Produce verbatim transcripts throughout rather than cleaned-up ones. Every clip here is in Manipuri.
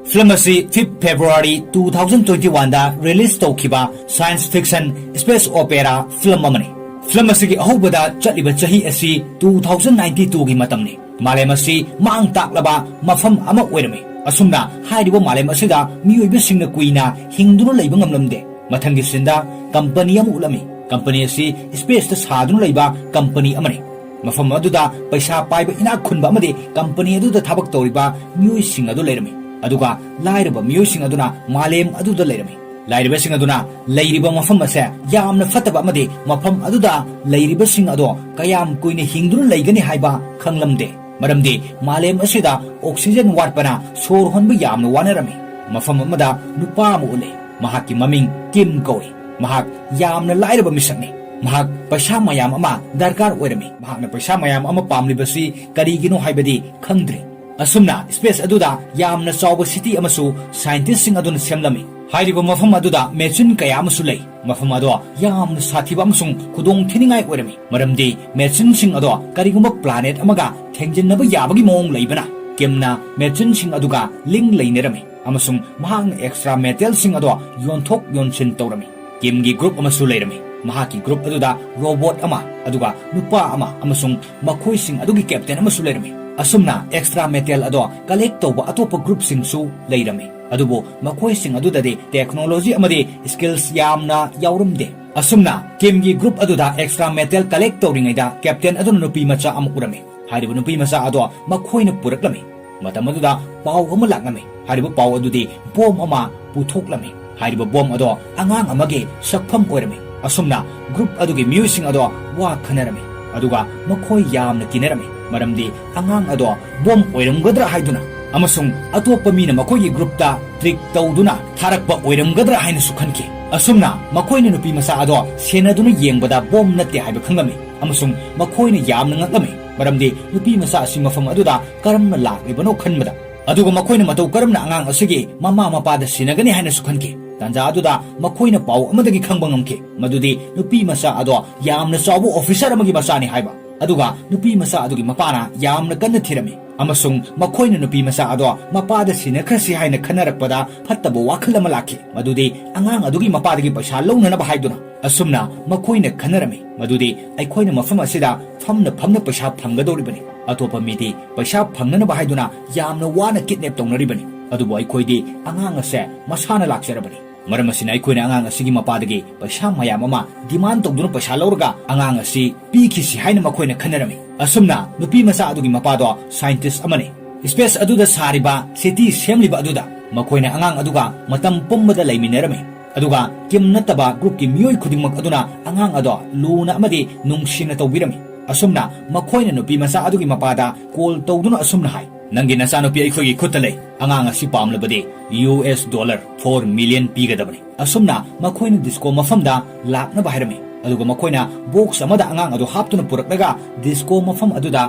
ꯐꯤꯂꯝ ꯑꯁꯤ fifth February two thousand twenty one ꯗ release ꯇꯧꯈꯤꯕ science fiction space opera film ꯑꯃꯅꯤ꯫ ꯐꯤꯂꯝ ꯑꯁꯤꯒꯤ ꯑꯍꯧꯕꯗ ꯆꯠꯂꯤꯕ ꯆꯍꯤ ꯑꯁꯤ two thousand ninety two ꯒꯤ ꯃꯇꯝꯅꯤ꯫ ꯃꯥꯂꯦꯝ ꯑꯁꯤ ꯃꯥꯡ ꯇꯥꯛꯂꯕ ꯃꯐꯝ ꯑꯃ ꯑꯣꯏꯔꯝꯃꯤ꯫ ꯑꯁꯨꯝꯅ ꯍꯥꯏꯔꯤꯕ ꯃꯥꯂꯦꯝ ꯑꯁꯤꯗ ꯃꯤꯑꯣꯏꯕꯁꯤꯡꯅ ꯀꯨꯏꯅ ꯍꯤꯡꯗꯨꯅ ꯂꯩꯕ ꯉꯝꯂꯝꯗꯦ꯫ ꯃꯊꯪꯒꯤ ꯁꯤꯟꯗ ꯀꯝꯄꯅꯤ ꯑꯃ ꯎꯠꯂꯝꯃꯤ꯫ ꯀꯝꯄꯅꯤ ꯑꯁꯤ space ꯇ ꯁꯥꯗꯨꯅ ꯂꯩꯕ ꯀꯝꯄꯅꯤ ꯑꯃꯅꯤ꯫ ꯃꯐꯝ ꯑꯗꯨꯗ ꯄꯩꯁꯥ ꯄꯥꯏꯕ ꯏꯅꯥꯛ ꯈꯨꯟꯕ ꯑꯃꯗꯤ ꯀꯝꯄꯅꯤ ꯑꯗꯨꯗ ꯊꯕꯛ ꯇꯧꯔꯤꯕ ꯃꯤꯑꯣꯏꯁꯤꯡ ꯑꯗꯨ ꯂꯩꯔꯝꯃꯤ꯫ ꯑꯗꯨꯒ ꯂꯥꯏꯔꯕ ꯃꯤꯑꯣꯏꯁꯤꯡ ꯑꯗꯨꯅ ꯃꯥꯂꯦꯝ ꯑꯗꯨꯗ ꯂꯩꯔꯝꯃꯤ꯫ ꯂꯥꯏꯔꯕꯁꯤꯡ ꯑꯗꯨꯅ ꯂꯩꯔꯤꯕ ꯃꯐꯝ ꯑꯁꯦ ꯌꯥꯝꯅ ꯐꯠꯇꯕ ꯑꯃꯗꯤ ꯃꯐꯝ ꯑꯗꯨꯗ ꯂꯩꯔꯤꯕꯁꯤꯡ ꯑꯗꯣ ꯀꯌꯥꯝ ꯀꯨꯏꯅ ꯍꯤꯡꯗꯨꯅ ꯂꯩꯒꯅꯤ ꯍꯥꯏꯕ ꯈꯪꯂꯝꯗꯦ꯫ ꯃꯔꯝꯗꯤ ꯃꯥꯂꯦꯝ ꯑꯁꯤꯗ oxygen ꯋꯥꯠꯄꯅ ꯁꯣꯔ ꯍꯣꯟꯕ ꯌꯥꯝꯅ ꯋꯥꯅꯔꯝꯃꯤ꯫ ꯃꯐꯝ ꯑꯃꯗ ꯅꯨꯄꯥ ꯑꯃ ꯎꯠꯂꯤ꯫ ꯃꯍꯥꯛꯀꯤ ꯃꯃꯤꯡ ꯀꯤꯝ ꯀꯧꯏ꯫ ꯃꯍꯥꯛ ꯌꯥꯝꯅ ꯂꯥꯏꯔꯕ ꯃꯤꯁꯛꯅꯤ꯫ ꯃꯍꯥꯛ ꯄꯩꯁꯥ ꯃꯌꯥꯝ ꯑꯃ ꯗꯔꯀꯥꯔ ꯑꯣꯏꯔꯝꯃꯤ꯫ ꯃꯍꯥꯛꯅ ꯄꯩꯁꯥ ꯃꯌꯥꯝ ꯑꯃ ꯄꯥꯝꯂꯤꯕꯁꯤ ꯀꯔꯤꯒꯤꯅꯣ ꯍꯥꯏꯕꯗꯤ ꯈꯪꯗ꯭ꯔꯤ꯫ ꯑꯁꯨꯝꯅ space ꯑꯗꯨꯗ ꯌꯥꯝꯅ ꯆꯥꯎꯕ city ꯑꯃꯁꯨ scientist ꯁꯤꯡ ꯑꯗꯨꯅ ꯁꯦꯝꯂꯝꯃꯤ꯫ ꯍꯥꯏꯔꯤꯕ ꯃꯐꯝ ꯑꯗꯨꯗ machine ꯀꯌꯥ ꯑꯃꯁꯨ ꯂꯩ꯫ ꯃꯐꯝ ꯑꯗꯣ ꯌꯥꯝꯅ ꯁꯥꯊꯤꯕ ꯑꯃꯁꯨꯡ ꯈꯨꯗꯣꯡ ꯊꯤꯅꯤꯡꯉꯥꯏ ꯑꯣꯏꯔꯝꯃꯤ, ꯃꯔꯝꯗꯤ machine ꯁꯤꯡ ꯑꯗꯣ ꯀꯔꯤꯒꯨꯝꯕ planet ꯑꯃꯒ ꯊꯦꯡꯖꯤꯟꯅꯕ ꯌꯥꯕꯒꯤ ꯃꯑꯣꯡ ꯂꯩꯕꯅ, ꯀꯤꯝꯅ machine ꯁꯤꯡ ꯑꯗꯨꯒ link ꯂꯩꯅꯔꯝꯃꯤ ꯑꯃꯁꯨꯡ ꯃꯍꯥꯛꯅ extra metal ꯁꯤꯡ ꯑꯗꯣ ꯌꯣꯟꯊꯣꯛ ꯌꯣꯟꯁꯤꯟ ꯇꯧꯔꯝꯃꯤ꯫ ꯀꯤꯝꯒꯤ group ꯑꯃꯁꯨ ꯂꯩꯔꯝꯃꯤ꯫ ꯃꯍꯥꯛꯀꯤ group ꯑꯗꯨꯗ robot ꯑꯃ, ꯑꯗꯨꯒ ꯅꯨꯄꯥ ꯑꯃ ꯑꯃꯁꯨꯡ ꯃꯈꯣꯏꯁꯤꯡ ꯑꯗꯨꯒꯤ captain ꯑꯃꯁꯨ ꯂꯩꯔꯝꯃꯤ꯫ ꯑꯁꯨꯝꯅ extra metal ꯑꯗꯣ collect ꯇꯧꯕ ꯑꯇꯣꯞꯄ group ꯁꯤꯡꯁꯨ ꯂꯩꯔꯝꯃꯤ, ꯑꯗꯨꯕꯨ ꯃꯈꯣꯏꯁꯤꯡ ꯑꯗꯨꯗꯗꯤ technology ꯑꯃꯗꯤ skills ꯌꯥꯝꯅ ꯌꯥꯎꯔꯝꯗꯦ꯫ ꯑꯁꯨꯝꯅ ꯀꯤꯝꯒꯤ group ꯑꯗꯨꯗ extra metal collect ꯇꯧꯔꯤꯉꯩꯗ captain ꯑꯗꯨꯅ ꯅꯨꯄꯤ ꯃꯆꯥ ꯑꯃ ꯎꯔꯝꯃꯤ꯫ ꯍꯥꯏꯔꯤꯕ ꯅꯨꯄꯤ ꯃꯆꯥ ꯑꯗꯣ ꯃꯈꯣꯏꯅ ꯄꯨꯔꯛꯂꯝꯃꯤ꯫ ꯃꯇꯝ ꯑꯗꯨꯗ ꯄꯥꯎ ꯑꯃ ꯂꯥꯛꯂꯝꯃꯤ꯫ ꯍꯥꯏꯔꯤꯕ ꯄꯥꯎ ꯑꯗꯨꯗꯤ bomb ꯑꯃ ꯄꯨꯊꯣꯛꯂꯝꯃꯤ꯫ ꯍꯥꯏꯔꯤꯕ bomb ꯑꯗꯣ ꯑꯉꯥꯡ ꯑꯃꯒꯤ ꯁꯛꯐꯝ ꯑꯣꯏꯔꯝꯃꯤ꯫ ꯑꯁꯨꯝꯅ group ꯑꯗꯨꯒꯤ ꯃꯤꯑꯣꯏꯁꯤꯡ ꯑꯗꯣ ꯋꯥ ꯈꯟꯅꯔꯝꯃꯤ, ꯑꯗꯨꯒ ꯃꯈꯣꯏ ꯌꯥꯝꯅ ꯀꯤꯅꯔꯝꯃꯤ, ꯃꯔꯝꯗꯤ ꯑꯉꯥꯡ ꯑꯗꯣ bomb ꯑꯣꯏꯔꯝꯒꯗ꯭ꯔꯥ ꯍꯥꯏꯗꯨꯅ ꯑꯃꯁꯨꯡ ꯑꯇꯣꯞꯄ ꯃꯤꯅ ꯃꯈꯣꯏꯒꯤ group ꯇ trick ꯇꯧꯗꯨꯅ ꯊꯥꯔꯛꯄ ꯑꯣꯏꯔꯝꯒꯗ꯭ꯔꯥ ꯍꯥꯏꯅꯁꯨ ꯈꯟꯈꯤ꯫ ꯑꯁꯨꯝꯅ ꯃꯈꯣꯏꯅ ꯅꯨꯄꯤ ꯃꯆꯥ ꯑꯗꯣ ꯁꯦꯟꯅꯗꯨꯅ ꯌꯦꯡꯕꯗ bomb ꯅꯠꯇꯦ ꯍꯥꯏꯕ ꯈꯪꯂꯝꯃꯤ, ꯑꯃꯁꯨꯡ ꯃꯈꯣꯏꯅ ꯌꯥꯝꯅ ꯉꯛꯂꯝꯃꯤ, ꯃꯔꯝꯗꯤ ꯅꯨꯄꯤ ꯃꯆꯥ ꯑꯁꯤ ꯃꯐꯝ ꯑꯗꯨꯗ ꯀꯔꯝꯅ ꯂꯥꯛꯂꯤꯕꯅꯣ ꯈꯟꯕꯗ꯫ ꯑꯗꯨꯒ ꯃꯈꯣꯏꯅ ꯃꯇꯧ ꯀꯔꯝꯅ ꯑꯉꯥꯡ ꯑꯁꯤꯒꯤ ꯃꯃꯥ ꯃꯄꯥꯗ ꯁꯤꯟꯅꯒꯅꯤ ꯍꯥꯏꯅꯁꯨ ꯈꯟꯈꯤ꯫ ꯇꯥꯟꯖꯥ ꯑꯗꯨꯗ ꯃꯈꯣꯏꯅ ꯄꯥꯎ ꯑꯃꯗꯒꯤ ꯈꯪꯕ ꯉꯝꯈꯤ ꯃꯗꯨꯗꯤ ꯅꯨꯄꯤ ꯃꯆꯥ ꯑꯗꯣ ꯌꯥꯝꯅ ꯆꯥꯎꯕ officer ꯑꯃꯒꯤ ꯃꯆꯥꯅꯤ ꯍꯥꯏꯕ꯫ ꯑꯗꯨꯒ ꯅꯨꯄꯤ ꯃꯆꯥ ꯑꯗꯨꯒꯤ ꯃꯄꯥꯅ ꯌꯥꯝꯅ ꯀꯟꯅ ꯊꯤꯔꯝꯃꯤ, ꯑꯃꯁꯨꯡ ꯃꯈꯣꯏꯅ ꯅꯨꯄꯤ ꯃꯆꯥ ꯑꯗꯣ ꯃꯄꯥꯗ ꯁꯤꯟꯅꯈ꯭ꯔꯁꯤ ꯍꯥꯏꯅ ꯈꯟꯅꯔꯛꯄꯗ ꯐꯠꯇꯕ ꯋꯥꯈꯜ ꯑꯃ ꯂꯥꯛꯈꯤ, ꯃꯗꯨꯗꯤ ꯑꯉꯥꯡ ꯑꯗꯨꯒꯤ ꯃꯄꯥꯗꯒꯤ ꯄꯩꯁꯥ ꯂꯧꯅꯅꯕ ꯍꯥꯏꯗꯨꯅ꯫ ꯑꯁꯨꯝꯅ ꯃꯈꯣꯏꯅ ꯈꯟꯅꯔꯝꯃꯤ ꯃꯗꯨꯗꯤ ꯑꯩꯈꯣꯏꯅ ꯃꯐꯝ ꯑꯁꯤꯗ ꯐꯝꯅ ꯐꯝꯅ ꯄꯩꯁꯥ ꯐꯪꯒꯗꯧꯔꯤꯕꯅꯤ, ꯑꯇꯣꯞꯄ ꯃꯤꯗꯤ ꯄꯩꯁꯥ ꯐꯪꯅꯅꯕ ꯍꯥꯏꯗꯨꯅ ꯌꯥꯝꯅ ꯋꯥꯅ ꯀꯤꯗꯅꯦꯞ ꯇꯧꯅꯔꯤꯕꯅꯤ, ꯑꯗꯨꯕꯨ ꯑꯩꯈꯣꯏꯗꯤ ꯑꯉꯥꯡ ꯑꯁꯦ ꯃꯁꯥꯅ ꯂꯥꯛꯆꯔꯕꯅꯤ꯫ ꯃꯔꯝ ꯑꯁꯤꯅ ꯑꯩꯈꯣꯏꯅ ꯑꯉꯥꯡ ꯑꯁꯤꯒꯤ ꯃꯄꯥꯗꯒꯤ ꯄꯩꯁꯥ ꯃꯌꯥꯝ ꯑꯃ ꯗꯤꯃꯥꯟ ꯇꯧꯗꯨꯅ ꯄꯩꯁꯥ ꯂꯧꯔꯒ ꯑꯉꯥꯡ ꯑꯁꯤ ꯄꯤꯈꯤꯁꯤ ꯍꯥꯏꯅ ꯃꯈꯣꯏꯅ ꯈꯟꯅꯔꯝꯃꯤ꯫ ꯑꯁꯨꯝꯅ ꯅꯨꯄꯤ ꯃꯆꯥ ꯑꯗꯨꯒꯤ ꯃꯄꯥꯗꯣ ꯁꯥꯏꯟꯇꯤꯁ ꯑꯃꯅꯤ꯫ ꯁ꯭ꯄꯦꯁ ꯑꯗꯨꯗ ꯁꯥꯔꯤꯕ ꯁꯤꯇꯤ ꯁꯦꯝꯂꯤꯕ ꯑꯗꯨꯗ ꯃꯈꯣꯏꯅ ꯑꯉꯥꯡ ꯑꯗꯨꯒ ꯃꯇꯝ ꯄꯨꯝꯕꯗ ꯂꯩꯃꯤꯟꯅꯔꯝꯃꯤ꯫ ꯑꯗꯨꯒ ꯀꯤꯝ ꯅꯠꯇꯕ ꯒ꯭ꯔꯨꯞꯀꯤ ꯃꯤꯑꯣꯏ ꯈꯨꯗꯤꯡꯃꯛ ꯑꯗꯨꯅ ꯑꯉꯥꯡ ꯑꯗꯣ ꯂꯨꯅ ꯑꯃꯗꯤ ꯅꯨꯡꯁꯤꯅ ꯇꯧꯕꯤꯔꯝꯃꯤ꯫ ꯑꯁꯨꯝꯅ ꯃꯈꯣꯏꯅ ꯅꯨꯄꯤ ꯃꯆꯥ ꯑꯗꯨꯒꯤ ꯃꯄꯥꯗ ꯀꯣꯜ ꯇꯧꯗꯨꯅ ꯑꯁꯨꯝꯅ ꯍꯥꯏ, "ꯅꯪꯒꯤ ꯅꯆꯥꯅꯨꯄꯤ ꯑꯩꯈꯣꯏꯒꯤ ꯈꯨꯠꯇ ꯂꯩ꯫ ꯑꯉꯥꯡ ꯑꯁꯤ ꯄꯥꯝꯂꯕꯗꯤ U S dollar four million ꯄꯤꯒꯗꯕꯅꯤ꯫" ꯑꯁꯨꯝꯅ ꯃꯈꯣꯏꯅ ꯗꯤꯁꯀꯣ ꯃꯐꯝꯗ ꯂꯥꯛꯅꯕ ꯍꯥꯏꯔꯝꯃꯤ꯫ ꯑꯗꯨꯒ ꯃꯈꯣꯏꯅ ꯕꯣꯛꯁ ꯑꯃꯗ ꯑꯉꯥꯡ ꯑꯗꯨ ꯍꯥꯞꯇꯨꯅ ꯄꯨꯔꯛꯂꯒ ꯗꯤꯁꯀꯣ ꯃꯐꯝ ꯑꯗꯨꯗ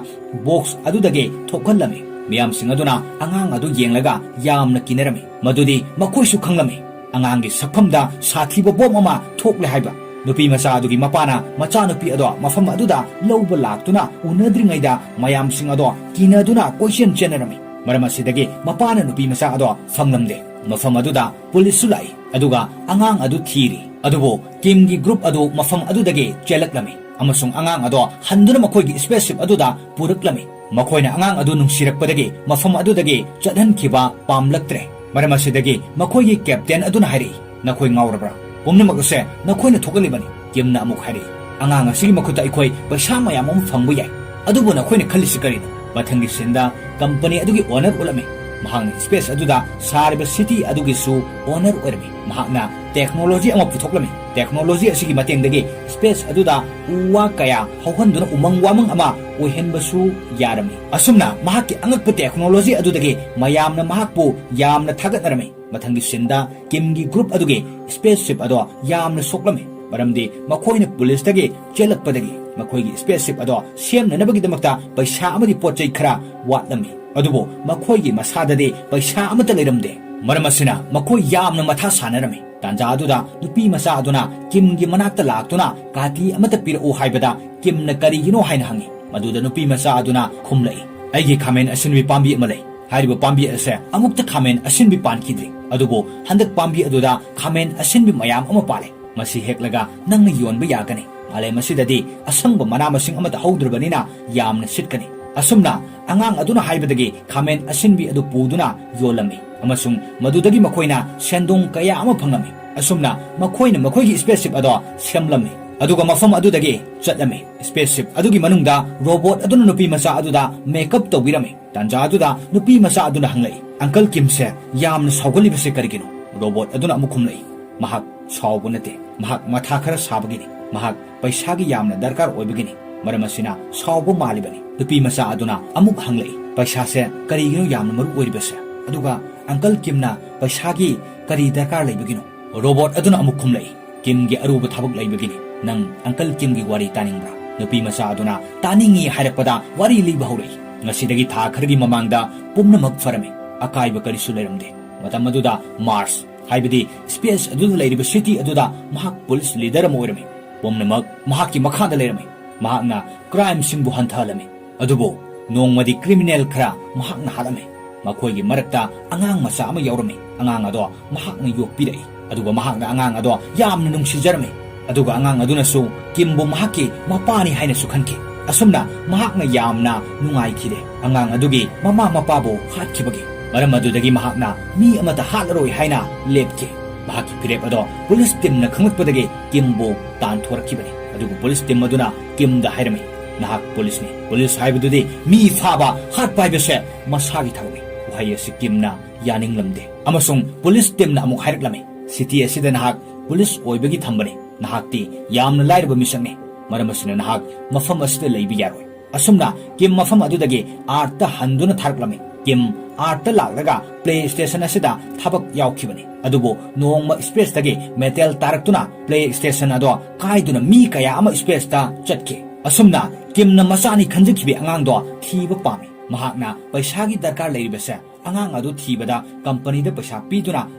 ꯕꯣꯛꯁ ꯑꯗꯨꯗꯒꯤ ꯊꯣꯛꯍꯜꯂꯝꯃꯤ꯫ ꯃꯤꯌꯥꯝꯁꯤꯡ ꯑꯗꯨꯅ ꯑꯉꯥꯡ ꯑꯗꯨ ꯌꯦꯡꯂꯒ ꯌꯥꯝꯅ ꯀꯤꯅꯔꯝꯃꯤ꯫ ꯃꯗꯨꯗꯤ ꯃꯈꯣꯏꯁꯨ ꯈꯪꯂꯝꯃꯤ꯫ ꯑꯉꯥꯡꯒꯤ ꯁꯛꯐꯝꯗ ꯁꯥꯊꯤꯕ ꯕꯣꯝ ꯑꯃ ꯊꯣꯛꯂꯦ ꯍꯥꯏꯕ꯫ ꯅꯨꯄꯤ ꯃꯆꯥ ꯑꯗꯨꯒꯤ ꯃꯄꯥꯅ ꯃꯆꯥꯅꯨꯄꯤ ꯑꯗꯣ ꯃꯐꯝ ꯑꯗꯨꯗ ꯂꯧꯕ ꯂꯥꯛꯇꯨꯅ ꯎꯅꯗ꯭ꯔꯤꯉꯩꯗ ꯃꯌꯥꯝꯁꯤꯡ ꯑꯗꯣ ꯀꯤꯅꯗꯨꯅ ꯀꯣꯏꯆꯦꯟ ꯆꯦꯟꯅꯔꯝꯃꯤ꯫ ꯃꯔꯝ ꯑꯁꯤꯗꯒꯤ ꯃꯄꯥꯅ ꯅꯨꯄꯤ ꯃꯆꯥ ꯑꯗꯣ ꯐꯪꯂꯝꯗꯦ꯫ ꯃꯐꯝ ꯑꯗꯨꯗ ꯄꯨꯂꯤꯁꯁꯨ ꯂꯥꯛꯏ, ꯑꯗꯨꯒ ꯑꯉꯥꯡ ꯑꯗꯨ ꯊꯤꯔꯤ꯫ ꯑꯗꯨꯕꯨ ꯀꯤꯝꯒꯤ ꯒ꯭ꯔꯨꯞ ꯑꯗꯨ ꯃꯐꯝ ꯑꯗꯨꯗꯒꯤ ꯆꯦꯜꯂꯛꯂꯝꯃꯤ ꯑꯃꯁꯨꯡ ꯑꯉꯥꯡ ꯑꯗꯣ ꯍꯟꯗꯨꯅ ꯃꯈꯣꯏꯒꯤ ꯁ꯭ꯄꯦꯁꯁꯤꯞ ꯑꯗꯨꯗ ꯄꯨꯔꯛꯂꯝꯃꯤ꯫ ꯃꯈꯣꯏꯅ ꯑꯉꯥꯡ ꯑꯗꯨ ꯅꯨꯡꯁꯤꯔꯛꯄꯗꯒꯤ ꯃꯐꯝ ꯑꯗꯨꯗꯒꯤ ꯆꯠꯍꯟꯈꯤꯕ ꯄꯥꯝꯂꯛꯇ꯭ꯔꯦ꯫ ꯃꯔꯝ ꯑꯁꯤꯗꯒꯤ ꯃꯈꯣꯏꯒꯤ ꯀꯦꯞꯇꯦꯟ ꯑꯗꯨꯅ ꯍꯥꯏꯔꯛꯏ, "ꯅꯈꯣꯏ ꯉꯥꯎꯔꯕ꯭ꯔꯥ? ꯄꯨꯝꯅꯃꯛ ꯑꯁꯦ ꯅꯈꯣꯏꯅ ꯊꯣꯛꯍꯜꯂꯤꯕꯅꯤ꯫" ꯀꯤꯝꯅ ꯑꯃꯨꯛ ꯍꯥꯏꯔꯛꯏ, "ꯑꯉꯥꯡ ꯑꯁꯤꯒꯤ ꯃꯈꯨꯠꯇ ꯑꯩꯈꯣꯏ ꯄꯩꯁꯥ ꯃꯌꯥꯝ ꯑꯃ ꯐꯪꯕ ꯌꯥꯏ, ꯑꯗꯨꯕꯨ ꯅꯈꯣꯏꯅ ꯈꯜꯂꯤꯁꯤ ꯀꯔꯤꯅꯣ?" ꯃꯊꯪꯒꯤ ꯁꯤꯟꯗ ꯀꯝꯄꯅꯤ ꯑꯗꯨꯒꯤ ꯑꯣꯅꯔ ꯎꯠꯂꯝꯃꯤ꯫ ꯃꯍꯥꯛꯅ ꯁ꯭ꯄꯦꯁ ꯑꯗꯨꯗ ꯁꯥꯔꯤꯕ ꯁꯤꯇꯤ ꯑꯗꯨꯒꯤꯁꯨ ꯑꯣꯅꯔ ꯑꯣꯏꯔꯝꯃꯤ꯫ ꯃꯍꯥꯛꯅ ꯇꯦꯛꯅꯣꯂꯣꯖꯤ ꯑꯃ ꯄꯨꯊꯣꯛꯂꯝꯃꯤ꯫ ꯇꯦꯛꯅꯣꯂꯣꯖꯤ ꯑꯁꯤꯒꯤ ꯃꯇꯦꯡꯗꯒꯤ ꯁ꯭ꯄꯦꯁ ꯑꯗꯨꯗ ꯎ ꯋꯥ ꯀꯌꯥ ꯍꯧꯍꯟꯗꯨꯅ ꯎꯃꯪ ꯋꯥꯃꯪ ꯑꯃ ꯑꯣꯏꯍꯟꯕꯁꯨ ꯌꯥꯔꯝꯃꯤ꯫ ꯑꯁꯨꯝꯅ ꯃꯍꯥꯛꯀꯤ ꯑꯉꯛꯄ ꯇꯦꯛꯅꯣꯂꯣꯖꯤ ꯑꯗꯨꯗꯒꯤ ꯃꯌꯥꯝꯅ ꯃꯍꯥꯛꯄꯨ ꯌꯥꯝꯅ ꯊꯥꯒꯠꯅꯔꯝꯃꯤ꯫ ꯃꯊꯪꯒꯤ ꯁꯤꯟꯗ ꯀꯤꯝꯒꯤ ꯒ꯭ꯔꯨꯞ ꯑꯗꯨꯒꯤ ꯁ꯭ꯄꯦꯁꯁꯤꯞ ꯑꯗꯣ ꯌꯥꯝꯅ ꯁꯣꯛꯂꯝꯃꯤ, ꯃꯔꯝꯗꯤ ꯃꯈꯣꯏꯅ ꯄꯨꯂꯤꯁꯇꯒꯤ ꯆꯦꯜꯂꯛꯄꯗꯒꯤ ꯃꯈꯣꯏꯒꯤ ꯁ꯭ꯄꯦꯁꯁꯤꯞ ꯑꯗꯣ ꯁꯦꯝꯅꯅꯕꯒꯤꯗꯃꯛꯇ ꯄꯩꯁꯥ ꯑꯃꯗꯤ ꯄꯣꯠ ꯆꯩ ꯈꯔ ꯋꯥꯠꯂꯝꯃꯤ꯫ ꯑꯗꯨꯕꯨ ꯃꯈꯣꯏꯒꯤ ꯃꯁꯥꯗꯗꯤ ꯄꯩꯁꯥ ꯑꯃꯠꯇ ꯂꯩꯔꯝꯗꯦ꯫ ꯃꯔꯝ ꯑꯁꯤꯅ ꯃꯈꯣꯏ ꯌꯥꯝꯅ ꯃꯊꯥ ꯁꯥꯅꯔꯝꯃꯤ꯫ ꯇꯥꯟꯖꯥ ꯑꯗꯨꯗ ꯅꯨꯄꯤ ꯃꯆꯥ ꯑꯗꯨꯅ ꯀꯤꯝꯒꯤ ꯃꯅꯥꯛꯇ ꯂꯥꯛꯇꯨꯅ ꯀꯥꯇꯤ ꯑꯃꯠꯇ ꯄꯤꯔꯛꯎ ꯍꯥꯏꯕꯗ ꯀꯤꯝꯅ ꯀꯔꯤꯒꯤꯅꯣ ꯍꯥꯏꯅ ꯍꯪꯉꯤ꯫ ꯃꯗꯨꯗ ꯅꯨꯄꯤ ꯃꯆꯥ ꯑꯗꯨꯅ ꯈꯨꯝꯂꯛꯏ, "ꯑꯩꯒꯤ ꯈꯥꯃꯦꯟ ꯑꯁꯤꯟꯕꯤ ꯄꯥꯝꯕꯤ ꯑꯃ ꯂꯩ꯫ ꯍꯥꯏꯔꯤꯕ ꯄꯥꯝꯕꯤ ꯑꯁꯦ ꯑꯃꯨꯛꯇ ꯈꯥꯃꯦꯟ ꯑꯁꯤꯟꯕꯤ ꯄꯥꯟꯈꯤꯗ꯭ꯔꯤ꯫ ꯑꯗꯨꯕꯨ ꯍꯟꯗꯛ ꯄꯥꯝꯕꯤ ꯑꯗꯨꯗ ꯈꯥꯃꯦꯟ ꯑꯁꯤꯟꯕꯤ ꯃꯌꯥꯝ ꯑꯃ ꯄꯥꯜꯂꯦ꯫ ꯃꯁꯤ ꯍꯦꯛꯂꯒ ꯅꯪꯅ ꯌꯣꯟꯕ ꯌꯥꯒꯅꯤ꯫ ꯃꯥꯂꯦꯝ ꯑꯁꯤꯗꯗꯤ ꯑꯁꯪꯕ ꯃꯅꯥ ꯃꯁꯤꯡ ꯑꯃꯠꯇ ꯍꯧꯗ꯭ꯔꯕꯅꯤꯅ ꯌꯥꯝꯅ ꯁꯤꯠꯀꯅꯤ꯫" ꯑꯁꯨꯝꯅ ꯑꯉꯥꯡ ꯑꯗꯨꯅ ꯍꯥꯏꯕꯗꯒꯤ ꯈꯥꯃꯦꯟ ꯑꯁꯤꯟꯕꯤ ꯑꯗꯨ ꯄꯨꯗꯨꯅ ꯌꯣꯜꯂꯝꯃꯤ ꯑꯃꯁꯨꯡ ꯃꯗꯨꯗꯒꯤ ꯃꯈꯣꯏꯅ ꯁꯦꯟꯗꯣꯡ ꯀꯌꯥ ꯑꯃ ꯐꯪꯂꯝꯃꯤ꯫ ꯑꯁꯨꯝꯅ ꯃꯈꯣꯏꯅ ꯃꯈꯣꯏꯒꯤ spaceship ꯑꯗꯣ ꯁꯦꯝꯂꯝꯃꯤ, ꯑꯗꯨꯒ ꯃꯐꯝ ꯑꯗꯨꯗꯒꯤ ꯆꯠꯂꯝꯃꯤ꯫ Spaceship ꯑꯗꯨꯒꯤ ꯃꯅꯨꯡꯗ robot ꯑꯗꯨꯅ ꯅꯨꯄꯤ ꯃꯆꯥ ꯑꯗꯨꯗ makeup ꯇꯧꯕꯤꯔꯝꯃꯤ꯫ ꯇꯥꯟꯖꯥ ꯑꯗꯨꯗ ꯅꯨꯄꯤ ꯃꯆꯥ ꯑꯗꯨꯅ ꯍꯪꯂꯛꯏ, "Uncle Kimꯁꯦ ꯌꯥꯝꯅ ꯁꯥꯎꯒꯜꯂꯤꯕꯁꯦ ꯀꯔꯤꯒꯤꯅꯣ?" Robot ꯑꯗꯨꯅ ꯑꯃꯨꯛ ꯈꯨꯝꯂꯛꯏ, "ꯃꯍꯥꯛ ꯁꯥꯎꯕ ꯅꯠꯇꯦ, ꯃꯍꯥꯛ ꯃꯊꯥ ꯈꯔ ꯁꯥꯕꯒꯤꯅꯤ꯫ ꯃꯍꯥꯛ ꯄꯩꯁꯥꯒꯤ ꯌꯥꯝꯅ ꯗꯔꯀꯥꯔ ꯑꯣꯏꯕꯒꯤꯅꯤ꯫ ꯃꯔꯝ ꯑꯁꯤꯅ ꯁꯥꯎꯕ ꯃꯥꯜꯂꯤꯕꯅꯤ꯫" ꯅꯨꯄꯤ ꯃꯆꯥ ꯑꯗꯨꯅ ꯑꯃꯨꯛ ꯍꯪꯂꯛꯏ, "ꯄꯩꯁꯥꯁꯦ ꯀꯔꯤꯒꯤꯅꯣ ꯌꯥꯝꯅ ꯃꯔꯨ ꯑꯣꯏꯔꯤꯕꯁꯦ? ꯑꯗꯨꯒ Uncle Kimꯅ ꯄꯩꯁꯥꯒꯤ ꯀꯔꯤ ꯗꯔꯀꯥꯔ ꯂꯩꯕꯒꯤꯅꯣ?" Robot ꯑꯗꯨꯅ ꯑꯃꯨꯛ ꯈꯨꯝꯂꯛꯏ, "ꯀꯤꯝꯒꯤ ꯑꯔꯨꯕ ꯊꯕꯛ ꯂꯩꯕꯒꯤꯅꯤ꯫ ꯅꯪ Uncle Kimꯒꯤ ꯋꯥꯔꯤ ꯇꯥꯅꯤꯡꯕ꯭ꯔꯥ?" ꯅꯨꯄꯤ ꯃꯆꯥ ꯑꯗꯨꯅ ꯇꯥꯅꯤꯡꯏ ꯍꯥꯏꯔꯛꯄꯗ ꯋꯥꯔꯤ ꯂꯤꯕ ꯍꯧꯔꯛꯏ꯫ ꯉꯁꯤꯗꯒꯤ ꯊꯥ ꯈꯔꯒꯤ ꯃꯃꯥꯡꯗ ꯄꯨꯝꯅꯃꯛ ꯐꯔꯝꯃꯤ꯫ ꯑꯀꯥꯏꯕ ꯀꯔꯤꯁꯨ ꯂꯩꯔꯝꯗꯦ꯫ ꯃꯇꯝ ꯑꯗꯨꯗ Mars, ꯍꯥꯏꯕꯗꯤ space ꯑꯗꯨꯗ ꯂꯩꯔꯤꯕ city ꯑꯗꯨꯗ ꯃꯍꯥꯛ police leader ꯑꯃ ꯑꯣꯏꯔꯝꯃꯤ꯫ ꯄꯨꯝꯅꯃꯛ ꯃꯍꯥꯛꯀꯤ ꯃꯈꯥꯗ ꯂꯩꯔꯝꯃꯤ꯫ ꯃꯍꯥꯛꯅ crimeꯁꯤꯡꯕꯨ ꯍꯟꯊꯍꯜꯂꯝꯃꯤ꯫ ꯑꯗꯨꯕꯨ ꯅꯣꯡꯃꯗꯤ criminal ꯈꯔ ꯃꯍꯥꯛꯅ ꯍꯥꯠꯂꯝꯃꯤ꯫ ꯃꯈꯣꯏꯒꯤ ꯃꯔꯛꯇ ꯑꯉꯥꯡ ꯃꯆꯥ ꯑꯃ ꯌꯥꯎꯔꯝꯃꯤ꯫ ꯑꯉꯥꯡ ꯑꯗꯣ ꯃꯍꯥꯛꯅ ꯌꯣꯛꯄꯤꯔꯛꯏ꯫ ꯑꯗꯨꯒ ꯃꯍꯥꯛꯅ ꯑꯉꯥꯡ ꯑꯗꯣ ꯌꯥꯝꯅ ꯅꯨꯡꯁꯤꯖꯔꯝꯃꯤ꯫ ꯑꯗꯨꯒ ꯑꯉꯥꯡ ꯑꯗꯨꯅꯁꯨ ꯀꯤꯝꯕꯨ ꯃꯍꯥꯛꯀꯤ ꯃꯄꯥꯅꯤ ꯍꯥꯏꯅꯁꯨ ꯈꯟꯈꯤ꯫ ꯑꯁꯨꯝꯅ ꯃꯍꯥꯛꯅ ꯌꯥꯝꯅ ꯅꯨꯡꯉꯥꯏꯈꯤꯗꯦ꯫ ꯑꯉꯥꯡ ꯑꯗꯨꯒꯤ ꯃꯃꯥ ꯃꯄꯥꯕꯨ ꯍꯥꯠꯈꯤꯕꯒꯤ ꯃꯔꯝ ꯑꯗꯨꯗꯒꯤ ꯃꯍꯥꯛꯅ ꯃꯤ ꯑꯃꯠꯇ ꯍꯥꯠꯂꯔꯣꯏ ꯍꯥꯏꯅ ꯂꯦꯞꯈꯤ꯫ ꯃꯍꯥꯛꯀꯤ ꯐꯤꯔꯦꯞ ꯑꯗꯣ police teamꯅ ꯈꯪꯂꯛꯄꯗꯒꯤ ꯀꯤꯝꯕꯨ ꯇꯥꯟꯊꯣꯔꯛꯈꯤꯕꯅꯤ꯫ ꯑꯗꯨꯕꯨ police team ꯑꯗꯨꯅ ꯀꯤꯝꯗ ꯍꯥꯏꯔꯝꯃꯤ, "ꯅꯍꯥꯛ policeꯅꯤ꯫ Police ꯍꯥꯏꯕꯗꯨꯗꯤ ꯃꯤ ꯐꯥꯕ, ꯍꯥꯠꯄ ꯍꯥꯏꯕꯁꯦ ꯃꯁꯥꯒꯤ ꯊꯕꯛꯅꯤ꯫" ꯋꯥꯍꯩ ꯑꯁꯤ ꯀꯤꯝꯅ ꯌꯥꯅꯤꯡꯂꯝꯗꯦ꯫ ꯑꯃꯁꯨꯡ police teamꯅ ꯑꯃꯨꯛ ꯍꯥꯏꯔꯛꯂꯝꯃꯤ, "City ꯑꯁꯤꯗ ꯅꯍꯥꯛ police ꯑꯣꯏꯕꯒꯤ ꯊꯝꯕꯅꯤ꯫ ꯅꯍꯥꯛꯇꯤ ꯌꯥꯝꯅ ꯂꯥꯏꯔꯕ ꯃꯤꯁꯛꯅꯤ꯫ ꯃꯔꯝ ꯑꯁꯤꯅ ꯅꯍꯥꯛ ꯃꯐꯝ ꯑꯁꯤꯗ ꯂꯩꯕ ꯌꯥꯔꯣꯏ꯫" ꯑꯁꯨꯝꯅ ꯀꯤꯝ ꯃꯐꯝ ꯑꯗꯨꯗꯒꯤ Earthꯇ ꯍꯟꯗꯨꯅ ꯊꯥꯔꯛꯂꯝꯃꯤ꯫ ꯀꯤꯝ Earthꯇ ꯂꯥꯛꯂꯒ play station ꯑꯁꯤꯗ ꯊꯕꯛ ꯌꯥꯎꯈꯤꯕꯅꯤ꯫ ꯑꯗꯨꯕꯨ ꯅꯣꯡꯃ spaceꯇꯒꯤ meteor ꯇꯥꯔꯛꯇꯨꯅ play station ꯑꯗꯣ ꯀꯥꯏꯗꯨꯅ ꯃꯤ ꯀꯌꯥ ꯑꯃ spaceꯇ ꯆꯠꯈꯤ꯫ ꯑꯁꯨꯝꯅ ꯀꯤꯝꯅ ꯃꯆꯥꯅꯤ ꯈꯟꯖꯈꯤꯕ ꯑꯉꯥꯡꯗꯣ ꯊꯤꯕ ꯄꯥꯝꯃꯤ꯫ ꯃꯍꯥꯛꯅ ꯄꯩꯁꯥꯒꯤ ꯗꯔꯀꯥꯔ ꯂꯩꯔꯤꯕꯁꯦ ꯑꯉꯥꯡ ꯑꯗꯨ ꯊꯤꯕꯗ ꯀꯝꯄꯅꯤꯗ ꯄꯩꯁꯥ ꯄꯤꯗꯨꯅ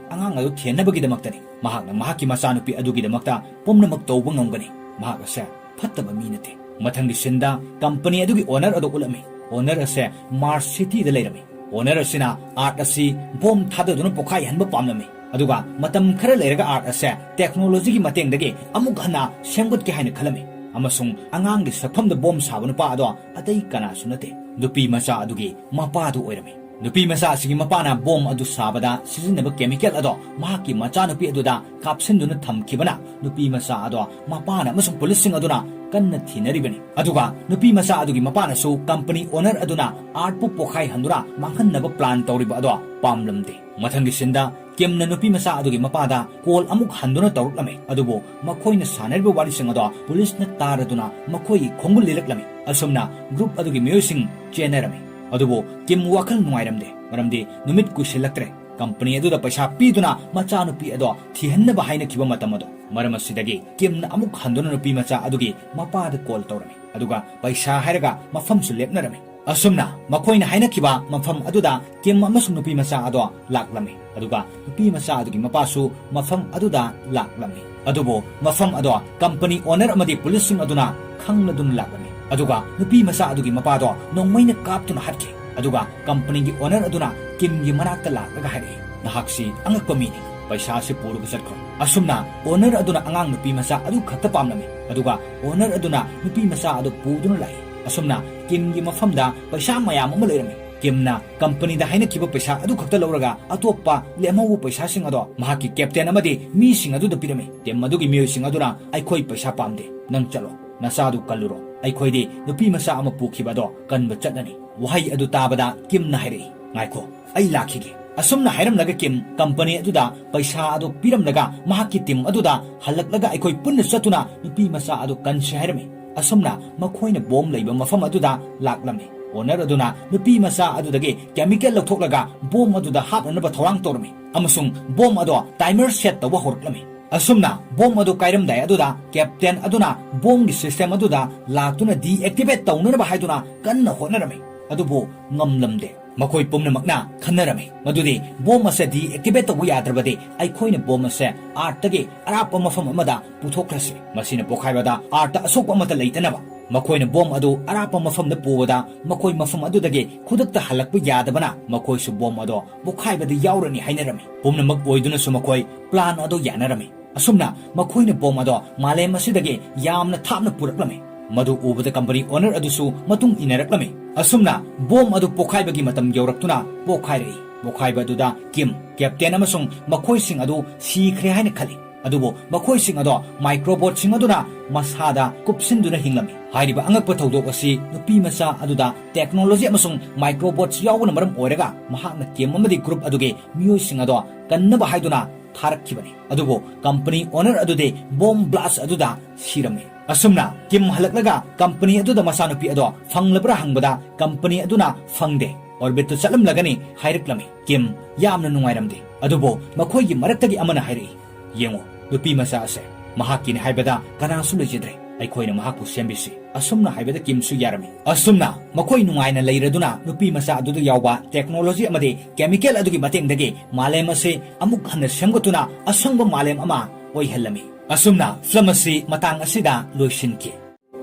ꯑꯉꯥꯡ ꯑꯗꯨ ꯊꯤꯍꯟꯅꯕꯒꯤꯗꯃꯛꯇꯅꯤ꯫ ꯃꯍꯥꯛꯅ ꯃꯍꯥꯛꯀꯤ ꯃꯆꯥꯅꯨꯄꯤ ꯑꯗꯨꯒꯤꯗꯃꯛꯇ ꯄꯨꯝꯅꯃꯛ ꯇꯧꯕ ꯉꯝꯒꯅꯤ꯫ ꯃꯍꯥꯛ ꯑꯁꯦ ꯐꯠꯇꯕ ꯃꯤ ꯅꯠꯇꯦ꯫ ꯃꯊꯪꯒꯤ ꯁꯤꯟꯗ ꯀꯝꯄꯅꯤ ꯑꯗꯨꯒꯤ ꯑꯣꯅꯔ ꯑꯗꯨ ꯎꯠꯂꯝꯃꯤ꯫ ꯑꯣꯅꯔ ꯑꯁꯦ ꯃꯥꯔꯁ ꯁꯤꯇꯤꯗ ꯂꯩꯔꯝꯃꯤ꯫ ꯑꯣꯅꯔ ꯑꯁꯤꯅ ꯑꯥꯔꯠ ꯑꯁꯤ ꯕꯣꯝ ꯊꯥꯗꯗꯨꯅ ꯄꯣꯈꯥꯏꯍꯟꯕ ꯄꯥꯝꯂꯝꯃꯤ꯫ ꯑꯗꯨꯒ ꯃꯇꯝ ꯈꯔ ꯂꯩꯔꯒ ꯑꯥꯔꯠ ꯑꯁꯦ ꯇꯦꯛꯅꯣꯂꯣꯖꯤꯒꯤ ꯃꯇꯦꯡꯗꯒꯤ ꯑꯃꯨꯛ ꯍꯟꯅ ꯁꯦꯝꯒꯠꯀꯦ ꯍꯥꯏꯅ ꯈꯜꯂꯝꯃꯤ꯫ ꯑꯃꯁꯨꯡ ꯑꯉꯥꯡꯒꯤ ꯁꯛꯐꯝꯗ ꯕꯣꯝ ꯁꯥꯕ ꯅꯨꯄꯥ ꯑꯗꯣ ꯑꯇꯩ ꯀꯅꯥꯁꯨ ꯅꯠꯇꯦ, ꯅꯨꯄꯤ ꯃꯆꯥ ꯑꯗꯨꯒꯤ ꯃꯄꯥꯗꯨ ꯑꯣꯏꯔꯝꯃꯤ꯫ ꯅꯨꯄꯤ ꯃꯆꯥ ꯑꯁꯤꯒꯤ ꯃꯄꯥꯅ ꯕꯣꯝ ꯑꯗꯨ ꯁꯥꯕꯗ ꯁꯤꯖꯤꯟꯅꯕ ꯀꯦꯃꯤꯀꯦꯜ ꯑꯗꯣ ꯃꯍꯥꯛꯀꯤ ꯃꯆꯥꯅꯨꯄꯤ ꯑꯗꯨꯗ ꯀꯥꯞꯁꯤꯟꯗꯨꯅ ꯊꯝꯈꯤꯕꯅ ꯅꯨꯄꯤ ꯃꯆꯥ ꯑꯗꯣ ꯃꯄꯥꯅ ꯑꯃꯁꯨꯡ ꯄꯨꯂꯤꯁꯁꯤꯡ ꯑꯗꯨꯅ ꯀꯟꯅ ꯊꯤꯅꯔꯤꯕꯅꯤ꯫ ꯑꯗꯨꯒ ꯅꯨꯄꯤ ꯃꯆꯥ ꯑꯗꯨꯒꯤ ꯃꯄꯥꯅꯁꯨ ꯀꯝꯄꯅꯤ ꯑꯣꯅꯔ ꯑꯗꯨꯅ ꯑꯥꯔꯠꯄꯨ ꯄꯣꯈꯥꯏꯍꯟꯗꯨꯅ ꯃꯥꯡꯍꯟꯅꯕ ꯄ꯭ꯂꯥꯟ ꯇꯧꯔꯤꯕ ꯑꯗꯣ ꯄꯥꯝꯂꯝꯗꯦ꯫ ꯃꯊꯪꯒꯤ ꯁꯤꯟꯗ ꯀꯤꯝꯅ ꯅꯨꯄꯤ ꯃꯆꯥ ꯑꯗꯨꯒꯤ ꯃꯄꯥꯗ ꯀꯣꯜ ꯑꯃꯨꯛ ꯍꯟꯗꯨꯅ ꯇꯧꯔꯛꯂꯝꯃꯤ, ꯑꯗꯨꯕꯨ ꯃꯈꯣꯏꯅ ꯁꯥꯟꯅꯔꯤꯕ ꯋꯥꯔꯤꯁꯤꯡ ꯑꯗꯣ ꯄꯨꯂꯤꯁꯅ ꯇꯥꯔꯗꯨꯅ ꯃꯈꯣꯏꯒꯤ ꯈꯣꯡꯒꯨꯜ ꯂꯤꯔꯛꯂꯝꯃꯤ꯫ ꯑꯁꯨꯝꯅ ꯒ꯭ꯔꯨꯞ ꯑꯗꯨꯒꯤ ꯃꯤꯑꯣꯏꯁꯤꯡ ꯆꯦꯟꯅꯔꯝꯃꯤ꯫ ꯑꯗꯨꯕꯨ ꯀꯤꯝ ꯋꯥꯈꯜ ꯅꯨꯡꯉꯥꯏꯔꯝꯗꯦ, ꯃꯔꯝꯗꯤ ꯅꯨꯃꯤꯠ ꯀꯨꯏꯁꯤꯜꯂꯛꯇ꯭ꯔꯦ꯫ ꯀꯝꯄꯅꯤ ꯑꯗꯨꯗ ꯄꯩꯁꯥ ꯄꯤꯗꯨꯅ ꯃꯆꯥꯅꯨꯄꯤ ꯑꯗꯣ ꯊꯤꯍꯟꯅꯕ ꯍꯥꯏꯅꯈꯤꯕ ꯃꯇꯝ ꯑꯗꯣ꯫ ꯃꯔꯝ ꯑꯁꯤꯗꯒꯤ ꯀꯤꯝꯅ ꯑꯃꯨꯛ ꯍꯟꯗꯨꯅ ꯅꯨꯄꯤ ꯃꯆꯥ ꯑꯗꯨꯒꯤ ꯃꯄꯥꯗ ꯀꯣꯜ ꯇꯧꯔꯝꯃꯤ, ꯑꯗꯨꯒ ꯄꯩꯁꯥ ꯍꯥꯏꯔꯒ ꯃꯐꯝꯁꯨ ꯂꯦꯞꯅꯔꯝꯃꯤ꯫ ꯑꯁꯨꯝꯅ ꯃꯈꯣꯏꯅ ꯍꯥꯏꯅꯈꯤꯕ ꯃꯐꯝ ꯑꯗꯨꯗ ꯀꯤꯝ ꯑꯃꯁꯨꯡ ꯅꯨꯄꯤ ꯃꯆꯥ ꯑꯗꯣ ꯂꯥꯛꯂꯝꯃꯤ꯫ ꯑꯗꯨꯒ ꯅꯨꯄꯤ ꯃꯆꯥ ꯑꯗꯨꯒꯤ ꯃꯄꯥꯁꯨ ꯃꯐꯝ ꯑꯗꯨꯗ ꯂꯥꯛꯂꯝꯃꯤ꯫ ꯑꯗꯨꯕꯨ ꯃꯐꯝ ꯑꯗꯣ ꯀꯝꯄꯅꯤ ꯑꯣꯅꯔ ꯑꯃꯗꯤ ꯄꯨꯂꯤꯁꯁꯤꯡ ꯑꯗꯨꯅ ꯈꯪꯂꯗꯨꯅ ꯂꯥꯛꯂꯝꯃꯤ꯫ ꯑꯗꯨꯒ ꯅꯨꯄꯤ ꯃꯆꯥ ꯑꯗꯨꯒꯤ ꯃꯄꯥꯗꯣ ꯅꯣꯡꯃꯩꯅ ꯀꯥꯞꯇꯨꯅ ꯍꯥꯠꯈꯤ꯫ ꯑꯗꯨꯒ ꯀꯝꯄꯅꯤꯒꯤ ꯑꯣꯅꯔ ꯑꯗꯨꯅ ꯀꯤꯝꯒꯤ ꯃꯅꯥꯛꯇ ꯂꯥꯛꯂꯒ ꯍꯥꯏꯔꯛꯏ, "ꯅꯍꯥꯛꯁꯤ ꯑꯉꯛꯄ ꯃꯤꯅꯤ, ꯄꯩꯁꯥ ꯑꯁꯤ ꯄꯨꯔꯒ ꯆꯠꯈ꯭ꯔꯣ꯫" ꯑꯁꯨꯝꯅ ꯑꯣꯅꯔ ꯑꯗꯨꯅ ꯑꯉꯥꯡ ꯅꯨꯄꯤ ꯃꯆꯥ ꯑꯗꯨ ꯈꯛꯇ ꯄꯥꯝꯂꯝꯃꯤ꯫ ꯑꯗꯨꯒ ꯑꯣꯅꯔ ꯑꯗꯨꯅ ꯅꯨꯄꯤ ꯃꯆꯥ ꯑꯗꯨ ꯄꯨꯗꯨꯅ ꯂꯥꯛꯏ꯫ ꯑꯁꯨꯝꯅ ꯀꯤꯝꯒꯤ ꯃꯐꯝꯗ ꯄꯩꯁꯥ ꯃꯌꯥꯝ ꯑꯃ ꯂꯩꯔꯝꯃꯤ꯫ ꯀꯤꯝꯅ ꯀꯝꯄꯅꯤꯗ ꯍꯥꯏꯅꯈꯤꯕ ꯄꯩꯁꯥ ꯑꯗꯨ ꯈꯛꯇ ꯂꯧꯔꯒ ꯑꯇꯣꯞꯄ ꯂꯦꯝꯍꯧꯕ ꯄꯩꯁꯥꯁꯤꯡ ꯑꯗꯣ ꯃꯍꯥꯛꯀꯤ ꯀꯦꯞꯇꯦꯟ ꯑꯃꯗꯤ ꯃꯤꯁꯤꯡ ꯑꯗꯨꯗ ꯄꯤꯔꯝꯃꯤ꯫ ꯀꯤꯝ ꯑꯗꯨꯒꯤ ꯃꯤꯑꯣꯏꯁꯤꯡ ꯑꯗꯨꯅ, "ꯑꯩꯈꯣꯏ ꯄꯩꯁꯥ ꯄꯥꯝꯗꯦ, ꯅꯪ ꯆꯠꯂꯣ, ꯅꯆꯥꯗꯨ ꯀꯜꯂꯨꯔꯣ, ꯑꯩꯈꯣꯏꯗꯤ ꯅꯨꯄꯤ ꯃꯆꯥ ꯑꯃ ꯄꯨꯈꯤꯕ ꯑꯗꯣ ꯀꯟꯕ ꯆꯠꯂꯅꯤ꯫" ꯋꯥꯍꯩ ꯑꯗꯨ ꯇꯥꯕꯗ ꯀꯤꯝꯅ ꯍꯥꯏꯔꯛꯏ, "ꯉꯥꯏꯈꯣ, ꯑꯩ ꯂꯥꯛꯈꯤꯒꯦ꯫" ꯑꯁꯨꯝꯅ ꯍꯥꯏꯔꯝꯂꯒ ꯀꯤꯝ ꯀꯝꯄꯅꯤ ꯑꯗꯨꯗ ꯄꯩꯁꯥ ꯑꯗꯨ ꯄꯤꯔꯝꯂꯒ ꯃꯍꯥꯛꯀꯤ ꯇꯤꯝ ꯑꯗꯨꯗ ꯍꯜꯂꯛꯂꯒ ꯑꯩꯈꯣꯏ ꯄꯨꯟꯅ ꯆꯠꯇꯨꯅ ꯅꯨꯄꯤ ꯃꯆꯥ ꯑꯗꯨ ꯀꯟꯁꯤ ꯍꯥꯏꯔꯝꯃꯤ꯫ ꯑꯁꯨꯝꯅ ꯃꯈꯣꯏꯅ ꯕꯣꯝ ꯂꯩꯕ ꯃꯐꯝ ꯑꯗꯨꯗ ꯂꯥꯛꯂꯝꯃꯤ꯫ ꯑꯣꯅꯔ ꯑꯗꯨꯅ ꯅꯨꯄꯤ ꯃꯆꯥ ꯑꯗꯨꯗꯒꯤ ꯀꯦꯃꯤꯀꯦꯜ ꯂꯧꯊꯣꯛꯂꯒ ꯕꯣꯝ ꯑꯗꯨꯗ ꯍꯥꯞꯅꯅꯕ ꯊꯧꯔꯥꯡ ꯇꯧꯔꯝꯃꯤ ꯑꯃꯁꯨꯡ ꯕꯣꯝ ꯑꯗꯣ ꯇꯥꯏꯃꯔ ꯁꯦꯠ ꯇꯧꯕ ꯍꯧꯔꯛꯂꯝꯃꯤ꯫ ꯑꯁꯨꯝꯅ ꯕꯣꯝ ꯑꯗꯨ ꯀꯥꯏꯔꯝꯗꯥꯏ ꯑꯗꯨꯗ ꯀꯦꯞꯇꯦꯟ ꯑꯗꯨꯅ ꯕꯣꯝꯒꯤ ꯁꯤꯁꯇꯦꯝ ꯑꯗꯨꯗ ꯂꯥꯛꯇꯨꯅ ꯗꯤꯑꯦꯛꯇꯤꯚꯦꯠ ꯇꯧꯅꯅꯕ ꯍꯥꯏꯗꯨꯅ ꯀꯟꯅ ꯍꯣꯠꯅꯔꯝꯃꯤ꯫ ꯑꯗꯨꯕꯨ ꯉꯝꯂꯝꯗꯦ꯫ ꯃꯈꯣꯏ ꯄꯨꯝꯅꯃꯛꯅ ꯈꯟꯅꯔꯝꯃꯤ ꯃꯗꯨꯗꯤ ꯕꯣꯝ ꯑꯁꯦ deactivate ꯇꯧꯕ ꯌꯥꯗ꯭ꯔꯕꯗꯤ ꯑꯩꯈꯣꯏꯅ ꯕꯣꯝ ꯑꯁꯦ Earth ꯇꯒꯤ ꯑꯔꯥꯞꯄ ꯃꯐꯝ ꯑꯃꯗ ꯄꯨꯊꯣꯛꯈ꯭ꯔꯁꯤ꯫ ꯃꯁꯤꯅ ꯄꯣꯈꯥꯏꯕꯗ Earth ꯇ ꯑꯁꯣꯛꯄ ꯑꯃꯠꯇ ꯂꯩꯇꯅꯕ꯫ ꯃꯈꯣꯏꯅ ꯕꯣꯝ ꯑꯗꯨ ꯑꯔꯥꯞꯄ ꯃꯐꯝꯗ ꯄꯨꯕꯗ ꯃꯈꯣꯏ ꯃꯐꯝ ꯑꯗꯨꯗꯒꯤ ꯈꯨꯗꯛꯇ ꯍꯜꯂꯛꯄ ꯌꯥꯗꯕꯅ ꯃꯈꯣꯏꯁꯨ ꯕꯣꯝ ꯑꯗꯣ ꯄꯣꯈꯥꯏꯕꯗ ꯌꯥꯎꯔꯅꯤ ꯍꯥꯏꯅꯔꯝꯃꯤ꯫ ꯄꯨꯝꯅꯃꯛ ꯑꯣꯏꯗꯨꯅꯁꯨ ꯃꯈꯣꯏ plan ꯑꯗꯣ ꯌꯥꯅꯔꯝꯃꯤ꯫ ꯑꯁꯨꯝꯅ ꯃꯈꯣꯏꯅ ꯕꯣꯝ ꯑꯗꯣ ꯃꯥꯂꯦꯝ ꯑꯁꯤꯗꯒꯤ ꯌꯥꯝꯅ ꯊꯥꯞꯅ ꯄꯨꯔꯛꯂꯝꯃꯤ꯫ ꯃꯗꯨ ꯎꯕꯗ company owner ꯑꯗꯨꯁꯨ ꯃꯇꯨꯡ ꯏꯟꯅꯔꯛꯂꯝꯃꯤ꯫ ꯑꯁꯨꯝꯅ ꯕꯣꯝ ꯑꯗꯨ ꯄꯣꯈꯥꯏꯕꯒꯤ ꯃꯇꯝ ꯌꯧꯔꯛꯇꯨꯅ ꯄꯣꯈꯥꯏꯔꯛꯏ꯫ ꯄꯣꯈꯥꯏꯕ ꯑꯗꯨꯗ ꯀꯤꯝ, captain ꯑꯃꯁꯨꯡ ꯃꯈꯣꯏꯁꯤꯡ ꯑꯗꯨ ꯁꯤꯈ꯭ꯔꯦ ꯍꯥꯏꯅ ꯈꯜꯂꯤ꯫ ꯑꯗꯨꯕꯨ ꯃꯈꯣꯏꯁꯤꯡ ꯑꯗꯣ microbotꯁꯤꯡ ꯑꯗꯨꯅ ꯃꯁꯥꯗ ꯀꯨꯞꯁꯤꯟꯗꯨꯅ ꯍꯤꯡꯂꯝꯃꯤ꯫ ꯍꯥꯏꯔꯤꯕ ꯑꯉꯛꯄ ꯊꯧꯗꯣꯛ ꯑꯁꯤ ꯅꯨꯄꯤ ꯃꯆꯥ ꯑꯗꯨꯗ technology ꯑꯃꯁꯨꯡ microbots ꯌꯥꯎꯕꯅ ꯃꯔꯝ ꯑꯣꯏꯔꯒ ꯃꯍꯥꯛꯅ ꯀꯤꯝ ꯑꯃꯗꯤ group ꯑꯗꯨꯒꯤ ꯃꯤꯑꯣꯏꯁꯤꯡ ꯑꯗꯣ ꯀꯟꯅꯕ ꯍꯥꯏꯗꯨꯅ ꯊꯥꯔꯛꯈꯤꯕꯅꯤ꯫ ꯑꯗꯨꯕꯨ company owner ꯑꯗꯨꯗꯤ bomb blast ꯑꯗꯨꯗ ꯁꯤꯔꯝꯃꯤ꯫ ꯑꯁꯨꯝꯅ ꯀꯤꯝ ꯍꯜꯂꯛꯂꯒ company ꯑꯗꯨꯗ ꯃꯆꯥꯅꯨꯄꯤ ꯑꯗꯣ ꯐꯪꯂꯕ꯭ꯔꯥ ꯍꯪꯕꯗ company ꯑꯗꯨꯅ ꯐꯪꯗꯦ, orbitꯇ ꯆꯠꯂꯝꯂꯒꯅꯤ ꯍꯥꯏꯔꯛꯂꯝꯃꯤ꯫ ꯀꯤꯝ ꯌꯥꯝꯅ ꯅꯨꯡꯉꯥꯏꯔꯝꯗꯦ꯫ ꯑꯗꯨꯕꯨ ꯃꯈꯣꯏꯒꯤ ꯃꯔꯛꯇꯒꯤ ꯑꯃꯅ ꯍꯥꯏꯔꯛꯏ, "ꯌꯦꯡꯉꯨ, ꯅꯨꯄꯤ ꯃꯆꯥ ꯑꯁꯦ ꯃꯍꯥꯛꯀꯤꯅꯤ ꯍꯥꯏꯕꯗ ꯀꯅꯥꯁꯨ ꯂꯩꯖꯗ꯭ꯔꯦ꯫ ꯑꯩꯈꯣꯏꯅ ꯃꯍꯥꯛꯄꯨ ꯁꯦꯝꯕꯤꯁꯤ꯫" ꯑꯁꯨꯝꯅ ꯍꯥꯏꯕꯗ ꯀꯤꯝꯁꯨ ꯌꯥꯔꯝꯃꯤ꯫ ꯑꯁꯨꯝꯅ ꯃꯈꯣꯏ ꯅꯨꯡꯉꯥꯏꯅ ꯂꯩꯔꯗꯨꯅ ꯅꯨꯄꯤ ꯃꯆꯥ ꯑꯗꯨꯗ ꯌꯥꯎꯕ technology ꯑꯃꯗꯤ chemical ꯑꯗꯨꯒꯤ ꯃꯇꯦꯡꯗꯒꯤ ꯃꯥꯂꯦꯝ ꯑꯁꯤ ꯑꯃꯨꯛ ꯍꯟꯅ ꯁꯦꯝꯒꯠꯇꯨꯅ ꯑꯁꯪꯕ ꯃꯥꯂꯦꯝ ꯑꯃ ꯑꯣꯏꯍꯜꯂꯝꯃꯤ꯫ ꯑꯁꯨꯝꯅ film ꯑꯁꯤ ꯃꯇꯥꯡ ꯑꯁꯤꯗ ꯂꯣꯏꯁꯤꯟꯈꯤ꯫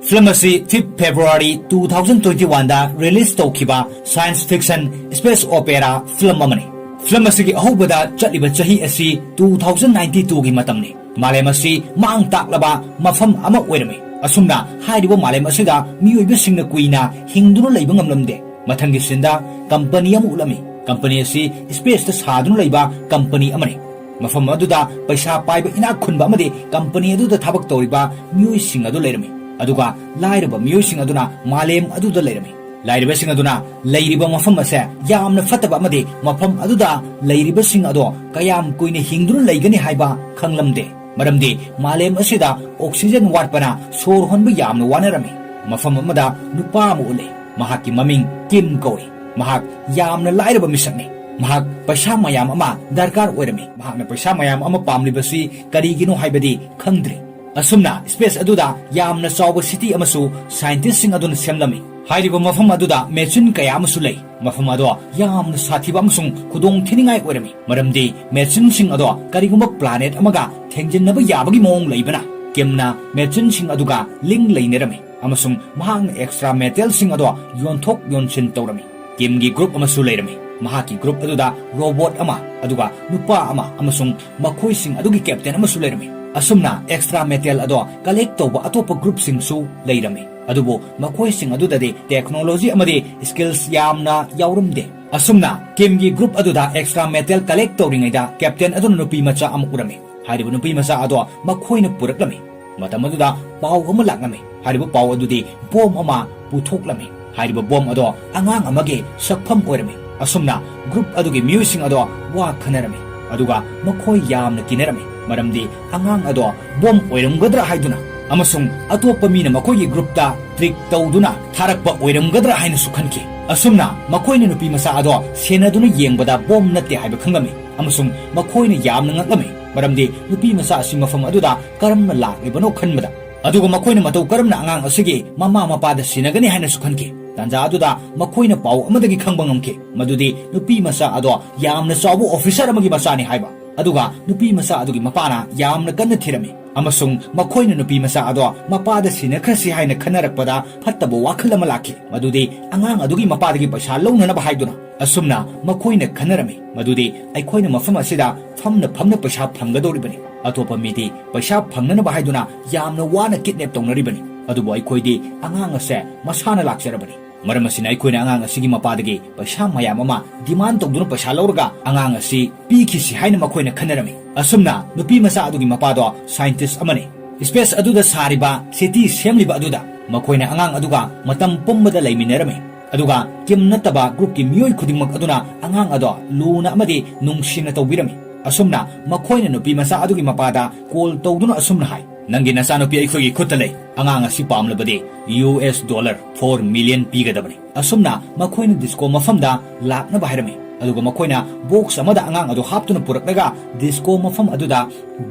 Film ꯑꯁꯤ fifth February two thousand twenty-oneꯗ release ꯇꯧꯈꯤꯕ science fiction space opera film ꯑꯃꯅꯤ꯫ Film ꯑꯁꯤꯒꯤ ꯑꯍꯧꯕꯗ ꯆꯠꯂꯤꯕ ꯆꯍꯤ ꯑꯁꯤ two thousand ninety-twoꯒꯤ ꯃꯇꯝꯅꯤ꯫ ꯃꯥꯂꯦꯝ ꯑꯁꯤ ꯃꯥꯡ ꯇꯥꯛꯂꯕ ꯃꯐꯝ ꯑꯃ ꯑꯣꯏꯔꯝꯃꯤ꯫ ꯑꯁꯨꯝꯅ ꯍꯥꯏꯔꯤꯕ ꯃꯥꯂꯦꯝ ꯑꯁꯤꯗ ꯃꯤꯑꯣꯏꯕꯁꯤꯡꯅ ꯀꯨꯏꯅ ꯍꯤꯡꯗꯨꯅ ꯂꯩꯕ ꯉꯝꯂꯝꯗꯦ꯫ ꯃꯊꯪꯒꯤ sceneꯗ company ꯑꯃ ꯎꯠꯂꯝꯃꯤ꯫ Company ꯑꯁꯤ spaceꯇ ꯁꯥꯗꯨꯅ ꯂꯩꯕ company ꯑꯃꯅꯤ꯫ ꯃꯐꯝ ꯑꯗꯨꯗ ꯄꯩꯁꯥ ꯄꯥꯏꯕ ꯏꯅꯥꯛ ꯈꯨꯟꯕ ꯑꯃꯗꯤ company ꯑꯗꯨꯗ ꯊꯕꯛ ꯇꯧꯔꯤꯕ ꯃꯤꯑꯣꯏꯁꯤꯡ ꯑꯗꯨ ꯂꯩꯔꯝꯃꯤ꯫ ꯑꯗꯨꯒ ꯂꯥꯏꯔꯕ ꯃꯤꯑꯣꯏꯁꯤꯡ ꯑꯗꯨꯅ ꯃꯥꯂꯦꯝ ꯑꯗꯨꯗ ꯂꯩꯔꯝꯃꯤ꯫ ꯂꯥꯏꯔꯕꯁꯤꯡ ꯑꯗꯨꯅ ꯂꯩꯔꯤꯕ ꯃꯐꯝ ꯑꯁꯦ ꯌꯥꯝꯅ ꯐꯠꯇꯕ ꯑꯃꯗꯤ ꯃꯐꯝ ꯑꯗꯨꯗ ꯂꯩꯔꯤꯕꯁꯤꯡ ꯑꯗꯣ ꯀꯌꯥꯝ ꯀꯨꯏꯅ ꯍꯤꯡꯗꯨꯅ ꯂꯩꯒꯅꯤ ꯍꯥꯏꯕ ꯈꯪꯂꯝꯗꯦ꯫ ꯃꯔꯝꯗꯤ ꯃꯥꯂꯦꯝ ꯑꯁꯤꯗ oxygen ꯋꯥꯠꯄꯅ ꯁꯣꯔ ꯍꯣꯟꯕ ꯌꯥꯝꯅ ꯋꯥꯅꯔꯝꯃꯤ꯫ ꯃꯐꯝ ꯑꯃꯗ ꯅꯨꯄꯥ ꯑꯃ ꯎꯠꯂꯤ꯫ ꯃꯍꯥꯛꯀꯤ ꯃꯃꯤꯡ ꯀꯤꯝ ꯀꯧꯏ꯫ ꯃꯍꯥꯛ ꯌꯥꯝꯅ ꯂꯥꯏꯔꯕ ꯃꯤꯁꯛꯅꯤ꯫ ꯃꯍꯥꯛ ꯄꯩꯁꯥ ꯃꯌꯥꯝ ꯑꯃ ꯗꯔꯀꯥꯔ ꯑꯣꯏꯔꯝꯃꯤ꯫ ꯃꯍꯥꯛꯅ ꯄꯩꯁꯥ ꯃꯌꯥꯝ ꯑꯃ ꯄꯥꯝꯂꯤꯕꯁꯤ ꯀꯔꯤꯒꯤꯅꯣ ꯍꯥꯏꯕꯗꯤ ꯈꯪꯗ꯭ꯔꯤ꯫ ꯑꯁꯨꯝꯅ space ꯑꯗꯨꯗ ꯌꯥꯝꯅ ꯆꯥꯎꯕ city ꯑꯃꯁꯨ scientistꯁꯤꯡ ꯑꯗꯨꯅ ꯁꯦꯝꯂꯝꯃꯤ꯫ ꯍꯥꯏꯔꯤꯕ ꯃꯐꯝ ꯑꯗꯨꯗ machine ꯀꯌꯥ ꯑꯃꯁꯨ ꯂꯩ꯫ ꯃꯐꯝ ꯑꯗꯣ ꯌꯥꯝꯅ ꯁꯥꯊꯤꯕ ꯑꯃꯁꯨꯡ ꯈꯨꯗꯣꯡꯊꯤꯅꯤꯡꯉꯥꯏ ꯑꯣꯏꯔꯝꯃꯤ, ꯃꯔꯝꯗꯤ machineꯁꯤꯡ ꯑꯗꯣ ꯀꯔꯤꯒꯨꯝꯕ planet ꯑꯃꯒ ꯊꯦꯡꯖꯤꯟꯅꯕ ꯌꯥꯕꯒꯤ ꯃꯑꯣꯡ ꯂꯩꯕꯅ꯫ Kimꯅ machineꯁꯤꯡ ꯑꯗꯨꯒ link ꯂꯩꯅꯔꯝꯃꯤ ꯑꯃꯁꯨꯡ ꯃꯍꯥꯛꯅ extra metalꯁꯤꯡ ꯑꯗꯣ ꯌꯣꯟꯊꯣꯛ ꯌꯣꯟꯁꯤꯟ ꯇꯧꯔꯝꯃꯤ꯫ Kimꯒꯤ group ꯑꯃꯁꯨ ꯂꯩꯔꯝꯃꯤ꯫ ꯃꯍꯥꯛꯀꯤ group ꯑꯗꯨꯗ robot ꯑꯃ, ꯑꯗꯨꯒ ꯅꯨꯄꯥ ꯑꯃ ꯑꯃꯁꯨꯡ ꯃꯈꯣꯏꯁꯤꯡ ꯑꯗꯨꯒꯤ captain ꯑꯃꯁꯨ ꯂꯩꯔꯝꯃꯤ꯫ ꯑꯁꯨꯝꯅ extra metal ꯑꯗꯣ collect ꯇꯧꯕ ꯑꯇꯣꯞꯄ groupꯁꯤꯡꯁꯨ ꯂꯩꯔꯝꯃꯤ꯫ ꯑꯗꯨꯕꯨ ꯃꯈꯣꯏꯁꯤꯡ ꯑꯗꯨꯗꯗꯤ technology ꯑꯃꯗꯤ skills ꯌꯥꯝꯅ ꯌꯥꯎꯔꯝꯗꯦ꯫ ꯑꯁꯨꯝꯅ Kimꯒꯤ group ꯑꯗꯨꯗ extra metal collect ꯇꯧꯔꯤꯉꯩꯗ captain ꯑꯗꯨꯅ ꯅꯨꯄꯤ ꯃꯆꯥ ꯑꯃ ꯎꯔꯝꯃꯤ꯫ ꯍꯥꯏꯔꯤꯕ ꯅꯨꯄꯤ ꯃꯆꯥ ꯑꯗꯣ ꯃꯈꯣꯏꯅ ꯄꯨꯔꯛꯂꯝꯃꯤ꯫ ꯃꯇꯝ ꯑꯗꯨꯗ ꯄꯥꯎ ꯑꯃ ꯂꯥꯛꯂꯝꯃꯤ꯫ ꯍꯥꯏꯔꯤꯕ ꯄꯥꯎ ꯑꯗꯨꯗꯤ bomb ꯑꯃ ꯄꯨꯊꯣꯛꯂꯝꯃꯤ꯫ ꯍꯥꯏꯔꯤꯕ bomb ꯑꯗꯣ ꯑꯉꯥꯡ ꯑꯃꯒꯤ ꯁꯛꯐꯝ ꯑꯣꯏꯔꯝꯃꯤ꯫ ꯑꯁꯨꯝꯅ group ꯑꯗꯨꯒꯤ ꯃꯤꯑꯣꯏꯁꯤꯡ ꯑꯗꯣ ꯋꯥ ꯈꯟꯅꯔꯝꯃꯤ꯫ ꯑꯗꯨꯒ ꯃꯈꯣꯏ ꯌꯥꯝꯅ ꯀꯤꯅꯔꯝꯃꯤ, ꯃꯔꯝꯗꯤ ꯑꯉꯥꯡ ꯑꯗꯣ bomb ꯑꯣꯏꯔꯝꯒꯗ꯭ꯔꯥ ꯍꯥꯏꯗꯨꯅ ꯑꯃꯁꯨꯡ ꯑꯇꯣꯞꯄ ꯃꯤꯅ ꯃꯈꯣꯏꯒꯤ groupꯇ trick ꯇꯧꯗꯨꯅ ꯊꯥꯔꯛꯄ ꯑꯣꯏꯔꯝꯒꯗ꯭ꯔꯥ ꯍꯥꯏꯅꯁꯨ ꯈꯟꯈꯤ꯫ ꯑꯁꯨꯝꯅ ꯃꯈꯣꯏꯅ ꯅꯨꯄꯤ ꯃꯆꯥ ꯑꯗꯣ ꯁꯦꯟꯅꯗꯨꯅ ꯌꯦꯡꯕꯗ bomb ꯅꯠꯇꯦ ꯍꯥꯏꯕ ꯈꯪꯂꯝꯃꯤ ꯑꯃꯁꯨꯡ ꯃꯈꯣꯏꯅ ꯌꯥꯝꯅ ꯉꯛꯂꯝꯃꯤ, ꯃꯔꯝꯗꯤ ꯅꯨꯄꯤ ꯃꯆꯥ ꯑꯁꯤ ꯃꯐꯝ ꯑꯗꯨꯗ ꯀꯔꯝꯅ ꯂꯥꯛꯂꯤꯕꯅꯣ ꯈꯟꯕꯗ꯫ ꯑꯗꯨꯒ ꯃꯈꯣꯏꯅ ꯃꯇꯧ ꯀꯔꯝꯅ ꯑꯉꯥꯡ ꯑꯁꯤꯒꯤ ꯃꯃꯥ ꯃꯄꯥꯗ ꯁꯤꯟꯅꯒꯅꯤ ꯍꯥꯏꯅꯁꯨ ꯈꯟꯈꯤ꯫ ꯇꯥꯟꯖꯥ ꯑꯗꯨꯗ ꯃꯈꯣꯏꯅ ꯄꯥꯎ ꯑꯃꯗꯒꯤ ꯈꯪꯕ ꯉꯝꯈꯤ ꯃꯗꯨꯗꯤ ꯅꯨꯄꯤ ꯃꯆꯥ ꯑꯗꯣ ꯌꯥꯝꯅ ꯆꯥꯎꯕ officer ꯑꯃꯒꯤ ꯃꯆꯥꯅꯤ ꯍꯥꯏꯕ꯫ ꯑꯗꯨꯒ ꯅꯨꯄꯤ ꯃꯆꯥ ꯑꯗꯨꯒꯤ ꯃꯄꯥꯅ ꯌꯥꯝꯅ ꯀꯟꯅ ꯊꯤꯔꯝꯃꯤ ꯑꯃꯁꯨꯡ ꯃꯈꯣꯏꯅ ꯅꯨꯄꯤ ꯃꯆꯥ ꯑꯗꯣ ꯃꯄꯥꯗ ꯁꯤꯟꯅꯈ꯭ꯔꯁꯤ ꯍꯥꯏꯅ ꯈꯟꯅꯔꯛꯄꯗ ꯐꯠꯇꯕ ꯋꯥꯈꯜ ꯑꯃ ꯂꯥꯛꯈꯤ, ꯃꯗꯨꯗꯤ ꯑꯉꯥꯡ ꯑꯗꯨꯒꯤ ꯃꯄꯥꯗꯒꯤ ꯄꯩꯁꯥ ꯂꯧꯅꯅꯕ ꯍꯥꯏꯗꯨꯅ꯫ ꯑꯁꯨꯝꯅ ꯃꯈꯣꯏꯅ ꯈꯟꯅꯔꯝꯃꯤ ꯃꯗꯨꯗꯤ ꯑꯩꯈꯣꯏꯅ ꯃꯐꯝ ꯑꯁꯤꯗ ꯐꯝꯅ ꯐꯝꯅ ꯄꯩꯁꯥ ꯐꯪꯒꯗꯧꯔꯤꯕꯅꯤ꯫ ꯑꯇꯣꯞꯄ ꯃꯤꯗꯤ ꯄꯩꯁꯥ ꯐꯪꯅꯅꯕ ꯍꯥꯏꯗꯨꯅ ꯌꯥꯝꯅ ꯋꯥꯅ kidnap ꯇꯧꯅꯔꯤꯕꯅꯤ, ꯑꯗꯨꯕꯨ ꯑꯩꯈꯣꯏꯗꯤ ꯑꯉꯥꯡ ꯑꯁꯦ ꯃꯁꯥꯅ ꯂꯥꯛꯆꯔꯕꯅꯤ꯫ ꯃꯔꯝ ꯑꯁꯤꯅ ꯑꯩꯈꯣꯏꯅ ꯑꯉꯥꯡ ꯑꯁꯤꯒꯤ ꯃꯄꯥꯗꯒꯤ ꯄꯩꯁꯥ ꯃꯌꯥꯝ ꯑꯃ demand ꯇꯧꯗꯨꯅ ꯄꯩꯁꯥ ꯂꯧꯔꯒ ꯑꯉꯥꯡ ꯑꯁꯤ ꯄꯤꯈꯤꯁꯤ ꯍꯥꯏꯅ ꯃꯈꯣꯏꯅ ꯈꯟꯅꯔꯝꯃꯤ꯫ ꯑꯁꯨꯝꯅ ꯅꯨꯄꯤ ꯃꯆꯥ ꯑꯗꯨꯒꯤ ꯃꯄꯥꯗꯣ scientist ꯑꯃꯅꯤ꯫ Space ꯑꯗꯨꯗ ꯁꯥꯔꯤꯕ city ꯁꯦꯝꯂꯤꯕ ꯑꯗꯨꯗ ꯃꯈꯣꯏꯅ ꯑꯉꯥꯡ ꯑꯗꯨꯒ ꯃꯇꯝ ꯄꯨꯝꯕꯗ ꯂꯩꯃꯤꯟꯅꯔꯝꯃꯤ꯫ ꯑꯗꯨꯒ Kim ꯅꯠꯇꯕ groupꯀꯤ ꯃꯤꯑꯣꯏ ꯈꯨꯗꯤꯡꯃꯛ ꯑꯗꯨꯅ ꯑꯉꯥꯡ ꯑꯗꯣ ꯂꯨꯅ ꯑꯃꯗꯤ ꯅꯨꯡꯁꯤꯅ ꯇꯧꯕꯤꯔꯝꯃꯤ꯫ ꯑꯁꯨꯝꯅ ꯃꯈꯣꯏꯅ ꯅꯨꯄꯤ ꯃꯆꯥ ꯑꯗꯨꯒꯤ ꯃꯄꯥꯗ call ꯇꯧꯗꯨꯅ ꯑꯁꯨꯝꯅ ꯍꯥꯏ, "ꯅꯪꯒꯤ ꯅꯆꯥꯅꯨꯄꯤ ꯑꯩꯈꯣꯏꯒꯤ ꯈꯨꯠꯇ ꯂꯩ꯫ ꯑꯉꯥꯡ ꯑꯁꯤ ꯄꯥꯝꯂꯕꯗꯤ U S dollar four million ꯄꯤꯒꯗꯕꯅꯤ꯫" ꯑꯁꯨꯝꯅ ꯃꯈꯣꯏꯅ disco ꯃꯐꯝꯗ ꯂꯥꯛꯅꯕ ꯍꯥꯏꯔꯝꯃꯤ꯫ ꯑꯗꯨꯒ ꯃꯈꯣꯏꯅ box ꯑꯃꯗ ꯑꯉꯥꯡ ꯑꯗꯨ ꯍꯥꯞꯇꯨꯅ ꯄꯨꯔꯛꯂꯒ disco ꯃꯐꯝ ꯑꯗꯨꯗ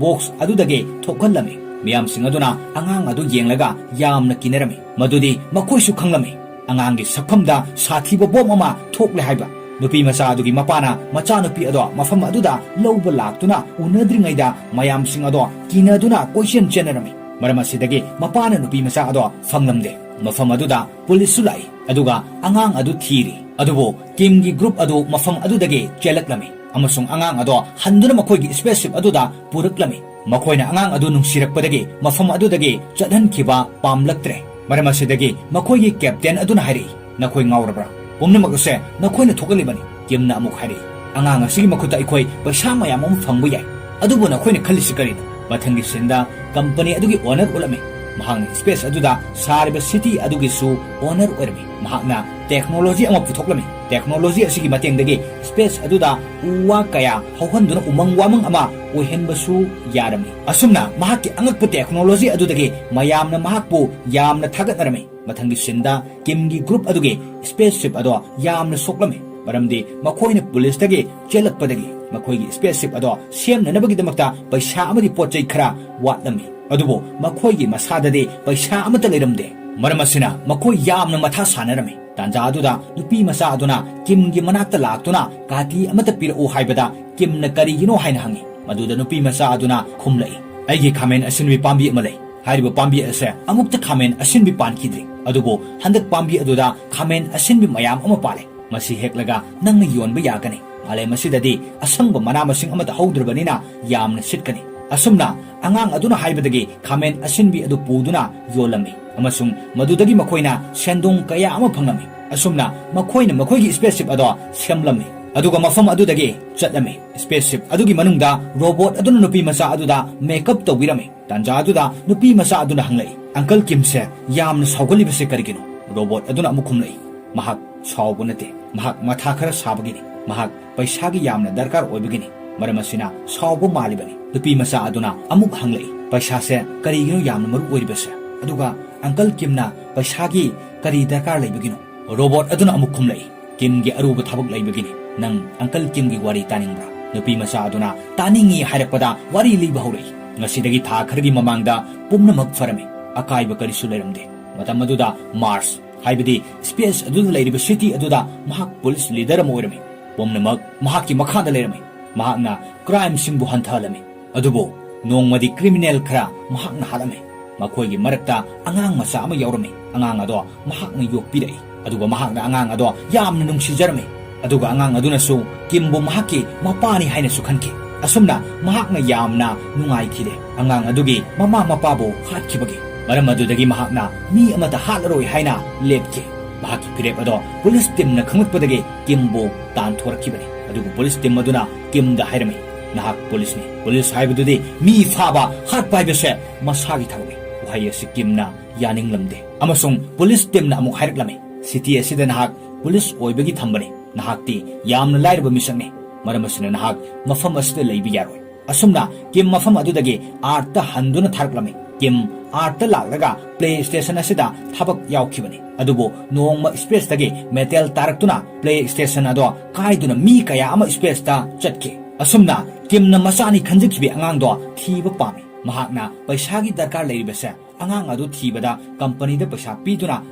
box ꯑꯗꯨꯗꯒꯤ ꯊꯣꯛꯍꯜꯂꯝꯃꯤ꯫ ꯃꯤꯌꯥꯝꯁꯤꯡ ꯑꯗꯨꯅ ꯑꯉꯥꯡ ꯑꯗꯨ ꯌꯦꯡꯂꯒ ꯌꯥꯝꯅ ꯀꯤꯅꯔꯝꯃꯤ꯫ ꯃꯗꯨꯗꯤ ꯃꯈꯣꯏꯁꯨ ꯈꯪꯂꯝꯃꯤ, ꯑꯉꯥꯡꯒꯤ ꯁꯛꯐꯝꯗ ꯁꯥꯊꯤꯕ ꯕꯣꯝ ꯑꯃ ꯊꯣꯛꯂꯦ ꯍꯥꯏꯕ꯫ ꯅꯨꯄꯤ ꯃꯆꯥ ꯑꯗꯨꯒꯤ ꯃꯄꯥꯅ ꯃꯆꯥꯅꯨꯄꯤ ꯑꯗꯣ ꯃꯐꯝ ꯑꯗꯨꯗ ꯂꯧꯕ ꯂꯥꯛꯇꯨꯅ ꯎꯅꯗ꯭ꯔꯤꯉꯩꯗ ꯃꯌꯥꯝꯁꯤꯡ ꯑꯗꯣ ꯀꯤꯅꯗꯨꯅ ꯀꯣꯏꯆꯦꯟ ꯆꯦꯟꯅꯔꯝꯃꯤ꯫ ꯃꯔꯝ ꯑꯁꯤꯗꯒꯤ ꯃꯄꯥꯅ ꯅꯨꯄꯤ ꯃꯆꯥ ꯑꯗꯣ ꯐꯪꯂꯝꯗꯦ꯫ ꯃꯐꯝ ꯑꯗꯨꯗ ꯄꯨꯂꯤꯁꯁꯨ ꯂꯥꯛꯏ, ꯑꯗꯨꯒ ꯑꯉꯥꯡ ꯑꯗꯨ ꯊꯤꯔꯤ꯫ ꯑꯗꯨꯕꯨ ꯀꯤꯝꯒꯤ ꯒ꯭ꯔꯨꯞ ꯑꯗꯨ ꯃꯐꯝ ꯑꯗꯨꯗꯒꯤ ꯆꯦꯜꯂꯛꯂꯝꯃꯤ ꯑꯃꯁꯨꯡ ꯑꯉꯥꯡ ꯑꯗꯣ ꯍꯟꯗꯨꯅ ꯃꯈꯣꯏꯒꯤ ꯁ꯭ꯄꯦꯁꯁꯤꯞ ꯑꯗꯨꯗ ꯄꯨꯔꯛꯂꯝꯃꯤ꯫ ꯃꯈꯣꯏꯅ ꯑꯉꯥꯡ ꯑꯗꯨ ꯅꯨꯡꯁꯤꯔꯛꯄꯗꯒꯤ ꯃꯐꯝ ꯑꯗꯨꯗꯒꯤ ꯆꯠꯍꯟꯈꯤꯕ ꯄꯥꯝꯂꯛꯇ꯭ꯔꯦ꯫ ꯃꯔꯝ ꯑꯁꯤꯗꯒꯤ ꯃꯈꯣꯏꯒꯤ ꯀꯦꯞꯇꯦꯟ ꯑꯗꯨꯅ ꯍꯥꯏꯔꯛꯏ, "ꯅꯈꯣꯏ ꯉꯥꯎꯔꯕ꯭ꯔꯥ? ꯄꯨꯝꯅꯃꯛ ꯑꯁꯦ ꯅꯈꯣꯏꯅ ꯊꯣꯛꯍꯜꯂꯤꯕꯅꯤ꯫" ꯀꯤꯝꯅ ꯑꯃꯨꯛ ꯍꯥꯏꯔꯛꯏ, "ꯑꯉꯥꯡ ꯑꯁꯤꯒꯤ ꯃꯈꯨꯠꯇ ꯑꯩꯈꯣꯏ ꯄꯩꯁꯥ ꯃꯌꯥꯝ ꯑꯃ ꯐꯪꯕ ꯌꯥꯏ, ꯑꯗꯨꯕꯨ ꯅꯈꯣꯏꯅ ꯈꯜꯂꯤꯁꯤ ꯀꯔꯤꯅꯣ?" ꯃꯊꯪꯒꯤ ꯁꯤꯟꯗ ꯀꯝꯄꯅꯤ ꯑꯗꯨꯒꯤ ꯑꯣꯅꯔ ꯎꯠꯂꯝꯃꯤ꯫ ꯃꯍꯥꯛꯅ ꯁ꯭ꯄꯦꯁ ꯑꯗꯨꯗ ꯁꯥꯔꯤꯕ ꯁꯤꯇꯤ ꯑꯗꯨꯒꯤꯁꯨ ꯑꯣꯅꯔ ꯑꯣꯏꯔꯝꯃꯤ꯫ ꯃꯍꯥꯛꯅ ꯇꯦꯛꯅꯣꯂꯣꯖꯤ ꯑꯃ ꯄꯨꯊꯣꯛꯂꯝꯃꯤ꯫ ꯇꯦꯛꯅꯣꯂꯣꯖꯤ ꯑꯁꯤꯒꯤ ꯃꯇꯦꯡꯗꯒꯤ ꯁ꯭ꯄꯦꯁ ꯑꯗꯨꯗ ꯎ ꯋꯥ ꯀꯌꯥ ꯍꯧꯍꯟꯗꯨꯅ ꯎꯃꯪ ꯋꯥꯃꯪ ꯑꯃ ꯑꯣꯏꯍꯟꯕꯁꯨ ꯌꯥꯔꯝꯃꯤ꯫ ꯑꯁꯨꯝꯅ ꯃꯍꯥꯛꯀꯤ ꯑꯉꯛꯄ ꯇꯦꯛꯅꯣꯂꯣꯖꯤ ꯑꯗꯨꯗꯒꯤ ꯃꯌꯥꯝꯅ ꯃꯍꯥꯛꯄꯨ ꯌꯥꯝꯅ ꯊꯥꯒꯠꯅꯔꯝꯃꯤ꯫ ꯃꯊꯪꯒꯤ ꯁꯤꯟꯗ ꯀꯤꯝꯒꯤ ꯒ꯭ꯔꯨꯞ ꯑꯗꯨꯒꯤ ꯁ꯭ꯄꯦꯁꯁꯤꯞ ꯑꯗꯣ ꯌꯥꯝꯅ ꯁꯣꯛꯂꯝꯃꯤ, ꯃꯔꯝꯗꯤ ꯃꯈꯣꯏꯅ ꯄꯨꯂꯤꯁꯇꯒꯤ ꯆꯦꯜꯂꯛꯄꯗꯒꯤ ꯃꯈꯣꯏꯒꯤ ꯁ꯭ꯄꯦꯁꯁꯤꯞ ꯑꯗꯣ ꯁꯦꯝꯅꯅꯕꯒꯤꯗꯃꯛꯇ ꯄꯩꯁꯥ ꯑꯃꯗꯤ ꯄꯣꯠ ꯆꯩ ꯈꯔ ꯋꯥꯠꯂꯝꯃꯤ꯫ ꯑꯗꯨꯕꯨ ꯃꯈꯣꯏꯒꯤ ꯃꯁꯥꯗꯗꯤ ꯄꯩꯁꯥ ꯑꯃꯠꯇ ꯂꯩꯔꯝꯗꯦ꯫ ꯃꯔꯝ ꯑꯁꯤꯅ ꯃꯈꯣꯏ ꯌꯥꯝꯅ ꯃꯊꯥ ꯁꯥꯅꯔꯝꯃꯤ꯫ ꯇꯥꯟꯖꯥ ꯑꯗꯨꯗ ꯅꯨꯄꯤ ꯃꯆꯥ ꯑꯗꯨꯅ ꯀꯤꯝꯒꯤ ꯃꯅꯥꯛꯇ ꯂꯥꯛꯇꯨꯅ "ꯀꯥꯇꯤ ꯑꯃꯠꯇ ꯄꯤꯔꯛꯎ" ꯍꯥꯏꯕꯗ ꯀꯤꯝꯅ "ꯀꯔꯤꯒꯤꯅꯣ?" ꯍꯥꯏꯅ ꯍꯪꯉꯤ꯫ ꯃꯗꯨꯗ ꯅꯨꯄꯤ ꯃꯆꯥ ꯑꯗꯨꯅ ꯈꯨꯝꯂꯛꯏ, "ꯑꯩꯒꯤ ꯈꯥꯃꯦꯟ ꯑꯁꯤꯟꯕꯤ ꯄꯥꯝꯕꯤ ꯑꯃ ꯂꯩ꯫ ꯍꯥꯏꯔꯤꯕ ꯄꯥꯝꯕꯤ ꯑꯁꯦ ꯑꯃꯨꯛꯇ ꯈꯥꯃꯦꯟ ꯑꯁꯤꯟꯕꯤ ꯄꯥꯟꯈꯤꯗ꯭ꯔꯤ, ꯑꯗꯨꯕꯨ ꯍꯟꯗꯛ ꯄꯥꯝꯕꯤ ꯑꯗꯨꯗ ꯈꯥꯃꯦꯟ ꯑꯁꯤꯟꯕꯤ ꯃꯌꯥꯝ ꯑꯃ ꯄꯥꯜꯂꯦ꯫ ꯃꯁꯤ ꯍꯦꯛꯂꯒ ꯅꯪꯅ ꯌꯣꯟꯕ ꯌꯥꯒꯅꯤ꯫ ꯃꯥꯂꯦꯝ ꯑꯁꯤꯗꯗꯤ ꯑꯁꯪꯕ ꯃꯅꯥ ꯃꯁꯤꯡ ꯑꯃꯠꯇ ꯍꯧꯗ꯭ꯔꯕꯅꯤꯅ ꯌꯥꯝꯅ ꯁꯤꯠꯀꯅꯤ꯫" ꯑꯁꯨꯝꯅ ꯑꯉꯥꯡ ꯑꯗꯨꯅ ꯍꯥꯏꯕꯗꯒꯤ ꯈꯥꯃꯦꯟ ꯑꯁꯤꯟꯕꯤ ꯑꯗꯨ ꯄꯨꯗꯨꯅ ꯌꯣꯜꯂꯝꯃꯤ, ꯑꯃꯁꯨꯡ ꯃꯗꯨꯗꯒꯤ ꯃꯈꯣꯏꯅ ꯁꯦꯟꯗꯣꯡ ꯀꯌꯥ ꯑꯃ ꯐꯪꯂꯝꯃꯤ꯫ ꯑꯁꯨꯝꯅ ꯃꯈꯣꯏꯅ ꯃꯈꯣꯏꯒꯤ ꯁ꯭ꯄꯦꯁꯁꯤꯞ ꯑꯗꯣ ꯁꯦꯝꯂꯝꯃꯤ, ꯑꯗꯨꯒ ꯃꯐꯝ ꯑꯗꯨꯗꯒꯤ ꯆꯠꯂꯝꯃꯤ꯫ ꯁ꯭ꯄꯦꯁꯁꯤꯞ ꯑꯗꯨꯒꯤ ꯃꯅꯨꯡꯗ ꯔꯣꯕꯣꯠ ꯑꯗꯨꯅ ꯅꯨꯄꯤ ꯃꯆꯥ ꯑꯗꯨꯗ ꯃꯦꯀꯞ ꯇꯧꯕꯤꯔꯝꯃꯤ꯫ ꯇꯥꯟꯖꯥ ꯑꯗꯨꯗ ꯅꯨꯄꯤ ꯃꯆꯥ ꯑꯗꯨꯅ ꯍꯪꯂꯛꯏ, "ꯑꯪꯀꯜ ꯀꯤꯝꯁꯦ ꯌꯥꯝꯅ ꯁꯥꯎꯒꯜꯂꯤꯕꯁꯦ ꯀꯔꯤꯒꯤꯅꯣ?" ꯔꯣꯕꯣꯠ ꯑꯗꯨꯅ ꯑꯃꯨꯛ ꯈꯨꯝꯂꯛꯏ, "ꯃꯍꯥꯛ ꯁꯥꯎꯕ ꯅꯠꯇꯦ, ꯃꯍꯥꯛ ꯃꯊꯥ ꯈꯔ ꯁꯥꯕꯒꯤꯅꯤ꯫ ꯃꯍꯥꯛ ꯄꯩꯁꯥꯒꯤ ꯌꯥꯝꯅ ꯗꯔꯀꯥꯔ ꯑꯣꯏꯕꯒꯤꯅꯤ, ꯃꯔꯝ ꯑꯁꯤꯅ ꯁꯥꯎꯕ ꯃꯥꯜꯂꯤꯕꯅꯤ꯫" ꯅꯨꯄꯤ ꯃꯆꯥ ꯑꯗꯨꯅ ꯑꯃꯨꯛ ꯍꯪꯂꯛꯏ, "ꯄꯩꯁꯥꯁꯦ ꯀꯔꯤꯒꯤꯅꯣ ꯌꯥꯝꯅ ꯃꯔꯨ ꯑꯣꯏꯔꯤꯕꯁꯦ? ꯑꯗꯨꯒ ꯑꯪꯀꯜ ꯀꯤꯝꯅ ꯄꯩꯁꯥꯒꯤ ꯀꯔꯤ ꯗꯔꯀꯥꯔ ꯂꯩꯕꯒꯤꯅꯣ?" ꯔꯣꯕꯣꯠ ꯑꯗꯨꯅ ꯑꯃꯨꯛ ꯈꯨꯝꯂꯛꯏ, "ꯀꯤꯝꯒꯤ ꯑꯔꯨꯕ ꯊꯕꯛ ꯂꯩꯕꯒꯤꯅꯤ꯫ ꯅꯪ ꯑꯪꯀꯜ ꯀꯤꯝꯒꯤ ꯋꯥꯔꯤ ꯇꯥꯅꯤꯡꯕ꯭ꯔꯥ?" ꯅꯨꯄꯤ ꯃꯆꯥ ꯑꯗꯨꯅ "ꯇꯥꯅꯤꯡꯉꯤ" ꯍꯥꯏꯔꯛꯄꯗ ꯋꯥꯔꯤ ꯂꯤꯕ ꯍꯧꯔꯛꯏ꯫ ꯉꯁꯤꯗꯒꯤ ꯊꯥ ꯈꯔꯒꯤ ꯃꯃꯥꯡꯗ ꯄꯨꯝꯅꯃꯛ ꯐꯔꯝꯃꯤ꯫ ꯑꯀꯥꯏꯕ ꯀꯔꯤꯁꯨ ꯂꯩꯔꯝꯗꯦ꯫ ꯃꯇꯝ ꯑꯗꯨꯗ ꯃꯥꯔꯁ, ꯍꯥꯏꯕꯗꯤ ꯁ꯭ꯄꯦꯁ ꯑꯗꯨꯗ ꯂꯩꯔꯤꯕ ꯁꯤꯇꯤ ꯑꯗꯨꯗ ꯃꯍꯥꯛ ꯄꯨꯂꯤꯁ ꯂꯤꯗꯔ ꯑꯃ ꯑꯣꯏꯔꯝꯃꯤ꯫ ꯄꯨꯝꯅꯃꯛ ꯃꯍꯥꯛꯀꯤ ꯃꯈꯥꯗ ꯂꯩꯔꯝꯃꯤ꯫ ꯃꯍꯥꯛꯅ ꯀ꯭ꯔꯥꯏꯝꯁꯤꯡꯕꯨ ꯍꯟꯊꯍꯜꯂꯝꯃꯤ꯫ ꯑꯗꯨꯕꯨ ꯅꯣꯡꯃꯗꯤ ꯀ꯭ꯔꯤꯃꯤꯅꯦꯜ ꯈꯔ ꯃꯍꯥꯛꯅ ꯍꯥꯠꯂꯝꯃꯤ꯫ ꯃꯈꯣꯏꯒꯤ ꯃꯔꯛꯇ ꯑꯉꯥꯡ ꯃꯆꯥ ꯑꯃ ꯌꯥꯎꯔꯝꯃꯤ꯫ ꯑꯉꯥꯡ ꯑꯗꯣ ꯃꯍꯥꯛꯅ ꯌꯣꯛꯄꯤꯔꯛꯏ꯫ ꯑꯗꯨꯒ ꯃꯍꯥꯛꯅ ꯑꯉꯥꯡ ꯑꯗꯣ ꯌꯥꯝꯅ ꯅꯨꯡꯁꯤꯖꯔꯝꯃꯤ꯫ ꯑꯗꯨꯒ ꯑꯉꯥꯡ ꯑꯗꯨꯅꯁꯨ ꯀꯤꯝꯕꯨ ꯃꯍꯥꯛꯀꯤ ꯃꯄꯥꯅꯤ ꯍꯥꯏꯅꯁꯨ ꯈꯟꯈꯤ꯫ ꯑꯁꯨꯝꯅ ꯃꯍꯥꯛꯅ ꯌꯥꯝꯅ ꯅꯨꯡꯉꯥꯏꯈꯤꯗꯦ꯫ ꯑꯉꯥꯡ ꯑꯗꯨꯒꯤ ꯃꯃꯥ ꯃꯄꯥꯕꯨ ꯍꯥꯠꯈꯤꯕꯒꯤ꯫ ꯃꯔꯝ ꯑꯗꯨꯗꯒꯤ ꯃꯍꯥꯛꯅ ꯃꯤ ꯑꯃꯠꯇ ꯍꯥꯠꯂꯔꯣꯏ ꯍꯥꯏꯅ ꯂꯦꯞꯈꯤ꯫ ꯃꯍꯥꯛꯀꯤ ꯐꯤꯔꯦꯞ ꯑꯗꯣ ꯄꯨꯂꯤꯁ ꯇꯤꯝꯅ ꯈꯪꯂꯛꯄꯗꯒꯤ ꯀꯤꯝꯕꯨ ꯇꯥꯟꯊꯣꯔꯛꯈꯤꯕꯅꯤ꯫ ꯑꯗꯨꯕꯨ ꯄꯨꯂꯤꯁ ꯇꯤꯝ ꯑꯗꯨꯅ ꯀꯤꯝꯗ ꯍꯥꯏꯔꯝꯃꯤ, "ꯅꯍꯥꯛ ꯄꯨꯂꯤꯁꯅꯤ꯫ ꯄꯨꯂꯤꯁ ꯍꯥꯏꯕꯗꯨꯗꯤ ꯃꯤ ꯐꯥꯕ, ꯍꯥꯠꯄ ꯍꯥꯏꯕꯁꯦ ꯃꯁꯥꯒꯤ ꯊꯕꯛꯅꯤ"꯫ ꯋꯥꯍꯩ ꯑꯁꯤ ꯀꯤꯝꯅ ꯌꯥꯅꯤꯡꯂꯝꯗꯦ ꯑꯃꯁꯨꯡ ꯄꯨꯂꯤꯁ ꯇꯤꯝꯅ ꯑꯃꯨꯛ ꯍꯥꯏꯔꯛꯂꯝꯃꯤ, "ꯁꯤꯇꯤ ꯑꯁꯤꯗ ꯅꯍꯥꯛ ꯄꯨꯂꯤꯁ ꯑꯣꯏꯕꯒꯤ ꯊꯝꯕꯅꯤ꯫ ꯅꯍꯥꯛꯇꯤ ꯌꯥꯝꯅ ꯂꯥꯏꯔꯕ ꯃꯤꯁꯛꯅꯤ꯫ ꯃꯔꯝ ꯑꯁꯤꯅ ꯅꯍꯥꯛ ꯃꯐꯝ ꯑꯁꯤꯗ ꯂꯩꯕ ꯌꯥꯔꯣꯏ"꯫ ꯑꯁꯨꯝꯅ ꯀꯤꯝ ꯃꯐꯝ ꯑꯗꯨꯗꯒꯤ ꯑꯥꯔꯠꯇ ꯍꯟꯗꯨꯅ ꯊꯥꯔꯛꯂꯝꯃꯤ꯫ ꯀꯤꯝ ꯑꯥꯔꯠꯇ ꯂꯥꯛꯂꯒ ꯄ꯭ꯂꯦ ꯁ꯭ꯇꯦꯁꯟ ꯑꯁꯤꯗ ꯊꯕꯛ ꯌꯥꯎꯈꯤꯕꯅꯤ꯫ ꯑꯗꯨꯕꯨ ꯅꯣꯡꯃ ꯁ꯭ꯄꯦꯁꯇꯒꯤ ꯃꯦꯇꯦꯜ ꯇꯥꯔꯛꯇꯨꯅ ꯄ꯭ꯂꯦ ꯁ꯭ꯇꯦꯁꯟ ꯑꯗꯣ ꯀꯥꯏꯗꯨꯅ ꯃꯤ ꯀꯌꯥ ꯑꯃ ꯁ꯭ꯄꯦꯁꯇ ꯆꯠꯈꯤ꯫ ꯑꯁꯨꯝꯅ ꯀꯤꯝꯅ ꯃꯆꯥꯅꯤ ꯈꯟꯖꯈꯤꯕ ꯑꯉꯥꯡꯗꯣ ꯊꯤꯕ ꯄꯥꯝꯃꯤ꯫ ꯃꯍꯥꯛꯅ ꯄꯩꯁꯥꯒꯤ ꯗꯔꯀꯥꯔ ꯂꯩꯔꯤꯕꯁꯦ ꯑꯉꯥꯡ ꯑꯗꯨ ꯊꯤꯕꯗ ꯀꯝꯄꯅꯤꯗ ꯄꯩꯁꯥ ꯄꯤꯗꯨꯅ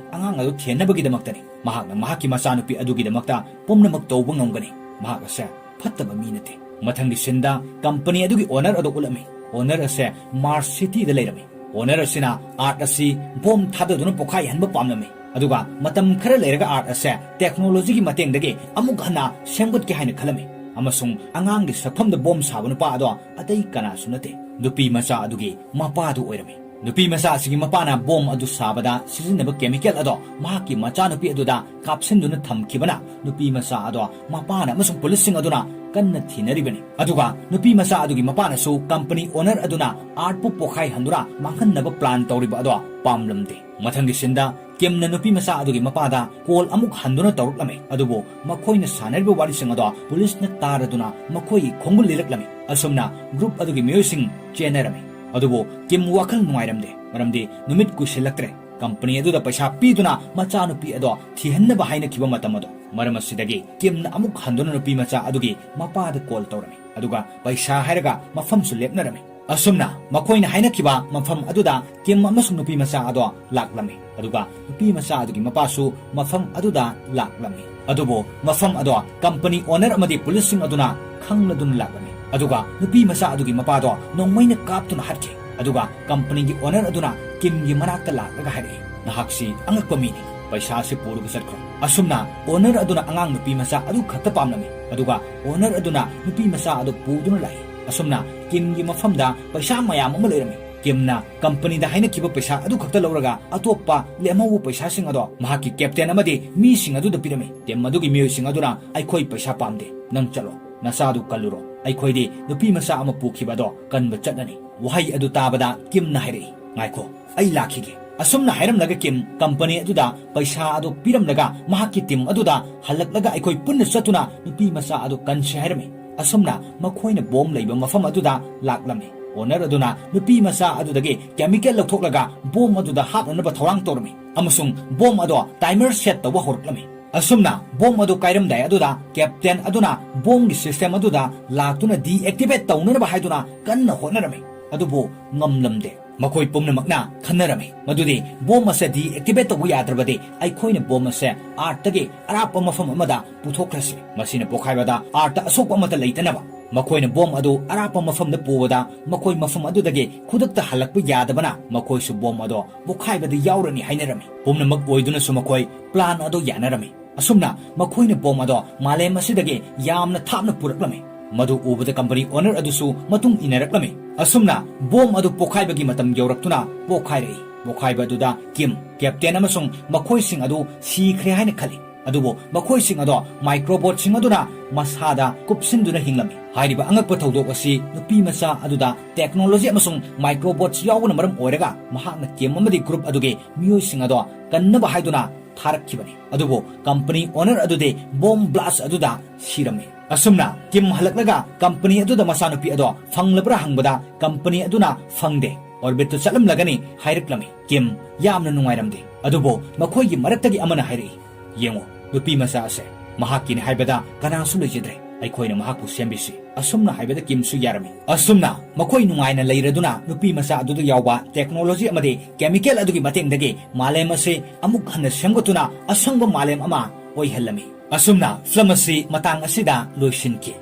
ꯑꯉꯥꯡ ꯑꯗꯨ ꯊꯤꯍꯟꯅꯕꯒꯤꯗꯃꯛꯇꯅꯤ꯫ ꯃꯍꯥꯛꯅ ꯃꯍꯥꯛꯀꯤ ꯃꯆꯥꯅꯨꯄꯤ ꯑꯗꯨꯒꯤꯗꯃꯛꯇ ꯄꯨꯝꯅꯃꯛ ꯇꯧꯕ ꯉꯝꯒꯅꯤ꯫ ꯃꯍꯥꯛ ꯑꯁꯦ ꯐꯠꯇꯕ ꯃꯤ ꯅꯠꯇꯦ꯫ ꯃꯊꯪꯒꯤ ꯁꯤꯟꯗ ꯀꯝꯄꯅꯤ ꯑꯗꯨꯒꯤ ꯑꯣꯅꯔ ꯑꯗꯨ ꯎꯠꯂꯝꯃꯤ꯫ ꯑꯣꯅꯔ ꯑꯁꯦ ꯃꯥꯔꯁ ꯁꯤꯇꯤꯗ ꯂꯩꯔꯝꯃꯤ꯫ ꯑꯣꯅꯔ ꯑꯁꯤꯅ ꯑꯥꯔꯠ ꯑꯁꯤ ꯕꯣꯝ ꯊꯥꯗꯗꯨꯅ ꯄꯣꯈꯥꯏꯍꯟꯕ ꯄꯥꯝꯂꯝꯃꯤ꯫ ꯑꯗꯨꯒ ꯃꯇꯝ ꯈꯔ ꯂꯩꯔꯒ ꯑꯥꯔꯠ ꯑꯁꯦ ꯇꯦꯛꯅꯣꯂꯣꯖꯤꯒꯤ ꯃꯇꯦꯡꯗꯒꯤ ꯑꯃꯨꯛ ꯍꯟꯅ ꯁꯦꯝꯒꯠꯀꯦ ꯍꯥꯏꯅ ꯈꯜꯂꯝꯃꯤ꯫ ꯑꯃꯁꯨꯡ ꯑꯉꯥꯡꯒꯤ ꯁꯛꯐꯝꯗ ꯕꯣꯝ ꯁꯥꯕ ꯅꯨꯄꯥ ꯑꯗꯣ ꯑꯇꯩ ꯀꯅꯥꯁꯨ ꯅꯠꯇꯦ, ꯅꯨꯄꯤ ꯃꯆꯥ ꯑꯗꯨꯒꯤ ꯃꯄꯥꯗꯨ ꯑꯣꯏꯔꯝꯃꯤ꯫ ꯅꯨꯄꯤ ꯃꯆꯥ ꯑꯁꯤꯒꯤ ꯃꯄꯥꯅ ꯕꯣꯝ ꯑꯗꯨ ꯁꯥꯕꯗ ꯁꯤꯖꯤꯟꯅꯕ ꯀꯦꯃꯤꯀꯦꯜ ꯑꯗꯣ ꯃꯍꯥꯛꯀꯤ ꯃꯆꯥꯅꯨꯄꯤ ꯑꯗꯨꯗ ꯀꯥꯞꯁꯤꯟꯗꯨꯅ ꯊꯝꯈꯤꯕꯅ ꯅꯨꯄꯤ ꯃꯆꯥ ꯑꯗꯣ ꯃꯄꯥꯅ ꯑꯃꯁꯨꯡ ꯄꯨꯂꯤꯁꯁꯤꯡ ꯑꯗꯨꯅ ꯀꯟꯅ ꯊꯤꯅꯔꯤꯕꯅꯤ꯫ ꯑꯗꯨꯒ ꯅꯨꯄꯤ ꯃꯆꯥ ꯑꯗꯨꯒꯤ ꯃꯄꯥꯅꯁꯨ ꯀꯝꯄꯅꯤ ꯑꯣꯅꯔ ꯑꯗꯨꯅ ꯑꯥꯔꯠꯄꯨ ꯄꯣꯈꯥꯏꯍꯟꯗꯨꯅ ꯃꯥꯡꯍꯟꯅꯕ ꯄ꯭ꯂꯥꯟ ꯇꯧꯔꯤꯕ ꯑꯗꯣ ꯄꯥꯝꯂꯝꯗꯦ꯫ ꯃꯊꯪꯒꯤ ꯁꯤꯟꯗ ꯀꯤꯝꯅ ꯅꯨꯄꯤ ꯃꯆꯥ ꯑꯗꯨꯒꯤ ꯃꯄꯥꯗ ꯀꯣꯜ ꯑꯃꯨꯛ ꯍꯟꯗꯨꯅ ꯇꯧꯔꯛꯂꯝꯃꯤ, ꯑꯗꯨꯕꯨ ꯃꯈꯣꯏꯅ ꯁꯥꯟꯅꯔꯤꯕ ꯋꯥꯔꯤꯁꯤꯡ ꯑꯗꯣ ꯄꯨꯂꯤꯁꯅ ꯇꯥꯔꯗꯨꯅ ꯃꯈꯣꯏꯒꯤ ꯈꯣꯡꯒꯨꯜ ꯂꯤꯔꯛꯂꯝꯃꯤ꯫ ꯑꯁꯨꯝꯅ ꯒ꯭ꯔꯨꯞ ꯑꯗꯨꯒꯤ ꯃꯤꯑꯣꯏꯁꯤꯡ ꯆꯦꯟꯅꯔꯝꯃꯤ꯫ ꯑꯗꯨꯕꯨ ꯀꯤꯝ ꯋꯥꯈꯜ ꯅꯨꯡꯉꯥꯏꯔꯝꯗꯦ, ꯃꯔꯝꯗꯤ ꯅꯨꯃꯤꯠ ꯀꯨꯏꯁꯤꯜꯂꯛꯇ꯭ꯔꯦ꯫ ꯀꯝꯄꯅꯤ ꯑꯗꯨꯗ ꯄꯩꯁꯥ ꯄꯤꯗꯨꯅ ꯃꯆꯥꯅꯨꯄꯤ ꯑꯗꯣ ꯊꯤꯍꯟꯅꯕ ꯍꯥꯏꯅꯈꯤꯕ ꯃꯇꯝ ꯑꯗꯣ꯫ ꯃꯔꯝ ꯑꯁꯤꯗꯒꯤ ꯀꯤꯝꯅ ꯑꯃꯨꯛ ꯍꯟꯗꯨꯅ ꯅꯨꯄꯤ ꯃꯆꯥ ꯑꯗꯨꯒꯤ ꯃꯄꯥꯗ ꯀꯣꯜ ꯇꯧꯔꯝꯃꯤ, ꯑꯗꯨꯒ ꯄꯩꯁꯥ ꯍꯥꯏꯔꯒ ꯃꯐꯝꯁꯨ ꯂꯦꯞꯅꯔꯝꯃꯤ꯫ ꯑꯁꯨꯝꯅ ꯃꯈꯣꯏꯅ ꯍꯥꯏꯅꯈꯤꯕ ꯃꯐꯝ ꯑꯗꯨꯗ ꯀꯤꯝ ꯑꯃꯁꯨꯡ ꯅꯨꯄꯤ ꯃꯆꯥ ꯑꯗꯣ ꯂꯥꯛꯂꯝꯃꯤ꯫ ꯑꯗꯨꯒ ꯅꯨꯄꯤ ꯃꯆꯥ ꯑꯗꯨꯒꯤ ꯃꯄꯥꯁꯨ ꯃꯐꯝ ꯑꯗꯨꯗ ꯂꯥꯛꯂꯝꯃꯤ꯫ ꯑꯗꯨꯕꯨ ꯃꯐꯝ ꯑꯗꯣ ꯀꯝꯄꯅꯤ ꯑꯣꯅꯔ ꯑꯃꯗꯤ ꯄꯨꯂꯤꯁꯁꯤꯡ ꯑꯗꯨꯅ ꯈꯪꯂꯗꯨꯅ ꯂꯥꯛꯂꯝꯃꯤ꯫ ꯑꯗꯨꯒ ꯅꯨꯄꯤ ꯃꯆꯥ ꯑꯗꯨꯒꯤ ꯃꯄꯥꯗꯣ ꯅꯣꯡꯃꯩꯅ ꯀꯥꯞꯇꯨꯅ ꯍꯥꯠꯈꯤ꯫ ꯑꯗꯨꯒ ꯀꯝꯄꯅꯤꯒꯤ ꯑꯣꯅꯔ ꯑꯗꯨꯅ ꯀꯤꯝꯒꯤ ꯃꯅꯥꯛꯇ ꯂꯥꯛꯂꯒ ꯍꯥꯏꯔꯛꯏ, "ꯅꯍꯥꯛꯁꯤ ꯑꯉꯛꯄ ꯃꯤꯅꯤ꯫ ꯄꯩꯁꯥ ꯑꯁꯤ ꯄꯨꯔꯒ ꯆꯠꯈ꯭ꯔꯣ꯫" ꯑꯁꯨꯝꯅ ꯑꯣꯅꯔ ꯑꯗꯨꯅ ꯑꯉꯥꯡ ꯅꯨꯄꯤ ꯃꯆꯥ ꯑꯗꯨ ꯈꯛꯇ ꯄꯥꯝꯂꯝꯃꯤ꯫ ꯑꯗꯨꯒ ꯑꯣꯅꯔ ꯑꯗꯨꯅ ꯅꯨꯄꯤ ꯃꯆꯥ ꯑꯗꯨ ꯄꯨꯗꯨꯅ ꯂꯥꯛꯏ꯫ ꯑꯁꯨꯝꯅ ꯀꯤꯝꯒꯤ ꯃꯐꯝꯗ ꯄꯩꯁꯥ ꯃꯌꯥꯝ ꯑꯃ ꯂꯩꯔꯝꯃꯤ꯫ ꯀꯤꯝꯅ ꯀꯝꯄꯅꯤꯗ ꯍꯥꯏꯅꯈꯤꯕ ꯄꯩꯁꯥ ꯑꯗꯨ ꯈꯛꯇ ꯂꯧꯔꯒ ꯑꯇꯣꯞꯄ ꯂꯦꯝꯍꯧꯕ ꯄꯩꯁꯥꯁꯤꯡ ꯑꯗꯣ ꯃꯍꯥꯛꯀꯤ ꯀꯦꯞꯇꯦꯟ ꯑꯃꯗꯤ ꯃꯤꯁꯤꯡ ꯑꯗꯨꯗ ꯄꯤꯔꯝꯃꯤ꯫ ꯇꯤꯝ ꯑꯗꯨꯒꯤ ꯃꯤꯑꯣꯏꯁꯤꯡ ꯑꯗꯨꯅ "ꯑꯩꯈꯣꯏ ꯄꯩꯁꯥ ꯄꯥꯝꯗꯦ, ꯅꯪ ꯆꯠꯂꯣ, ꯅꯆꯥꯗꯨ ꯀꯜꯂꯨꯔꯣ, ꯑꯩꯈꯣꯏꯗꯤ ꯅꯨꯄꯤ ꯃꯆꯥ ꯑꯃ ꯄꯨꯈꯤꯕ ꯑꯗꯣ ꯀꯟꯕ ꯆꯠꯂꯅꯤ꯫" ꯋꯥꯍꯩ ꯑꯗꯨ ꯇꯥꯕꯗ ꯀꯤꯝꯅ ꯍꯥꯏꯔꯛꯏ, "ꯉꯥꯏꯈꯣ, ꯑꯩ ꯂꯥꯛꯈꯤꯒꯦ꯫" ꯑꯁꯨꯝꯅ ꯍꯥꯏꯔꯝꯂꯒ ꯀꯤꯝ ꯀꯝꯄꯅꯤ ꯑꯗꯨꯗ ꯄꯩꯁꯥ ꯑꯗꯨ ꯄꯤꯔꯝꯂꯒ ꯃꯍꯥꯛꯀꯤ ꯇꯤꯝ ꯑꯗꯨꯗ ꯍꯜꯂꯛꯂꯒ ꯑꯩꯈꯣꯏ ꯄꯨꯟꯅ ꯆꯠꯇꯨꯅ ꯅꯨꯄꯤ ꯃꯆꯥ ꯑꯗꯨ ꯀꯟꯁꯤ ꯍꯥꯏꯔꯝꯃꯤ꯫ ꯑꯁꯨꯝꯅ ꯃꯈꯣꯏꯅ ꯕꯣꯝ ꯂꯩꯕ ꯃꯐꯝ ꯑꯗꯨꯗ ꯂꯥꯛꯂꯝꯃꯤ꯫ ꯑꯣꯅꯔ ꯑꯗꯨꯅ ꯅꯨꯄꯤ ꯃꯆꯥ ꯑꯗꯨꯗꯒꯤ ꯀꯦꯃꯤꯀꯦꯜ ꯂꯧꯊꯣꯛꯂꯒ ꯕꯣꯝ ꯑꯗꯨꯗ ꯍꯥꯞꯅꯅꯕ ꯊꯧꯔꯥꯡ ꯇꯧꯔꯝꯃꯤ ꯑꯃꯁꯨꯡ ꯕꯣꯝ ꯑꯗꯣ ꯇꯥꯏꯃꯔ ꯁꯦꯠ ꯇꯧꯕ ꯍꯧꯔꯛꯂꯝꯃꯤ꯫ ꯑꯁꯨꯝꯅ ꯕꯣꯝ ꯑꯗꯨ ꯀꯥꯏꯔꯝꯗꯥꯏ ꯑꯗꯨꯗ ꯀꯦꯞꯇꯦꯟ ꯑꯗꯨꯅ ꯕꯣꯝꯒꯤ ꯁꯤꯁꯇꯦꯝ ꯑꯗꯨꯗ ꯂꯥꯛꯇꯨꯅ ꯗꯤꯑꯦꯛꯇꯤꯚꯦꯠ ꯇꯧꯅꯅꯕ ꯍꯥꯏꯗꯨꯅ ꯀꯟꯅ ꯍꯣꯠꯅꯔꯝꯃꯤ, ꯑꯗꯨꯕꯨ ꯉꯝꯂꯝꯗꯦ꯫ ꯃꯈꯣꯏ ꯄꯨꯝꯅꯃꯛꯅ ꯈꯟꯅꯔꯝꯃꯤ ꯃꯗꯨꯗꯤ ꯕꯣꯝ ꯑꯁꯤ ꯗꯤꯑꯦꯛꯇꯤꯚꯦꯠ ꯇꯧꯕ ꯌꯥꯗ꯭ꯔꯕꯗꯤ ꯑꯩꯈꯣꯏꯅ ꯕꯣꯝ ꯑꯁꯤ ꯑꯥꯔꯠꯇꯒꯤ ꯑꯔꯥꯞꯄ ꯃꯐꯝ ꯑꯃꯗ ꯄꯨꯊꯣꯛꯈ꯭ꯔꯁꯤ꯫ ꯃꯁꯤꯅ ꯄꯣꯈꯥꯏꯕꯗ ꯑꯥꯔꯠꯇ ꯑꯁꯣꯛꯄ ꯑꯃꯠꯇ ꯂꯩꯇꯅꯕ꯫ ꯃꯈꯣꯏꯅ ꯕꯣꯝ ꯑꯗꯨ ꯑꯔꯥꯞꯄ ꯃꯐꯝꯗ ꯄꯨꯕꯗ ꯃꯈꯣꯏ ꯃꯐꯝ ꯑꯗꯨꯗꯒꯤ ꯈꯨꯗꯛꯇ ꯍꯜꯂꯛꯄ ꯌꯥꯗꯕꯅ ꯃꯈꯣꯏꯁꯨ ꯕꯣꯝ ꯑꯗꯣ ꯄꯣꯈꯥꯏꯕꯗ ꯌꯥꯎꯔꯅꯤ ꯍꯥꯏꯅꯔꯝꯃꯤ꯫ ꯄꯨꯝꯅꯃꯛ ꯑꯣꯏꯗꯨꯅꯁꯨ ꯃꯈꯣꯏ ꯄ꯭ꯂꯥꯟ ꯑꯗꯣ ꯌꯥꯅꯔꯝꯃꯤ꯫ ꯑꯁꯨꯝꯅ ꯃꯈꯣꯏꯅ ꯕꯣꯝ ꯑꯗꯣ ꯃꯥꯂꯦꯝ ꯑꯁꯤꯗꯒꯤ ꯌꯥꯝꯅ ꯊꯥꯞꯅ ꯄꯨꯔꯛꯂꯝꯃꯤ꯫ ꯃꯗꯨ ꯎꯕꯗ ꯀꯝꯄꯅꯤ ꯑꯣꯅꯔ ꯑꯗꯨꯁꯨ ꯃꯇꯨꯡ ꯏꯟꯅꯔꯛꯂꯝꯃꯤ꯫ ꯑꯁꯨꯝꯅ ꯕꯣꯝ ꯑꯗꯨ ꯄꯣꯈꯥꯏꯕꯒꯤ ꯃꯇꯝ ꯌꯧꯔꯛꯇꯨꯅ ꯄꯣꯈꯥꯏꯔꯛꯏ꯫ ꯄꯣꯈꯥꯏꯕ ꯑꯗꯨꯗ ꯀꯤꯝ, ꯀꯦꯞꯇꯦꯟ ꯑꯃꯁꯨꯡ ꯃꯈꯣꯏꯁꯤꯡ ꯑꯗꯨ ꯁꯤꯈ꯭ꯔꯦ ꯍꯥꯏꯅ ꯈꯜꯂꯤ꯫ ꯑꯗꯨꯕꯨ ꯃꯈꯣꯏꯁꯤꯡ ꯑꯗꯣ ꯃꯥꯏꯀ꯭ꯔꯣꯕꯣꯠꯁꯤꯡ ꯑꯗꯨꯅ ꯃꯁꯥꯗ ꯀꯨꯞꯁꯤꯟꯗꯨꯅ ꯍꯤꯡꯂꯝꯃꯤ꯫ ꯍꯥꯏꯔꯤꯕ ꯑꯉꯛꯄ ꯊꯧꯗꯣꯛ ꯑꯁꯤ ꯅꯨꯄꯤ ꯃꯆꯥ ꯑꯗꯨꯗ ꯇꯦꯛꯅꯣꯂꯣꯖꯤ ꯑꯃꯁꯨꯡ ꯃꯥꯏꯀ꯭ꯔꯣꯕꯣꯠꯁ ꯌꯥꯎꯕꯅ ꯃꯔꯝ ꯑꯣꯏꯔꯒ ꯃꯍꯥꯛꯅ ꯀꯤꯝ ꯑꯃꯗꯤ ꯒ꯭ꯔꯨꯞ ꯑꯗꯨꯒꯤ ꯃꯤꯑꯣꯏꯁꯤꯡ ꯑꯗꯣ ꯀꯟꯅꯕ ꯍꯥꯏꯗꯨꯅ ꯊꯥꯔꯛꯈꯤꯕꯅꯤ꯫ ꯑꯗꯨꯕꯨ ꯀꯝꯄꯅꯤ ꯑꯣꯅꯔ ꯑꯗꯨꯗꯤ ꯕꯣꯝ ꯕ꯭ꯂꯥꯁ ꯑꯗꯨꯗ ꯁꯤꯔꯝꯃꯤ꯫ ꯑꯁꯨꯝꯅ ꯀꯤꯝ ꯍꯜꯂꯛꯂꯒ ꯀꯝꯄꯅꯤ ꯑꯗꯨꯗ ꯃꯆꯥꯅꯨꯄꯤ ꯑꯗꯣ ꯐꯪꯂꯕ꯭ꯔꯥ ꯍꯪꯕꯗ ꯀꯝꯄꯅꯤ ꯑꯗꯨꯅ "ꯐꯪꯗꯦ, ꯑꯣꯔꯕꯤꯠꯇ ꯆꯠꯂꯝꯂꯒꯅꯤ" ꯍꯥꯏꯔꯛꯂꯝꯃꯤ꯫ ꯀꯤꯝ ꯌꯥꯝꯅ ꯅꯨꯡꯉꯥꯏꯔꯝꯗꯦ꯫ ꯑꯗꯨꯕꯨ ꯃꯈꯣꯏꯒꯤ ꯃꯔꯛꯇꯒꯤ ꯑꯃꯅ ꯍꯥꯏꯔꯛꯏ, "ꯌꯦꯡꯉꯨ, ꯅꯨꯄꯤ ꯃꯆꯥ ꯑꯁꯦ ꯃꯍꯥꯛꯀꯤꯅꯤ ꯍꯥꯏꯕꯗ ꯀꯅꯥꯁꯨ ꯂꯩꯖꯗ꯭ꯔꯦ꯫ ꯑꯩꯈꯣꯏꯅ ꯃꯍꯥꯛꯄꯨ ꯁꯦꯝꯕꯤꯁꯤ꯫ ꯑꯁꯨꯝꯅ ꯍꯥꯏꯕꯗ ꯀꯤꯝꯁꯨ ꯌꯥꯔꯝꯃꯤ꯫ ꯑꯁꯨꯝꯅ ꯃꯈꯣꯏ ꯅꯨꯡꯉꯥꯏꯅ ꯂꯩꯔꯗꯨꯅ ꯅꯨꯄꯤ ꯃꯆꯥ ꯑꯗꯨꯗ ꯌꯥꯎꯕ ꯇꯦꯛꯅꯣꯂꯣꯖꯤ ꯑꯃꯗꯤ ꯀꯦꯃꯤꯀꯦꯜ ꯑꯗꯨꯒꯤ ꯃꯇꯦꯡꯗꯒꯤ ꯃꯥꯂꯦꯝ ꯑꯁꯤ ꯑꯃꯨꯛ ꯍꯟꯅ ꯁꯦꯝꯒꯠꯇꯨꯅ ꯑꯁꯪꯕ ꯃꯥꯂꯦꯝ ꯑꯃ ꯑꯣꯏꯍꯜꯂꯝꯃꯤ꯫ ꯑꯁꯨꯝꯅ ꯐꯤꯂꯝ ꯑꯁꯤ ꯃꯇꯥꯡ ꯑꯁꯤꯗ ꯂꯣꯏꯁꯤꯟꯈꯤ꯫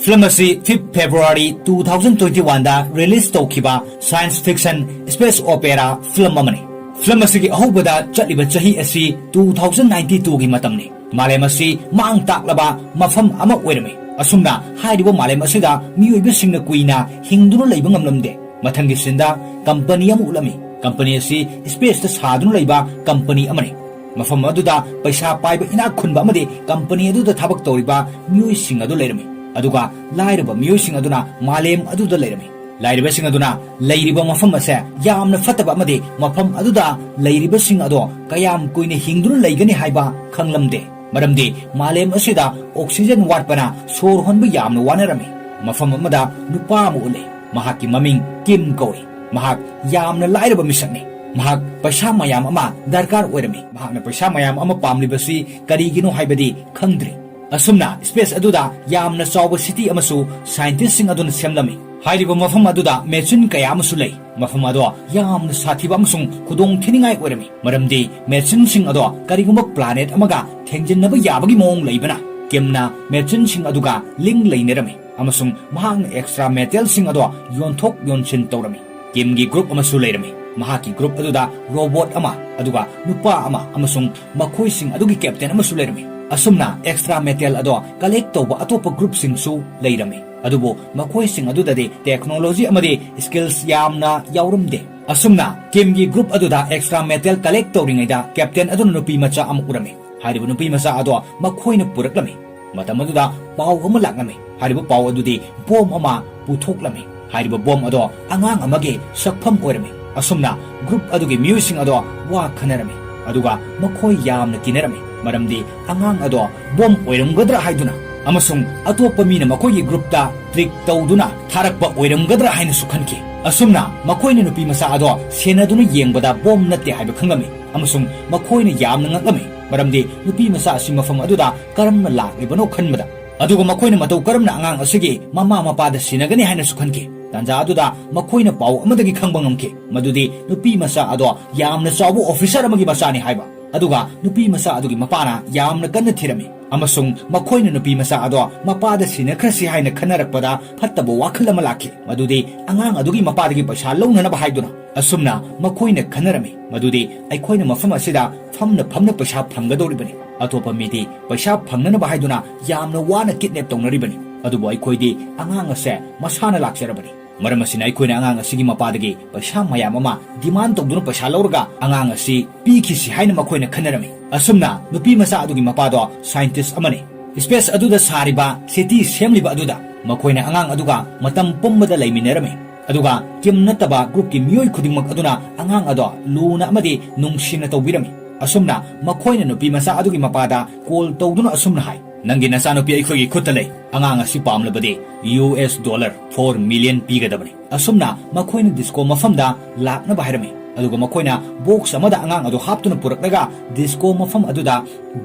ꯐꯤꯂꯝ ꯑꯁꯤ fifth February two thousand twenty-one ꯗ ꯔꯤꯂꯤꯖ ꯇꯧꯈꯤꯕ science fiction space opera film ꯑꯃꯅꯤ꯫ ꯐꯤꯂꯝ ꯑꯁꯤꯒꯤ ꯑꯍꯧꯕꯗ ꯆꯠꯂꯤꯕ ꯆꯍꯤ ꯑꯁꯤ two thousand ninety-two ꯒꯤ ꯃꯇꯝꯅꯤ꯫ ꯃꯥꯂꯦꯝ ꯑꯁꯤ ꯃꯥꯡ ꯇꯥꯛꯂꯕ ꯃꯐꯝ ꯑꯃ ꯑꯣꯏꯔꯝꯃꯤ꯫ ꯑꯁꯨꯝꯅ ꯍꯥꯏꯔꯤꯕ ꯃꯥꯂꯦꯝ ꯑꯁꯤꯗ ꯃꯤꯑꯣꯏꯕꯁꯤꯡꯅ ꯀꯨꯏꯅ ꯍꯤꯡꯗꯨꯅ ꯂꯩꯕ ꯉꯝꯂꯝꯗꯦ꯫ ꯃꯊꯪꯒꯤ ꯁꯤꯟꯗ ꯀꯝꯄꯅꯤ ꯑꯃ ꯎꯠꯂꯝꯃꯤ꯫ ꯀꯝꯄꯅꯤ ꯑꯁꯤ ꯁ꯭ꯄꯦꯁꯇ ꯁꯥꯗꯨꯅ ꯂꯩꯕ ꯀꯝꯄꯅꯤ ꯑꯃꯅꯤ꯫ ꯃꯐꯝ ꯑꯗꯨꯗ ꯄꯩꯁꯥ ꯄꯥꯏꯕ ꯏꯅꯥꯛ ꯈꯨꯟꯕ ꯑꯃꯗꯤ ꯀꯝꯄꯅꯤ ꯑꯗꯨꯗ ꯊꯕꯛ ꯇꯧꯔꯤꯕ ꯃꯤꯑꯣꯏꯁꯤꯡ ꯑꯗꯨ ꯂꯩꯔꯝꯃꯤ꯫ ꯑꯗꯨꯒ ꯂꯥꯏꯔꯕ ꯃꯤꯑꯣꯏꯁꯤꯡ ꯑꯗꯨꯅ ꯃꯥꯂꯦꯝ ꯑꯗꯨꯗ ꯂꯩꯔꯝꯃꯤ꯫ ꯂꯥꯏꯔꯕꯁꯤꯡ ꯑꯗꯨꯅ ꯂꯩꯔꯤꯕ ꯃꯐꯝ ꯑꯁꯦ ꯌꯥꯝꯅ ꯐꯠꯇꯕ ꯑꯃꯗꯤ ꯃꯐꯝ ꯑꯗꯨꯗ ꯂꯩꯔꯤꯕꯁꯤꯡ ꯑꯗꯣ ꯀꯌꯥꯝ ꯀꯨꯏꯅ ꯍꯤꯡꯗꯨꯅ ꯂꯩꯒꯅꯤ ꯍꯥꯏꯕ ꯈꯪꯂꯝꯗꯦ꯫ ꯃꯔꯝꯗꯤ ꯃꯥꯂꯦꯝ ꯑꯁꯤꯗ oxygen ꯋꯥꯠꯄꯅ ꯁꯣꯔ ꯍꯣꯟꯕ ꯌꯥꯝꯅ ꯋꯥꯅꯔꯝꯃꯤ꯫ ꯃꯐꯝ ꯑꯃꯗ ꯅꯨꯄꯥ ꯑꯃ ꯎꯠꯂꯤ꯫ ꯃꯍꯥꯛꯀꯤ ꯃꯃꯤꯡ ꯀꯤꯝ ꯀꯧꯏ꯫ ꯃꯍꯥꯛ ꯌꯥꯝꯅ ꯂꯥꯏꯔꯕ ꯃꯤꯁꯛꯅꯤ꯫ ꯃꯍꯥꯛ ꯄꯩꯁꯥ ꯃꯌꯥꯝ ꯑꯃ ꯗꯔꯀꯥꯔ ꯑꯣꯏꯔꯝꯃꯤ꯫ ꯃꯍꯥꯛꯅ ꯄꯩꯁꯥ ꯃꯌꯥꯝ ꯑꯃ ꯄꯥꯝꯂꯤꯕꯁꯤ ꯀꯔꯤꯒꯤꯅꯣ ꯍꯥꯏꯕꯗꯤ ꯈꯪꯗ꯭ꯔꯤ꯫ ꯑꯁꯨꯝꯅ ꯁ꯭ꯄꯦꯁ ꯑꯗꯨꯗ ꯌꯥꯝꯅ ꯆꯥꯎꯕ ꯁꯤꯇꯤ ꯑꯃꯁꯨ ꯁꯥꯏꯟꯇꯤꯁꯁꯤꯡ ꯑꯗꯨꯅ ꯁꯦꯝꯂꯝꯃꯤ꯫ ꯍꯥꯏꯔꯤꯕ ꯃꯐꯝ ꯑꯗꯨꯗ ꯃꯦꯆꯤꯟ ꯀꯌꯥ ꯑꯃꯁꯨ ꯂꯩ꯫ ꯃꯐꯝ ꯑꯗꯣ ꯌꯥꯝꯅ ꯁꯥꯊꯤꯕ ꯑꯃꯁꯨꯡ ꯈꯨꯗꯣꯡ ꯊꯤꯅꯤꯡꯉꯥꯏ ꯑꯣꯏꯔꯝꯃꯤ, ꯃꯔꯝꯗꯤ ꯃꯦꯆꯤꯟꯁꯤꯡ ꯑꯗꯣ ꯀꯔꯤꯒꯨꯝꯕ ꯄ꯭ꯂꯥꯅꯦꯠ ꯑꯃꯒ ꯊꯦꯡꯖꯤꯟꯅꯕ ꯌꯥꯕꯒꯤ ꯃꯑꯣꯡ ꯂꯩꯕꯅ, ꯀꯤꯝꯅ ꯃꯦꯆꯤꯟꯁꯤꯡ ꯑꯗꯨꯒ ꯂꯤꯡ ꯂꯩꯅꯔꯝꯃꯤ ꯑꯃꯁꯨꯡ ꯃꯍꯥꯛꯅ ꯑꯦꯛꯁꯇ꯭ꯔꯥ ꯃꯦꯇꯦꯜꯁꯤꯡ ꯑꯗꯣ ꯌꯣꯟꯊꯣꯛ ꯌꯣꯟꯁꯤꯟ ꯇꯧꯔꯝꯃꯤ꯫ ꯀꯤꯝꯒꯤ ꯒ꯭ꯔꯨꯞ ꯑꯃꯁꯨ ꯂꯩꯔꯝꯃꯤ꯫ ꯃꯍꯥꯛꯀꯤ ꯒ꯭ꯔꯨꯞ ꯑꯗꯨꯗ ꯔꯣꯕꯣꯠ ꯑꯃ, ꯑꯗꯨꯒ ꯅꯨꯄꯥ ꯑꯃ ꯑꯃꯁꯨꯡ ꯃꯈꯣꯏꯁꯤꯡ ꯑꯗꯨꯒꯤ ꯀꯦꯞꯇꯦꯟ ꯑꯃꯁꯨ ꯂꯩꯔꯝꯃꯤ꯫ ꯑꯁꯨꯝꯅ ꯑꯦꯛꯁꯇ꯭ꯔꯥ ꯃꯦꯇꯦꯜ ꯑꯗꯣ ꯀꯂꯦꯛ ꯇꯧꯕ ꯑꯇꯣꯞꯄ ꯒ꯭ꯔꯨꯞꯁꯤꯡꯁꯨ ꯂꯩꯔꯝꯃꯤ꯫ ꯑꯗꯨꯕꯨ ꯃꯈꯣꯏꯁꯤꯡ ꯑꯗꯨꯗꯗꯤ ꯇꯦꯛꯅꯣꯂꯣꯖꯤ ꯑꯃꯗꯤ ꯁ꯭ꯀꯤꯜꯁ ꯌꯥꯝꯅ ꯌꯥꯎꯔꯝꯗꯦ꯫ ꯑꯁꯨꯝꯅ ꯀꯤꯝꯒꯤ ꯒ꯭ꯔꯨꯞ ꯑꯗꯨꯗ ꯑꯦꯛꯁꯇ꯭ꯔꯥ ꯃꯦꯇꯦꯜ ꯀꯂꯦꯛ ꯇꯧꯔꯤꯉꯩꯗ ꯀꯦꯞꯇꯦꯟ ꯑꯗꯨꯅ ꯅꯨꯄꯤ ꯃꯆꯥ ꯑꯃ ꯎꯔꯝꯃꯤ꯫ ꯍꯥꯏꯔꯤꯕ ꯅꯨꯄꯤ ꯃꯆꯥ ꯑꯗꯣ ꯃꯈꯣꯏꯅ ꯄꯨꯔꯛꯂꯝꯃꯤ꯫ ꯃꯇꯝ ꯑꯗꯨꯗ ꯄꯥꯎ ꯑꯃ ꯂꯥꯛꯂꯝꯃꯤ꯫ ꯍꯥꯏꯔꯤꯕ ꯄꯥꯎ ꯑꯗꯨꯗꯤ ꯕꯣꯝ ꯑꯃ ꯄꯨꯊꯣꯛꯂꯝꯃꯤ꯫ ꯍꯥꯏꯔꯤꯕ ꯕꯣꯝ ꯑꯗꯣ ꯑꯉꯥꯡ ꯑꯃꯒꯤ ꯁꯛꯐꯝ ꯑꯣꯏꯔꯝꯃꯤ꯫ ꯑꯁꯨꯝꯅ ꯒ꯭ꯔꯨꯞ ꯑꯗꯨꯒꯤ ꯃꯤꯑꯣꯏꯁꯤꯡ ꯑꯗꯣ ꯋꯥ ꯈꯟꯅꯔꯝꯃꯤ꯫ ꯑꯗꯨꯒ ꯃꯈꯣꯏ ꯌꯥꯝꯅ ꯀꯤꯅꯔꯝꯃꯤ, ꯃꯔꯝꯗꯤ ꯑꯉꯥꯡ ꯑꯗꯣ ꯕꯣꯝ ꯑꯣꯏꯔꯝꯒꯗ꯭ꯔꯥ ꯍꯥꯏꯗꯨꯅ ꯑꯃꯁꯨꯡ ꯑꯇꯣꯞꯄ ꯃꯤꯅ ꯃꯈꯣꯏꯒꯤ ꯒ꯭ꯔꯨꯞꯇ ꯇ꯭ꯔꯤꯛ ꯇꯧꯗꯨꯅ ꯊꯥꯔꯛꯄ ꯑꯣꯏꯔꯝꯒꯗ꯭ꯔꯥ ꯍꯥꯏꯅꯁꯨ ꯈꯟꯈꯤ꯫ ꯑꯁꯨꯝꯅ ꯃꯈꯣꯏꯅ ꯅꯨꯄꯤ ꯃꯆꯥ ꯑꯗꯣ ꯁꯦꯟꯅꯗꯨꯅ ꯌꯦꯡꯕꯗ ꯕꯣꯝ ꯅꯠꯇꯦ ꯍꯥꯏꯕ ꯈꯪꯂꯝꯃꯤ ꯑꯃꯁꯨꯡ ꯃꯈꯣꯏꯅ ꯌꯥꯝꯅ ꯉꯛꯂꯝꯃꯤ, ꯃꯔꯝꯗꯤ ꯅꯨꯄꯤ ꯃꯆꯥ ꯑꯁꯤ ꯃꯐꯝ ꯑꯗꯨꯗ ꯀꯔꯝꯅ ꯂꯥꯛꯂꯤꯕꯅꯣ ꯈꯟꯕꯗ꯫ ꯑꯗꯨꯒ ꯃꯈꯣꯏꯅ ꯃꯇꯧ ꯀꯔꯝꯅ ꯑꯉꯥꯡ ꯑꯁꯤꯒꯤ ꯃꯃꯥ ꯃꯄꯥꯗ ꯁꯤꯟꯅꯒꯅꯤ ꯍꯥꯏꯅꯁꯨ ꯈꯟꯈꯤ꯫ ꯇꯥꯟꯖꯥ ꯑꯗꯨꯗ ꯃꯈꯣꯏꯅ ꯄꯥꯎ ꯑꯃꯗꯒꯤ ꯈꯪꯕ ꯉꯝꯈꯤ ꯃꯗꯨꯗꯤ ꯅꯨꯄꯤ ꯃꯆꯥ ꯑꯗꯣ ꯌꯥꯝꯅ ꯆꯥꯎꯕ ꯑꯣꯐꯤꯁꯔ ꯑꯃꯒꯤ ꯃꯆꯥꯅꯤ ꯍꯥꯏꯕ꯫ ꯑꯗꯨꯒ ꯅꯨꯄꯤ ꯃꯆꯥ ꯑꯗꯨꯒꯤ ꯃꯄꯥꯅ ꯌꯥꯝꯅ ꯀꯟꯅ ꯊꯤꯔꯝꯃꯤ ꯑꯃꯁꯨꯡ ꯃꯈꯣꯏꯅ ꯅꯨꯄꯤ ꯃꯆꯥ ꯑꯗꯣ ꯃꯄꯥꯗ ꯁꯤꯟꯅꯈ꯭ꯔꯁꯤ ꯍꯥꯏꯅ ꯈꯟꯅꯔꯛꯄꯗ ꯐꯠꯇꯕ ꯋꯥꯈꯜ ꯑꯃ ꯂꯥꯛꯈꯤ, ꯃꯗꯨꯗꯤ ꯑꯉꯥꯡ ꯑꯗꯨꯒꯤ ꯃꯄꯥꯗꯒꯤ ꯄꯩꯁꯥ ꯂꯧꯅꯅꯕ ꯍꯥꯏꯗꯨꯅ꯫ ꯑꯁꯨꯝꯅ ꯃꯈꯣꯏꯅ ꯈꯟꯅꯔꯝꯃꯤ ꯃꯗꯨꯗꯤ ꯑꯩꯈꯣꯏꯅ ꯃꯐꯝ ꯑꯁꯤꯗ ꯐꯝꯅ ꯐꯝꯅ ꯄꯩꯁꯥ ꯐꯪꯒꯗꯧꯔꯤꯕꯅꯤ, ꯑꯇꯣꯞꯄ ꯃꯤꯗꯤ ꯄꯩꯁꯥ ꯐꯪꯅꯅꯕ ꯍꯥꯏꯗꯨꯅ ꯌꯥꯝꯅ ꯋꯥꯅ ꯀꯤꯗꯅꯦꯞ ꯇꯧꯅꯔꯤꯕꯅꯤ, ꯑꯗꯨꯕꯨ ꯑꯩꯈꯣꯏꯗꯤ ꯑꯉꯥꯡ ꯑꯁꯦ ꯃꯁꯥꯅ ꯂꯥꯛꯆꯔꯕꯅꯤ꯫ ꯃꯔꯝ ꯑꯁꯤꯅ ꯑꯩꯈꯣꯏꯅ ꯑꯉꯥꯡ ꯑꯁꯤꯒꯤ ꯃꯄꯥꯗꯒꯤ ꯄꯩꯁꯥ ꯃꯌꯥꯝ ꯑꯃ ꯗꯤꯃꯥꯟ ꯇꯧꯗꯨꯅ ꯄꯩꯁꯥ ꯂꯧꯔꯒ ꯑꯉꯥꯡ ꯑꯁꯤ ꯄꯤꯈꯤꯁꯤ ꯍꯥꯏꯅ ꯃꯈꯣꯏꯅ ꯈꯟꯅꯔꯝꯃꯤ꯫ ꯑꯁꯨꯝꯅ ꯅꯨꯄꯤ ꯃꯆꯥ ꯑꯗꯨꯒꯤ ꯃꯄꯥꯗꯣ ꯁꯥꯏꯟꯇꯤꯁ ꯑꯃꯅꯤ꯫ ꯁ꯭ꯄꯦꯁ ꯑꯗꯨꯗ ꯁꯥꯔꯤꯕ ꯁꯤꯇꯤ ꯁꯦꯝꯂꯤꯕ ꯑꯗꯨꯗ ꯃꯈꯣꯏꯅ ꯑꯉꯥꯡ ꯑꯗꯨꯒ ꯃꯇꯝ ꯄꯨꯝꯕꯗ ꯂꯩꯃꯤꯟꯅꯔꯝꯃꯤ꯫ ꯑꯗꯨꯒ ꯀꯤꯝ ꯅꯠꯇꯕ ꯒ꯭ꯔꯨꯞꯀꯤ ꯃꯤꯑꯣꯏ ꯈꯨꯗꯤꯡꯃꯛ ꯑꯗꯨꯅ ꯑꯉꯥꯡ ꯑꯗꯣ ꯂꯨꯅ ꯑꯃꯗꯤ ꯅꯨꯡꯁꯤꯅ ꯇꯧꯕꯤꯔꯝꯃꯤ꯫ ꯑꯁꯨꯝꯅ ꯃꯈꯣꯏꯅ ꯅꯨꯄꯤ ꯃꯆꯥ ꯑꯗꯨꯒꯤ ꯃꯄꯥꯗ ꯀꯣꯜ ꯇꯧꯗꯨꯅ ꯑꯁꯨꯝꯅ ꯍꯥꯏ, "ꯅꯪꯒꯤ ꯅꯆꯥꯅꯨꯄꯤ ꯑꯩꯈꯣꯏꯒꯤ ꯈꯨꯠꯇ ꯂꯩ꯫ ꯑꯉꯥꯡ ꯑꯁꯤ ꯄꯥꯝꯂꯕꯗꯤ U S dollar four million ꯄꯤꯒꯗꯕꯅꯤ꯫" ꯑꯁꯨꯝꯅ ꯃꯈꯣꯏꯅ ꯗꯤꯁꯀꯣ ꯃꯐꯝꯗ ꯂꯥꯛꯅꯕ ꯍꯥꯏꯔꯝꯃꯤ꯫ ꯑꯗꯨꯒ ꯃꯈꯣꯏꯅ ꯕꯣꯛꯁ ꯑꯃꯗ ꯑꯉꯥꯡ ꯑꯗꯨ ꯍꯥꯞꯇꯨꯅ ꯄꯨꯔꯛꯂꯒ ꯗꯤꯁꯀꯣ ꯃꯐꯝ ꯑꯗꯨꯗ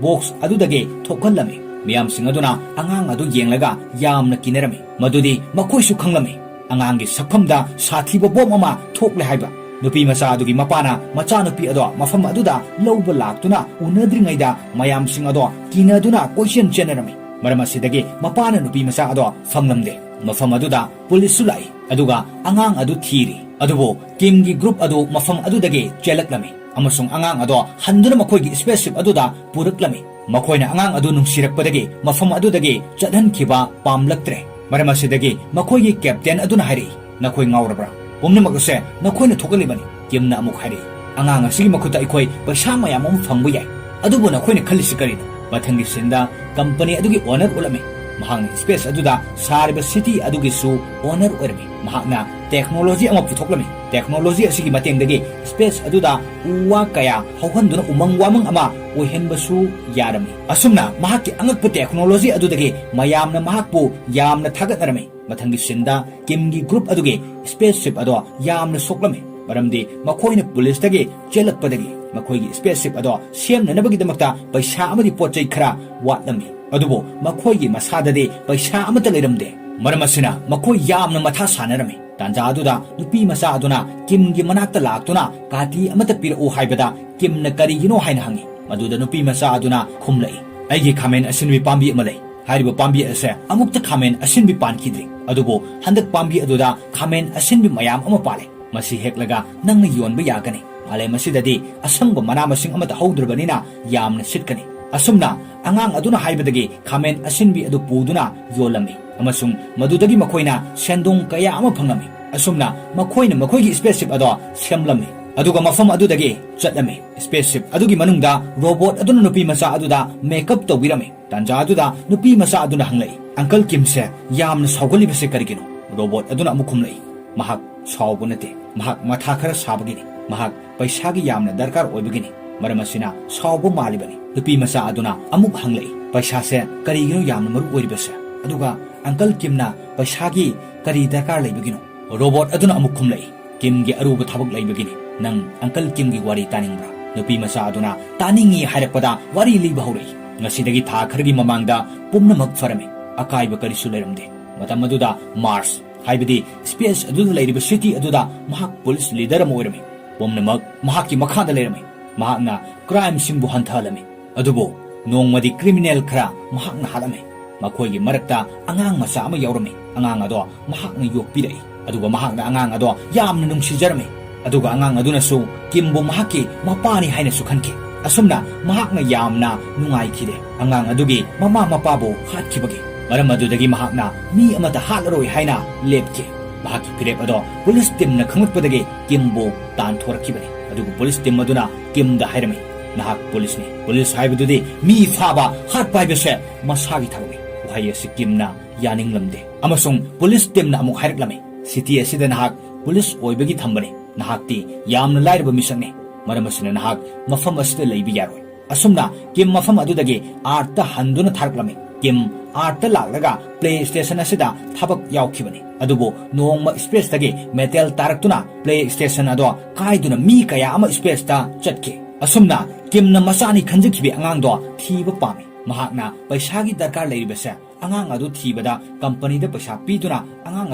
ꯕꯣꯛꯁ ꯑꯗꯨꯗꯒꯤ ꯊꯣꯛꯍꯜꯂꯝꯃꯤ꯫ ꯃꯤꯌꯥꯝꯁꯤꯡ ꯑꯗꯨꯅ ꯑꯉꯥꯡ ꯑꯗꯨ ꯌꯦꯡꯂꯒ ꯌꯥꯝꯅ ꯀꯤꯅꯔꯝꯃꯤ꯫ ꯃꯗꯨꯗꯤ ꯃꯈꯣꯏꯁꯨ ꯈꯪꯂꯝꯃꯤ꯫ ꯑꯉꯥꯡꯒꯤ ꯁꯛꯐꯝꯗ ꯁꯥꯊꯤꯕ ꯕꯣꯝ ꯑꯃ ꯊꯣꯛꯂꯦ ꯍꯥꯏꯕ꯫ ꯅꯨꯄꯤ ꯃꯆꯥ ꯑꯗꯨꯒꯤ ꯃꯄꯥꯅ ꯃꯆꯥꯅꯨꯄꯤ ꯑꯗꯣ ꯃꯐꯝ ꯑꯗꯨꯗ ꯂꯧꯕ ꯂꯥꯛꯇꯨꯅ ꯎꯅꯗ꯭ꯔꯤꯉꯩꯗ ꯃꯌꯥꯝꯁꯤꯡ ꯑꯗꯣ ꯀꯤꯅꯗꯨꯅ ꯀꯣꯏꯆꯦꯟ ꯆꯦꯟꯅꯔꯝꯃꯤ꯫ ꯃꯔꯝ ꯑꯁꯤꯗꯒꯤ ꯃꯄꯥꯅ ꯅꯨꯄꯤ ꯃꯆꯥ ꯑꯗꯣ ꯐꯪꯂꯝꯗꯦ꯫ ꯃꯐꯝ ꯑꯗꯨꯗ ꯄꯨꯂꯤꯁꯁꯨ ꯂꯥꯛꯏ, ꯑꯗꯨꯒ ꯑꯉꯥꯡ ꯑꯗꯨ ꯊꯤꯔꯤ꯫ ꯑꯗꯨꯕꯨ ꯀꯤꯝꯒꯤ ꯒ꯭ꯔꯨꯞ ꯑꯗꯨ ꯃꯐꯝ ꯑꯗꯨꯗꯒꯤ ꯆꯦꯜꯂꯛꯂꯝꯃꯤ ꯑꯃꯁꯨꯡ ꯑꯉꯥꯡ ꯑꯗꯣ ꯍꯟꯗꯨꯅ ꯃꯈꯣꯏꯒꯤ ꯁ꯭ꯄꯦꯁꯁꯤꯞ ꯑꯗꯨꯗ ꯄꯨꯔꯛꯂꯝꯃꯤ꯫ ꯃꯈꯣꯏꯅ ꯑꯉꯥꯡ ꯑꯗꯨ ꯅꯨꯡꯁꯤꯔꯛꯄꯗꯒꯤ ꯃꯐꯝ ꯑꯗꯨꯗꯒꯤ ꯆꯠꯍꯟꯈꯤꯕ ꯄꯥꯝꯂꯛꯇ꯭ꯔꯦ꯫ ꯃꯔꯝ ꯑꯁꯤꯗꯒꯤ ꯃꯈꯣꯏꯒꯤ ꯀꯦꯞꯇꯦꯟ ꯑꯗꯨꯅ ꯍꯥꯏꯔꯛꯏ, "ꯅꯈꯣꯏ ꯉꯥꯎꯔꯕ꯭ꯔꯥ? ꯄꯨꯝꯅꯃꯛ ꯑꯁꯦ ꯅꯈꯣꯏꯅ ꯊꯣꯛꯍꯜꯂꯤꯕꯅꯤ꯫" ꯀꯤꯝꯅ ꯑꯃꯨꯛ ꯍꯥꯏꯔꯛꯏ, "ꯑꯉꯥꯡ ꯑꯁꯤꯒꯤ ꯃꯈꯨꯠꯇ ꯑꯩꯈꯣꯏ ꯄꯩꯁꯥ ꯃꯌꯥꯝ ꯑꯃ ꯐꯪꯕ ꯌꯥꯏ, ꯑꯗꯨꯕꯨ ꯅꯈꯣꯏꯅ ꯈꯜꯂꯤꯁꯤ ꯀꯔꯤꯅꯣ?" ꯃꯊꯪꯒꯤ ꯁꯤꯟꯗ ꯀꯝꯄꯅꯤ ꯑꯗꯨꯒꯤ ꯑꯣꯅꯔ ꯎꯠꯂꯝꯃꯤ꯫ ꯃꯍꯥꯛꯅ ꯁ꯭ꯄꯦꯁ ꯑꯗꯨꯗ ꯁꯥꯔꯤꯕ ꯁꯤꯇꯤ ꯑꯗꯨꯒꯤꯁꯨ ꯑꯣꯅꯔ ꯑꯣꯏꯔꯝꯃꯤ꯫ ꯃꯍꯥꯛꯅ ꯇꯦꯛꯅꯣꯂꯣꯖꯤ ꯑꯃ ꯄꯨꯊꯣꯛꯂꯝꯃꯤ꯫ ꯇꯦꯛꯅꯣꯂꯣꯖꯤ ꯑꯁꯤꯒꯤ ꯃꯇꯦꯡꯗꯒꯤ ꯁ꯭ꯄꯦꯁ ꯑꯗꯨꯗ ꯎ ꯋꯥ ꯀꯌꯥ ꯍꯧꯍꯟꯗꯨꯅ ꯎꯃꯪ ꯋꯥꯃꯪ ꯑꯃ ꯑꯣꯏꯍꯟꯕꯁꯨ ꯌꯥꯔꯝꯃꯤ꯫ ꯑꯁꯨꯝꯅ ꯃꯍꯥꯛꯀꯤ ꯑꯉꯛꯄ ꯇꯦꯛꯅꯣꯂꯣꯖꯤ ꯑꯗꯨꯗꯒꯤ ꯃꯌꯥꯝꯅ ꯃꯍꯥꯛꯄꯨ ꯌꯥꯝꯅ ꯊꯥꯒꯠꯅꯔꯝꯃꯤ꯫ ꯃꯊꯪꯒꯤ ꯁꯤꯟꯗ ꯀꯤꯝꯒꯤ ꯒ꯭ꯔꯨꯞ ꯑꯗꯨꯒꯤ ꯁ꯭ꯄꯦꯁ ꯁꯤꯞ ꯑꯗꯣ ꯌꯥꯝꯅ ꯁꯣꯛꯂꯝꯃꯤ, ꯃꯔꯝꯗꯤ ꯃꯈꯣꯏꯅ ꯄꯨꯂꯤꯁꯇꯒꯤ ꯆꯦꯜꯂꯛꯄꯗꯒꯤ ꯃꯈꯣꯏꯒꯤ ꯁ꯭ꯄꯦꯁ ꯁꯤꯞ ꯑꯗꯣ ꯁꯦꯝꯅꯅꯕꯒꯤꯗꯃꯛꯇ ꯄꯩꯁꯥ ꯑꯃꯗꯤ ꯄꯣꯠ ꯆꯩ ꯈꯔ ꯋꯥꯠꯂꯝꯃꯤ꯫ ꯑꯗꯨꯕꯨ ꯃꯈꯣꯏꯒꯤ ꯃꯁꯥꯗꯗꯤ ꯄꯩꯁꯥ ꯑꯃꯠꯇ ꯂꯩꯔꯝꯗꯦ꯫ ꯃꯔꯝ ꯑꯁꯤꯅ ꯃꯈꯣꯏ ꯌꯥꯝꯅ ꯃꯊꯥ ꯁꯥꯅꯔꯝꯃꯤ꯫ ꯇꯥꯟꯖꯥ ꯑꯗꯨꯗ ꯅꯨꯄꯤ ꯃꯆꯥ ꯑꯗꯨꯅ ꯀꯤꯝꯒꯤ ꯃꯅꯥꯛꯇ ꯂꯥꯛꯇꯨꯅ ꯀꯥꯇꯤ ꯑꯃꯠꯇ ꯄꯤꯔꯛꯎ ꯍꯥꯏꯕꯗ ꯀꯤꯝꯅ ꯀꯔꯤꯒꯤꯅꯣ ꯍꯥꯏꯅ ꯍꯪꯉꯤ꯫ ꯃꯗꯨꯗ ꯅꯨꯄꯤ ꯃꯆꯥ ꯑꯗꯨꯅ ꯈꯨꯝꯂꯛꯏ, "ꯑꯩꯒꯤ ꯈꯥꯃꯦꯟ ꯑꯁꯤꯟꯕꯤ ꯄꯥꯝꯕꯤ ꯑꯃ ꯂꯩ꯫ ꯍꯥꯏꯔꯤꯕ ꯄꯥꯝꯕꯤ ꯑꯁꯦ ꯑꯃꯨꯛꯇ ꯈꯥꯃꯦꯟ ꯑꯁꯤꯟꯕꯤ ꯄꯥꯟꯈꯤꯗ꯭ꯔꯤ꯫ ꯑꯗꯨꯕꯨ ꯍꯟꯗꯛ ꯄꯥꯝꯕꯤ ꯑꯗꯨꯗ ꯈꯥꯃꯦꯟ ꯑꯁꯤꯟꯕꯤ ꯃꯌꯥꯝ ꯑꯃ ꯄꯥꯜꯂꯦ꯫ ꯃꯁꯤ ꯍꯦꯛꯂꯒ ꯅꯪꯅ ꯌꯣꯟꯕ ꯌꯥꯒꯅꯤ꯫ ꯃꯥꯂꯦꯝ ꯑꯁꯤꯗꯗꯤ ꯑꯁꯪꯕ ꯃꯅꯥ ꯃꯁꯤꯡ ꯑꯃꯠꯇ ꯍꯧꯗ꯭ꯔꯕꯅꯤꯅ ꯌꯥꯝꯅ ꯁꯤꯠꯀꯅꯤ꯫" ꯑꯁꯨꯝꯅ ꯑꯉꯥꯡ ꯑꯗꯨꯅ ꯍꯥꯏꯕꯗꯒꯤ ꯈꯥꯃꯦꯟ ꯑꯁꯤꯟꯕꯤ ꯑꯗꯨ ꯄꯨꯗꯨꯅ ꯌꯣꯜꯂꯝꯃꯤ ꯑꯃꯁꯨꯡ ꯃꯗꯨꯗꯒꯤ ꯃꯈꯣꯏꯅ ꯁꯦꯟꯗꯣꯡ ꯀꯌꯥ ꯑꯃ ꯐꯪꯂꯝꯃꯤ꯫ ꯑꯁꯨꯝꯅ ꯃꯈꯣꯏꯅ ꯃꯈꯣꯏꯒꯤ spaceship ꯑꯗꯣ ꯁꯦꯝꯂꯝꯃꯤ, ꯑꯗꯨꯒ ꯃꯐꯝ ꯑꯗꯨꯗꯒꯤ ꯆꯠꯂꯝꯃꯤ꯫ Spaceship ꯑꯗꯨꯒꯤ ꯃꯅꯨꯡꯗ robot ꯑꯗꯨꯅ ꯅꯨꯄꯤ ꯃꯆꯥ ꯑꯗꯨꯗ makeup ꯇꯧꯕꯤꯔꯝꯃꯤ꯫ ꯇꯥꯟꯖꯥ ꯑꯗꯨꯗ ꯅꯨꯄꯤ ꯃꯆꯥ ꯑꯗꯨꯅ ꯍꯪꯂꯛꯏ, "ꯑꯪꯀꯜ ꯀꯤꯝꯁꯦ ꯌꯥꯝꯅ ꯁꯥꯎꯒꯠꯂꯤꯕꯁꯦ ꯀꯔꯤꯒꯤꯅꯣ?" Robot ꯑꯗꯨꯅ ꯑꯃꯨꯛ ꯈꯨꯝꯂꯛꯏ, "ꯃꯍꯥꯛ ꯁꯥꯎꯕ ꯅꯠꯇꯦ, ꯃꯍꯥꯛ ꯃꯊꯥ ꯈꯔ ꯁꯥꯕꯒꯤꯅꯤ꯫ ꯃꯍꯥꯛ ꯄꯩꯁꯥꯒꯤ ꯌꯥꯝꯅ ꯗꯔꯀꯥꯔ ꯑꯣꯏꯕꯒꯤꯅꯤ꯫ ꯃꯔꯝ ꯑꯁꯤꯅ ꯁꯥꯎꯕ ꯃꯥꯜꯂꯤꯕꯅꯤ꯫" ꯅꯨꯄꯤ ꯃꯆꯥ ꯑꯗꯨꯅ ꯑꯃꯨꯛ ꯍꯪꯂꯛꯏ, "ꯄꯩꯁꯥꯁꯦ ꯀꯔꯤꯒꯤꯅꯣ ꯌꯥꯝꯅ ꯃꯔꯨ ꯑꯣꯏꯔꯤꯕꯁꯦ? ꯑꯗꯨꯒ ꯑꯪꯀꯜ ꯀꯤꯝꯅ ꯄꯩꯁꯥꯒꯤ ꯀꯔꯤ ꯗꯔꯀꯥꯔ ꯂꯩꯕꯒꯤꯅꯣ?" Robot ꯑꯗꯨꯅ ꯑꯃꯨꯛ ꯈꯨꯝꯂꯛꯏ, "ꯀꯤꯝꯒꯤ ꯑꯔꯨꯕ ꯊꯕꯛ ꯂꯩꯕꯒꯤꯅꯤ꯫ ꯅꯪ ꯑꯪꯀꯜ ꯀꯤꯝꯒꯤ ꯋꯥꯔꯤ ꯇꯥꯅꯤꯡꯕ꯭ꯔꯥ?" ꯅꯨꯄꯤ ꯃꯆꯥ ꯑꯗꯨꯅ ꯇꯥꯅꯤꯡꯏ ꯍꯥꯏꯔꯛꯄꯗ ꯋꯥꯔꯤ ꯂꯤꯕ ꯍꯧꯔꯛꯏ꯫ ꯉꯁꯤꯗꯒꯤ ꯊꯥ ꯈꯔꯒꯤ ꯃꯃꯥꯡꯗ ꯄꯨꯝꯅꯃꯛ ꯐꯔꯝꯃꯤ꯫ ꯑꯀꯥꯏꯕ ꯀꯔꯤꯁꯨ ꯂꯩꯔꯝꯗꯦ꯫ ꯃꯇꯝ ꯑꯗꯨꯗ ꯃꯥꯔꯁ, ꯍꯥꯏꯕꯗꯤ space ꯑꯗꯨꯗ ꯂꯩꯔꯤꯕ city ꯑꯗꯨꯗ ꯃꯍꯥꯛ police leader ꯑꯃ ꯑꯣꯏꯔꯝꯃꯤ꯫ ꯄꯨꯝꯅꯃꯛ ꯃꯍꯥꯛꯀꯤ ꯃꯈꯥꯗ ꯂꯩꯔꯝꯃꯤ꯫ ꯃꯍꯥꯛꯅ crimeꯁꯤꯡꯕꯨ ꯍꯟꯊꯍꯜꯂꯝꯃꯤ꯫ ꯑꯗꯨꯕꯨ ꯅꯣꯡꯃꯗꯤ criminal ꯈꯔ ꯃꯍꯥꯛꯅ ꯍꯥꯠꯂꯝꯃꯤ꯫ ꯃꯈꯣꯏꯒꯤ ꯃꯔꯛꯇ ꯑꯉꯥꯡ ꯃꯆꯥ ꯑꯃ ꯌꯥꯎꯔꯝꯃꯤ꯫ ꯑꯉꯥꯡ ꯑꯗꯣ ꯃꯍꯥꯛꯅ ꯌꯣꯛꯄꯤꯔꯛꯏ꯫ ꯑꯗꯨꯒ ꯃꯍꯥꯛꯅ ꯑꯉꯥꯡ ꯑꯗꯣ ꯌꯥꯝꯅ ꯅꯨꯡꯁꯤꯖꯔꯝꯃꯤ꯫ ꯑꯗꯨꯒ ꯑꯉꯥꯡ ꯑꯗꯨꯅꯁꯨ ꯀꯤꯝꯕꯨ ꯃꯍꯥꯛꯀꯤ ꯃꯄꯥꯅꯤ ꯍꯥꯏꯅꯁꯨ ꯈꯟꯈꯤ꯫ ꯑꯁꯨꯝꯅ ꯃꯍꯥꯛꯅ ꯌꯥꯝꯅ ꯅꯨꯡꯉꯥꯏꯈꯤꯗꯦ꯫ ꯑꯉꯥꯡ ꯑꯗꯨꯒꯤ ꯃꯃꯥ ꯃꯄꯥꯕꯨ ꯍꯥꯠꯈꯤꯕꯒꯤ ꯃꯔꯝ ꯑꯗꯨꯗꯒꯤ ꯃꯍꯥꯛꯅ ꯃꯤ ꯑꯃꯠꯇ ꯍꯥꯠꯂꯔꯣꯏ ꯍꯥꯏꯅ ꯂꯦꯞꯈꯤ꯫ ꯃꯍꯥꯛꯀꯤ ꯐꯤꯔꯦꯞ ꯑꯗꯣ police teamꯅ ꯈꯪꯂꯛꯄꯗꯒꯤ ꯀꯤꯝꯕꯨ ꯇꯥꯟꯊꯣꯔꯛꯈꯤꯕꯅꯤ꯫ ꯑꯗꯨꯕꯨ police team ꯑꯗꯨꯅ ꯀꯤꯝꯗ ꯍꯥꯏꯔꯝꯃꯤ, "ꯅꯍꯥꯛ policeꯅꯤ꯫ Police ꯍꯥꯏꯕꯗꯨꯗꯤ ꯃꯤ ꯐꯥꯕ, ꯍꯥꯠꯄ ꯍꯥꯏꯕꯁꯦ ꯃꯁꯥꯒꯤ ꯊꯕꯛꯅꯤ꯫" ꯋꯥꯍꯩ ꯑꯁꯤ ꯀꯤꯝꯅ ꯌꯥꯅꯤꯡꯂꯝꯗꯦ꯫ ꯑꯃꯁꯨꯡ police teamꯅ ꯑꯃꯨꯛ ꯍꯥꯏꯔꯛꯂꯝꯃꯤ, "City ꯑꯁꯤꯗ ꯅꯍꯥꯛ police ꯑꯣꯏꯕꯒꯤ ꯊꯝꯕꯅꯤ꯫ ꯅꯍꯥꯛꯇꯤ ꯌꯥꯝꯅ ꯂꯥꯏꯔꯕ ꯃꯤꯁꯛꯅꯤ꯫ ꯃꯔꯝ ꯑꯁꯤꯅ ꯅꯍꯥꯛ ꯃꯐꯝ ꯑꯁꯤꯗ ꯂꯩꯕ ꯌꯥꯔꯣꯏ꯫" ꯑꯁꯨꯝꯅ ꯀꯤꯝ ꯃꯐꯝ ꯑꯗꯨꯗꯒꯤ Earthꯇ ꯍꯟꯗꯨꯅ ꯊꯥꯔꯛꯂꯝꯃꯤ꯫ ꯀꯤꯝ Earthꯇ ꯂꯥꯛꯂꯒ play station ꯑꯁꯤꯗ ꯊꯕꯛ ꯌꯥꯎꯈꯤꯕꯅꯤ꯫ ꯑꯗꯨꯕꯨ ꯅꯣꯡꯃ spaceꯇꯒꯤ meteor ꯇꯥꯔꯛꯇꯨꯅ play station ꯑꯗꯣ ꯀꯥꯏꯗꯨꯅ ꯃꯤ ꯀꯌꯥ ꯑꯃ spaceꯇ ꯆꯠꯈꯤ꯫ ꯑꯁꯨꯝꯅ ꯀꯤꯝꯅ ꯃꯆꯥꯅꯤ ꯈꯟꯖꯈꯤꯕ ꯑꯉꯥꯡꯗꯣ ꯊꯤꯕ ꯄꯥꯝꯃꯤ꯫ ꯃꯍꯥꯛꯅ ꯄꯩꯁꯥꯒꯤ ꯗꯔꯀꯥꯔ ꯂꯩꯔꯤꯕꯁꯦ ꯑꯉꯥꯡ ꯑꯗꯨ ꯊꯤꯕꯗ ꯀꯝꯄꯅꯤꯗ ꯄꯩꯁꯥ ꯄꯤꯗꯨꯅ ꯑꯉꯥꯡ